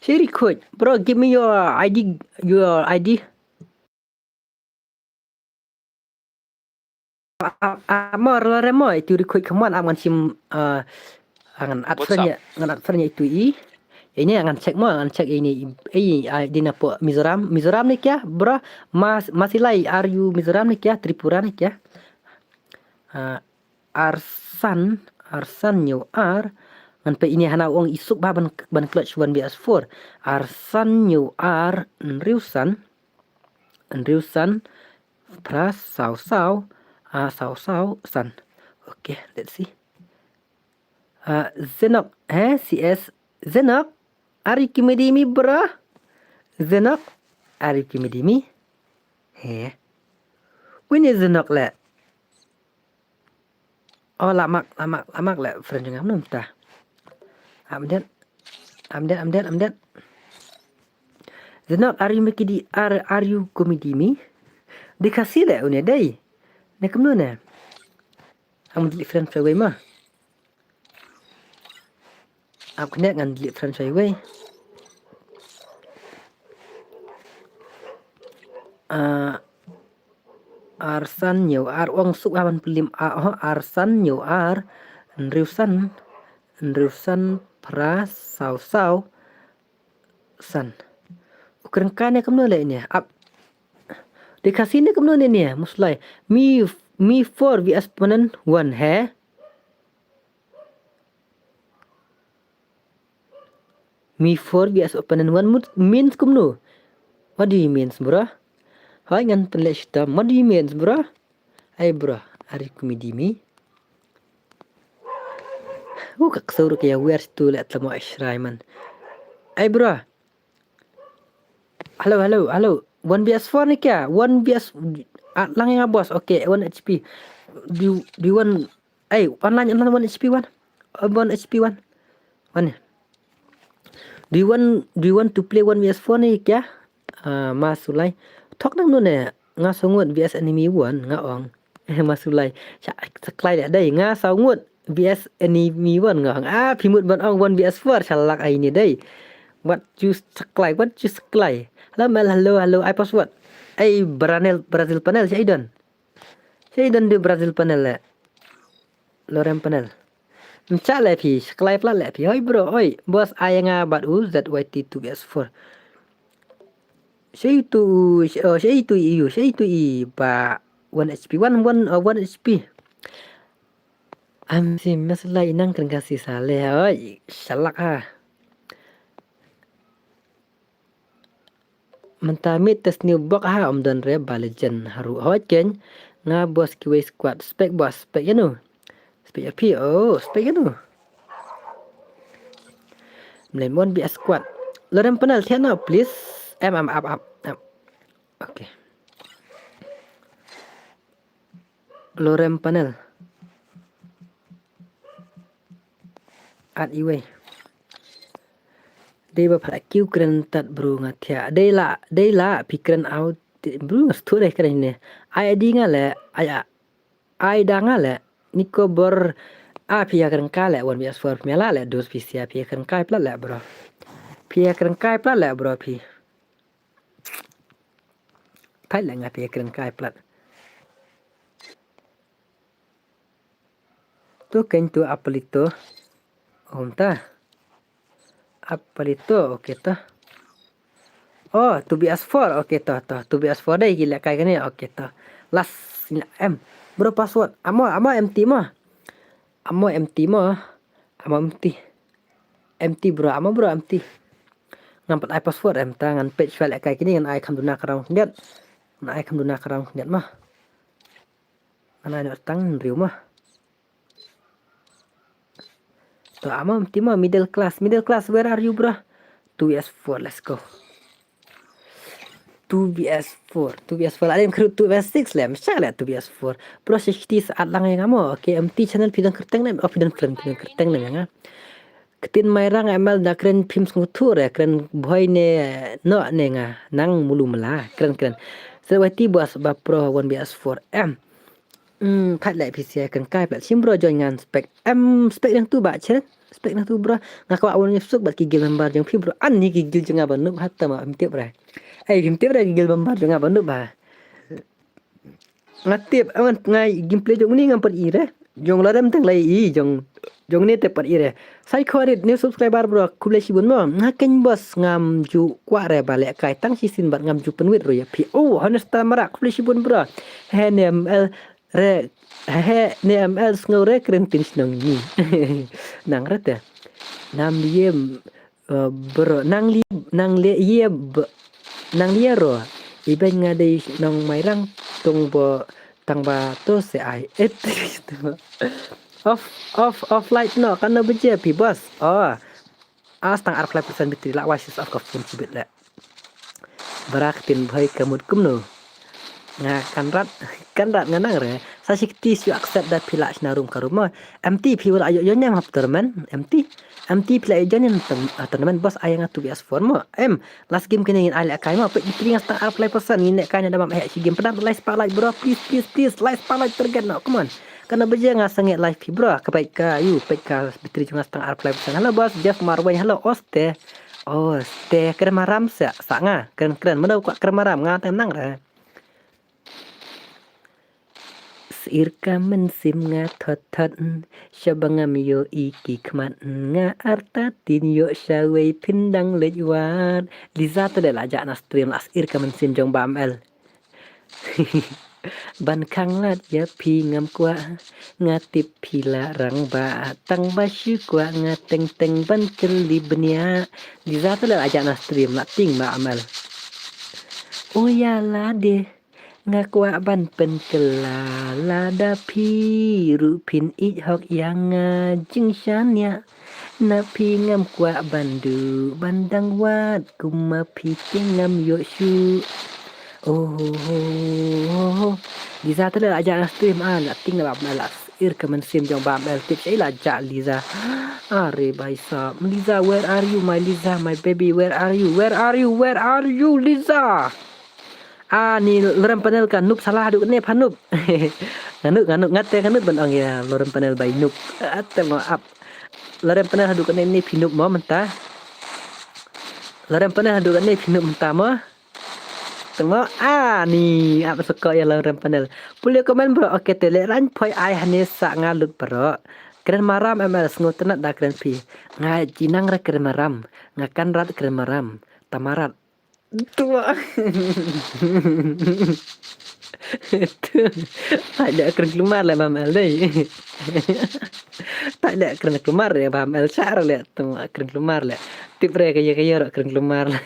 Shei recruit. Bro, give me your I D, your I D. Ah, ah, mo, rem mo, itu recruit kemon, am ngan shim, ah, ngan add friend ïa, ngan add friend ïa itu i. Ini ngan check mo, ngan check ini, eh, ah, dina po Mizoram, Mizoram ne kya, bro? Mas, Masilai, are you Mizoram ne kya? Tripura ne kya? Ah, Arsan, Arsan New R. Ngan peit ini hana ong isuk ba ban, ban clutch one V S four. Arsan New R, Nriusan. Nriusan, Pras, Sau Sau, ah, Sau Sau, San. Okay, let's see. Ah, Zenok, eh, C S, Zenok, are you kidding me, bro? Zenok, are you kidding me? Eh. Wini Zenok le. Oh, la mak, la mak, la mak le friend jong nga mynta. Update. Update, update, update. Zenok, are you kidding, are, are you kidding me? Dei Khasi le une dei. Ne kumno ne? Am delete friend shawei ma. Ap kne ngan delete friend shawei. Ah, Arsan New R, ong suk aban pelim, ah, oh, Arsan New R, Nriusan, Nriusan Pras, Sau Sau, San. U kerengkai ne kumno le ne? Ap. Dei Khasi ne kumno ne ne? Muslai. Me, me four V S opponent one, he? Me four V S opponent one mut-, means kumno? What do you means, bro? Hai ngan pynleh shitom. What do you means, bro? Ai, bro, are you kidding me? Uh, ka ksew ruh ka ïa wer tu le tamo ai shrai man. Ai, bro. Hello, hello, hello. One V S four ne kya? One V S, ah, lang ïa nga boss. Okay, one H P. Do you, do you want, ai, online, online one H P one? Uh, one H P one. One. Do you want, do you want to play one V S four ne kya? Ah, Masulai. Thok nang no ne, nga sngew ngut V S enemy one, nga ong. Masulai. Sha, sa klai le dei, nga sngew ngut V S enemy one, nga ong. Ah, phi mut ban ong one V S four, sha lak ai ne dei. What you sa klai, what you sa klai. Hello, Mel, hello, hello, ai password. Ai, Brazil, Brazil panel, sha i don. Sha i don de Brazil panel le. Lorem panel. Mcha le phi, sha klai pla le phi. Hoi bro, oi. Boss ai nga bad u Z Y T two S four. Shei tu, sh-, oh, shei tu i u, shei tu i ba one H P, one, one, uh, one H P. Am si Masulai inang kren Khasi sa le, oi, sha lak ha. Mynta mid te sniew bok ha, ym don re ba legend haru. Hoi ken. Nga boss kiwei squad. Spek boss, spek ïa nu. Spek ïa phi, oh, spek ïa nu. Mlem one B S squad. Lorem panel thiah no, please. Em, em, ap, ap, ap. Okay. Lorem panel. At iwei. Dei ba pha la kiew kren tat bro nga thiah. Dei la, dei la, phi kren out. Bro nga sthu dei kren ne. Ai di nga le, ai a. Ai da nga le. Niko bor. A phi ïa kren kai le, one B S four phi la le, dos phi sia phi ïa kren kai plat le bro. Phi ïa kren kai plat le bro phi. Thait le nga phi ïa kren kai plat. Tu ken tu apelito. Om ta. Apelito, okay to. Oh, two B S four, okay to, to. Two B S four dei ki lehkai kane, okay to. Last, em. Bro password. Amo, amo empty mo. Amo empty mo. Amo empty. Empty bro, amo bro empty. Ngam pat ai password em ta ngan peit shwa lehkai kine ngan ai kham duna ka rong khyndiat. Ngan ai kham duna ka rong khyndiat mo. Ngan ai noh tang hynriew mo. To amo empty mo middle class, middle class, where are you bro? Two B S four, let's go. Two B S four, two B S four. Adim kru two B S six lem, sha le two B S four. Bro sixty sa at lang ïa nga mo. Okay, empty channel phi don kyrteng ne, oh phi don friend, phi don kyrteng ne ïa nga. Ktien Mairang M L da kren phim sngewthuh re, kren bhoi ne, no ne nga, nang mulu mela, kren kren. Sir Waiti bos ba pro one B S four. Em. Hmm, khat le phi sia kren kai plat sim bro join ngan spek. Em, spek dang tu ba chen. Spek dang tu bro. Nga kwah wan suk bad ki guild member jong phi bro. Ani ki guild jong nga ba nup ha ta ma em tip re. Ei, phim tip re ki guild member jong nga ba nup ba. Nga tip, awan nga gameplay jong ni ngam pat i re. Jong la dem tang lai i jong, jong ni te pat i re. Sai khorit new subscriber bro, khublei shibun mo. Nga ken bos ngam ju kwah re ba lehkai tang shisien bad ngam ju pynwit ruh ïa phi. Oh, Honesta Marak, khublei shibun bro. He ne M L re, he ne M L sngew re kren tin shnong ni. Nang re te. Nam ye, eh, bro, nang li, nang le ye, b-, nang le ro. Iben nga dei nong Mairang tong bo tang ba to se ai. Et. Off, off, off light no, kan no beje pi bos. Oh. As tang ar phlai persen battery la wa sis off ka phone chibit le. Bra ktien bhoi ka mut kumno. Nga kan rat, kan rat nga nang re. Sa shikti shu accept da phi la shna room ka room mo. Empty phi wa la ïoh ïoh nyam hap tournament. Empty. Empty phi la ïoh join in tem-, ah, tournament bos ai nga two B S four mo. Em, last game kine ngin ai lehkai mo. Peit battery nga stang ar phlai persen ngin lehkai ne da bam eh shi game pedam lai spotlight bro. Please, please, please. Lai spotlight target no. Come on. Kan ba je nga sangeh live phi bro. Ka peit ka yu, peit ka battery jong nga stang ar phlai persen. Hello bos, Jeff Marwei. Hello Oste. Oste, kren maram sa, sa nga. Kren, kren. Mano kwah kren maram nga tem nang re. Sir ka mynsiem nga thot thot, shaba ngam ïoh i ki khmat, nga artatien ïoh shawei phin dang leit wad. Liza te de la jah na stream la sir ka mynsiem jong Bam El. Ban khang lad ïa phi ngam kwah, nga tip phi la rang ba, tang ba shu kwah nga teng teng ban kylli bniah. Liza te la jah na stream la ting Bam El. O ïa la de. Nga kwah ban pynkylla lada phi ruh phin ïeit hok ïa nga jingshaniah. Na phi ngam kwah ban duh ban dang wad kum ma phi te ngam ïoh shuh. Oh, Liza te la jah na stream ah, la ting la Bam El la sir ka mynsiem jong Bam El tip shei la jah Liza. Are bhai sahab, Liza, where are you, my Liza, my baby, where are you, where are you, where are you, Liza? Ah, ni lorem panel ka noob salah haduh kane pha noob. Nga noob, nga noob, nga te nga noob ban ong ïa lorem panel bai noob. Ah, te mo ap. Lorem panel haduh kane ni phi noob mo mynta. Lorem panel haduh kane phi noob mynta mo. Te mo, ah, ni ap soko ïa lorem panel. Pule comment bro, okay te le ran phoi ai hane sa nga lut bro. Kren maram M L sngewtynnat da kren phi. Nga jinang re kren maram. Nga kan rat kren maram. Tamarat. Tu. Tu. Thait leh kren klumar leh Bam El dei. Thait leh kren klumar leh Bam El, shah leh tu kren klumar leh. Tip re ka ïa ka ïa ro kren klumar leh.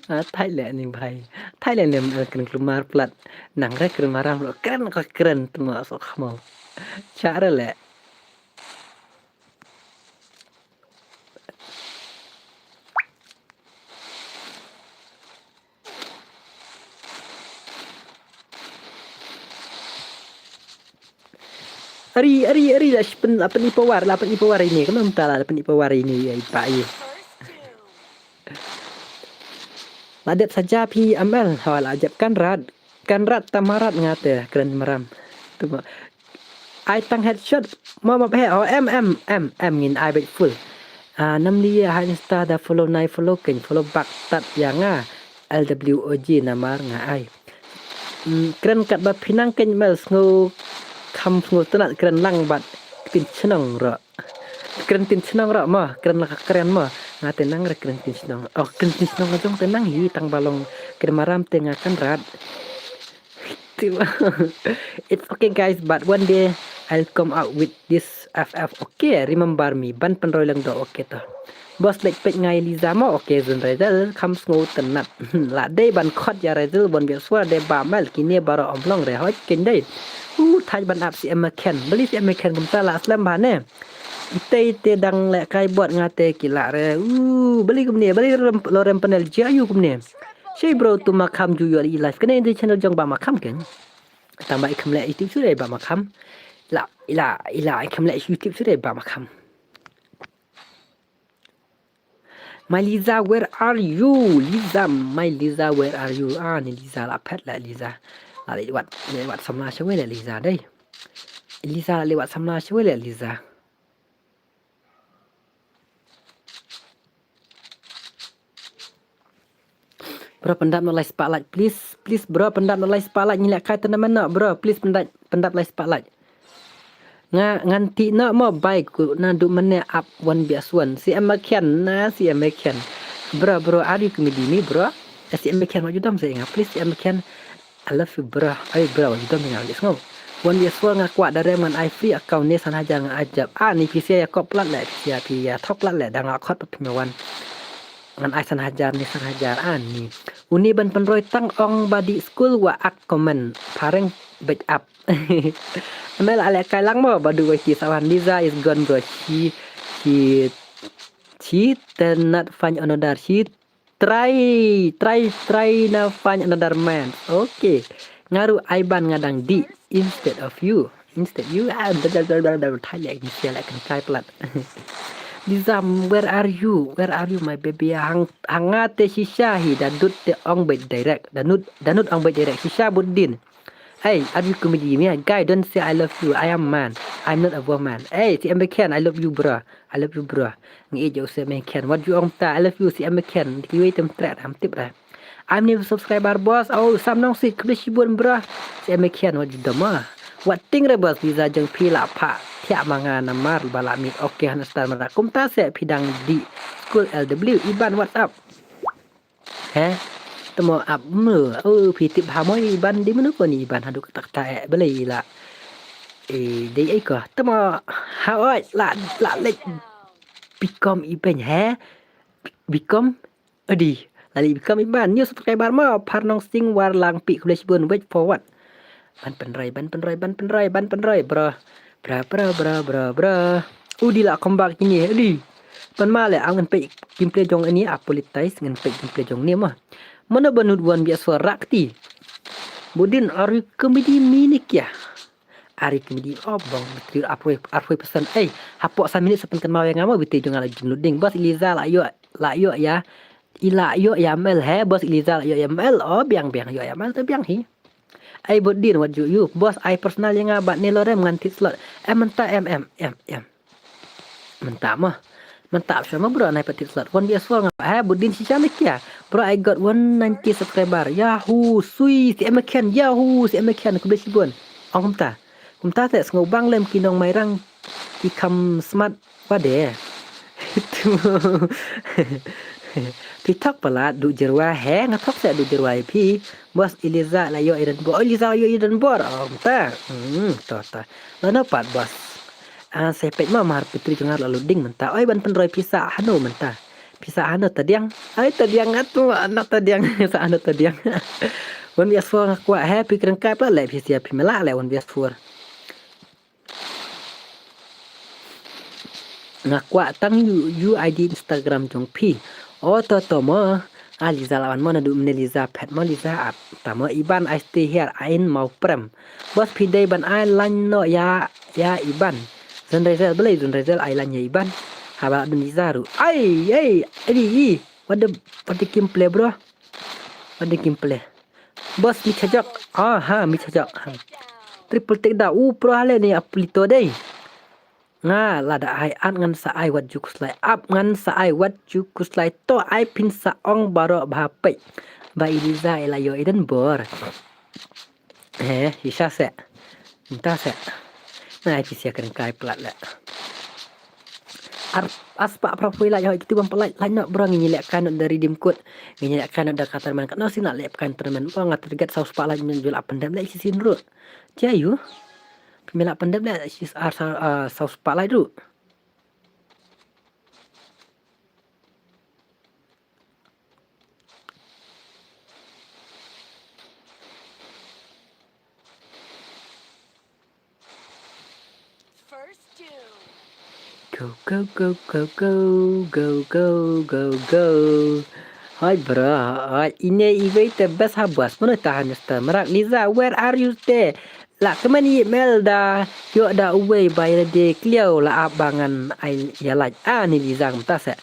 Ah, thait leh ni bhai. Thait leh ni, eh, kren klumar plat. Nang re kren maram lo, kren ko kren tu ma so khamo. Cha re leh. Ari, ari, ari, la pyn, la pyni power, la pyni power ini. Kumno mynta la pyni power ini, ya, i pa i. La dep sa jap hi M L, ho la jap Kanrad. Kanrad tamarat nga te, kren maram. Tu ma. Ai tang headshot, mo ma he, oh, em, em, em, em, ngin ai beit full. Ah, namli ha Insta da follow nai follow keiñ, follow back tat ïa nga, L W O G namar nga ai. Mm, kren katba phi nang keiñ M L sngew kham sngewtynnat kren lang bad ktien shnong ruh. Kren ktien shnong ruh mo, kren la ka kren mo. Nga te nang re kren ktien shnong. Oh, kren ktien shnong nga jong te nang hi tang ba long kren maram te nga Kanrad. It's okay guys, but one day I'll come out with this F F. Okay, remember me. Ban pynroi lang do, okay to. Boss leit peit ngai Liza mo, okay, zun Razel, kham sngewtynnat. La dei ban khot ïa Razel, Won Biaswar, dei ba M L, kine baroh ym long re, hoi keiñ dei. U, thait ban ap C M Mekhen. Bali C M Mekhen kumta la slem bha ne. Ite ite dang leh kai bot nga te ki la re. U, bali kumne, bali rem, lo rem panel jia yu kumne. Shei bro tu Makham ju ïoh i live. Kane in the channel jong Bah Makham keiñ. Tang ba i kham leh YouTube shuh dei Bah Makham. La, i la, i la, i kham leh YouTube shuh dei Bah Makham. My Liza, where are you? Liza, my Liza, where are you? Ah, ni Liza la phet la Liza. La leh wat, leh wat samla shawei la Liza dei. Liza la leh wat samla shawei la Liza. Bro, pyndap noh lai spotlight, please. Please, bro, pyndap noh lai spotlight. Ngi leh kai tournament noh, bro. Please, pyndap, pyndap lai spotlight. Nga, ngan tih noh mo bai ku na du mane ap Won Biaswar. C M Mekhen, na C M Mekhen. Bro, bro, are you comedy me, bro? Eh, C M Mekhen, wat ju dom sa nga. Please, C M Mekhen. I love you, bro. Ai, bro, wat ju dom sa nga, let's go. Won Biaswar nga kwah da rem ngan ai free account ne san hajar nga ai jap. Ah, ni phi sia ïa kop plat leh, phi sia phi ïa thok plat leh, da nga khot pat phi me wan. Ngan ai san hajar ni san hajar, ah, ni. Uni ban pynroi tang ong ba dih school wa ak comment. Phareng beit ap. Amel ale kai lang mo, ba du wa ki sawan Liza is gone, bro. She, she, she cannot find another. She try, try, try na find another man. Okay. Nga ruh ai ban nga dang dih instead of you. Instead you, ah, bla, bla, bla, bla, bla, thai leh, ngi sia leh, kan kai plat. Liza, where are you? Where are you, my baby? Hang, hang nga te shisha hi, da dud te ong beit direct. Da nud, da nud ong beit direct. Shisha bud din. Hey, are you comedy me? Guy, don't say I love you. I am man. I'm not a woman. Hey, C M Mekhen, I love you, bro. I love you, bro. Ngi ïeit ïa u C M Mekhen. Wat ju ong ta, I love you, C M Mekhen. Kiwei tem treh, ham tip ra. I'm new subscriber, boss. Oh, Sam Nongsit, khublei shibun, bro. C M Mekhen, wat ju dom ah. Wat ting re, boss, Liza jong phi la phah thiah ma nga namar ba la mih. Okay, han star mara. Kumta se phi dang dih school L W. Iban, what's up? He? Tamo ap mo. Oh, phi tip ha mo Iban di mano ko ni Iban haduh kata kata eh. Balei la. Eh, dei ai ko. Tamo ha oi la, la leh bikom Iban he? Bikom? Adi. La leh bikom Iban. New subscriber mo. Pharnong Sing War Langpi, khublei shibun, wait for what? Ban pynroi, ban pynroi, ban pynroi, ban pynroi, bro. Bro, bro, bro, bro, bro. Udi la comeback kini, udi. Pan ma le, ang ngan peit gameplay jong ini, apolitais ngan peit gameplay jong ni ma. Mano ba nud wan biasa rakti. Budin, are you comedy me ne kya? Are you comedy, oh, bang, betul, arphew, arphew persen. Eh, hapoh sa minit sa pynkan mawe ngama, betul jong ala jing loading. Bas Iliza la yo, la yo ya. Ila yo ya mel he, bas Iliza la yo ya mel. Oh, biang, biang, yo ya mel, tu biang hi. Ai bud din wat ju yu. Boss ai personal ïa nga bad ne lorem ngan tit slot. Em mynta em em em em. Mynta mah. Mynta ap shwa mah bro nai pat tit slot. Wan bias wal nga he bud din shisha ne kya. Bro, I got one ninety subscriber. Yahoo, sui, si em khen. Yahoo, si em khen. Khublei shibun. Ong kumta. Kumta te sngew bang lem ki nong Mairang ki kham smart. Wade. Phi thok palat du jerwa he, nga thok se du jerwa ïa phi. Bos Eliza la ïoh ïa don bor. Oh, Eliza la ïoh ïa don bor. Oh, mynta. Hmm, to, to. Lano pat, bos. Ah, se peit ma mar putri jong nga la loading mynta. Oi, ban pynroi pisa hano mynta. Pisa ano tadiang. Ai tadiang atu ano tadiang. Sa ano tadiang. One B S four nga kwah he phi kren kai pla le phi sia phi mela le one B S four. Nga kwah tang U, U I D Instagram jong phi. O to to mo. A Liza la wan mo na du mne Liza phet mo Liza ap. Ta mo Iban I stay here ain mau prem. Bos phi dei ban ai lan no ya ya Iban. Zon Rezel belai Zon Rezel ai lan ya Iban. Haba dun Liza ru. Ai ai ai. What the what the gameplay bro? What the gameplay? Bos mi chajak. Ah ha mi chajak. Ha. Triple take da u pro hale ni aplito dei. Nga lada ai at ngan sa ai wat ju kuslai ap ngan sa ai wat ju kuslai to ai phin sa ong baro bha pei. Ba Iliza ila yo iden bor. He isa se. Nta se. Na ai pisia kren kai plat le. Ar aspa pra pui lai hoi kitu bam palai lai no bro ngi le kan da redeem code. Ngi le kan da katar man kan no sina le kan termen bro nga target saus palai men jul apan dem le sisin ru. Tia yu. Pimela pandep le sis ar sa, ah, saus palai du. Go go go go go go go go go. Hai bro, hai ine iwei te best ha bos. Mano tahan nesta merak Liza, where are you te? La kemen i mel da yo da uwei ba ila de kliau la ap ba ngan ai ya laj. Ah ni Liza ngam ta se.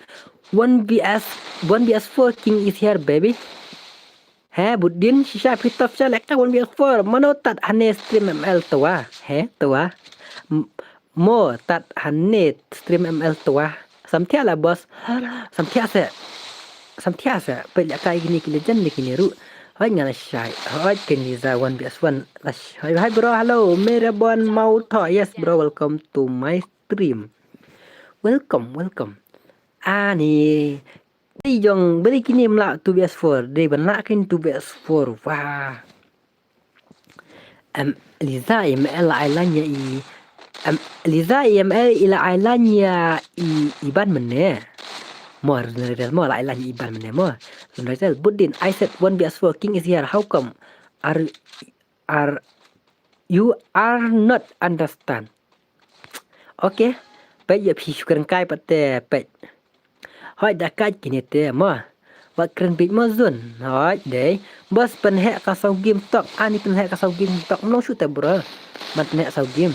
One B S, one B S four king is here baby. He Budin shisha phi top sha leka one B S four mano tat hane stream M L towa. He towa. M- Mo tat hane stream M L towa. Samthia la bos. Samthia se. Samthia se. Pe leka kini ki legend ni kini ru. Hoi ngala shai. Hoi kini za one B S one. Lash. Hoi hai bro hello. Mera bon mau tho. Yes bro welcome to my stream. Welcome welcome. Ani. Dei jong beli kini mla two B S four. Dei ban la kin two B S four. Wah. Em Liza i M L ai lan ya i em Liza i M L ila ai lan ya i Iban mene. Mo Zunrel mo la ai lan ya Iban mene mo. Zunrel Budin I said one B S four king is here how come are are you are not understand. Okay. Pet ya phi shukran kai pate pet. Hoi da kaj kini te mo. Wat kren bit mo zun. Hoi dei. Bos pen hek ka sau game tok. Ani pen hek ka sau game tok mlong shu te bro. Man pen hek sau game.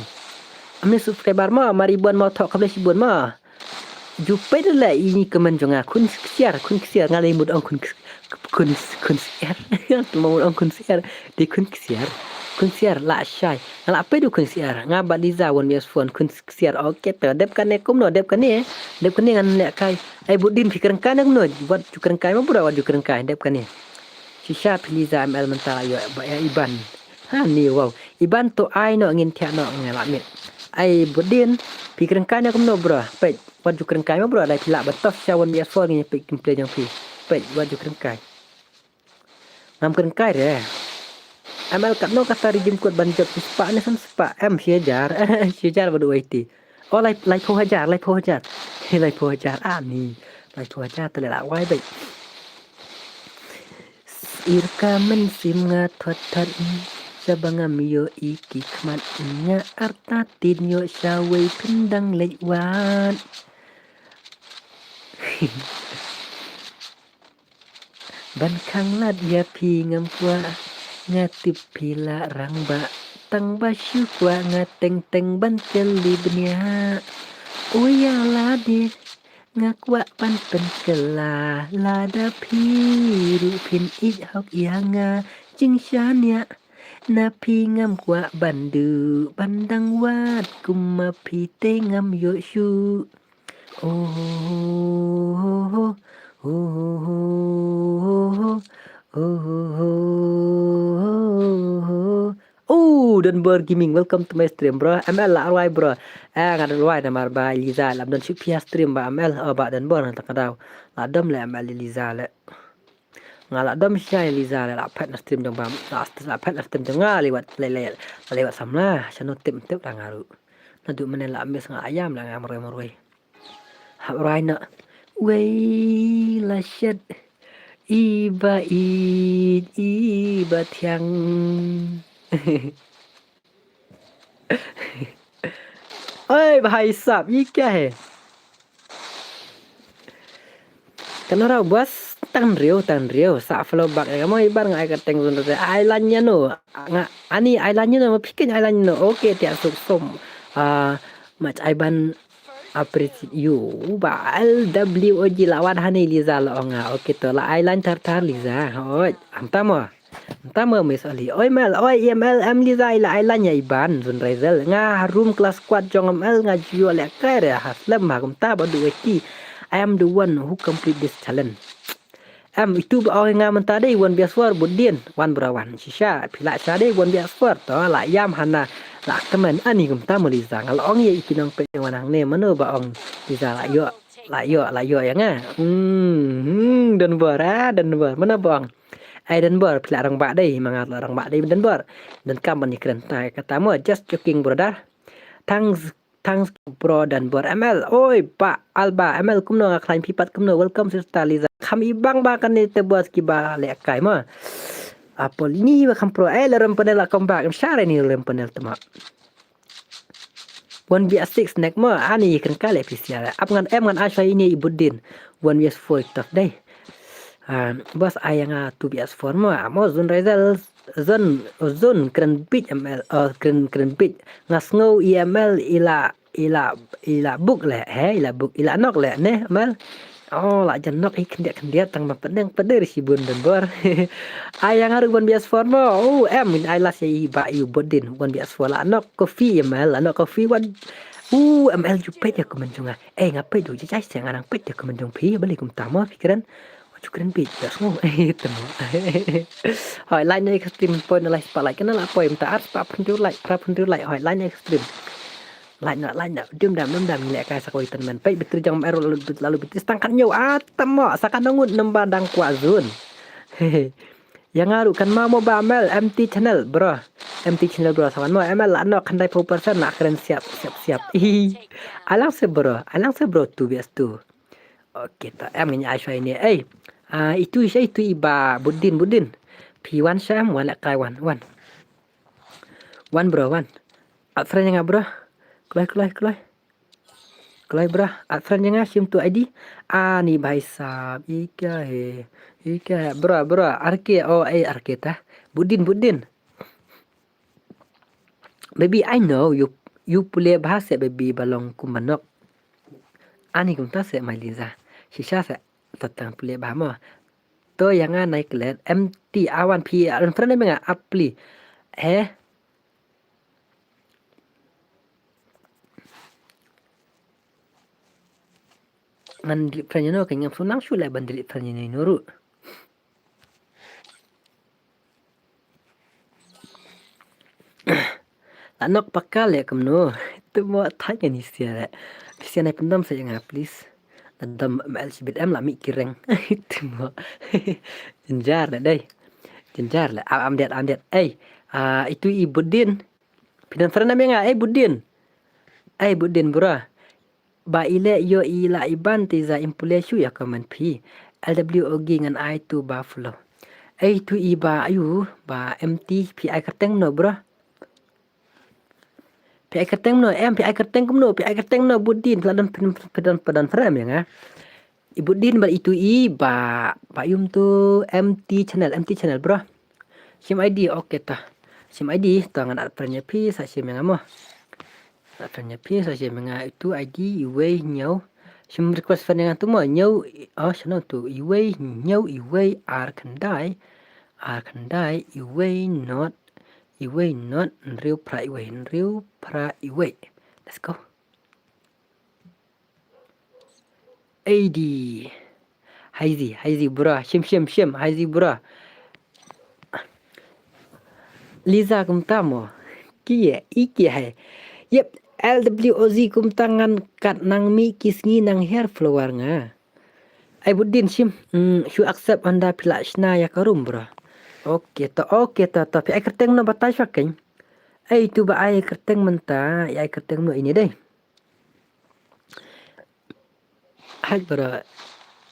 Amni subscriber mo mari bon mo tok kable shi bon mo. Ju pe de le ini kemen jonga kun ksiar kun ksiar ngalai mut ong kun ksiar. Kun kun siar. Tuma mun ong kun siar. Di kun siar. Kun siar la shai. Ngala pe du kun siar. Nga ba Liza wan bias phone kun siar. Oke to dep kane kumno dep kane. Dep kane ngan le kai. Ai Budin phi kren kai nang no. Wat ju kren kai ma bro wat ju kren kai dep kane. Shisha phi Liza M L mentala yo ba ya Iban. Ha ni wow. Iban to ai no ngin thiah no ngala mit. Ai Budin phi kren kai nang kumno bro. Pet wat ju kren kai ma bro dai phi la ba tof sha wan bias phone ngin pet kim play jong phi. Pet wat ju kren kai. Ngam kren kai re. M L kat no kata ri jim kot ban jop shi spah ne san spah em shi hajar. Shi hajar ba du wai ti. O lai lai phew hajar lai phew hajar. He lai phew hajar ani. Lai phew hajar te le la wai bai. Sir ka men sim nga thot thot. Sha ba ngam yo i ki khmat nga arta tin yo sha wei pindang lek wat. Ban khang lad ïa phi ngam kwah nga tip phi la rang ba tang ba shu kwah nga teng teng ban kel li bniah. O ïa lade nga kwah ban pynkylla lada phi ruh phin ïeit hok ïa nga jingshaniah. Na phi ngam kwah ban duh ban dang wad kum ma phi te ngam ïoh shuh. Oh, Donbor Gaming, welcome to my stream, bro. M L la rwai, bro. Eh, nga don rwai namar ba Liza lam don shu pia stream ba M L, oh, ba Donbor na takadau. La dom le M L Liza le. Nga la dom shai Liza le la phet na stream dong ba la, la phet na stream dong nga liwat le le liwat samla shano tip tip la nga ru. Na du mene la mis nga ayam la nga mroi mroi. Hap rai na. Wei la shet i ba ïeit i ba thiang. Oi bhai sab, ye kya hai? Kan ora bas tang riu tang riu sa follow back ïa nga mo, iban nga ai ka teng zun te ai lan ïa no. Nga ani ai lan ïa no, ma phi keiñ ai lan ïa no. Okay, te suk som. Ah, mach ai ban appreciate you ba L W O G la wan hani Liza la ong nga. Okay, to la ai lan thar thar Liza. Hoi, anta mo. Anta mo Miss Ali. Oi Mel, oi M L, em Liza ila ai lan ïa iban zun Raizel. Nga harum class kwat jong M L nga ju ïoh lehkai re ha slem ha kumta ba du wei ki. I am the one who complete this challenge. Em, itu ba ong nga mynta dei, wan bias war bud dien, wan bra wan. Shisha, phi lah sha dei, wan bias war, to, lah ïam hana, lah kmen, ani kumta mo Liza, nga la ong ïa i ki nongpeit wan hangne, mano ba ong Liza lah ïoh, lah ïoh, lah ïoh ïa nga. Hmm, hmm, don bor, ah, don bor, mano ba ong. Ai don bor, phi lah rangbah dei, ma nga lah rangbah dei, don bor. Donkam ban ïakren, ta kata mo, just joking brother. Thanks Thanks bro don bor. M L. Oi, ba Alba. M L kumno, nga khlaiñ phi pat kumno. Welcome sister Liza. Kham ibang ba kane te bos kiba lehkai ma. Apple ini ba kham pro. Eh, la rem panel la come back. Em share ni rem panel tema. One B S six nek ma. Ani kan kale phi sia. Ap ngan em ngan ashwa ini i bud dien. One B S four tough dei. Ah, bos ai nga two B S four ma. Amo zun Raizel zun zun kren bit M L. Oh, kren kren bit. Nga sngew i M L ila ila ila buk leh, he, ila buk, ila nok leh, ne, M L. Oh, la jan nok i khyndiat khyndiat tang ma pedeng peder si bun don bor. Ai nga ruh one B S four mo. Oh, em, min ai las i ba i bud dien one B S four la nok coffee, M L, la nok coffee wan. Uh, M L ju peit ïa comment jong nga. Eh, nga peit du jai jai, nga nang peit ïa comment jong phi, balei kumta mo phi kren. Wa ju kren bit ïa sngew. Eh, temo. Hoi, like na extreme point na like spotlight. Kena la poi mynta ar spot pun tu like, pra pun tu like. Hoi, like na extreme. Lain noh, lain noh. Dum dam, dum dam, ngi lehkai sa kawei tymmen. Peit battery jong M L ruh la lut, la lut battery stang kat hynñiew. Ah, temo, sa katno ngut number dang kwah zun. Ïa nga ruh kan ma mo ba M L, M T channel, bro. M T channel, bro, sa wan mo, M L la nok khyndai phew percent, la kren siap, siap, siap. Hihi. Alang se, bro, alang se, bro, two B S two. Okay, ta em ngin ai shwa ini. Eh, ah, itu, itu i ba, bud dien, bud dien. Phi wan sha em, wan lehkai wan, wan. Wan bro, wan. Add friend ïa nga bro. Kloi, kloi, kloi. Kloi bro, add friend ïa nga, shim tu I D. Ani bhai sahab, i kya hai? I kya hai? Bro, bro, R K, oh, eh, R K ta. Bud dien, bud dien. Baby, I know you, you pule bha se baby ba long kumba nok. Ani kumta se mai Liza. Shisha se tatang pule bha mo. To ïa nga nai klet M T awan phi awan friend me nga apli. Eh? Ngan delete friend ïa no, ka ngam su nang shu leh ban delete friend ïa no ruh. La nok pakal ïa kumno. Tu mo thait ïa ni sia leh. Ni sia nai pyndam sa ïa nga please. La dam M L shibit em la mih ki reng. Tu mo. Jynjar leh dei. Jynjar leh. Am, am diat, am diat. Ei, ah, itu i bud dien. Phi don friend nam ïa nga, ei bud dien. Ei bud dien bro. Ba i leh ïoh i la i ban te za im pule shu ïa comment phi. L W O G ngan ai tu ba follow. Ei tu i ba ayu ba M T phi ai kyrteng no bro. Phi ai kyrteng no em, phi ai kyrteng kumno, phi ai kyrteng no bud dien, phi la don, phi don, phi don, phi don friend nam ïa nga. I bud dien bad itu i ba, ba yum tu M T channel, M T channel bro. Shim I D, okay ta. Shim I D, ta ngan add friend ïa phi, sa shim ïa nga mo. Add friend ïa phi, sa shim ïa nga itu I D, iwei, hynñiew. Shim request friend ïa nga tu mo, hynñiew, oh, shano tu, iwei, hynñiew, iwei, ar khyndai, ar khyndai, iwei, not, iwei, not, hynriew, phra, iwei, hynriew, phra, iwei. Let's go. A D. Haizi, haizi bro, shim, shim, shim, haizi bro. Liza kumta mo. Ki ye, i ki hai. Yep, L W O Z kumta ngan kat nang mih ki sngi nang hiar follower nga. Ai bud dien shim, mm, shu accept hynda phi la shna ïa ka room bro. Okay to, okay to, to phi ai kyrteng no batai shwa keiñ. Ai tu ba ai kyrteng mynta, ai kyrteng no ini dei. Hai bro.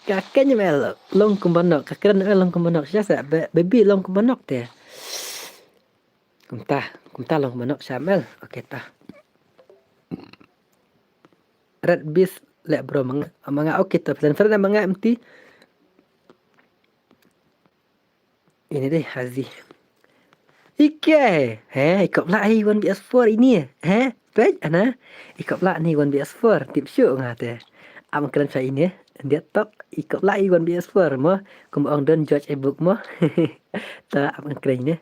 Ka kren em el long kumba nok, ka kren em el long kumba nok, sha sa, be-, baby long kumba nok te. Kumta, kumta long kumba nok sha em el. Okay ta. Red Beast leh bro, ma nga, ma nga, okay ta. Friend, friend ma nga em ti. Ini dei Hazi. Ike, he, i kop lah i one B S four ini, he, peit ana, i kop lah ni one B S four, tip shu nga te. Am kren sa ini, dia tok, i kop lah i one B S four mo, kum ong don George e book mo. Ta am kren ini.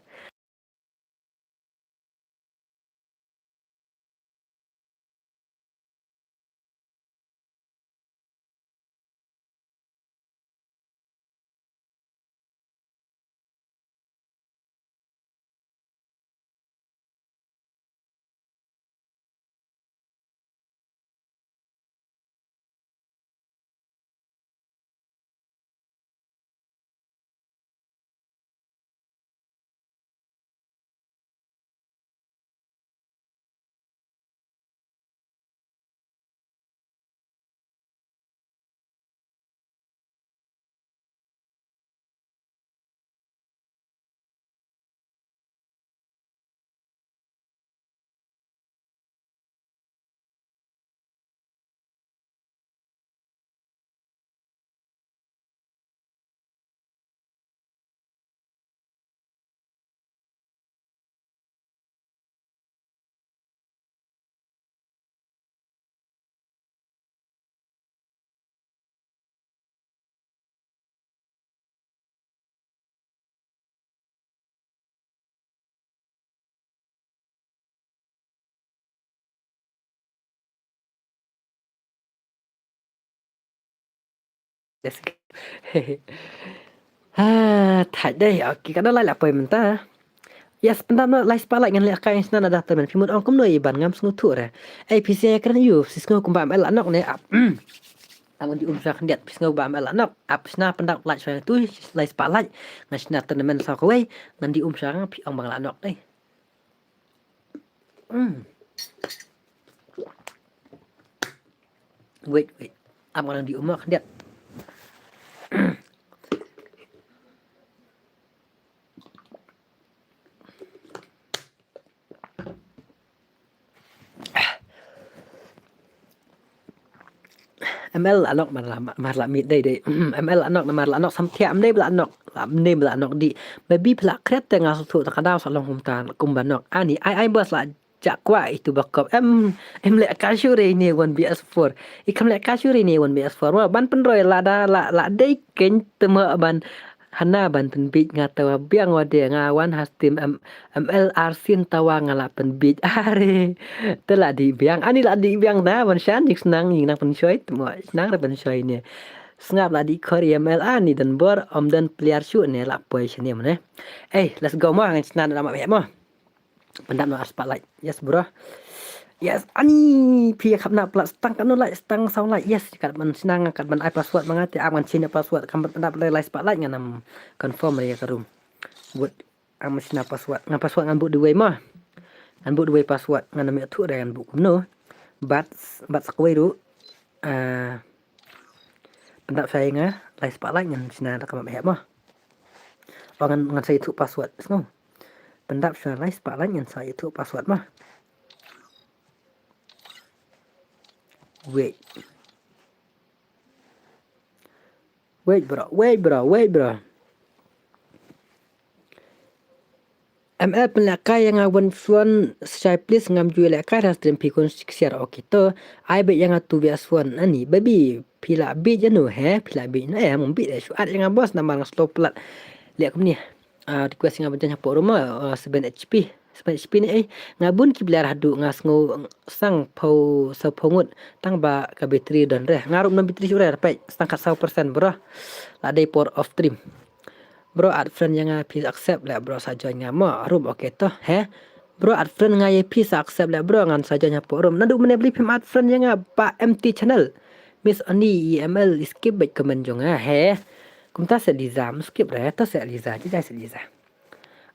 Yes. Ha, thait dei. Okay, ka da lai la poi mynta. Yes, pyndap noh lai spah like ngan leh kai sna na da tournament. Phi mut ong kumno i ban ngam sngewthuh re. Ei, phi sia kren yu, phi sngew kumba em el la nok ne ap. Ap ngan di um sha khyndiat, phi sngew ba em el la nok. Ap sna pyndap like sha tu, lai spah like. Ngan sna tournament sa kawei, ngan di um sha nga, phi ong ba nga la nok dei. Hmm. Wait, wait. Ap nga dang di um khyndiat. Em el la nok mar la, mar la mih dei dei. Em el la nok, mar la nok samthiah, em dei ba la nok. Em dei ba la nok di. Maybe phi la kret te nga sngewthuh ta ka daw sa long kumta kumba nok. Ani ai ai bos la jak kwah itu ba kop. Em, em leh ka shu re ne one B S four. I kam leh ka shu re ne one B S four. Wa ban pynroi la da la, la dei ken te mo ban hana ban pynbit nga tawa biang wa de nga wan ha stim em, em el ar sin tawa nga la pynbit. Are. Te la di biang. Ani la di biang da ban shan dik snang ing nang pynshoi te mo. Snang re pynshoi ne. Sngap la di khor em el ani dan bor om dan pliar shu ne la poi shane mo ne. Eh, let's go mo ngan snan la ma mo. Pyndap noh ar spah like. Yes, bro. Yes, ani phi khap na plat stang kano like, stang sound like. Yes, kat ban snang, kat ban ai password ma nga te am ngan shin password kam ban pyndap lai lai spah like ngan am confirm re ka room. But am shin password. Ngan password ngan but duwei ma. Ngan but duwei password ngan am tu re ngan but kumno. But, but sa kawei ru. Ah, pyndap sa nga lai spah like ngan shin da kam hep ma. Ngan, ngan sa itu password. Sngo. Pyndap sha lai spah lai ngan sa itu password ma. Wait. Wait bro, wait bro, wait bro. Em el pynlehkai ïa nga wan phone shai please ngam ju lehkai ha stream phi kun share okay to. Ai beit ïa nga tu bia phone ani baby phi la bit ïa no he phi la bit no em bit shu at ïa nga bos namar nga slow plat. Leh kumne. Ah, request nga ba jan hapoh room ah, seven H P. Seven H P ne eh. Nga bun ki blare haduh nga sngew sang pau saw pau ngut. Tang ba ka battery don re. Nga ruh nam battery shu re peit. Stang kat saw percent bro. La dei power of stream. Bro add friend ïa nga phi accept leh bro sa join nga mo. Room okay to he. Bro add friend nga ïa phi sa accept leh bro ngan sa join hapoh room. Naduh mynne beli phim add friend ïa nga ba M T channel. Miss Oni E M L skip bad comment jong nga he. Kumta se Liza, skip re, to se Liza, jijai se Liza.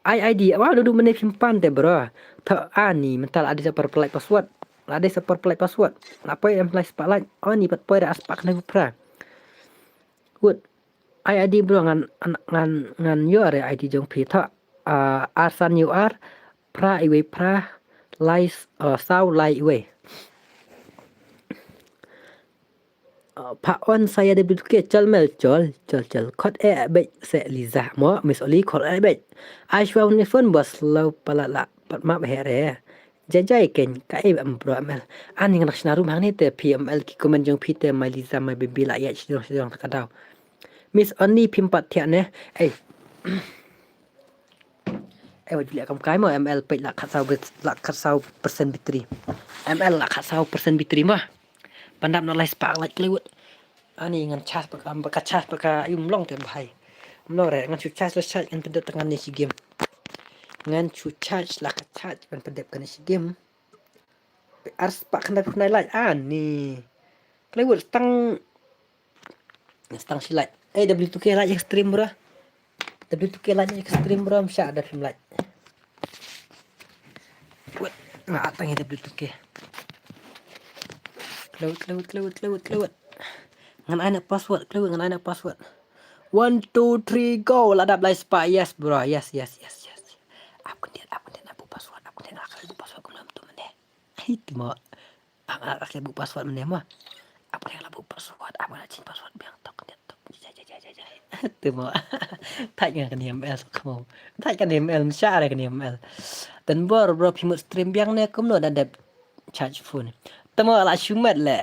Ai I D, wa dudu mene phim pan te bro. To ani mental ada sa per pelai password. Ada sa per pelai password. Lapoi em lai spah lai. Ani pat poi da aspak na pra. Good. Ai ID bro, ngan, ngan, ngan ïoh re ID jong phi tho. Ah, ar san ïoh ar, phra iwei phra, lai s-, ah, saw lai iwei. Ah, pha on sa ïa W two K, chol mel, chol, chol, chol. Khot eh beit se Liza mo, Miss Oli khot eh beit. Ai shwa un phone bos lo pala la pat map he re. Jai jai ken ka e em bro M L. Ani ngan shna room hangne te phi M L ki comment jong phi te mai Liza mai baby la ïa shdong shdong ta ka daw. Miss Oni phim pat thiah ne. Ei. Ei, wat liah kam kai mo M L peit la khatsaw bit-, la khatsaw percent battery. M L la khatsaw percent battery mo. Pandap na lai spah light klewut. Ani ngan charge baka, baka charge baka ym long te bhai. Mno re, ngan shu charge la charge ngan pyndep tang ngan ne shi game. Ngan shu charge la ka charge ngan pyndep kan shi game. Ar spah khyndai phew khyndai light ani. Klewut stang. Stang shi light. Eh, W two K light ïa stream bro. W two K light ïa stream bro, msha da phim light. Wat, nga atang ïa W two K. Klewut, klewut, klewut, klewut, klewut. Ngan ai na password, klewut, ngan ai na password. One, two, three, go. La dap lai spah, yes bro, yes, yes, yes, yes. Ap khyndiat, ap khyndiat, ap buh password, ap khyndiat, ap buh password, kumno tu mane. Hi, tu mo. Ap, ap, ap buh password mane mo. Ap khyndiat, ap buh password, ap khyndiat, change password biang tok, khyndiat tok. Jai, jai, jai, jai, jai. Tu mo. Thait nga kane M L khmo. Thait kane M L, msha re kane M L. Tan bor bro, phi mut stream biang ne kumno da dep charge phone. Tamo la shu met le.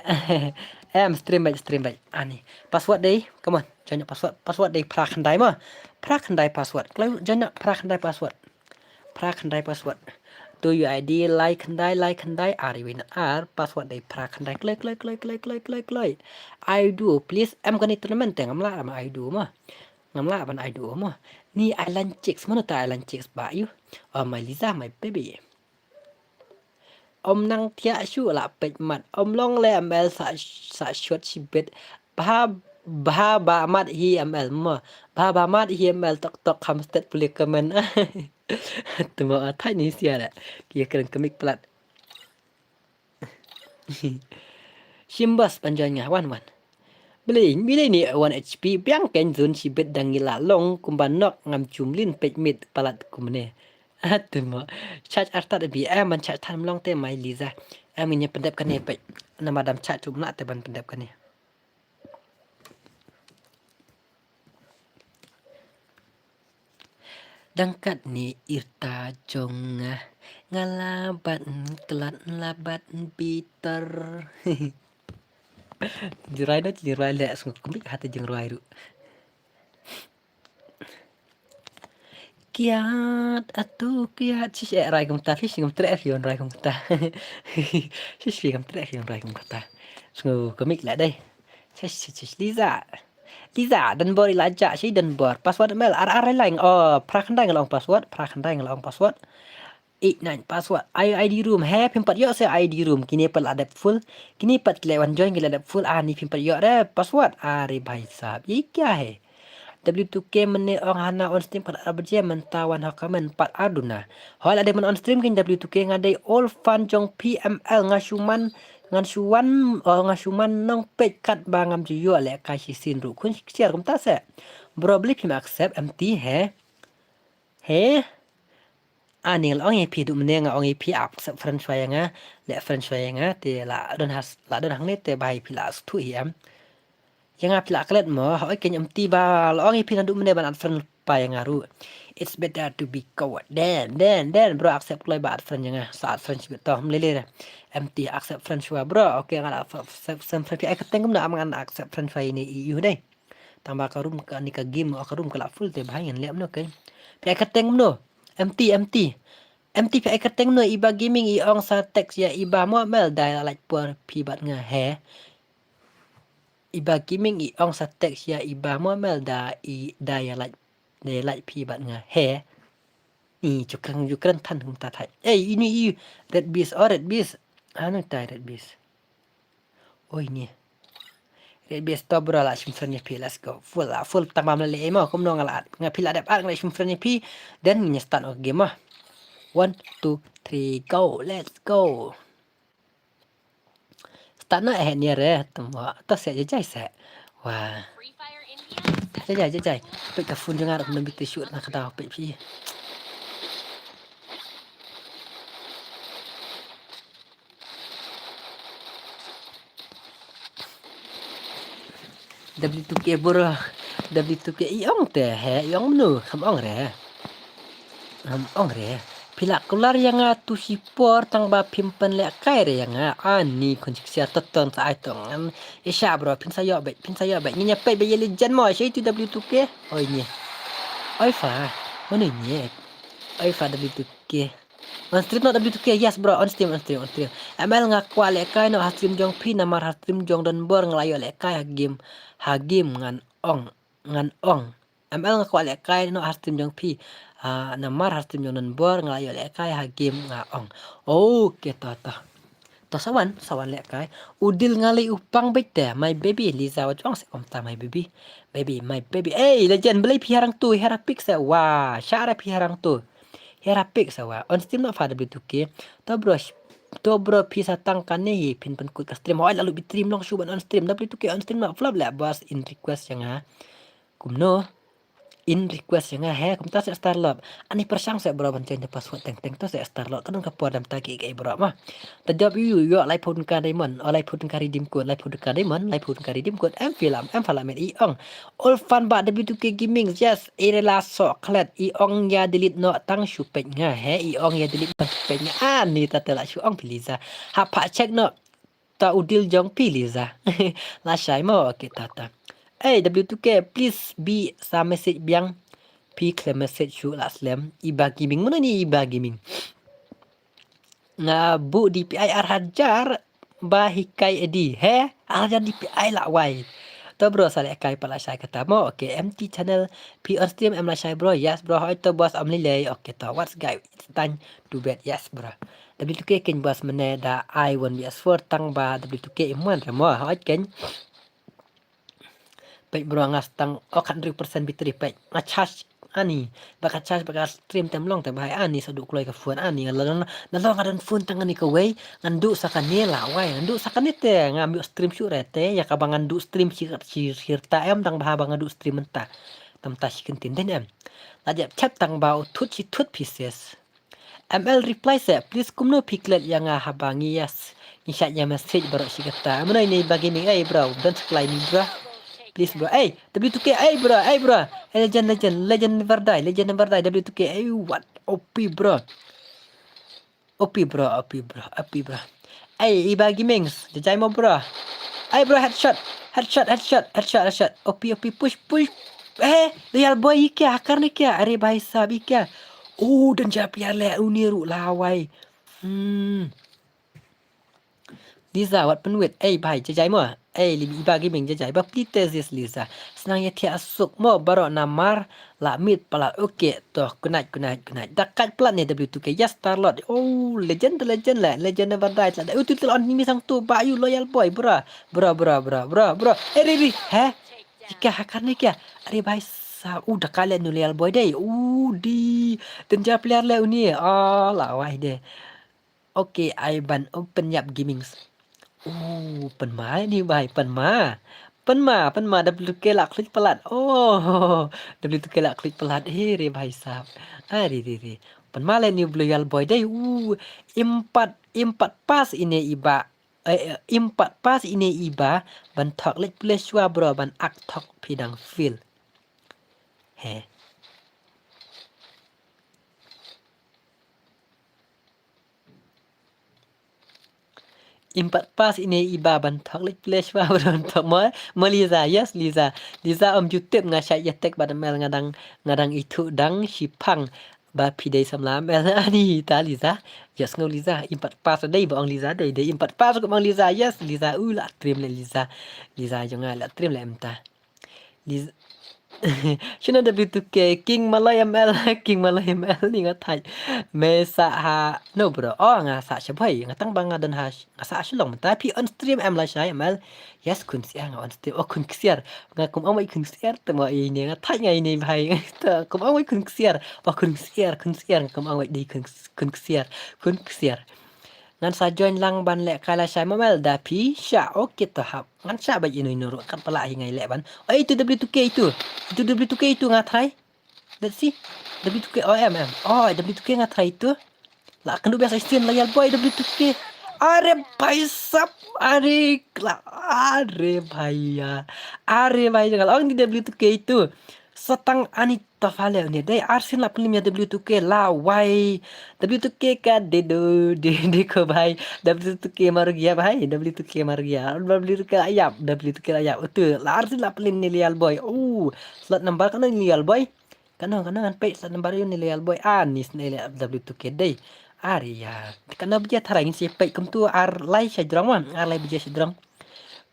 Em, stream back, stream back. Ani. Password dei. Come on. Join password. Password dei phra khyndai mo. Phra khyndai password. Klewut join phra khyndai password. Phra khyndai password. To U I D lai khyndai, lai khyndai, ar iwei na ar, password dei phra khyndai. Kloi, kloi, kloi. I do, please. Em kane tournament te ngam lah ban I do mo. Ngam lah ban I do mo. Ni Island Chicks, mano ta Island Chicks ba ïu. Oh, my Liza, my baby. Om nang thiah shuh la peit mat. Om long le M L sa, sa shot shibit. Bha, bha ba mat hi M L mo. Bha ba mat hi M L tok tok kham stet pule comment. Tuma athai ni sia da. Ki kren kemik plat. Shimbas panjang nga wan wan. Beli, beli ni one H P biang ken zun shibit dang ila long kumba nok ngam chumlin peit mit palat kumne. Atu mo. Charge artat bi em man charge tan mlong te mai Liza. Em ngin pendep kane peit. Nama dam charge tu mna te ban pendep kane. Dang kat ni irta jong nga, nga labat klat labat bitar. Jingrwai no, jingrwai le sngewkmen hata jingrwai ruh. Kiat atu kiat shish eh rai kumta fish ngam treh fion rai kumta. Shish fish ngam treh fion rai kumta. Sngewkmen la dei. Shish shish shish Liza. Liza, Denbor ila ja, shi Denbor. Password mail, ar ar lang. Oh, phra khyndai nga long password, phra khyndai nga long password. Eight nine password. Ai ID room, he phim pat ïoh se ID room. Kine pat la dep full. Kine pat le wan join ki la dep full. Ah, ni phim pat ïoh re password. Are bhai sahab. Ye kya hai? W two K mane ong hana on stream pat ar baje mynta wan ha comment pat ar duna. Hoi la dei man on stream kin W two K nga dei all fan jong P M L nga shuman Ngan shu wan, oh, nga shu man nong peit kat ba ngam ju ïoh leh kai shisien ruh khun share kumta se. Bro beli phim accept M T he. He. Ani la ong ïa phi duh mynne nga ong ïa phi accept friend shwa ïa nga, leh friend shwa ïa nga te la don has, la don hangne te ba ïa phi la sngewthuh hi em. Ïa nga phi la klet mo, ha oi kein M T ba la ong ïa phi naduh mynne ban add friend pa ïa nga ruh. It's better to be coward. Den, den, den, bro accept kloi ba add friend ïa nga. Sa add friend shibit to, hm lele re. M T accept friend shwa, bro. Okay, nga la accept friend phi ai kyrteng kumno, am ngan accept friend shwa ïa ine i ïu dei. Tang ba ka room ka ni ka game, ka room ka la full te ba ngan leh kumno kein. Phi ai kyrteng kumno. M T, M T. M T phi ai kyrteng kumno, Iba Gaming i ong sa text ïa Iba mo mel dei la like por phi bad nga he. Iba Gaming i ong sa text ïa Iba mo mel da i da ïa like, da ïa like phi bad nga he. Ni ju kren, ju kren than kumta thai. Ei ini i Red Beast, oh Red Beast. Ano tai Red Beast. Oh ini. Red Beast to bro la shim friend ïa phi, let's go. Full la, full tang ba mla leh mo kumno nga la, nga phi la dep ar nga la shim friend ïa phi. Then ngin start o game mo. One, two, three, go. Let's go. Start na eh ni re, tamo to se je jai se. Wa. Jai jai jai jai. Peit ka phone jong nga ruh ym don battery shuh na ka daw peit phi. W two K bro. W two K i ong te he i ong mano kham ong re. Kham ong re. Phi la kular ïa nga tu shi por tang ba phim pynlehkai re ïa nga. Ani khun sik siar totong sa ai tong. Isha bro phin sa ïoh beit phin sa ïoh beit ngi ïa peit beit ïa legend mo shi tu W two K. Oi ngi. Oi fa. Mano ngi. Oi fa W two K. On stream noh W two K, yes bro, on stream, on stream, on stream. M L nga kwah lehkai noh ha stream jong phi namar ha stream jong Don Bor nga la ïoh lehkai ha game, ha game ngan ong, ngan ong. M L nga kwah lehkai noh ha stream jong phi. Ah, namar ha stream jong Don Bor nga la ïoh lehkai ha game nga ong. Okay, to to. To sa wan, sa wan lehkai. U Dil nga lei u pang beit te, my baby, Liza wat ong se kumta my baby. Baby, my baby. Ey, legend, balei phi harang tu, hera pick se wa, shara phi harang tu. Hera pick se wa. On stream noh fa W two K. To bro, sh- to bro phi sa tang kane hi phin pynkut ka stream. Hoi la lut battery ym long shuh ban on stream. W two K on stream noh flop leh boss in request ïa nga. Kumno? In request ïa nga he kumta se Starlord. Ani pyrshang se bro ban change the password teng teng to se Starlord. Ka don ka por dam ta ki ki bro ma. Ta job ïa u ïoh laiphew tyngka diamond, o laiphew tyngka redeem code, laiphew tyngka diamond, laiphew tyngka redeem code. Em phi lam, em pha lam i ong. Ol fan ba W two K Gaming, yes, i rela sok klet, i ong ïa delete noh tang shu peit nga, he, i ong ïa delete tang shu peit nga. Ani ta te la shu ong phi Liza. Ha pha check noh. Ta u Dil jong phi Liza. La shai mo, okay ta ta. Ey, W two K, please bi sa message biang. Phi khlem message shuh la slem. Iba Gaming, mano ni Iba Gaming. Nga buh D P I ar hajar ba hikai edi. He, ar hajar D P I la wai. To bro, sa lehkai pat la shai kata mo. Okay, M T channel. Phi on stream em la shai bro. Yes bro, hoi to boss am lilei. Okay to, what's guy? It's time to bed. Yes bro. W two K keiñ boss mynne da ai one V S four tang ba W two K im wan re mo. Hoi keiñ. Peit bro nga stang o khathynriew percent battery peit. Nga charge ani. Ba ka charge ba ka stream tem long te bhai ani sa duh kloi ka phone ani. Nga la don, nga la don phone tang ani kawei. Ngan duh sa kane la wai. Ngan duh sa kane te ngam ïoh stream shuh re te. Ïa kaba ngan duh stream shi shi shi rta em tang bha ba nga duh stream mynta. Tam ta shi kyntien dei em. La jep chep tang ba u thut shi thut phi sis. M L reply se, please kumno phi klet ïa nga haba ngi ïa s-, ngi shait ïa message baroh shi katta. Mano ine Iba Gaming, ey bro, don sa klai ni bro. Please bro, ey, W two K, ey bro, ey bro. Ey legend, legend, legend never die, legend never die, W two K, ey what? O P bro. O P bro, O P bro, O P bro. Ey, Iba Gaming, jajai mo bro. Ey bro, headshot, headshot, headshot, headshot, headshot. O P, O P, push, push. Eh, Loyal Boy i kya, hakar ne kya? Are bhai sahab i kya? Oh, danger player leh, uni ruh lawai. Hmm. Liza, wat pynwit. Ey bhai, jajai mo. Ey, Iba Gaming jajai. Ba pli te zis Liza. Snang ïa thiah suk mo baroh namar la miet palat. Okay, to, good night, good night, good night. Da kait palat ne W two K. Yes, Starlord. Oh, legend, legend leh. Legend never die. Utu tu on ni misang tu. Ba yu Loyal Boy, bro. Bro, bro, bro, bro, bro. Eh, ri, ri. He? Ika hakar ne kya? Are bhai sahab. U da kait leh nu Loyal Boy dei. U di. Danger player leh uni. Oh, lawai dei. Okay, ai ban open yap gaming. Oh, pynma ni bhai, pynma. Pynma, pynma, W two K la khluit palat. Oh, W two K la khluit palat. He re bhai sahab. Ai re re re. Pynma le ni Loyal Boy dei. Uh, impat, impat pas ine Iba. Eh, eh, impat pas ine Iba. Ban thok lek pule shwa bro, ban ak thok phi dang feel. He. Impat pas ine Iba ban thok lek pule shwa ban thok mo, mo Liza, yes Liza. Liza ym ju tip nga shait ïa tek bad M L nga dang, nga dang ithuh dang shipang ba phi dei samla M L ani ta Liza. Yes ngo Liza, impat pas dei ba ong Liza dei, dei impat pas ko ong Liza, yes Liza, u la trim le Liza. Liza jong nga la trim le em ta. Liz-, Shino W two K, King Malay M L, King Malay M L ni nga thait. Me sa ha, no bro, oh nga sa sha bhoi, nga tang ba nga don ha, nga sa Shillong mynta phi on stream em la shai M L. Yes, khun siar nga on stream, oh khun siar. Nga kum ong wei khun siar, te mo ini nga thait nga ini bhai. Te kum ong wei khun siar, oh khun siar, khun siar, nga kum ong wei di khun, khun siar, khun siar. Ngan sa join lang ban leh kai la shai mo mel da phi sha, okay to hap. Ngan sha ba ino ino ruh kat pala hi ngai leh ban. Oi, itu W two K itu. Itu W two K itu nga try. Let's see. W two K, oh, em, em. Oh, W two K nga try itu. La kynduh biasa stin la Yal Boy W two K. Are bhai sab, are la, are bhai ya. Are bhai jangal ong di W two K itu. Satang ani tafale ni dei arsin la plim ya W two K la wai. W two K ka de do de de ko bhai. W two K mar gya bhai. W two K mar gya. W two K la yap. W two K la yap. Utu la arsin la plim ni Yal Boy. Oh, slot number kana ni Yal Boy. Kano, kano ngan peit slot number ïa une Loyal Boy. Ah, ni sne le W two K dei. Ar ïa. Kano bja tharai ngin sa peit kumtu ar lai sha jrong wan. Ar lai bja sha jrong.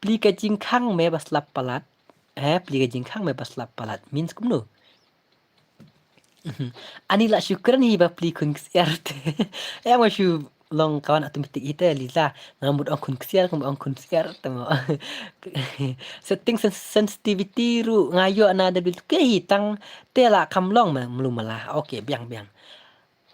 Pli ka jingkhang me ba slap palat. Eh, pli ka jingkhang me ba slap palat. Means kumno? Ani la shukran hi ba pli khun ksiar te. Eh, ma shu long kawan automatic ite Liza. Nga mut ong khun ksiar, nga mut ong khun ksiar te mo. Setting sen- sensitivity ru nga ïoh na W two K hi tang te la kam long ma mlu mala. Okay, biang biang.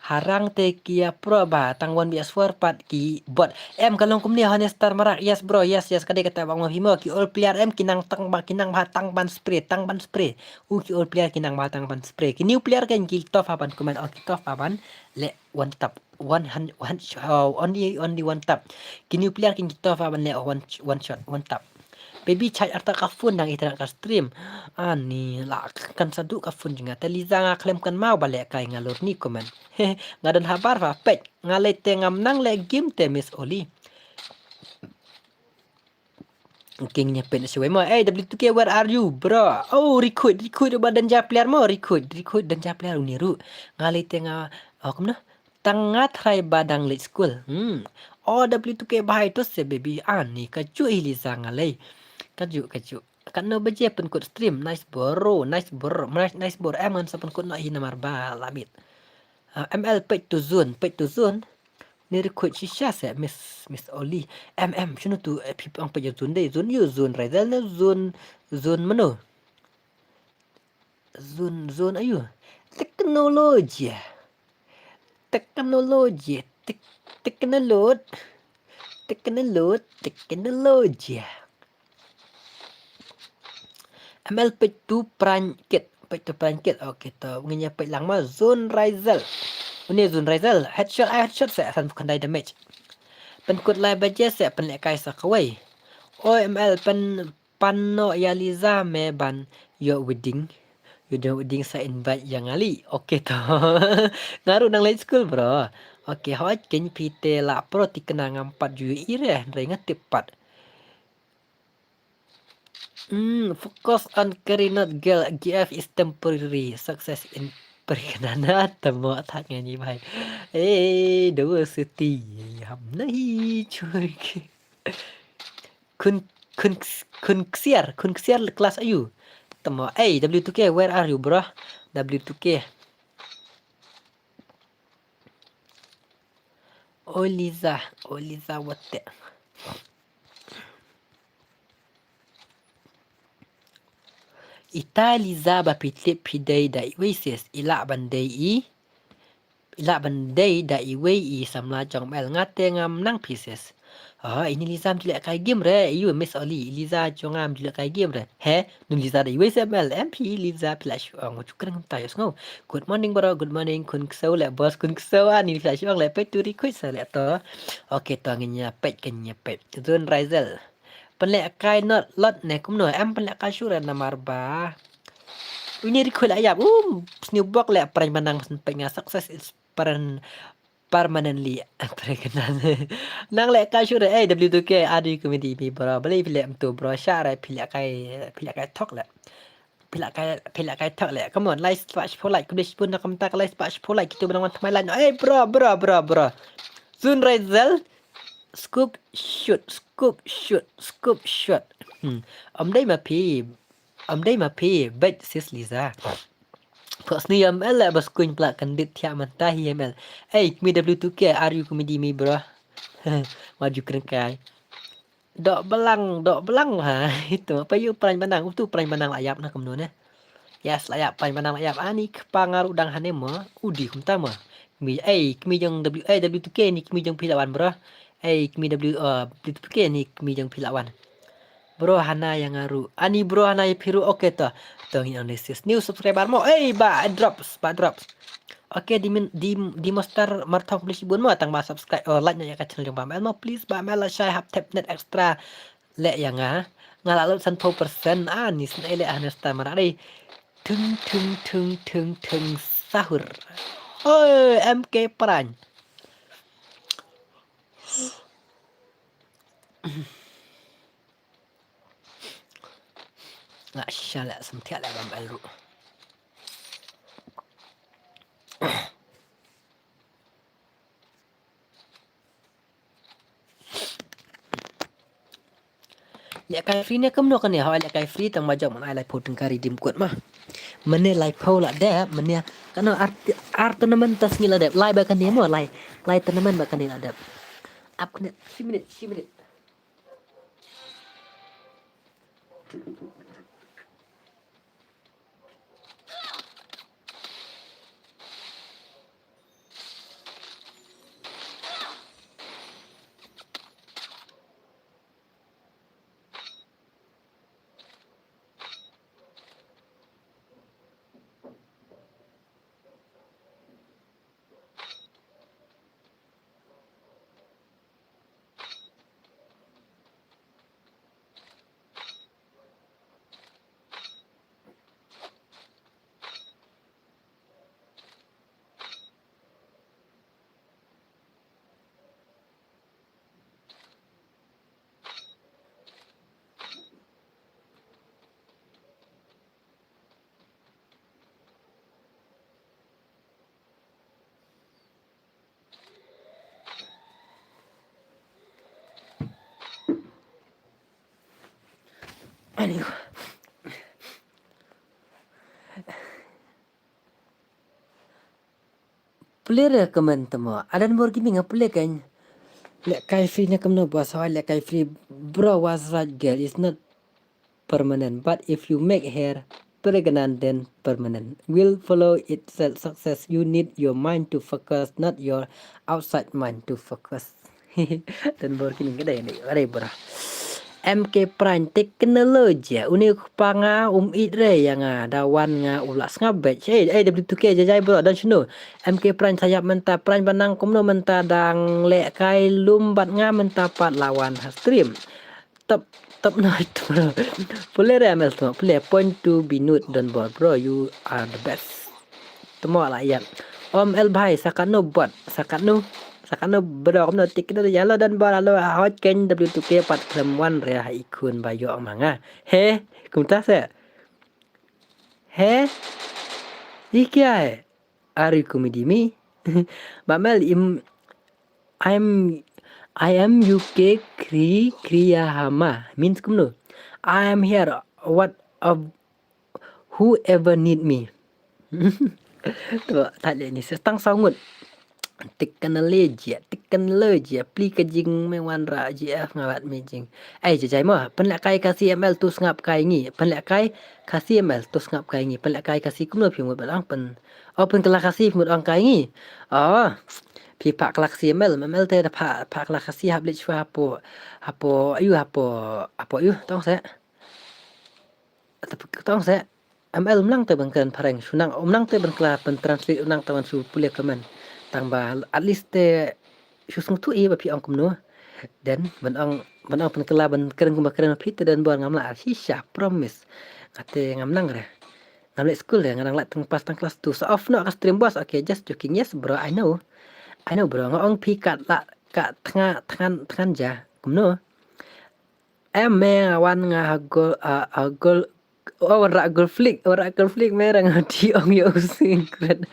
Harang te ki ïa pro ba tang wan bias war pat ki bot. Em ka long kumne Honest Star Marak. Yes bro, yes yes ka dei kata bang ma phi mo ki all player em ki nang tang ba ki nang ba tang ban spray, tang ban spray. U ki all player ki nang ba tang ban spray. Ki new player kan ki tough ban comment, oh ki tough ban le one tap. One hand, one shot, oh, only, only one tap. Ki new player kin kita fa ban le one, one shot, one tap. Baby charge arta ka phone dang ita ka stream. Ani la kan sadu ka phone jnga. Te Liza nga klem kan mau ba le kai nga lor ni comment. Nga don habar fa pet. Nga le te ngam nang le game te Miss Oli. King nya pen siwai mo. Eh, W two K, where are you, bro? Oh, recruit, recruit ba danger player mo, recruit, recruit danger player uni ru. Nga le te nga, oh, kumno? Tang nga try ba dang late school. Hmm. Oh, W two K bahai to se baby. Ani ka ju hi Liza nga le. Ka ju, ka ju. Kan no baje pen kut stream. Nice bro, nice bro, nice, nice bro. Em ngan sa pen kut no hi namar ba lamit. Ah, M L page to zone, page to zone. Ni recruit shisha se Miss, Miss Oli. Em em shunu tu, eh, phi pang page zone dei, zone yu, zone Razel ne zone, zone mano. Zone, zone ayu. Teknologi. Teknologi. Tek- teknolog. Teknolog. Teknologi. M L page to prank kit. Page to prank kit. Okay to ngin ïa page lang ma zone Razel. Une zone Razel. Headshot ai headshot se san khandai damage. Pen kut lai baje se pen le kai sa kawai. O M L pen pan no ïa Liza me ban ïoh wedding. Ïoh wedding sa invite ïa nga li. Okay to. Nga ru nang late school bro. Okay hoi kin phi te la pro tikna ngam pat ju ire hynrei nga tip pat. Hmm, focus on career not girl. G F is temporary. Success in perkenana tamo tak nganyi bhai. Eh, dua seti. Ham nahi churke. Khun, khun, khun ksiar, khun ksiar le class ayu. Tamo, hey, W two K, where are you, bro? W two K. Oh, Liza, oh, Liza, what the? Ita Liza ba phi tip phi dei da iwei sis, i lah ban dei i. I lah ban dei da iwei i samla jong M L nga te ngam nang phi sis. Oh, ini Liza mjuleh kai game re, iu Miss Oli, Liza jong ngam mjuleh kai game re. He, nun Liza da iwei sis M L, em phi Liza phi lah shu ong, chu kren ta yos ngo. Good morning bro, good morning, khun ksew le boss, khun ksew ani phi lah shu ong le page to recruit sa le to. Okay to ngin ïa page, ngin ïa page. Zone Razel. Pynleh kai not lot ne kumno em pynleh kai sure namar ba. Uni recruit la ïap. Um, sniw bok le prank manang pynleh nga success is peren permanently. Prank nan. Nang leh kai sure eh W two K adi comedy mi bro. Beli phi leh mtu bro. Share phi leh kai, phi leh kai thok le. Phi leh kai, phi leh kai thok le. Come on, like, subscribe, follow, like, kudis pun na kamta like, subscribe, follow, like, kitu benang wan tmai like. Eh bro, bro, bro, bro. Zone Razel. Scoop shoot, scoop shoot, scoop shoot. Hmm. Om dei ma phi. Om dei ma phi. Bad sis Liza. Pok sni M L le bas kuin plak kan dit thiak manta hi M L. Hey, mi W two K, are you comedy me bro? Maju kren kai. Dok belang, dok belang ha. Itu apa yu prank manang, utu prank manang la ïap na kumno ne. Yes, la ïap prank manang la ïap. Ani kpa ngaru dang hane mo, udi kumta mo. Kmie, ei, kmie jong W, ei, W two K ni kmie jong phi la wan bro. Ei, kmie W, uh, W two K ni kmie jong phi la wan. Bro, hana ïa nga ruh. Ani bro, hana ïa phi ruh. Okay to. To ngin analysis. New subscriber mo. Ei, ba drops, ba drops. Okay, di min, di, di Mostar Marthong please bun mo tang ba subscribe. Oh, like na ïa ka channel jong ba mel mo please ba mel la shai hap tap net extra. Leh ïa nga. Nga la lut sanphew percent. Ah, ni sngewleh ah nesta mara dei. Tung tung tung tung tung sahur. Oi, M K Pran. Nga sha leh samthiah leh bam el ruh. Lehkai free ne kumno kane, hoi lehkai free tang ma jong man ai laiphew tyngka redeem code ma. Mane laiphew la dep, mane kano ar, ar tournament ta sngi la dep, lai ba kane mo, lai, lai tournament ba kane la dep. Ap kane, shi minit, shi minit. Ani. Pule re comment mo. Adan bor gini nga pule kan. Lehkai free ne kumno bos, hoi lehkai free. Bro was right girl, it's not permanent, but if you make her pregnant then permanent will follow it. Success, you need your mind to focus, not your outside mind to focus. Dan bor kini kadai ni, kadai bra. M K Prime Technology, uni kpa nga um it re ïa nga, da wan nga u la sngap bad. Hey, hey, W two K jajai bro, dan shinu. M K Prime sayap mynta, Prime ba nang kumno mynta dang lehkai lum bad nga mynta pat la wan ha stream. Top, top notch bro. Pule re M L tmo, pule point to be note don bor bro, you are the best. Tmo la ïa. Om el bhai, sa katno bot, sa katno, sa katno bro, kumno tik no ïa lo don bor, alo hot ken W two K pat khlem wan re ha i khun ba ïoh ma nga. He, kumta se. He? Ye kya hai? Are you comedy me? Ba mel im, I'm, I am U K Kri, Kriyahama. Means kumno? I am here. What of whoever need me? To, thait leh ni, sa tang saw ngut. Technology, technology, pli ka jing me wanrah G F nga wat me jing. Ai jajai mo, pynlehkai Khasi M L to sngap kai ngi. Pynlehkai Khasi M L to sngap kai ngi. Pynlehkai Khasi kumno phi mut ban ong pyn. Oh, pynkylla Khasi phi mut ong kai ngi. Oh, phi phah kylla Khasi M L, M L te da phah, phah kylla Khasi hap leit shuwa hapoh, hapoh, ayu hapoh, hapoh ayu, tong se. Tong se, M L um nang te ban kren phareng, shu nang, um nang te ban kylla, ban translate, um nang te ban shu pule comment. Tang ba at least te shu sngewthuh ïa ba phi ong kumno. Then ban ong, ban ong pynkylla ban kren kumba kren phi te don bor ngam lah shisha, promise. Nga te ngam nang re. Ngam leh skul re, nga dang lah tang pass tang class two. Sa off noh ka stream bos. Okay, just joking. Yes bro, I know. I know bro, nga ong phi kat lah, kat tnga, tngan, tngan ja. Kumno? Em me wan nga ha gol, ha, ha gol. Oh, wanrah gol flick, wanrah gol flick me rang ha ti ong yo sing kret.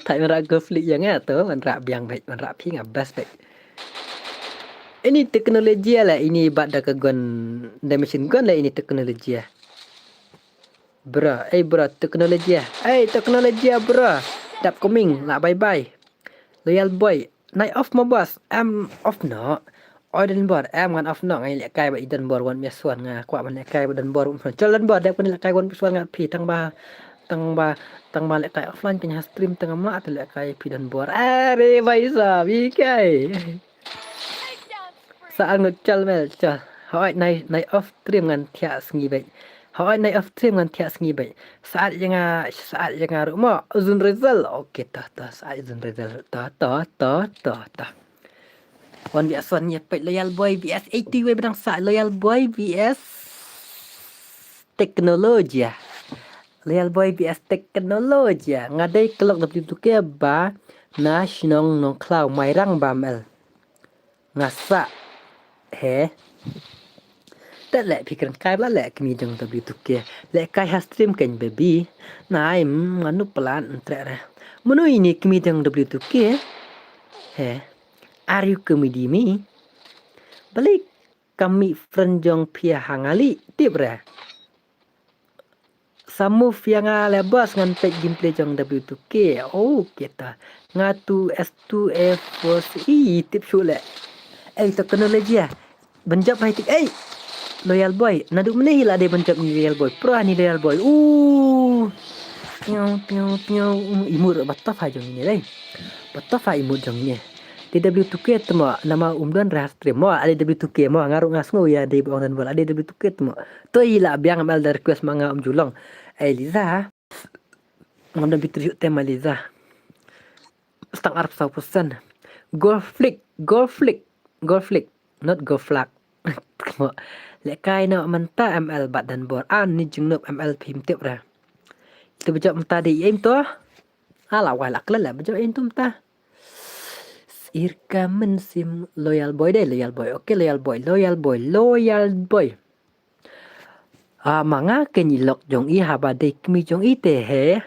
Thait wanrah gol flick ïa nga to, wanrah biang beit, wanrah phi nga best beit. Ini teknologi la, ini bad da ka gun, da machine gun la ini teknologi. Bro, eh bro, teknologi. Eh, teknologi bro. Dap coming, la bye bye. Loyal boy. Nai off mo bos. Em off no. Oi don bor, em ngan off no, ngai lehkai ba i don bor wan mias wan nga kwah ban lehkai ba don bor wan. Chol don bor, dep kan lehkai wan mias wan nga phi tang ba. Tang ba, tang ba lehkai offline kein ha stream tang ma te lehkai phi don bor. Are bhai sahab, hi kai. Sa angut chal mel chal. Hoi nai, nai off stream ngan thiah sngi beit. Hoi nai off stream ngan thiah sngi beit. Sa at ïa nga, sa at ïa nga ruh mo. Zun result. Okay, to, to, sa at zun result. To, to, to, to, to. Wan bias wan ïa peit Loyal Boy V S eighty wei ba dang sa Loyal Boy V S Teknolojia. Loyal Boy V S Teknolojia. Nga dei ka lok W two K ba na shnong Nongkhlaw Mairang ba mel. Nga sa. He. Te leh phi kren kai bla leh kmie jong W two K. Lehkai ha stream kein baby. Nai, mm, mano plan ntre re. Mano ine kmie jong W two K. He. Are you comedy me? Balik kami friend jong phi ha ngali tip re. Samu phi nga le bas ngan peit gameplay jong W two K. Oh, kita. Nga two S two F four C. Ih, tip shu le. Ei, teknolojia. Ban jop hai tik. Ei. Loyal boy. Nadu mene hi la dei ban jop ni loyal boy. Pro ni loyal boy. Uh. Piau, piau, piau. Um, imur ba tough ha jong ni dei. Ba tough ha imur jong ni. Dei W two K te mo, nama um don re ha stream mo, ade W two K mo, nga ruh nga sngew ïa dei ba ong don bol, ade W two K te mo. To i la biang M L da request ma nga um ju long. Ai Liza. Ngam don battery te ma Liza. Stang arphew saw percent. Go flick, go flick, go flick, not go flag. Mo. Lehkai noh mynta M L bad don bor. Ani jingnop M L phim tip re. Itu ba jop mynta dei im to. Ala wai la klet la ba jop im to mynta. Sir ka men sim loyal boy dei, loyal boy. Okay, loyal boy, loyal boy, loyal boy. Ah, ma nga kein i lok jong i haba dei kmie jong i te he.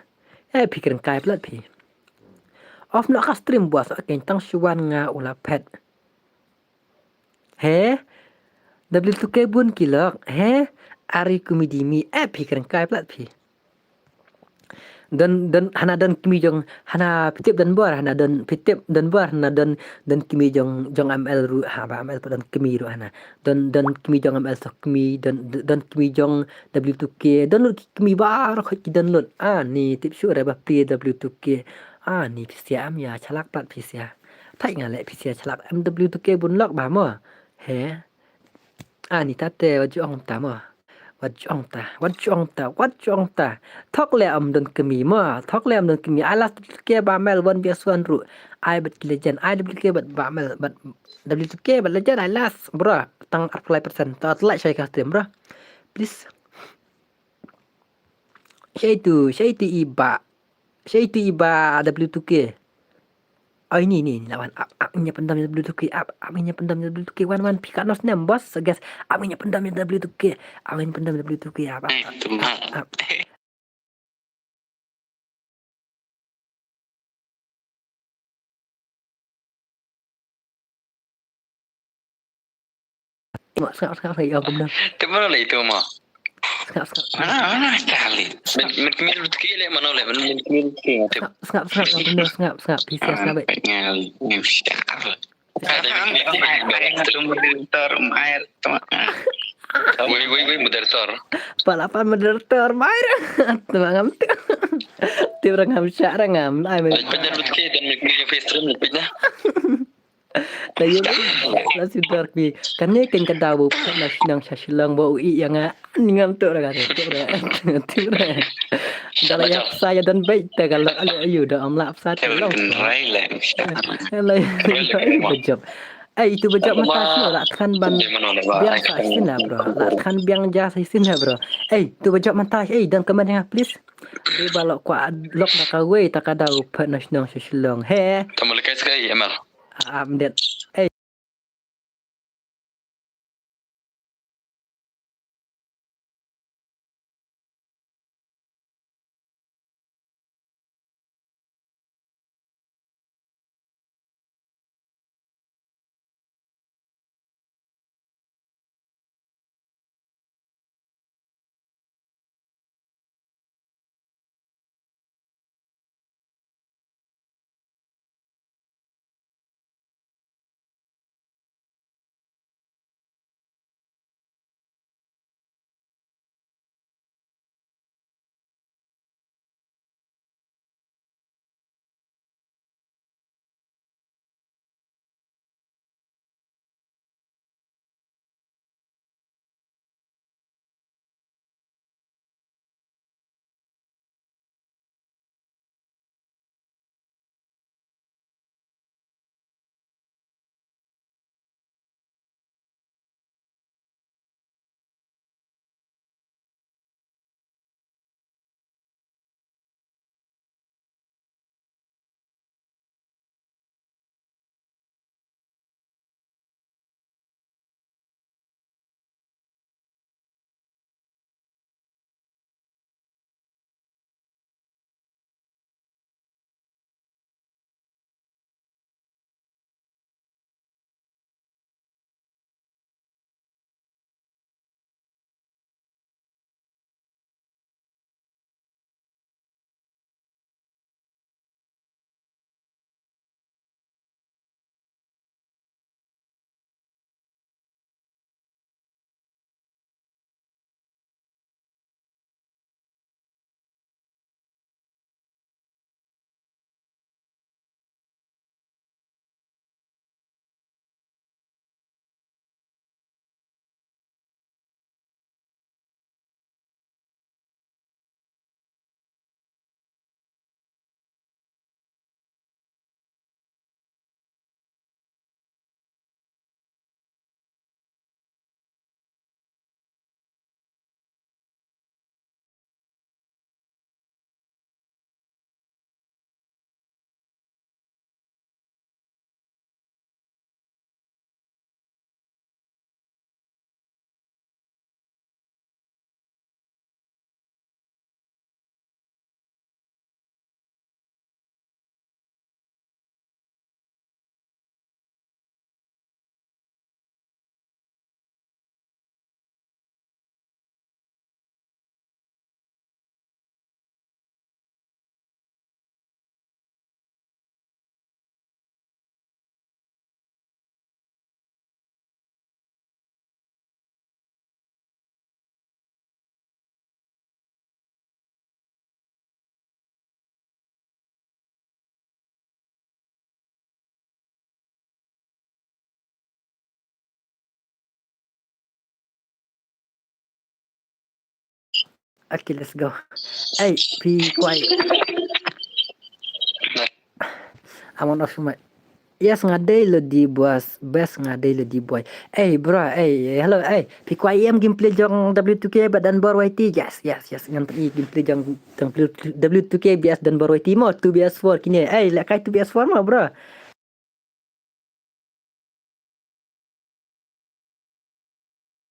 Eh, phi kren kai palat phi. Off noh ka stream bos, kein tang shuwan nga u la phet. He? W two K bun ki lok. He? Are you comedy me? Eh, phi kren kai palat phi. Don, don, hana don kmie jong, hana phi tip don bor, hana don phi tip don bor, hana don, don kmie jong, jong M L ruh, haba M L pat don kmie ruh hana. Don, don kmie jong M L soh kmie, don, don kmie jong W two K, don lut ki kmie baroh ki don lut. Ani tip shuh re ba phi W two K. Ani phi sia am ïa shalak palat phi sia. Thait nga leh phi sia shalak, M W two K bun lok ba mo. He. Ani ta te wat ju ong ta mo. Wat ju ong ta, wat ju ong ta, wat ju ong ta. Thok leh am don kmie mo, thok leh am don kmie. Ai last W two K ba mel one V S one ruh. Ai bad ki legend, ai W two K bad ba mel, bad W two K bad legend ai last, bro. Tang arphew lai percent. Ta tlai shai ka stream, bro. Please. Shai tu, shai tu i ba. Shai tu i ba W two K. Ai ni ni ni lawan ap ap nya pendam W two K ap ap nya pendam W two K wan wan pika nos nem bos guys ap nya pendam W two K ap nya pendam W two K ap ap ap ap. Sngap, sngap, sngap, sngap, ya, kumno. Te mano le itu mo? Sngap, sngap. Mana, mana kali. Met, met kmie Lut ki le mano le, met, met kmie Lut ki. Sngap, sngap, sngap, ya, kumno, sngap, sngap. Pisa, sngap, eh. Ngal, ni siap. Apa ang, ang, ang, moderator, um, air, teman. Wei, wei, wei, moderator. Pala pan moderator, mai. Teman ngam tu. Ti orang ngam syak, orang ngam. Ai, men. Ai, pynjah Lut ki dan met kmie Lut ki stream, met pynjah. Da yu la sudar kwi. Kane kein ka daw bu phet na shnong sha Shillong ba u i ïa nga. Ni ngam tu ra ka tu ra. Tu ra. Da la ïa psa ïa don beit ta ka lok ale ayu da am la psa ta long. Lai lai. Ba jop. Ai itu ba jop mata sno la than ban biang sa shisien na bro. La than biang ja sa shisien na bro. Ai itu ba jop mata ai dan ka man nga please. Dei ba lok kwah lok da kawei ta ka daw phet na shnong sha Shillong. He. Tamo lekai skai M L. Update. Eh. Okay, let's go. Ei, phi kwai. I'm on off mic. Yes, nga dei lo di boss. Best, nga dei lo di boy. Ei, bro, ei, hello, ei. Phi kwai em gameplay jong W two K bad Dunbar Y T. Yes, yes, yes. Ngan pyni gameplay jong, jong W two K B S Dunbar Y T mo, two V S four kine. Ei, lehkai two V S four mo, bro.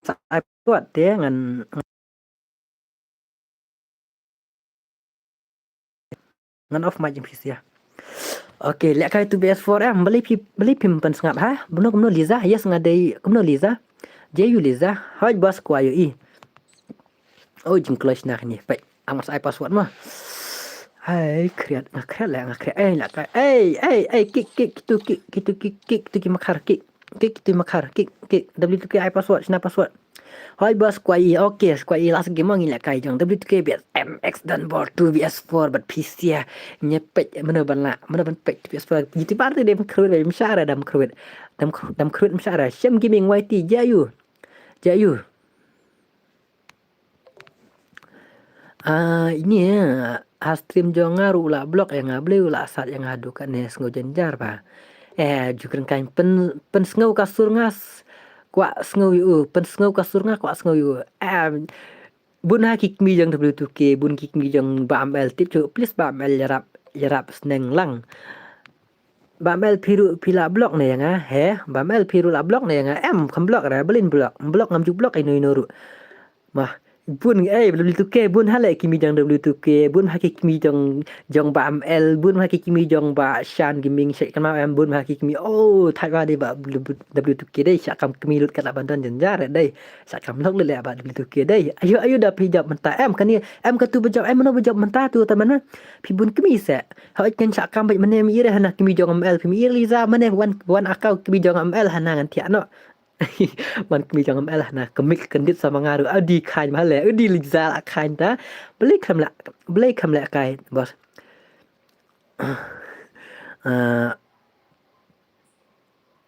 Sa ai password te ngan, ngan off mic jong phi sha. Okay, lehkai two V S four em, balei phi, balei phim pynsngap ha? Kumno, kumno Liza? Yes, nga dei, kumno Liza? J U Liza, hoi boss kwai ïohi. Oh, jingkloi shna kine, peit. Ang sa ai password mo. Hai, create, nga create leh, nga create. Ei, lehkai. Ei, ei, ei, kick, kick, kitu, kick, kitu, kick, kick, kitu, ki makhar, kick. Kick, kitu, makhar, kick, kick. W two K ai password, shna password. Hoi boss kwai, okay, kwai last game ngi lehkai jong W two K B S M X Dunbar two V S four bad P C. Ngi peit, mano ban lah, mano ban peit two V S four. YouTuber te dam kruid, mshara dam kruid. Dam kruid, dam kruid mshara. Shem Gaming Y T, J U. J U. Ah, ini, eh, ha stream jong nga ruh u la block ïa nga, balei u la sat ïa nga haduh katne, sngew jynjar ba. Eh, ju kren kan pyn, pynsngew ka sur nga s-, kwah sngew ïa u, pynsngew ka sur nga kwah sngew ïa u. Eh, bun ha ki kmie jong W two K, bun ki kmie jong Bah M L, tip shuh, please Bah M L ïarap, ïarap sneng lang. Bah M L phi ruh phi la block ne ïa nga, he? Bah M L phi ruh la block ne ïa nga, em, kham block re, balin block, block ngam ju block ino ino ruh. Mah, bun, eh, W two K, bun ha leh kmie jong W two K, bun ha ki kmie jong, jong Bah M L, bun ha ki kmie jong Bah Shan Gaming, shait kan ma em, bun ha ki kmie, oh, thait wa dei Bah W two K dei, shah kam kmie lut kat la ban don jynjar dei, shah kam lok lut leh Bah W two K dei. Ayu, ayu da phi jop mynta, em, kane, em, katu ba jop, em, mano ba jop mynta tu, ta mano, phi bun kmie se. Hoi kan shah kam bad mane mi ire hana kmie jong M L, kmie ire Liza, mane wan, wan akau kmie jong M L hana ngan thiah noh. Wan kmie jong M L hana, kmie kyndit sa ma nga ruh, adi khain ma le, adi Liza la khain ta. Balei kham la, balei kham lehkai, boss. Ah,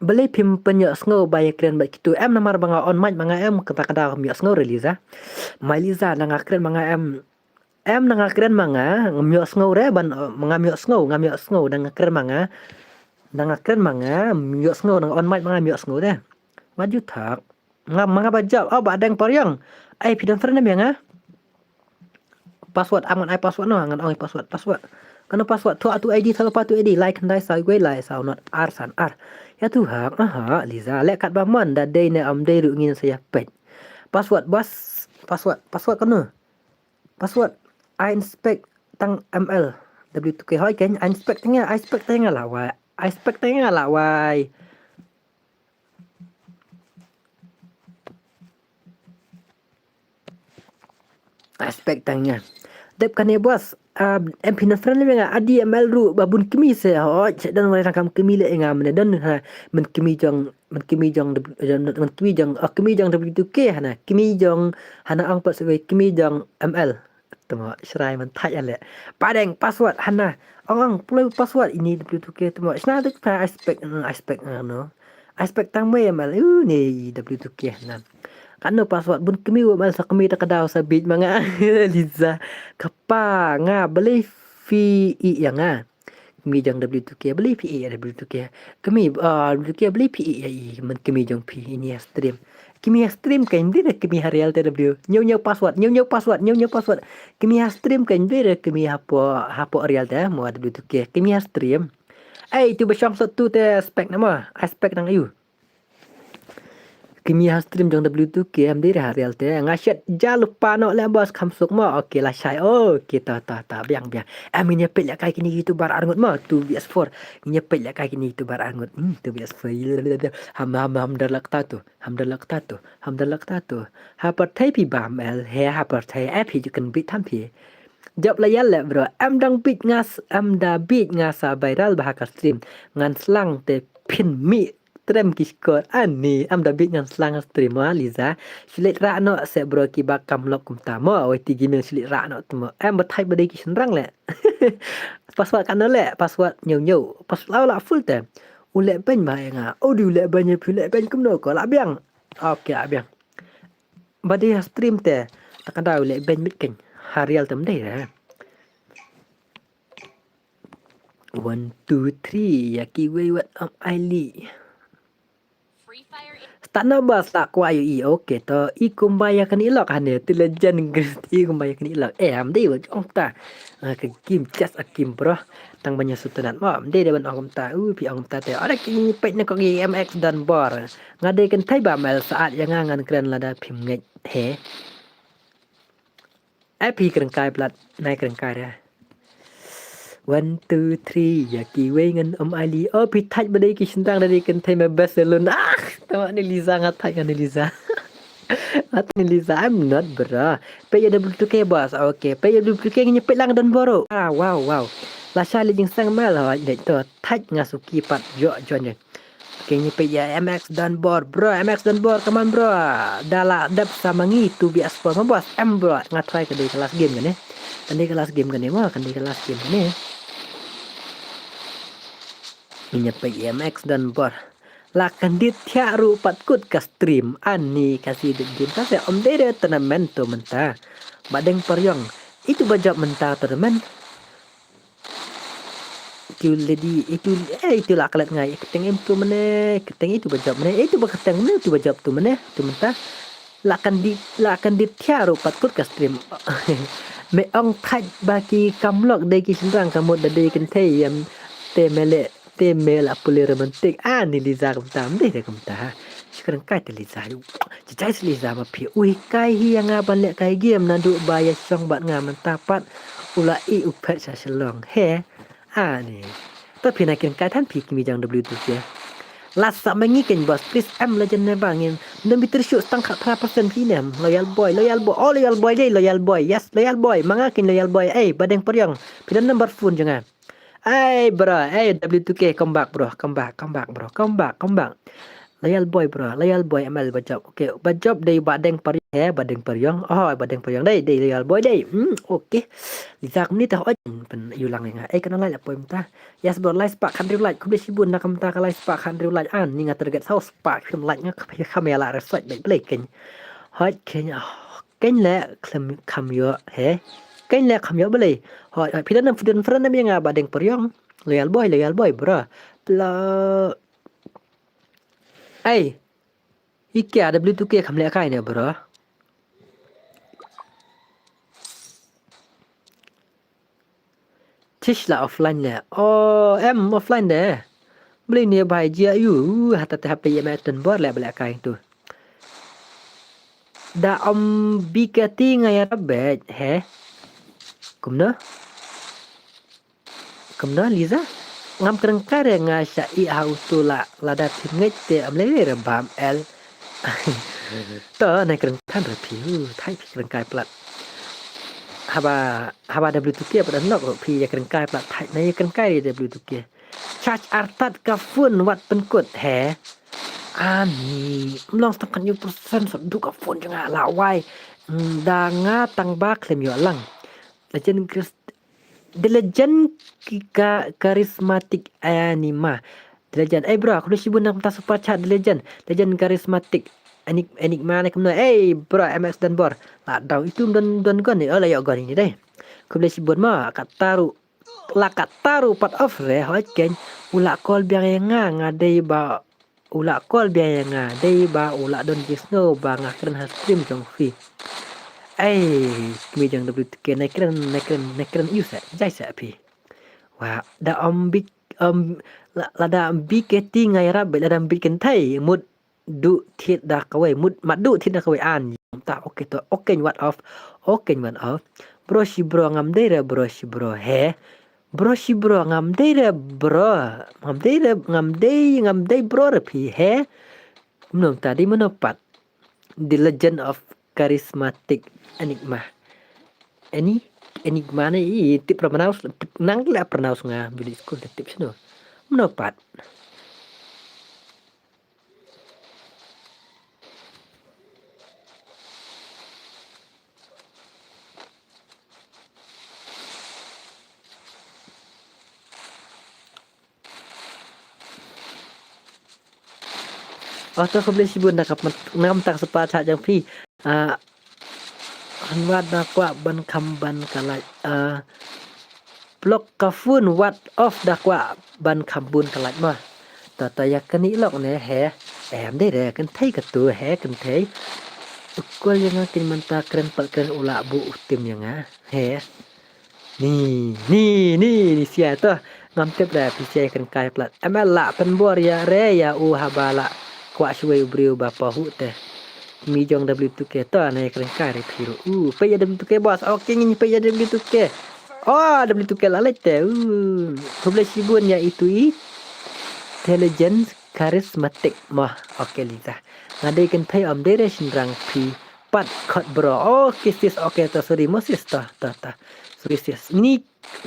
balei phim pynïohsngew ba ïa kren bad kitu, em, namar ba nga on mic ma nga em, kata ka daw ngam ïohsngew re Liza. Mai Liza, na nga kren ma nga em, em, na nga kren ma nga, ngam ïohsngew re, ban, eh, ngam ïohsngew, ngam ïohsngew, na nga kren ma nga, na nga kren ma nga, ngam ïohsngew, na nga on mic ma nga, ngam ïohsngew re. Wat ju thak. Nga, ma nga ba jop, oh, Bah Deng Pariang. Ai, phi don surname ïa nga? Password, am ngan ai password noh, ngan ong password, password. Kano password, thuh atu I D, thuh atu I D, lai khyndai saw wei lai saw nod ar san ar. Ïa tu hak, aha, Liza, leh kat ba mon, da dei ne ym dei ruh ngin sa ïa peit. Password, boss, password, password kano? Password, I inspect tang M L W two K hoi ken, I inspect tang ïa, I inspect tang ïa la wai. I inspect tang ïa la wai. I inspect tang ïa. Dep kane boss, ah, em phi na friend lem nga, adi M L ruh ba bun kmie se, hoi, se don wai rangkam kmie le nga, mane don ha, men kmie jong, men kmie jong, men kmie jong, ah, kmie jong W two K hana, kmie jong, hana ong pat se wei kmie jong M L. Temo, shrai man thait ale. Padeng password hana. Ong ong, pulai password ini W two K temo. Shna tu ta I inspect, mm, I inspect, mm, no. I inspect tang me M L. Uh, ni W two K hana. Kano password bun kmie M L sa kmie ta ka daw sa bit ma nga. Liza. Kapa nga balei phi ïa nga. Kmie jong W two K, balei phi ïa W two K. Kmie, ah, W two K, balei phi ïa i, man kmie jong phi, ini ha stream. Kmie ha stream ka, ym dei re kmie ha real te W. Ñiew, ñiew password, ñiew, ñiew password, ñiew, ñiew password. Kmie ha stream ka, ym dei re kmie hapoh, hapoh real te, mo W two K. Kmie ha stream. Ei, tu ba shong sot tu te spec na mo, a spec nang ayu. Kmie ha stream jong W two K em dei re ha real te. Nga shet ja lypa noh leh boss kham suk mo. Okay la shai. Okay ta ta ta biang biang. Em ngin ïa peit lehkai kine YouTuber arngut mo. Two V S four. Ngin ïa peit lehkai kine YouTuber arngut. Hmm, two V S four. Ham ham ham da lak ta tu. Ham da lak ta tu. Ham da lak ta tu. Ha pyrthei phi bam el. He ha pyrthei. Eh phi ju kynbit tham phi. Jop la ïa leh bro. Em dang bit nga s-, em da bit nga sa viral ba ha ka stream. Ngan slang te phin mih. Trem ki skor ani am da bit ngan slang stream wa Liza. Shu leit rah noh se bro kiba kam lok kumta mo. Wei ti gaming shu leit rah noh tu mo. Em ba thait ba dei ki shynrang leh. Password kano leh, password ñiew ñiew. Password la la full te. U leh beiñ ba ïa nga. Odi u leh beiñ, phi leh beiñ kumno ko la biang. Okay la biang. Ba dei ha stream te. Ta ka daw leh beiñ mit keiñ. Ha real te ym dei re. One, two, three, ïa kiwei wat ym aili. Start na bas la kwah ïa i, okay to, i kumba ïa kane i lok hane, te legend Chris, i kumba ïa kane i lok. Eh, ym dei wat ong ta. Ah, ka game chess a game bro. Tang ban ïa sngewtynnat mo, ym dei dei ban ong kumta. U, phi ong kumta te. Ora ki peit na ko ki M X Don Bor. Nga dei kynthei ba mel sa at ïa nga ngan kren lada phim ngeit. He. Eh, phi kren kai plat, nai kren kai re. One, two, three, ïa kiwei ngan ym aili. Oh, phi thait ba dei ki shynrang da dei kynthei me best salon. Ah, tama ni Liza nga thait nga ni Liza. Nga thait ni Liza, I'm not bro. Peit ïa W two K boss, okay. Peit ïa W two K ngi peit lang Don Bor. Ah, wow, wow. Lashai leit jingseng mel, hoi, dei to. Thait nga suki pat, ïoh, join ïa. Kynthei peit ïa M X Don Bor, bro, M X Don Bor, come on, bro. Da la dep sa ma ngi tu biang sport ma boss, em, bro. Nga try ka dei ka last game kane. Ka dei ka last game kane, ma, ka dei ka last game kane. Kynthei peit ïa M X Don Bor. La kyndit thiah ruh pat kut ka stream. Ani ka si dei game ta se ym dei re tournament to mynta. Ba deng pariong. Itu ba jop mynta tournament. Itu lady, itu, eh, itu la klet ngai. Kyrteng em tu mane, kyrteng itu ba jop mane, itu ba kyrteng mane, itu ba jop tu mane, tu mynta. La kyndit, la kyndit thiah ruh pat kut ka stream. Me ong thait ba ki kam lok dei ki shynrang ka mut da dei kynthei ïa te me leh, te me la pule romantic. Ah, ni Liza kumta, ym dei re kumta ha. Shu kren kai te Liza. Jai jai Liza ma phi. U hikai hi ïa nga ban leh kai game naduh ba ïa shong bad nga mynta pat. U la i u phet sha Shillong. He. Ani. To phi na kren kai than phi ki mi jong W two K. Last sa ma ngi kynthei boss, please em legend ne ba ngin. Ym bitar shuh tang khatphra percent phi ne em. Loyal boy, loyal boy. Oh, loyal boy dei, loyal boy. Yes, loyal boy. Ma nga kynthei loyal boy. Eh, ba deng pariong. Phi don number phone jong nga. Ai bro, ai W two K, come back bro, come back, come back bro, come back, come back. Loyal boy bro, loyal boy M L ba jop. Okay, ba jop dei ba deng pariong, eh, ba deng pariong. Oh, ba deng pariong dei, dei loyal boy dei. Hmm, okay. Liza kumne te hoi pyn ïu lang ïa nga. Eh, kane lai la poi mynta. Yes bro, lai spah khathynriew like. Khublei shibun na ka mynta ka lai spah khathynriew like. Ani nga target saw spah khathynriew like nga ka phi kham ïa la resort beit blei kynthei. Hoi kynthei. Kynthei leh kham, kham ïoh, he. Kynthei leh kham ïoh balei. Hoi, hoi, phi don, phi don friend ïa nga ba deng pariong. Loyal boy, loyal boy, bro. Pla. Ai. Ïa ka W two K kham leh kai ne, bro. Tish la offline ne. Oh, em offline ne. Beli ne bai jia yu. Hata te hape ye me ten bor le beli kai tu. Da om bikati nga ya rabet, he. Kumno? Kumno, Liza? Ngam kren kare nga sha i ha utu la lada phim ngeit te am le re bam el. To, na kren kan re phi, hu, thai phi kren kai plat. Haba, haba W two K pat nok ro phi ya kren kai plat, thai na ya kren kai W two K. Charge artat ka phone wat pynkut, he. Ani, mlong setengah nyu persen sa du ka phone jong nga la wai. Mm, da nga tang ba khlem ïoh lang. Legend Chris, The Legend ki ka charismatic anima. The Legend. Eh bro, aku dah sibuk nak minta super chat The Legend. Legend charismatic. Enik, enik mana kumno? Eh bro, M X dan bor. La dau itu don don gon ni. Oh la ïoh gon ini deh. Aku dah sibuk ma kat taru. La kat taru pat off re hoi ken. U la call biang ïa nga nga dei ba u la call biang ïa nga dei ba u la don ki sngew ba nga kren ha stream jong phi. Ai, kmie jong W two K na kren, na kren, na kren ïa u sa, jai sa phi. Wa, da om bik, om, la, lada om bik keti nga ïarap beit, lada om bik kynthei, mut duh thied da kawei, mut mat duh thied da kawei an. Ta, okay to, okay wat off, okay wat off. Bro shi bro ngam dei re, bro shi bro, he. Bro shi bro ngam dei re bro. Ngam dei re, ngam dei, ngam dei bro re phi, he. Mano ta dei mano pat. The Legend of Charismatic Enigma. Eni, Enigma ne i tip pronounce, tip nang le pronounce nga bili school tip sino. Mano pat. Oh, to khublei shibun na ka, na ka bynta ka super chat jong phi. Ah, Wat da kwah ban kham ban ka light. Ah, block ka phone, wat off da kwah ban kham bun ka light mo. Ta ta ïa kane lok ne he. Em dei re kynthei katu he kynthei. U kol ïa nga kyn mynta kren pat kren u lah buh u tim ïa nga. He. Ni, ni, ni, ni sia to. Ngam tip re phi sia kren kai plat. Em lah pynbor ïa re ïa u haba lah kwah shuwei u briew ba pahuh te. Mi jong W two K to ne kren kai re phi ruh. U, peit ïa W two K boss. Okay, ngin peit ïa W two K. Oh, W two K lah leit te. U, khublei shibun ïa itu i. Intelligence charismatic mo. Okay, Liza. Nga dei kynthei, ym dei re shynrang, phi pat khot bro. Okay sis, okay to, sorry mo sis, to, to, to. Sorry sis. Ni,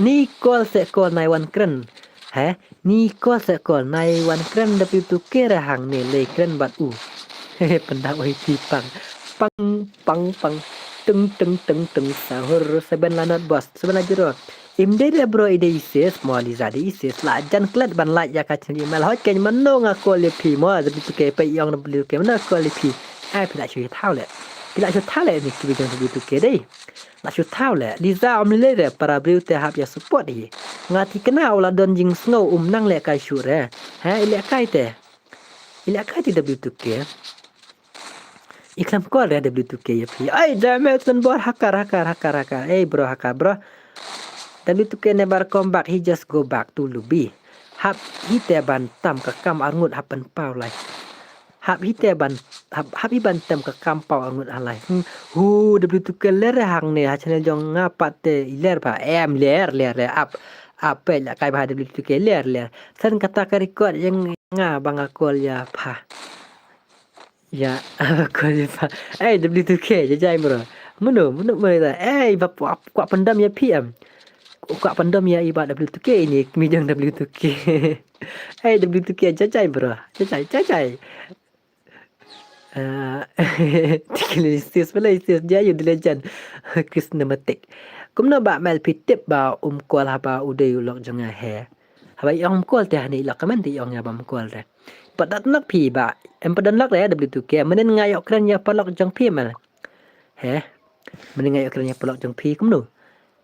ni call se call nai wan kren. He? Ni call se call nai wan kren W two K re hangne lei kren bad u. He, pynda oi ti pang. Pang, pang, pang. Tung, tung, tung, tung. Sahur seven la not boss. Seven la zero. Im dei re bro, i dei i sis mo, Liza dei i sis. La jan klet ban lait ïa ka channel email. Hoi keiñ mano nga call ïa phi mo, W two K, peit ïong W two K mano call ïa phi. Ai phi la shu thaw leh. Phi la shu thaw leh ni ki jong W two K dei. La shu thaw leh. Liza ym lei re, para briew te hap ïa support hi. Nga thikna u la don jingsngew um nang lehkai shuh re. He, i lehkai te. I lehkai te W two K. I khlem call re W two K ïa phi. Ai, Jamel Tun Bor hakar, hakar, hakar, hakar. Ei, bro, hakar, bro. W two K never come back, he just go back to lobby. Hap hi te ban tam ka kam arngut hap pynpaw lai. Hap hi te ban, hap, hap hi ban tam ka kam paw arngut ha lai. Hmm. Hu, W two K ler re hangne, ha channel jong nga pat te i ler ba. Em ler, ler re ap. Ap peit lehkai ba W two K ler, ler. Send kata ka record ïa nga ba nga call ïa pha. Ïa, call ïa pha. Ei, W two K, jai jai bro. Mano, mano, mano ta. Ei, ba kwah, kwah pyndam ïa phi em. Kwah pyndam ïa i ba W two K ini, mi jong W two K. Ei, W two K, jai jai bro. Jai jai, jai jai. Ah, Tikilisis, Malaysia, jai ïa u The Legend. Krishnamatic. Kumno ba Mel phi tip ba um call haba u dei u lok jong nga he. Haba i ong um call te hani i lok comment i ong ïa ba um call te. Pat don lok phi ba. Em pat don lok re W two K. Mynnin nga ïoh kren ïa paralok jong phi Mel. He. Mynnin nga ïoh kren ïa paralok jong phi kumno.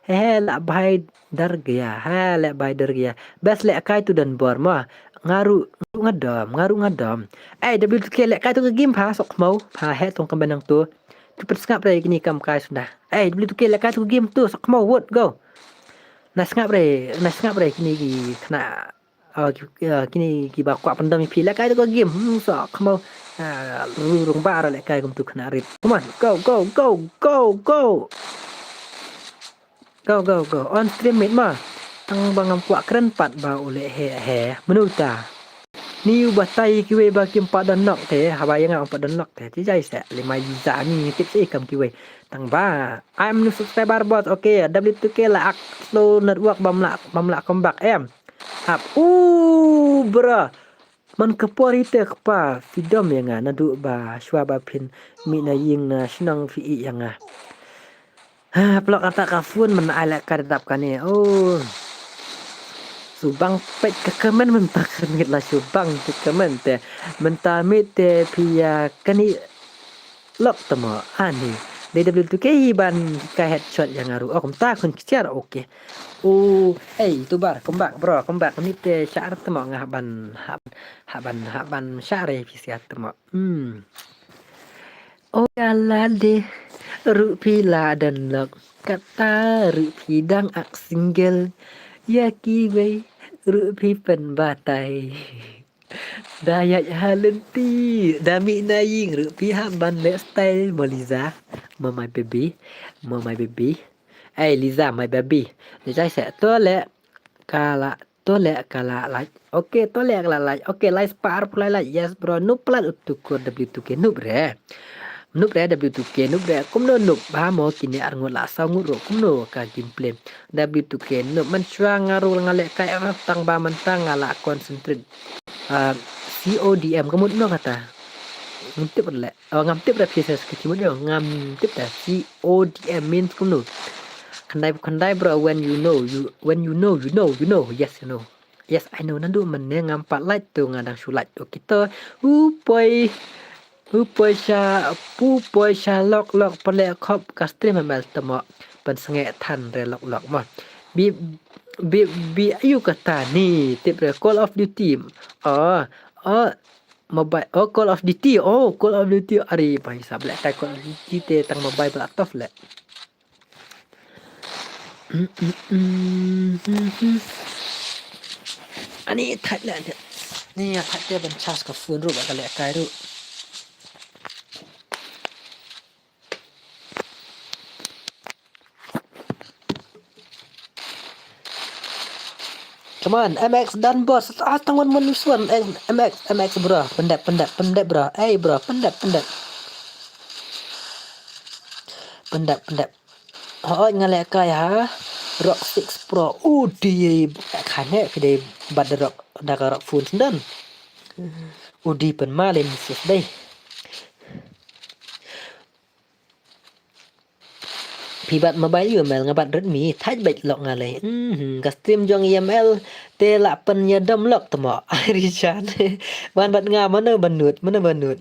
He he lah bai dar gya. He lah bai dar gya. Best lehkai tu don bor mo. Nga ruh, nga ruh nga dom, nga ruh nga dom. Ei, W two K lehkai tu ka game pha, sok khmau. Pha he tong kam benang tu. Tu pynsngap re kini kam kai sunda. Ei, W two K lehkai tu ka game tu, sok khmau, wot, go. Na sngap re, na sngap re kini ki khynnah. Ah, ki, ah, kini ki ba kwah pyndam ïa phi lehkai tu ka game. Hmm, sok khmau. Ah, ru rung ba ra lehkai kum tu khynnah rit. Come on, go, go, go, go, go. Go, go, go. On stream mate ma. Tang ba ngam kwah kren pat ba u leh he, he. Mano ta. Ni u batai kiwei ba kim pat don lok te. Haba ïa nga ong pat don lok te. Ti jai se. Lei mai Liza ni tip se kam kiwei. Tang ba. I'm new subscriber bot. Okay. W two K la ak slow network bam la, bam la come back em. Hap. U bro. Man ka por ite kpa phi dom ïa nga naduh ba shwa ba phin mih na ïing na shnong phi ïeh ïa nga. Ha, pynlong kata ka phone man ai leh ka dap kane. Oh. Subang peit ka comment mynta ka miet la subang peit comment te. Mynta miet te phi ïa kane lok tamo ani. Dei W two K ban ka headshot ïa nga ruh. Oh, kumta khun ksiar, okay. Oh, hey, tubar, come back, bro, come back. Miet te shah tamo nga hap ban, hap, hap ban, hap ban shah re phi ksiar tamo. Hmm. O ïa lade ruh phi la don lok, kata ruh phi dang ak single. Ïa kiwei ruh phi pynbatai. Da ïaid ha lynti, da mih na ïing ruh phi hap ban leh style mo Liza, mo my baby, mo my baby. Ei Liza my baby. Liza sa to leh ka la To leh ka la like. Okay, to leh ka la like. Okay, like spah arphew lai like. Yes bro, noob palat u tukur W two K noob re. Noob re W two K noob re. Kumno noob ba mo kine arngut la saw ngut ruh. Kumno ka gameplay. W two K noob man shwa nga ruh nga leh kai tang ba man tang nga la concentrate. Ah, C O D M ka mut no kata. Ngam tip leh. Oh, ngam tip re phi sa ka chimut yo. Ngam tip re C O D M means kumno. Khyndai khyndai bro, when you know, you, when you know, you know, you know. Yes, you know. Yes, I know. Naduh mynne ngam pat like to nga dang shu like. Okay to. U poi. Pu poi sha, pu poi sha lok lok pale khop ka stream ha mel tamo. Pynsngeh than re lok lok mo. Bi, bi, bi ayu kata ni tip re Call of Duty. Oh, oh, mobile. Oh, Call of Duty. Oh, Call of Duty. Ari bai sa blek kai Call of Duty te tang mobile bla tof le. Ani thait le ni. Ni ya thait te ban charge ka phone ruh ba ka leh kai ruh. Come on, M X Dunbar. Ah, tang wan wan wan. M X, M X, M X, bro. Pyndep, pyndep, pyndep, bro. Ey, bro, pyndep, pyndep. Pyndep, pyndep. Hooid nga leh kai ha Rock six Pro. U di khane phi dei bad da Rock, da ka Rock phone sendon. U di pynmal in sis dei. Phi bat mobile ïa mel nga bat Redmi, thait beit lok nga lei. Mhm, ka stream jong ïa mel te la pynïadom lok tamo. Ai Rishan. Wan bat nga mano banut, mano banut.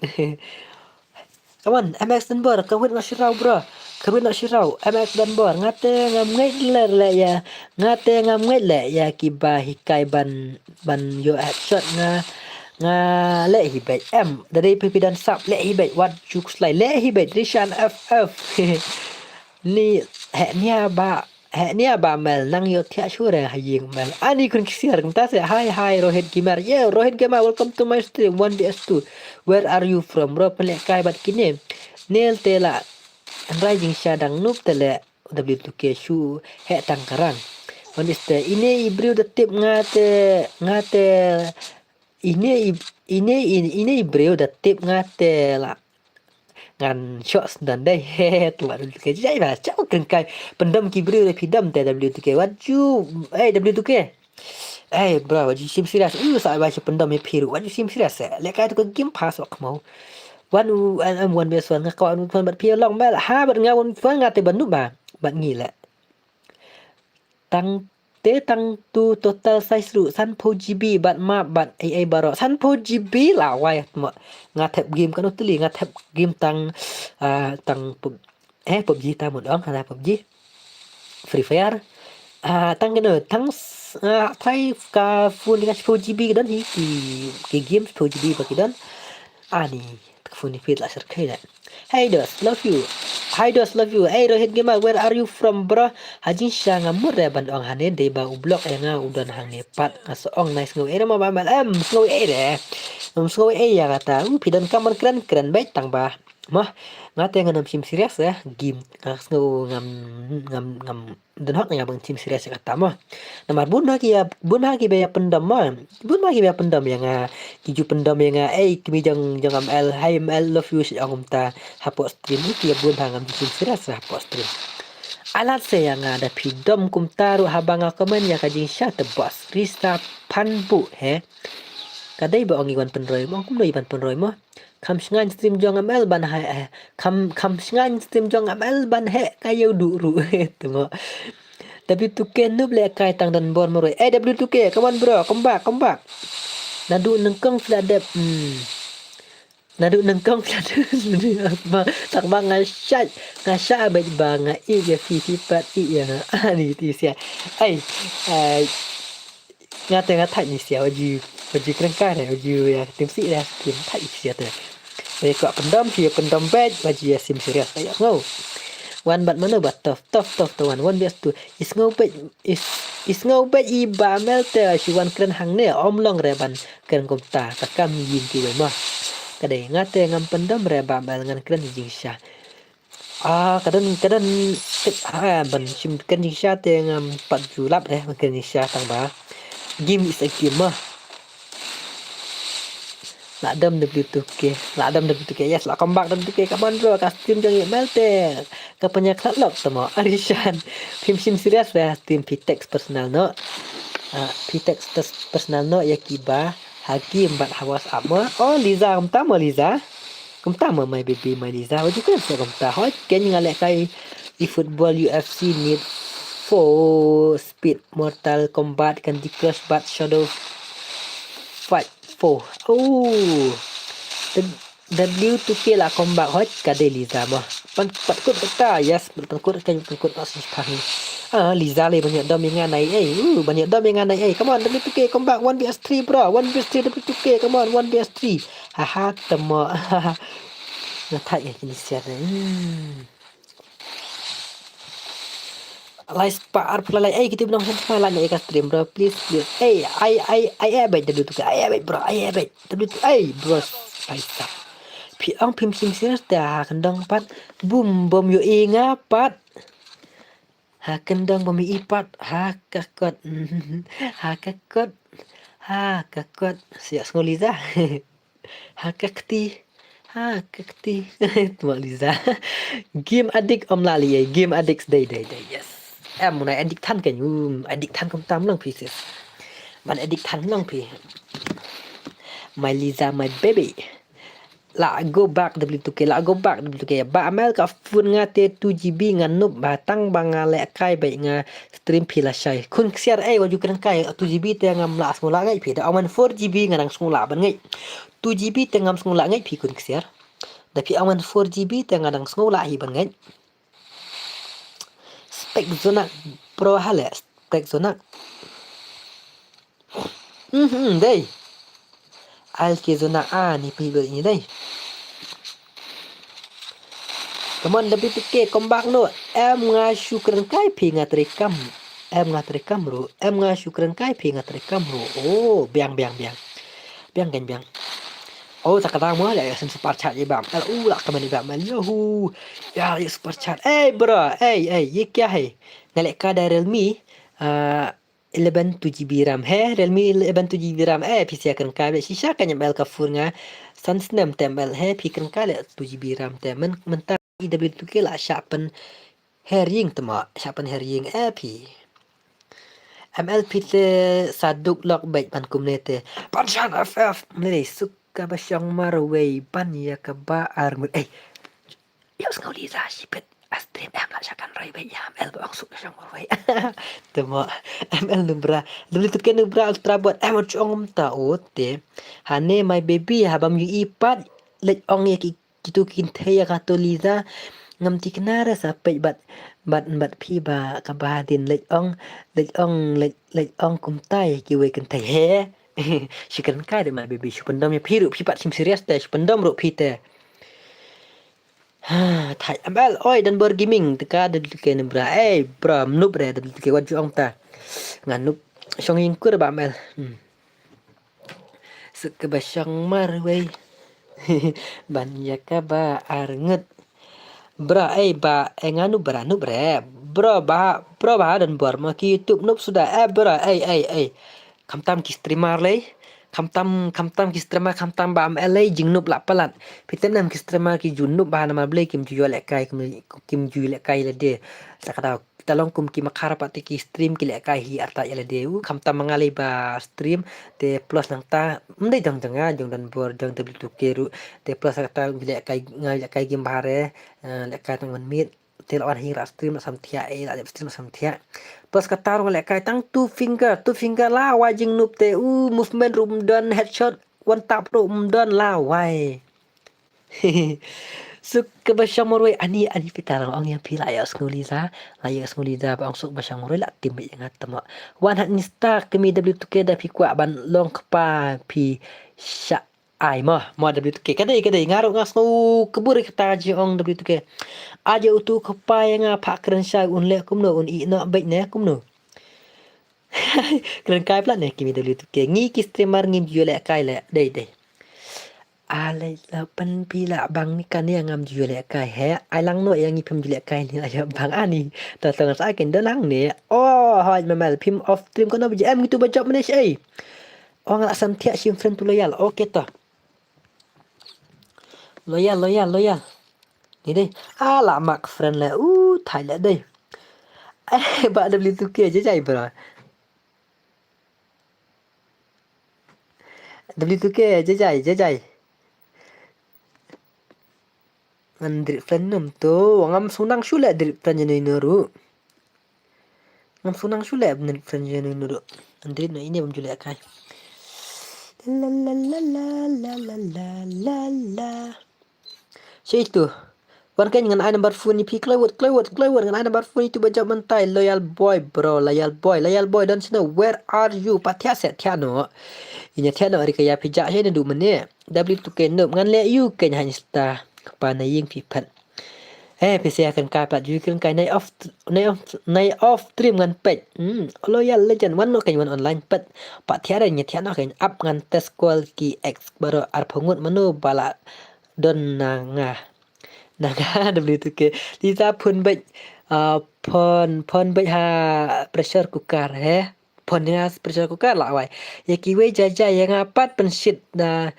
Come on, M X Dunbar, ka wit na shirau bro. Ka wit na shirau, M X Dunbar, nga te ngam ngeit ler le ïa. Nga te ngam ngeit le ïa ki ba hikai ban, ban ïoh headshot nga. Nga leh hi beit em. Da dei phi phi don sap leh hi beit. Wat ju khuslai leh hi beit. Rishan F F. Ni heh nia ba, heh nia ba mel nang ïoh thiah shuh re ha ïing mel. Ani khun ksiar kumta se. Hi, hi, Rohit Gamer. Yo, Rohit Gamer, welcome to my stream. One V S two. Where are you from, bro? Pynleh kai bad kine. Nel te la. Anrai jingsha dang nup te le. W two K shu heh tang karang. Wan iste ine i briew da tip nga te, nga te, ine i, ine i, ine i briew da tip nga te la. Ngan shoh sendon dei. He, tu W two K jai ba, chau kengkai. Pyndom ki briew da phi dom te W two K. Wat ju, eh, W two K. Ei bro, wat ju sim serious. U sa ba shu pyndom ïa phi ruh. Wat ju sim serious eh. Leh kai tu ka game pass wak mo. Wan u em em wan bes wan nga ka wan wan bad phi long mel. Ha bad nga wan wan nga te ban nup ba. Bad ngi leh. Tang te tang tu total size ruh sanphew G B bad map bad ei ei baroh. Sanphew G B la wai mo. Nga thep game kano teli nga thep game tang ah, tang pub eh pub ji ta mut ong kana pub ji. Free Fire. Ah, tang kino, tang s- ah, thai ka phone dengan sepuluh G B ki don hi ki, ki game sepuluh G B ba ki don. Ani, ka phone ni fit la serkai la. Hey dos, love you. Hi dos, love you. Hey Rohit Gamer, where are you from, bro? Hajin sha nga mut re ban ong hane dei ba u blok eh nga u don hangne pat nga sa ong nice ngau eh ma ba mal em ngau eh re. Ngau ngau eh ya kata. U phi don kaman kren kren baik tang ba. Mo, nga te ngam sim serious eh game. Nga sngew ngam, ngam, ngam don hok nga bang sim serious kata mo. Namar bun ha ki ya, bun ha ki ba ya pyndom mo. Bun ha ki ba ya pyndom ya nga. Ki ju pyndom ya nga. Ei, kmi jong, jong M L. Hi M L, love you, si ong kumta. Hapoh stream ni ki ya bun ha ngam sim serious hapoh stream. Alat se ya nga da phi dom kumta ruh haba nga comment ya ka jingsha te boss. Risa phan bu he. Ka dei ba ong i wan pynroi mo, ong kumno i wan pynroi mo. Kham shngain stream jong M L ban heh eh. Kham, kham shngain stream jong M L ban heh ka ïew duh ruh. Tengok. W two K nup leh kai tang don bor maroi. Eh, W two K, come on bro, come back, come back. Naduh nyngkong phi la dep. Hmm. Naduh nyngkong phi la dep. Ba, tak ba nga shait. Nga shah bad ba nga i ïa phi phi pat i ïa nga. Ani ti sia. Ai. Ai. Nga te nga thait ni sia waji, waji krengkar eh, waji ya tim si dah tim thait ni sia te. Waji ko pendam si pendam bet waji ya sim serius ayo ngau. Wan bat mano bat tof tof tof to wan wan bias tu. Is ngau bet is is ngau bet i ba mel te si wan kren hang ne om long re ban kren kumta ta kam yin ki wei ma. Kadei nga te ngam pendam re ba mel ngan kren jingsha. Ah, kadang kadang ha ban shim kan jingsha te ngam pat ju lap deh ban kan jingsha tang ba. Game is a game mah. La dam W two K, la dam W two K, yes, la come back W two K, come on bro, ka stream jong i mel te. Ka panya klat lok tamo, Arishan. Phim shim serious deh, stream phi text personal no. Ah, phi text pers- personal no ya ki ba. Ha game bat ha WhatsApp mo. Oh, Liza, kumta mo Liza. Kumta mo my baby my Liza. Waji kren sia kumta. Hoi ken nga leh kai i football U F C Need for Speed Mortal Kombat Candy Crush bat Shadow Fight four. Oh. Te- W two K la come back hoi ka dei Liza mo. Pan pat kut kata, yes, pan kut ka, pan kut ka si pang. Ah, Liza le ban ïoh dom ïa nga nai ei. Uh, ban ïoh dom ïa nga nai ei. Come on, W two K, come back, one V S three, bro. One V S three, W two K, come on, one V S three. Haha, tamo. Nga thait ïa kini siar. Hmm. Lai spah arphew lai, ei, kita bilang hempa lai ïa ka stream, bro, please, please. Ei, ai, ai, ai, eh, bait, W two K, ai, eh, bait, bro, ai, eh, bait, W two K, ei, bro, ai, sa. Phi ong phim shim serious te ha kyndong pat, bum, bum ïohi nga pat. Ha kyndong bum ïohi pat, ha ka kot, ha ka kot, ha ka kot. Siap sngew Liza. Ha ka kti. Ha ka kti. Tuma Liza. Game addict ym lah lei, game addict dei, dei, dei. Yes. Em, muna addict than kan, um, addict than kumta mlong phi sis. Ban addict than mlong phi. My Liza, my baby. La go back W two K, la go back W two K. Ba Amel ka phone nga te two G B nga nup ba tang ba nga leh kai ba nga stream phi la shai. Khun ksiar ei, wat ju kren kai, two G B te ngam lah sngew lah ngeit phi. Da ong man four G B nga dang sngew lah ban ngeit. Two G B te ngam sngew lah ngeit phi khun ksiar. Da phi ong man four G B te nga dang sngew lah hi ban ngeit. Spek zonak, bro, hale, spek zonak. Mhm, dei. Al ke zonak, ah, ni phi bel ini dei. Come on, W two K, come back no. Em nga shu kren kai phi nga trei kam. Em nga trei kam ru. Em nga shu kren kai phi nga trei kam ru. Oh, biang, biang, biang. Biang kan biang. Oh, tak kadang mo, la ïa sen super chat ïa bam. Al, uh, la kamen ïa bam. Al, yuhu. Ya, ïa super chat. Ei, bro. Ei, ei, ye kya hai? Nga leh ka da Realme, ah, eleven two G B RAM. He, Realme eleven two G B RAM. Eh, phi sia kren kai bel shisha ka nyam el ka phone nga. San snem te M L. He, phi kren kai leh two G B RAM te. Men, men ta E W two K la sha pen her ying tema. Sha pen her ying, eh, phi. M L phi te sa duk lok beit ban kumne te. Ban shan F F. Mlei suk ka ba shong marwei ban ïa ka ba ar ngut. Eh, ïa sngew Liza shipit. A stream em la sha kan roi beit ïa M L ba ong suk ka shong marwei. Tema M L Nubra. W two K Nubra Ultra Bot. Em ong ta o te. Hane my baby ha bam yu i pat. Leit ong ïa ki kitu kynthei ïa kato Liza. Ngam thikna re sa peit bad, bad, bad phi ba kaba hadien leit ong, leit ong, leit, leit ong kumta ïa kiwei kynthei he. Shu kren kai de my baby, shu pyndom ïa phi ruh, phi pat shim serious te, shu pyndom ruh phi te. Ha, thait M L, oi, Donbor Gaming, te ka W two K Nubra, ei, bro, mnup re, W two K, wat ju ong ta. Nga nup, shong ïing kur ba M L. Hmm. Suk ka ba shong marwei. Ban ïa ka ba ar ngut. Bro, ei ba, eh, nga nup bra, nup re. Bro, ba, bro, ba, Donbor, ma ki YouTube nup suda, eh, bro, ei, ei, ei. Khamtam ki streamer lei. Khamtam, khamtam ki streamer, khamtam ba M L lei, jingnup la palat. Phi tem nam ki streamer ki ju nup ba namar balei kim ju ïoh lehkai, kim, kim ju lehkai lade. Sa ka daw. Te long kum ki makhar pat te ki stream ki lehkai hi artat ïa lade u, khamtam ma nga lei ba stream, te plus nangta, ym dei jong jong nga, jong Donbor, jong W two K ruh, te plus kata u lehkai, nga lehkai game bahare, eh, lehkai tang ban miet, te la wan hi la stream la samthiah, eh, la dep stream la samthiah. Plus kata ruh nga lehkai tang two finger, two finger la wai jingnup te u, movement ruh ym don, headshot, one tap ruh ym don la wai. Suk ka ba shong marwei ani, ani phi ta long ong ïa phi la ïa sngew Liza, la ïa sngew Liza ba ong suk ba shong marwei la tim ba ïa nga tama. Wan ha Insta kmie W two K da phi kwah ban long kpa phi sha ai mo, mo W two K. Ka dei, ka dei, nga ruh nga sngew kbur kata ji ong W two K. Aja utu kpa ïa nga pha kren shai un leh kumno un ïeh noh beit ne kumno. Kren kai pla ne kmie W two K. Ngi ki streamer ngim ju lehkai leh, dei, dei. Alai la pan phi la bang ni kane ngam ju lehkai he. Ai lang no ïa ngi phim ju lehkai ni la ïa bang ani. Ta tong sa ken da lang ne. Oh, hoi mamel phim off stream kono B G M gitu ba job manage ei. Oh, nga la samthiah shim friend to loyal. Okay to. Loyal, loyal, loyal. Ni dei. Ah, la mak friend le. Uh, thai le dei. Eh, ba W two K je jai bro. W two K, jajai, jajai. Ngan delete friend nym to, ngam sngewdang shuh leh delete friend ïa ino ino ruh. Ngam sngewdang shuh leh delete friend ïa ino ino ruh. Ngan delete noh ine bym ju lehkai. La la la la la la la la. Shi tu. Wan kan ngan ai number phone ni phi kloi wot, kloi wot, kloi wot, ngan ai number phone ni tu ba jop mynta Loyal Boy bro, Loyal Boy, Loyal Boy don sino, where are you? Pat thiah seh thiah noh. Ïa thiah noh ri ka ïa phi jah seh ne du mane. W two K Noob ngan leh ïu kan hangta. Kpa na ïing phi phet. Eh, phi sia kan kai pat ju kan kai nai off, nai off, nai off stream ngan pet. Hmm, Loyal Legend wan noh kan wan online pet. Pat thiah re nya thiah noh kan up ngan test call ki ex bro arphew ngut mano ba la don na nga. Na nga W two K. Lisa phone bek, ah, phone, phone bek ha pressure cooker, he. Phone ha pressure cooker la wai. Ïa kiwei jai jai ïa nga pat pynshit na,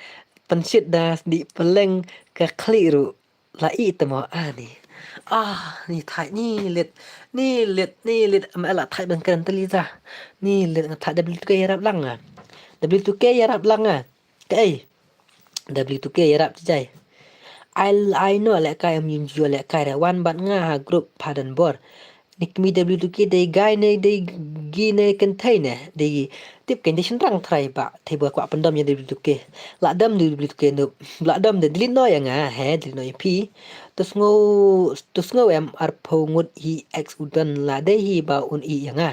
pynshit na sdi peleng ka khlieh ruh. La i te mo, ah, ni. Ah, ni thait, ni lit. Ni lit, ni lit. Am la thait ban kren te Lisa. Ni lit nga thait W two K ïarap lang nga. W two K ïarap lang nga. Kaei? W two K ïarap jai. Ai, ai no lehkai, am ym ju lehkai re. Wan bad nga ha group pha Don Bor. Ni kmie W two K dei guy ne dei gi ne kynthei ne. Dei tip kan dei shynrang trai ba. Thei ba kwah pyndom ïa W two K. La dom W two K Noob. La dom de delete noh ïa nga. He, delete noh ïa phi. To sngew, to sngew em arphew ngut hi ex u don la dei hi ba un ïeh ïa nga.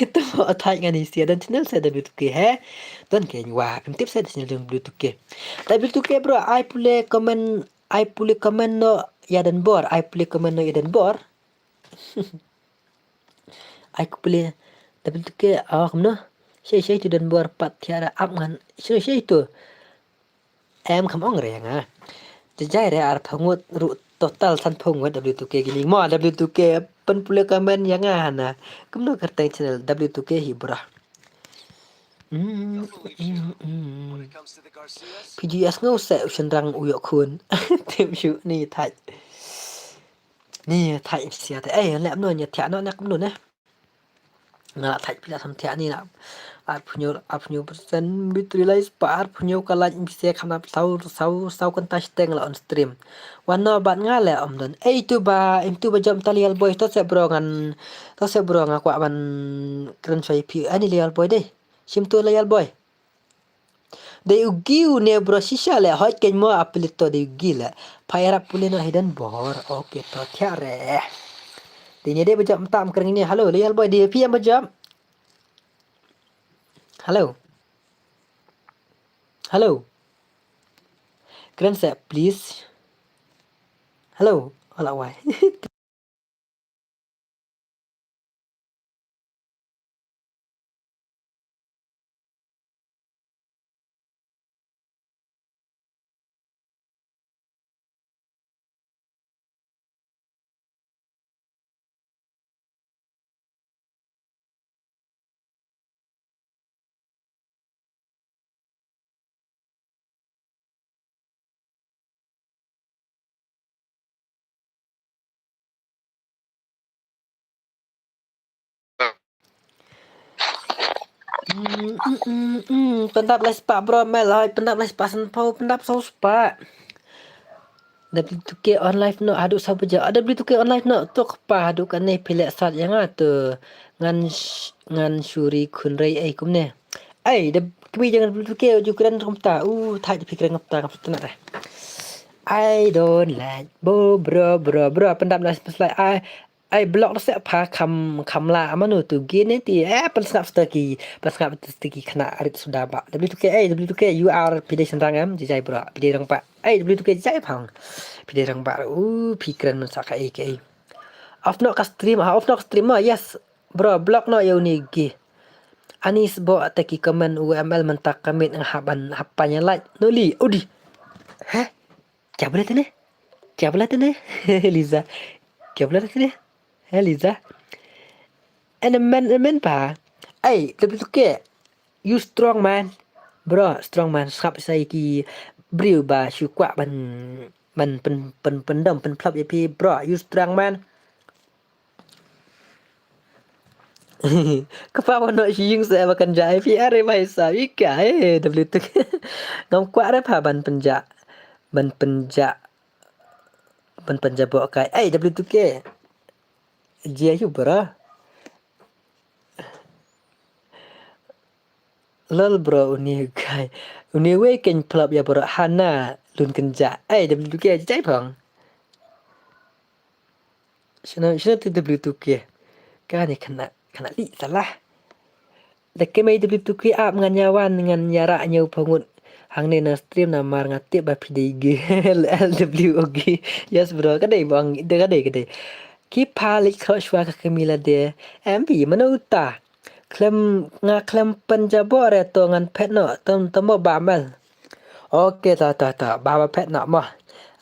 Ito thait ngan ïa sia don channel sa W two K he. Don ke nywa pynthip sa channel W two K. W two K bro, ai pule comment, ai pule comment noh ïa Don Bor, ai pule comment noh ïa Don Bor. Ai pule W two K, oh, kumno? Shei shei tu Don Bor pat thiah ra ap ngan. Shei shei tu. Em kham ong re nga. Jai re arphew ngut ruh total sanphew ngut W two K kini. Mo W two K pynpule comment ïa nga hana. Kumno kyrteng channel W two K hi bro. Mm, mm, mm. P G S ngau se u shynrang u ïoh khun. Tim shu ni thait. Ni thait sia te. Eh, leh mno nya thiah no ne kumno ne. Nga la thait phi la sam thiah ni la. Arphew hynñiew, arphew hynñiew percent battery life pa arphew hynñiew ka light phi se kham nap saw, saw, saw kynta shiteng la on stream. Wan no bad nga leh ym don. Ei tu ba, im tu ba jop tali Loyal Boy to se bro ngan, to se bro nga kwah ban kren shoi phi. Ani Loyal Boy dei. Shim tu Loyal Boy. Dei u gi u ne bro shisha le hoi ken mo apelito dei u gi le. Pha ïarap pule no hi Don Bor. Okay to thiah re. Dei ne dei ba jop mynta ym kren ne. Hello Loyal Boy dei phi ïa ba jop. Hello. Hello. Kren se please. Hello. Hola wai. Mm, mm, mm, mm. Pyndap lai spah bro, mel hai pyndap lai spah sanphew, pyndap saw spah. W two K on live no haduh saw baje. Ah, W two K on live no tuk pa haduh kane phi leh sat ïa nga tu ngan sh-, ngan shuri khun rei ei kumne. Ai da kwi jang W two K ju kren kumta. U thait phi kren kumta kam sutna re. I don't like bo bro bro bro pyndap lai spah lai. Ai Ai block da seh pha kham kham la amanu tu gene ti eh pynsngap sta ki pynsngap sta ki khana arit suda ba W two K eh W two K you are pide sendang em jijai bro pide rang ba eh W two K jai phang pide rang ba u phi kren man sa ka eh ke eh off no ka stream ha off no ka stream ma yes bro block no ya uni gi anis bo ta ki comment U M L man ta kamit nga haban hapan ya like no li udi heh Kya bola tene? Kya bola tene? Liza. Kya bola tene? He Liza. And a man, a man pa. Ai, W two K. You strong man. Bro, strong man. Sngap sa ki briew ba shu kwah ban ban pen pen pen dom pen plop ya pi bro. You strong man. Kapa wano shi yung sa ba kan ja ai pi are mai sa wi ka eh W two K. Ngam kwah re pa ban penja ban penja ban penja bo kai ai W two K. Jia yu bra. Lol bro, uni u guy. Uni wei kein plop ya bro, hana lun kynja. Ai, W two K jai phong. Shano, shano tu W two K. Kane khana, khana li salah. Da kemei W two K ap ngan ïa wan ngan ïa rah ñiew pyngut. Hangne na stream namar nga tip ba phi dei gi. L W O G. Yes bro, ka dei bang, ka dei, ka dei. Ki pha leit khroh shwa ka kmie lade. M B, mano uta? Khlem, nga khlem pynjabok re to ngan phet noh, to, to mo ba mel. Ok, ta, ta, ta, ba, ba phet noh mo.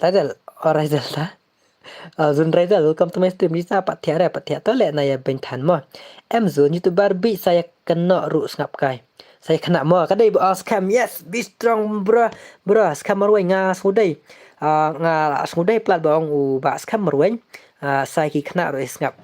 Raidel, o Raidel ta. Ah, Zun Raidel, welcome to my stream. Lisa, pat thiah re, pat thiah to leh na ïa beiñ than mo. Em Zun, YouTuber bi sa ïa kynnoh ruh sngap kai. Sa ïa kynnoh mo, ka dei ba, ah, scam, yes, be strong, bro, bro, scam marwei nga sngewdei. Ah, nga sngewdei palat ba ong u ba scam marwei. Ah, sa ïa ki kynnoh ruh sngap.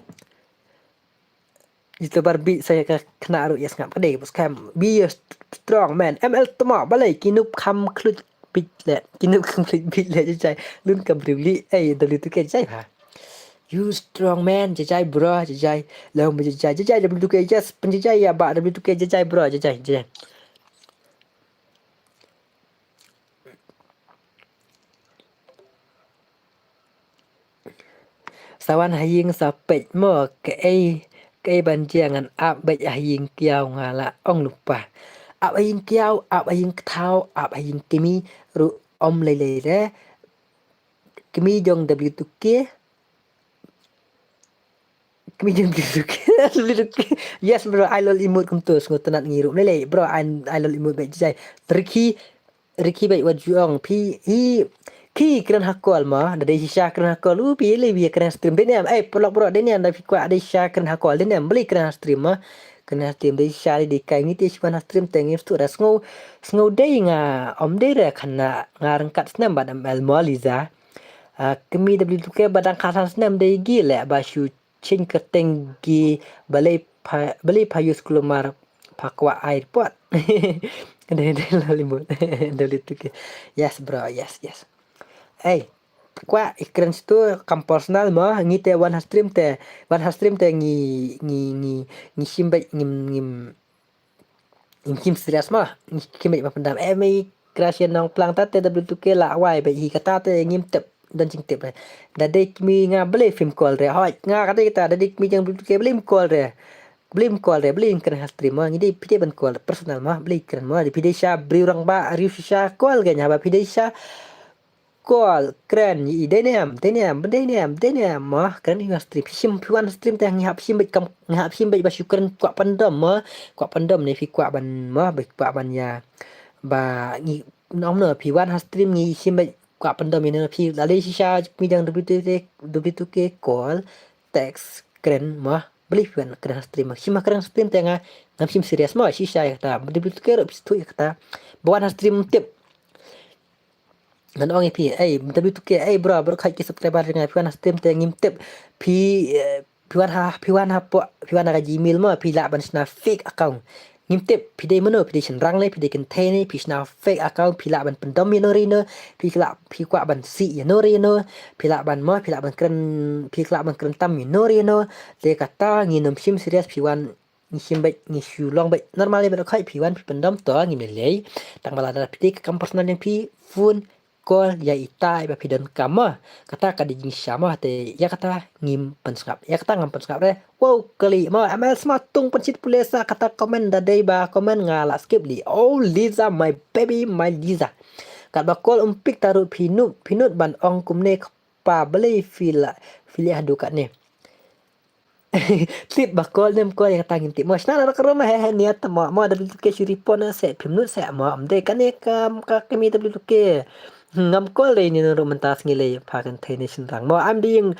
Jito bar bi sa ïa ka khynnah ruh ïa sngap ka dei, bus kam be a st-, strong man. M L tma balei ki nup kham khluit bit le. Ki nup kham khluit bit le jai jai. Lun kam riu li, eh, W two K jai ha. You strong man, jai jai bro, jai jai. Long jai jai, jai jai W two K, yes, pen jai jai ya ba W two K, jai jai bro, jai jai, jai jai. Sa wan ha ïing sa peit mo, kaei, kaei ban jia ngan ap beit ha ïing kiaw nga la ong lypa. Ap ha ïing kiaw, ap ha ïing kthaw, ap ha ïing kmie, ruh ym lei lei re. Kmie jong W two K. Kmie jong W two K. W two K. Yes bro, ai lol emote kumto, sngewtynnat ngi ruh. Lei lei bro, ai, ai lol emote beit jai. Rikhi, Rikhi beit wat ju ong. Phi, hi, khi kren ha call mo, da dei shisha kren ha call. U phi lei phi kren ha stream. Dei niam, eh, paralok bro, dei niam da phi kwah dei shisha kren ha call. Dei niam, balei kren ha stream mo. Kren ha stream dei shisha dei kai ngi te shu wan ha stream te ngi stu da sngew, sngew dei nga, ym dei re khynnah nga ryngkat snem bad M L mo Liza. Ah, kmie W two K ba dang khatsan snem dei gi leh ba shu ching kyrteng gi balei pha, balei pha use kulmar pha kwah ai report. Dei, dei la limut. W two K. Yes bro, yes, yes. Ei, kwah i kren stu kam personal mo, ngi te wan ha stream te, wan ha stream te ngi, ngi, ngi, ngi shim beit ngim, ngim, ngim serious mo, ngim beit ba pyndam. Eh, mei Kra Shin Nongplang ta te W two K la wai beit hi kata te ngim tip, don jingtip re. Da dei kmie nga balei phim call re. Hoi, nga ka dei kata, da dei kmie jong W two K balei phim call re. Balei phim call re, balei kren ha stream mo, ngi dei phi dei ban call personal mo, balei kren mo, dei phi dei sha briew rangbah, briew shisha call ke nya ba phi dei sha call, kren, i dei niam, dei niam, dei niam, dei niam, mo, kren ïa stream, phi shim, phi wan stream te ngi hap shim beit kam, ngi hap shim beit ba shu kren kwah pyndom, mo, kwah pyndom ne phi kwah ban, mo, beit kwah ban ïa, ba, ngi, nom no, phi wan ha stream ngi shim beit kwah pyndom ïa no, phi, la dei shisha, mi jong W two K, W two K call, text, kren, mo, balei phi wan kren ha stream, mo, shim ha kren ha stream te nga, ngam shim serious, mo, shisha ïa kata, W two K ruh phi shu ïa kata, ba wan ha stream tip, Ngan ong ïa phi, ei, W two K, ei, bro, bro, khat ki subscriber nga, phi wan ha stream te ngim tip. Phi, eh, phi wan ha, phi wan ha po, phi wan ha ka Gmail mo, phi lah ban shna fake account. Ngim tip, phi dei mano, phi dei shynrang ne, phi dei kynthei ne, phi shna fake account, phi lah ban pyndom ïa no re no, phi lah, phi kwah ban sih ïa no re no, phi lah ban mo, phi lah ban kren, phi lah ban kren tam ïa no re no. Te kata ngin ym shim serious phi wan ngi shim beit, ngi shu long beit. Normal ïa bad khoi phi wan phi pyndom to ngim lei lei. Tang ba lada phi dei ka kam personal jong phi, phone call ïa ita ba phi don kam mo. Kata ka dei jingshisha mo, te ïa kata ngim pynsngap. Ïa kata ngam pynsngap re. Wow, kali mo, M L Sma Tung pynshit pule sa kata comment da dei ba comment nga la skip li. Oh, Liza, my baby, my Liza. Katba call ym pick ta ruh phi nud, phi nud ban ong kumne kpa balei phi la, phi leh haduh katne. Tip ba call ne ym call ïa kata ngim tip mo. Shna na ka room he he niat mo mo W two K shu report na se phim nud se mo. Ym dei kane ka ka kmie W two K. Ngam call dei ni ruh mynta sngi lei pha kynthei ne shynrang mo. I'm doing,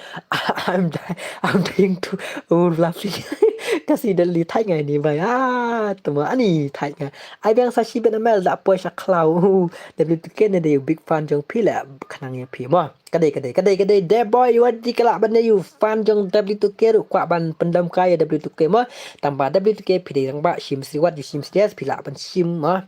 I'm, I'm doing too, oh, lovely. Ka si da li thait ngai ni bai. Ah, to mo ani thait ngai. Ai biang sa shi ben amel da poi sha khlaw. W two K ne dei big fan jong phi la khnang ïa phi mo. Ka dei, ka dei, ka dei, ka dei, dei boy, wat di ka lah ban dei u fan jong W two K ruh kwah ban pyndam kai ïa W two K mo. Tang ba W two K phi dei rangbah shim sri wat ju shim sri phi lah ban shim mo.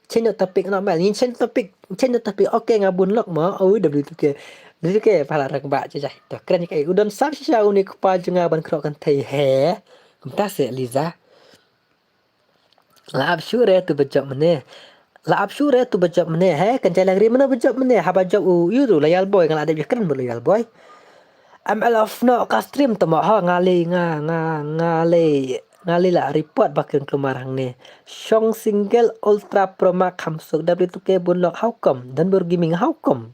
Change the topic no mel, ngin change the topic, change the topic. Okay, nga bun lok mo. Oh, W two K. W two K pha lah rangbah jai jai. To kren kai u don sam shisha u ni kpa jong nga ban krok kan thei he. Kumta se Liza. La ap shuh re tu ba jop mynne. La ap shuh re tu ba jop mynne. He, kan jai la ri mynno ba jop mynne. Haba jop u ïu tu Loyal Boy, nga la dep ïa kren bad Loyal Boy. M L off noh ka stream tama ha, nga lei, nga, nga, nga lei, nga lei la report ba kren kulmar hangne. Shong Single Ultra Pro Max kham suk, W two K bun lok, how come? Donbor Gaming, how come?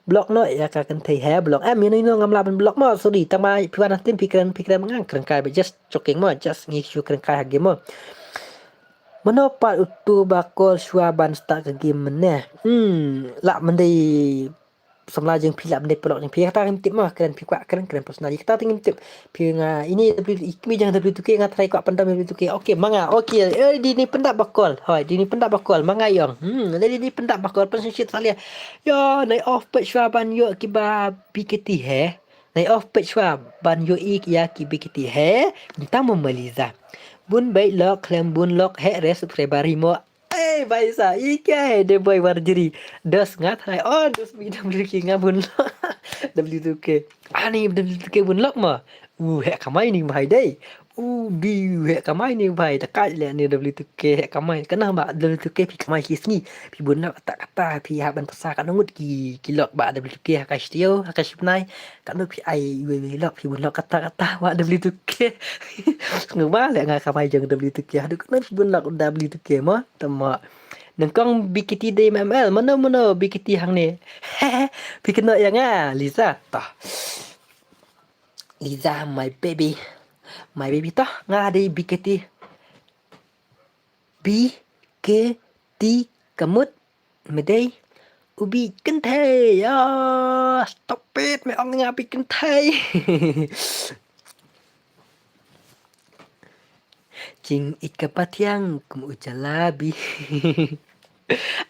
Block noh ïa ka kynthei he, block. Em, ïa no ïa no ngam lah ban block mo, sorry. Tang ba phi wan ha stream phi kren, phi kren, nga kren kai ba just joking mo, just ngi shu kren kai ha game mo. Mano pat utu ba call shuwa ban start ka game mynne? Hmm, lah ban dei samla jong phi, lah ban dei paralok jong phi. Kata ngim tip mo, kren phi kwah kren, kren personal. Kata te ngim tip. Phi nga ini W, i kmie jong W two K, nga try kwah pyndam W two K. Okay, ma nga. Okay, eh, dei ne pyndap ba call. Hoi, dei ne pyndap ba call. Ma nga ïong. Hmm, dei ne pyndap ba call, pynshit salia. Ïa, nai off pat shuwa ban ïoh kiba B K T he. Nai off pat shuwa ban ïoh ïa ki B K T he. Tang mo Maliza. Bun beit lok khlem bun lok he re subscriber hi mo. Eh, baisa, ike, de boy warjri. Dos nga try. Oh, dos mi W K nga bun lok. W two K. Ani W two K bun lok mo. U he kamai ni bhai dei. U bi u he kamai ni bhai. Takat le ni W two K he kamai. Kana ba W two K phi kamai ki sngi. Phi bun lok kata kata phi ha ban pasa ka ngut ki ki lok ba W two K ha ka studio ha ka shipnai. Ka ngut phi ai we we lok phi bun lok kata kata wa W two K. Ngwa le nga kamai jong W two K. Haduh ka ngut phi bun lok W two K mo. Tama. Nengkong B K T dei M L. Mano mano B K T hangne. Phi kena ïa nga Liza. Tah. Liza my baby. My baby tah. Nga dei B K T. B K T kamut. Medei. Ubi kynthei. Ya. Stop it. Me ong nga bi kynthei. Jing ika pathiang kum u jalabi.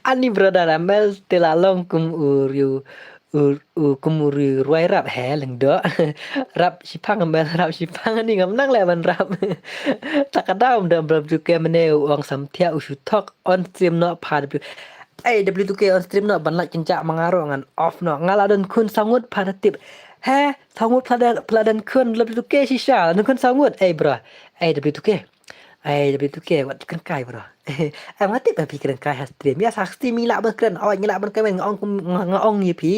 Ani brother amel te la long kum u riu u, u kum u riu ruai rap he leng do. Rap shipang amel rap shipang ani ngam nang le ban rap. Takadam dam bram ju ke mene u ong sam thia u shu thok on stream no pha W. Ei W two K on stream no ban lak kinjak mangaro ngan off no ngala don khun sangut pha tip. He sangut pha dan khun W two K shisha don khun sangut ei bro. Ei W two K. Ai, W two K, wat kan kai bro. Ai, mati ba phi kren kai ha stream. Ya sa stream ngi lah ban kren. Awak ngi lah ban kren nga ong kum nga ong ngi phi.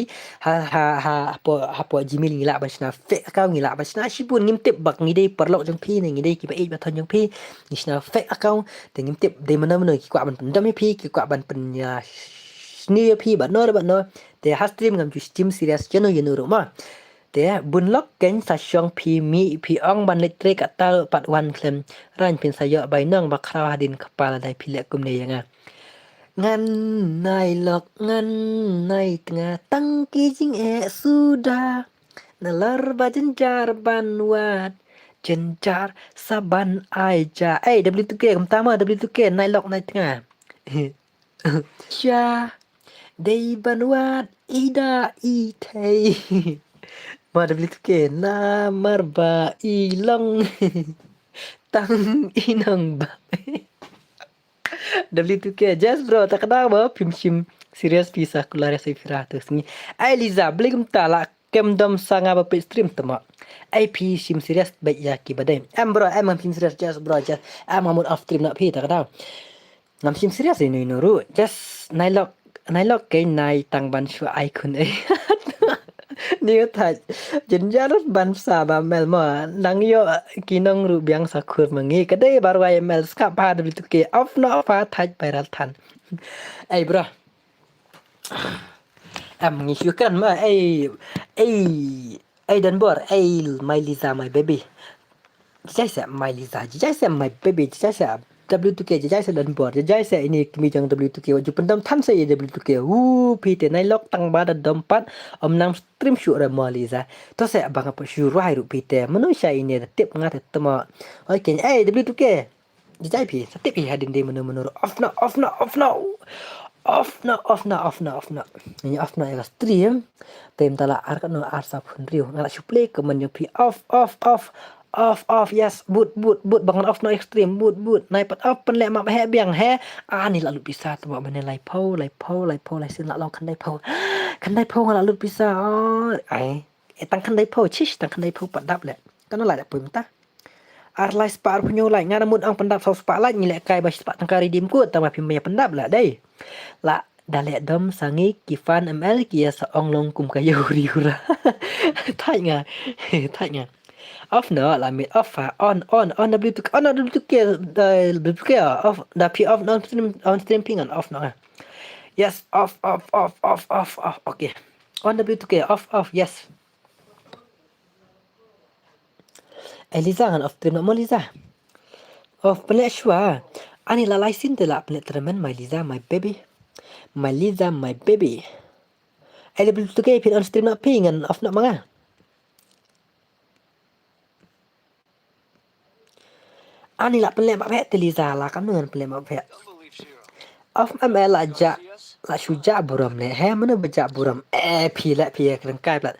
Ha ha ha hapo hapo Gmail ngi lah ban shna fake account ngi lah ban shna shibun ngim tip bak ngi dei paralok jong phi ne ngi dei kiba ej ba thon jong phi. Ngi shna fake account te ngim tip dei mano mano ki kwah ban pyndam ïa phi ki kwah ban pyn ya sni ïa phi ba no ba no. Te ha stream ngam ju stream serious jeno jeno ruh ma. Te bun lok kein sa shong phi mi phi ong ban leit trei kata pat wan khlem. Rain phin sa ïoh bai nong ba khraw hadien kpal dei phi leh kumne ïa nga. Ngan nai lok ngan nai tnga tang ki jingeh suda. Na lor ba jynjar ban wad jynjar sa ban ai ja. Ei W two K kumta ma W two K nai lok nai tnga. Sha dei ban wad ida i thei. Ma da bli tuke na mar ba i long. Tang i nang ba. Da bli tuke just bro ta kada ba phim shim serious phi sa kula resa phi ra tu sngi. Ai Liza bli kumta la kem dom sa nga ba page stream tama. Ai phi shim serious ba ya ki ba dei. Em bro em phim serious just bro just. Em amut off stream na phi ta kada. Ngam shim serious ïa ino ino ruh. Just nai lok nai lok kei nai tang ban shu ai khun ei. Ni ka thaj jynjar ban sa ba mel mo nang ïoh ki nong ruh biang sa khur ma ngi ka dei ba rwai mel skap ha da bli tuke off no off ha thaj bai ral than. Ei bro. Em ngi shu kren ma ei ei ei Donbor ei my Liza my baby. Jai se my Liza jai se my baby jai se W two K jai se Donbor jai se ini kmie jong W two K wa ju pyndam than se W two K. Hu phi te nai lok tang ba da dom pat om nang stream shu re mo Liza. To se ba nga pa shu rwai ruh phi te manu sha ini da tip nga te tama. Oi ken ei W two K. Jai phi sa tip hi hadin de manu manu off no off no off no. Off no off no off no off no. Ini off no ya stream. Tem tala ar ka no ar sa phun riu nga la shu play ka man jong phi off off off. Off off yes boot boot boot bangan off no extreme boot boot nai pat off pen le ma he biang he. Ani la lut pisa tu ba mene lai pau lai pau lai pau lai sin la long khandai pau. Khandai pau nga la lut pisa. Ai. E tang khandai pau chish tang khandai pau pat dap le. Kana la dap pun ta. Ar lai spah arphew hynñiew like, nga na mut ong pyndap saw spah like, ngi leh kai ba shi spah tyngka redeem code, tang ba phim ïa pyndap la dei. La da leh dom sa ngi ki fan M L ki ïa sa ong long kum ka ïa huri hura. Thait nga. Thait nga. Off noh la mate, off ha, on, on, on W two K, on W two K, da W two K, off, da phi off on stream, on stream phi ngan off noh. Yes, off, off, off, off, off, off. Okay. On W two K, off, off, yes. Eh, Liza, ngan off stream noh mo, Liza. Off pynleh shuwa. Ani la lai sien te la pynleh tremen, my Liza, my baby. My Liza, my baby. Eh, W two K, phin on stream noh phi, ngan off noh ma nga. Ani la pynleh ma phi te, Liza, la kam ngan pynleh ma phi. Off M L la jah, la shu jah burom ne. He, mano ba jah burom? Eh, phi leh, phi kren kai plat.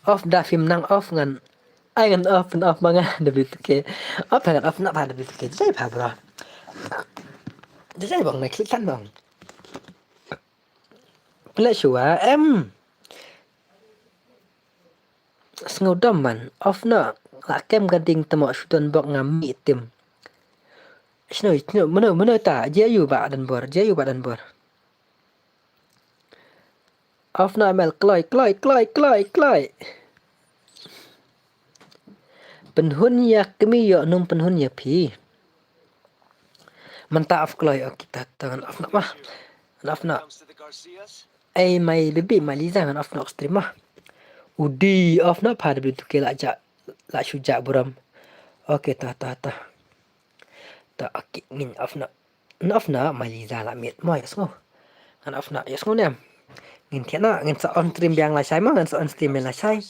Off da phim nang off ngan. Ai ngan off, ngan off ma nga W two K. Off ngan off na pha W two K. Jai pha bro. Jai bong ne klik tan bong. Pynleh shuwa em. Sngew dom man, off noh, la kem ka ding te mo shu don bok ngam mih tim. Shno, shno, mano, mano ta, jia yu ba dan bor, jia yu ba dan bor. Off noh M L, kloi, kloi, kloi, kloi, kloi. Pynhun ïa kmie ïoh nym pynhun ïa phi. Mynta off kloi, okay, ta, ta ngan off noh ma. Ngan off noh. Ei, my baby, my Liza, ngan off noh stream ma. Udi off noh pha W two K la jah, la shu jah burom. Okay, ta, ta, ta. Ta, okay, ngin off noh. Ngan off noh, my Liza, la mate mo, ïa sngew. Ngan off noh, ïa sngew ne em. Ngin thiah noh, ngin sa on stream biang lashai ma, ngin sa on stream biang lashai.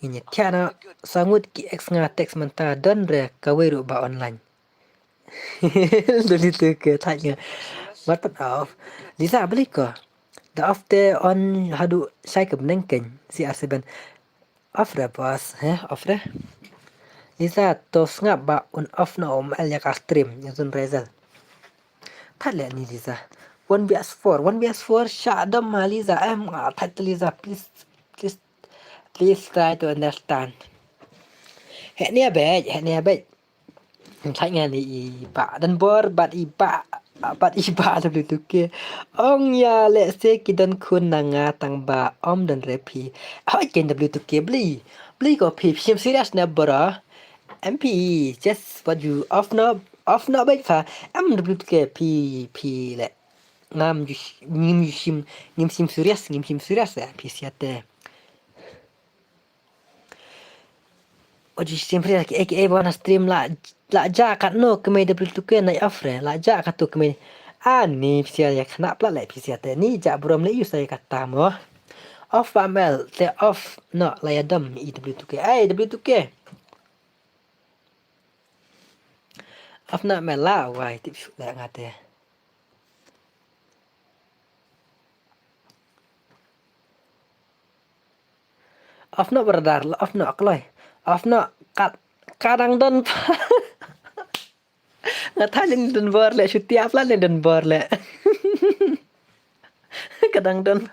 Ngin ïa thiah noh, sa ngut ki ex nga text mynta don re kawei ruh ba online. Duli tu ke thait nga. Wat pat off. Liza beli ko. Da off te on haduh shai ka bneng keiñ, C R seven. Off re boss, he, off re. Liza to sngap ba un off noh M L ïa ka stream, ïa zun Razel. Thait leh ni Liza. One V S four, one V S four, sha dom ma Liza, em, ah, thait te Liza, please, please, please try to understand. He ni abej, he ni abej. Thait nga ni i ba dan bor, bad i ba, bad i ba W two K. Ong ïa leh se ki don khun na nga tang ba om don re phi. Hoi ken W two K bli. Bli ko phi, phi shim serious ne bro. M P, just what you off no, off no bej pha. M W two K phi, phi leh. Ngam ju sh-, ngim ju shim, ngim shim serious, ngim shim serious eh, phi siate. Oji shim serious ki A K A ba na stream la, la ja kat no kemai W two K na off re, la ja kat tu kemai. Ani phi sia ïa khnap la leh phi siate ni ja burom leh yu sa ïa kata mo. Off ba M L, te off no la ïa dom i W two K. Ai, W two K. Off na M L la, wai, tip shu leh nga te. Off no brother, off no kloi. Off no kat, kadang don. Nga thait leh ni don bor leh, shu tiap la ni don bor leh. Kadang don.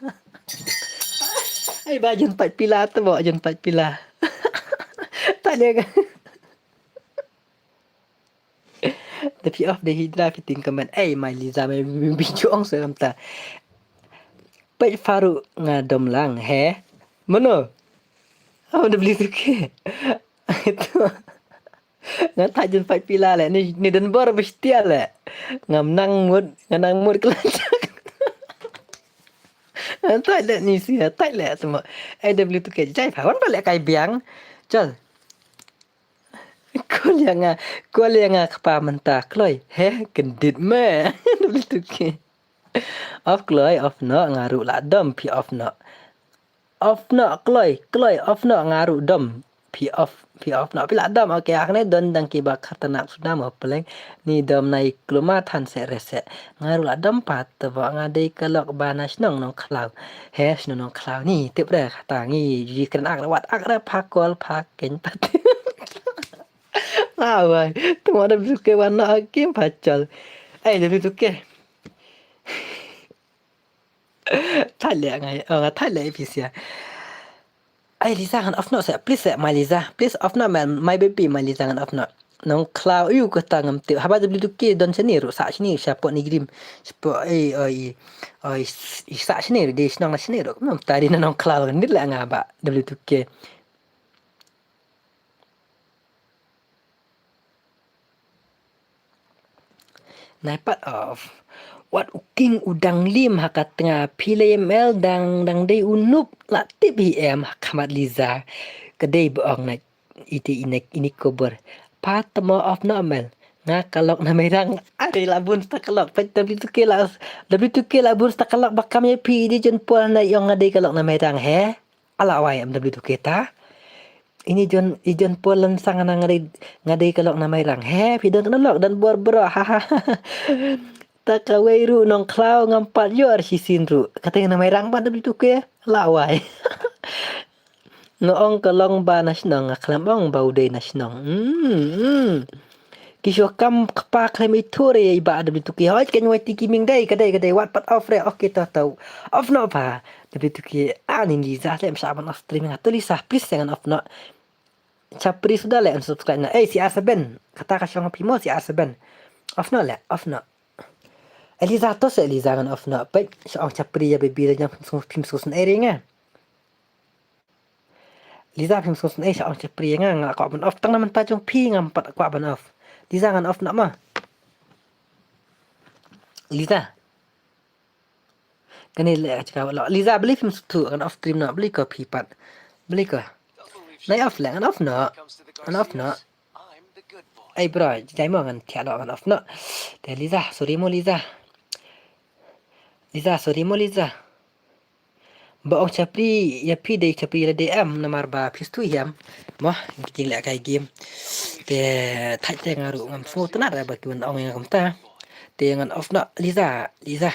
Ai ba jon pait pila tu bo, jon pait pila. Thait leh ka. Da phi off da hi dra phi ting comment. Ei, mai Liza mai bi jong se kamta. Pait Farouk nga dom lang, he? Mano? Am da bli tu ke. Itu. Nga thait jon pait pila leh, ni, ni don bor bishtia leh. Ngam nang mut, nga nang mut kelanjak. Nga thait leh ni sia, thait leh semua. A W two K jai pha, wan ba leh kai biang. Chal. Kol ïa nga, kol ïa nga kpa mynta kloi. He, kyndit me. W two K. Off kloi, off no, nga ruh la dom, phi off no. Off no, kloi, kloi, off no, nga ruh dom. Phi off, phi off no, phi la dom. Okay, akne don dang ki ba khartanak suda mo peleng. Ni dom nai kluma than se rese. Nga ruh la dom pat, te ba nga dei ka lok ba na shnong Nongkhlaw. He, shnong Nongkhlaw ni, tip re, kata ngi, ji kren ak re, wat ak re, pha kol, pha keny, pha tip. Ah, wai. Tuma da bluke wan na akim pachal. Ai, da bluke. Thale ngai, oh, nga thale pisia. Ai, Liza ngan off no se, please se, my Liza. Please off no, my, my baby, my Liza ngan off no. Nongkhlaw, ïu kata ngam tip. Haba W two K don shane ruh, sah shane, shapoh Nongrim. Shapoh, eh, eh, eh, eh, sah shane ruh, dei shnong na shane ruh. Ngam tip dei na Nongkhlaw, ngi lah nga ba W two K. Nai pat of. Wat u king u dang lim ha ka tnga, phi lei M L dang, dang dei u nup, la tip hi em, ha khmat Liza. Ka dei ba ong na ite inek ini kobor. Pat mo of no M L. Nga ka lok na Mairang. Are la bun sta ka lok. Pat W two K la, W two K la bun sta ka lok ba kam ïa phi, dei John Paul na ong nga dei ka lok na Mairang, he? Ala wai em W two K ta. Ini John, i John Paul lan sang na nga dei, nga dei ka lok na Mairang. He, phi don ka lok, don bor bro. Ha, ha. Ta kawei ruh Nongkhlaw ngam pat ïoh ar shisien ruh. Kata na Mairang ba W two K. Ala wai. Nga ong ka long ba na shnong, nga khlem ong ba u dei na shnong. Hmm, hmm. Ki shu kam kpa khlem i thur ïa i ba W two K. Hoi, kan wai ti ki ming dei, ka dei, ka dei, wat pat off re. Okay, to, to. Off no pa. W two K, ani ni za lem sa ban off stream nga. To Lisa, please ngan off no. Chapri suda le unsubscribe na. Eh, C R seven. Kata ka shong phi mo C R seven. Off no le, off no. Eliza to se Eliza ngan off no. Peit, sha ong chapri ïa baby le jam phim sngewsynei ïa nga. Liza phim sngewsynei sha ong chapri ïa nga, nga kwah ban off tang na mynta jong phi ngam pat kwah ban off. Liza ngan off noh ma. Liza. Kane le ka jaka lo. Liza balei phim sngewthuh ngan off stream noh, balei ko phi pat. Balei ko. Nai off le ngan off noh. Ngan off noh. Ei bro, jai mo ngan thiah noh ngan off noh. Te Liza, sorry mo Liza. Liza, sorry mo Liza. Ba ong chapri ïa phi dei chapri la dei em namar ba phi sngewthuh ïa em. Mo, ngi jing leh kai game. Te thait te nga ruh ngam sngewtynnat re ba ki wan ong ïa nga kumta. Te ngan off noh Liza, Liza.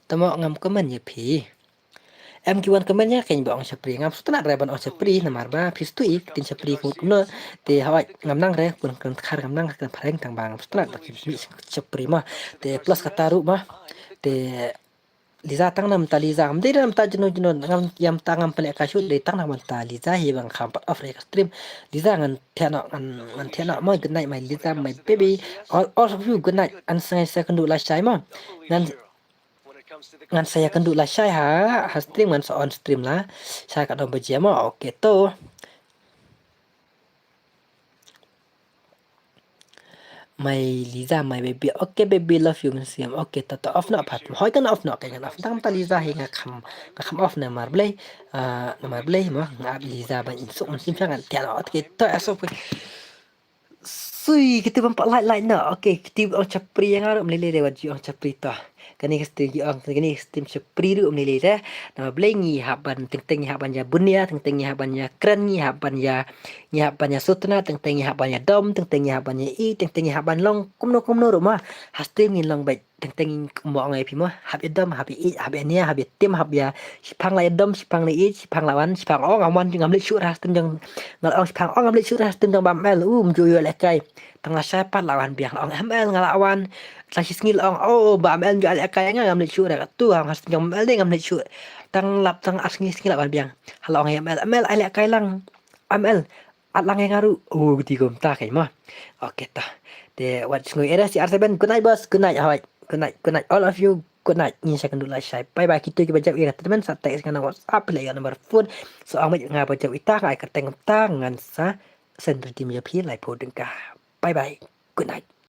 Te mo ngam comment ïa phi. Em ki wan comment ïa keiñ ba ong chapri ngam sngewtynnat re ban ong chapri namar ba phi sngewthuh ïa ki ktien chapri kumno. Te hoi ngam nang re kun kan khar ngam nang kan phareng tang ba ngam sngewtynnat ba ki chapri mo. Te plus kata ruh mo. Te Liza tang na mynta Liza ngam dei na mynta jino jino ngam ïa mynta ngam pynleh ka shoot dei tang na mynta Liza hi ba nga kham pat off re ka stream. Liza ngan thiah noh ngan ngan thiah noh mo, good night my Liza my baby. All, all of you good night. An sngai sa kynduh lashai mo. Ngan ngan sa ïa kynduh lashai ha ha stream ngan sa on stream lashai ka dong baje mo. Okay to. My Liza, my baby. Okay, baby, love you, mynsiem. Okay, to, to, off noh pat. Hoi kan off noh, kan off. Tang ta Liza, hi nga kham, nga kham off namar balei. Ah, namar balei, mo, nga ap Liza, ban insuk, mynsiem, ngan thiah noh. Okay, to, aso, pui. Sui, kita bam pat like, like noh. Okay, kita ong chapri ïa nga ruh, mlili re, wat ju ong chapri to. Kane ka stream ki ong, kane ka stream chapri ruh mlili re. Namar balei ngi hap ban teng teng ngi hap ban ïa bunia, teng teng ngi hap ban ïa kren, ngi hap ban ïa, ngi hap ban ïa sutna, teng teng ngi hap ban ïa dom, teng teng ngi hap ban ïa i, teng teng ngi hap ban long kumno kumno ruh ma. Ha stream ngin long beit, teng teng ngi kumba ong ïa phi ma. Hap ïa dom, hap ïa i, hap ïa nia, hap ïa tim, hap ïa shipang la ïa dom, shipang la i, shipang la wan, shipang ong ngam wan, ngam leit shuh ha stream jong, nga la ong shipang ong ngam leit shuh ha stream jong Bam L, um ju ïoh lehkai. Tang lashai pat la wan biang, la ong M L nga la wan. Tang shi sngi la ong, oh, Bam L ju lehkai nga ngam leit shuh re, katu ha stream jong Bam L dei ngam leit shuh. Tang lap tang ar sngi sngi la wan biang. Ha la ong M L, M L ai lehkai lang. M L at lang ïa nga ruh. Oh, kti kumta kai ma. Okay ta. Te wat sngew era C R seven. Good night boss. Good night. Hoi. Good night. Good night all of you. Good night. Ngin sa kynduh lashai. Bye bye. Kita kiba jop ïa ka treatment sa text nga na WhatsApp la ïa number phone. So ang nga ba jop ita nga ai kyrteng ta ngan sa send redeem ïa phi laiphew tyngka. Bye bye. Good night.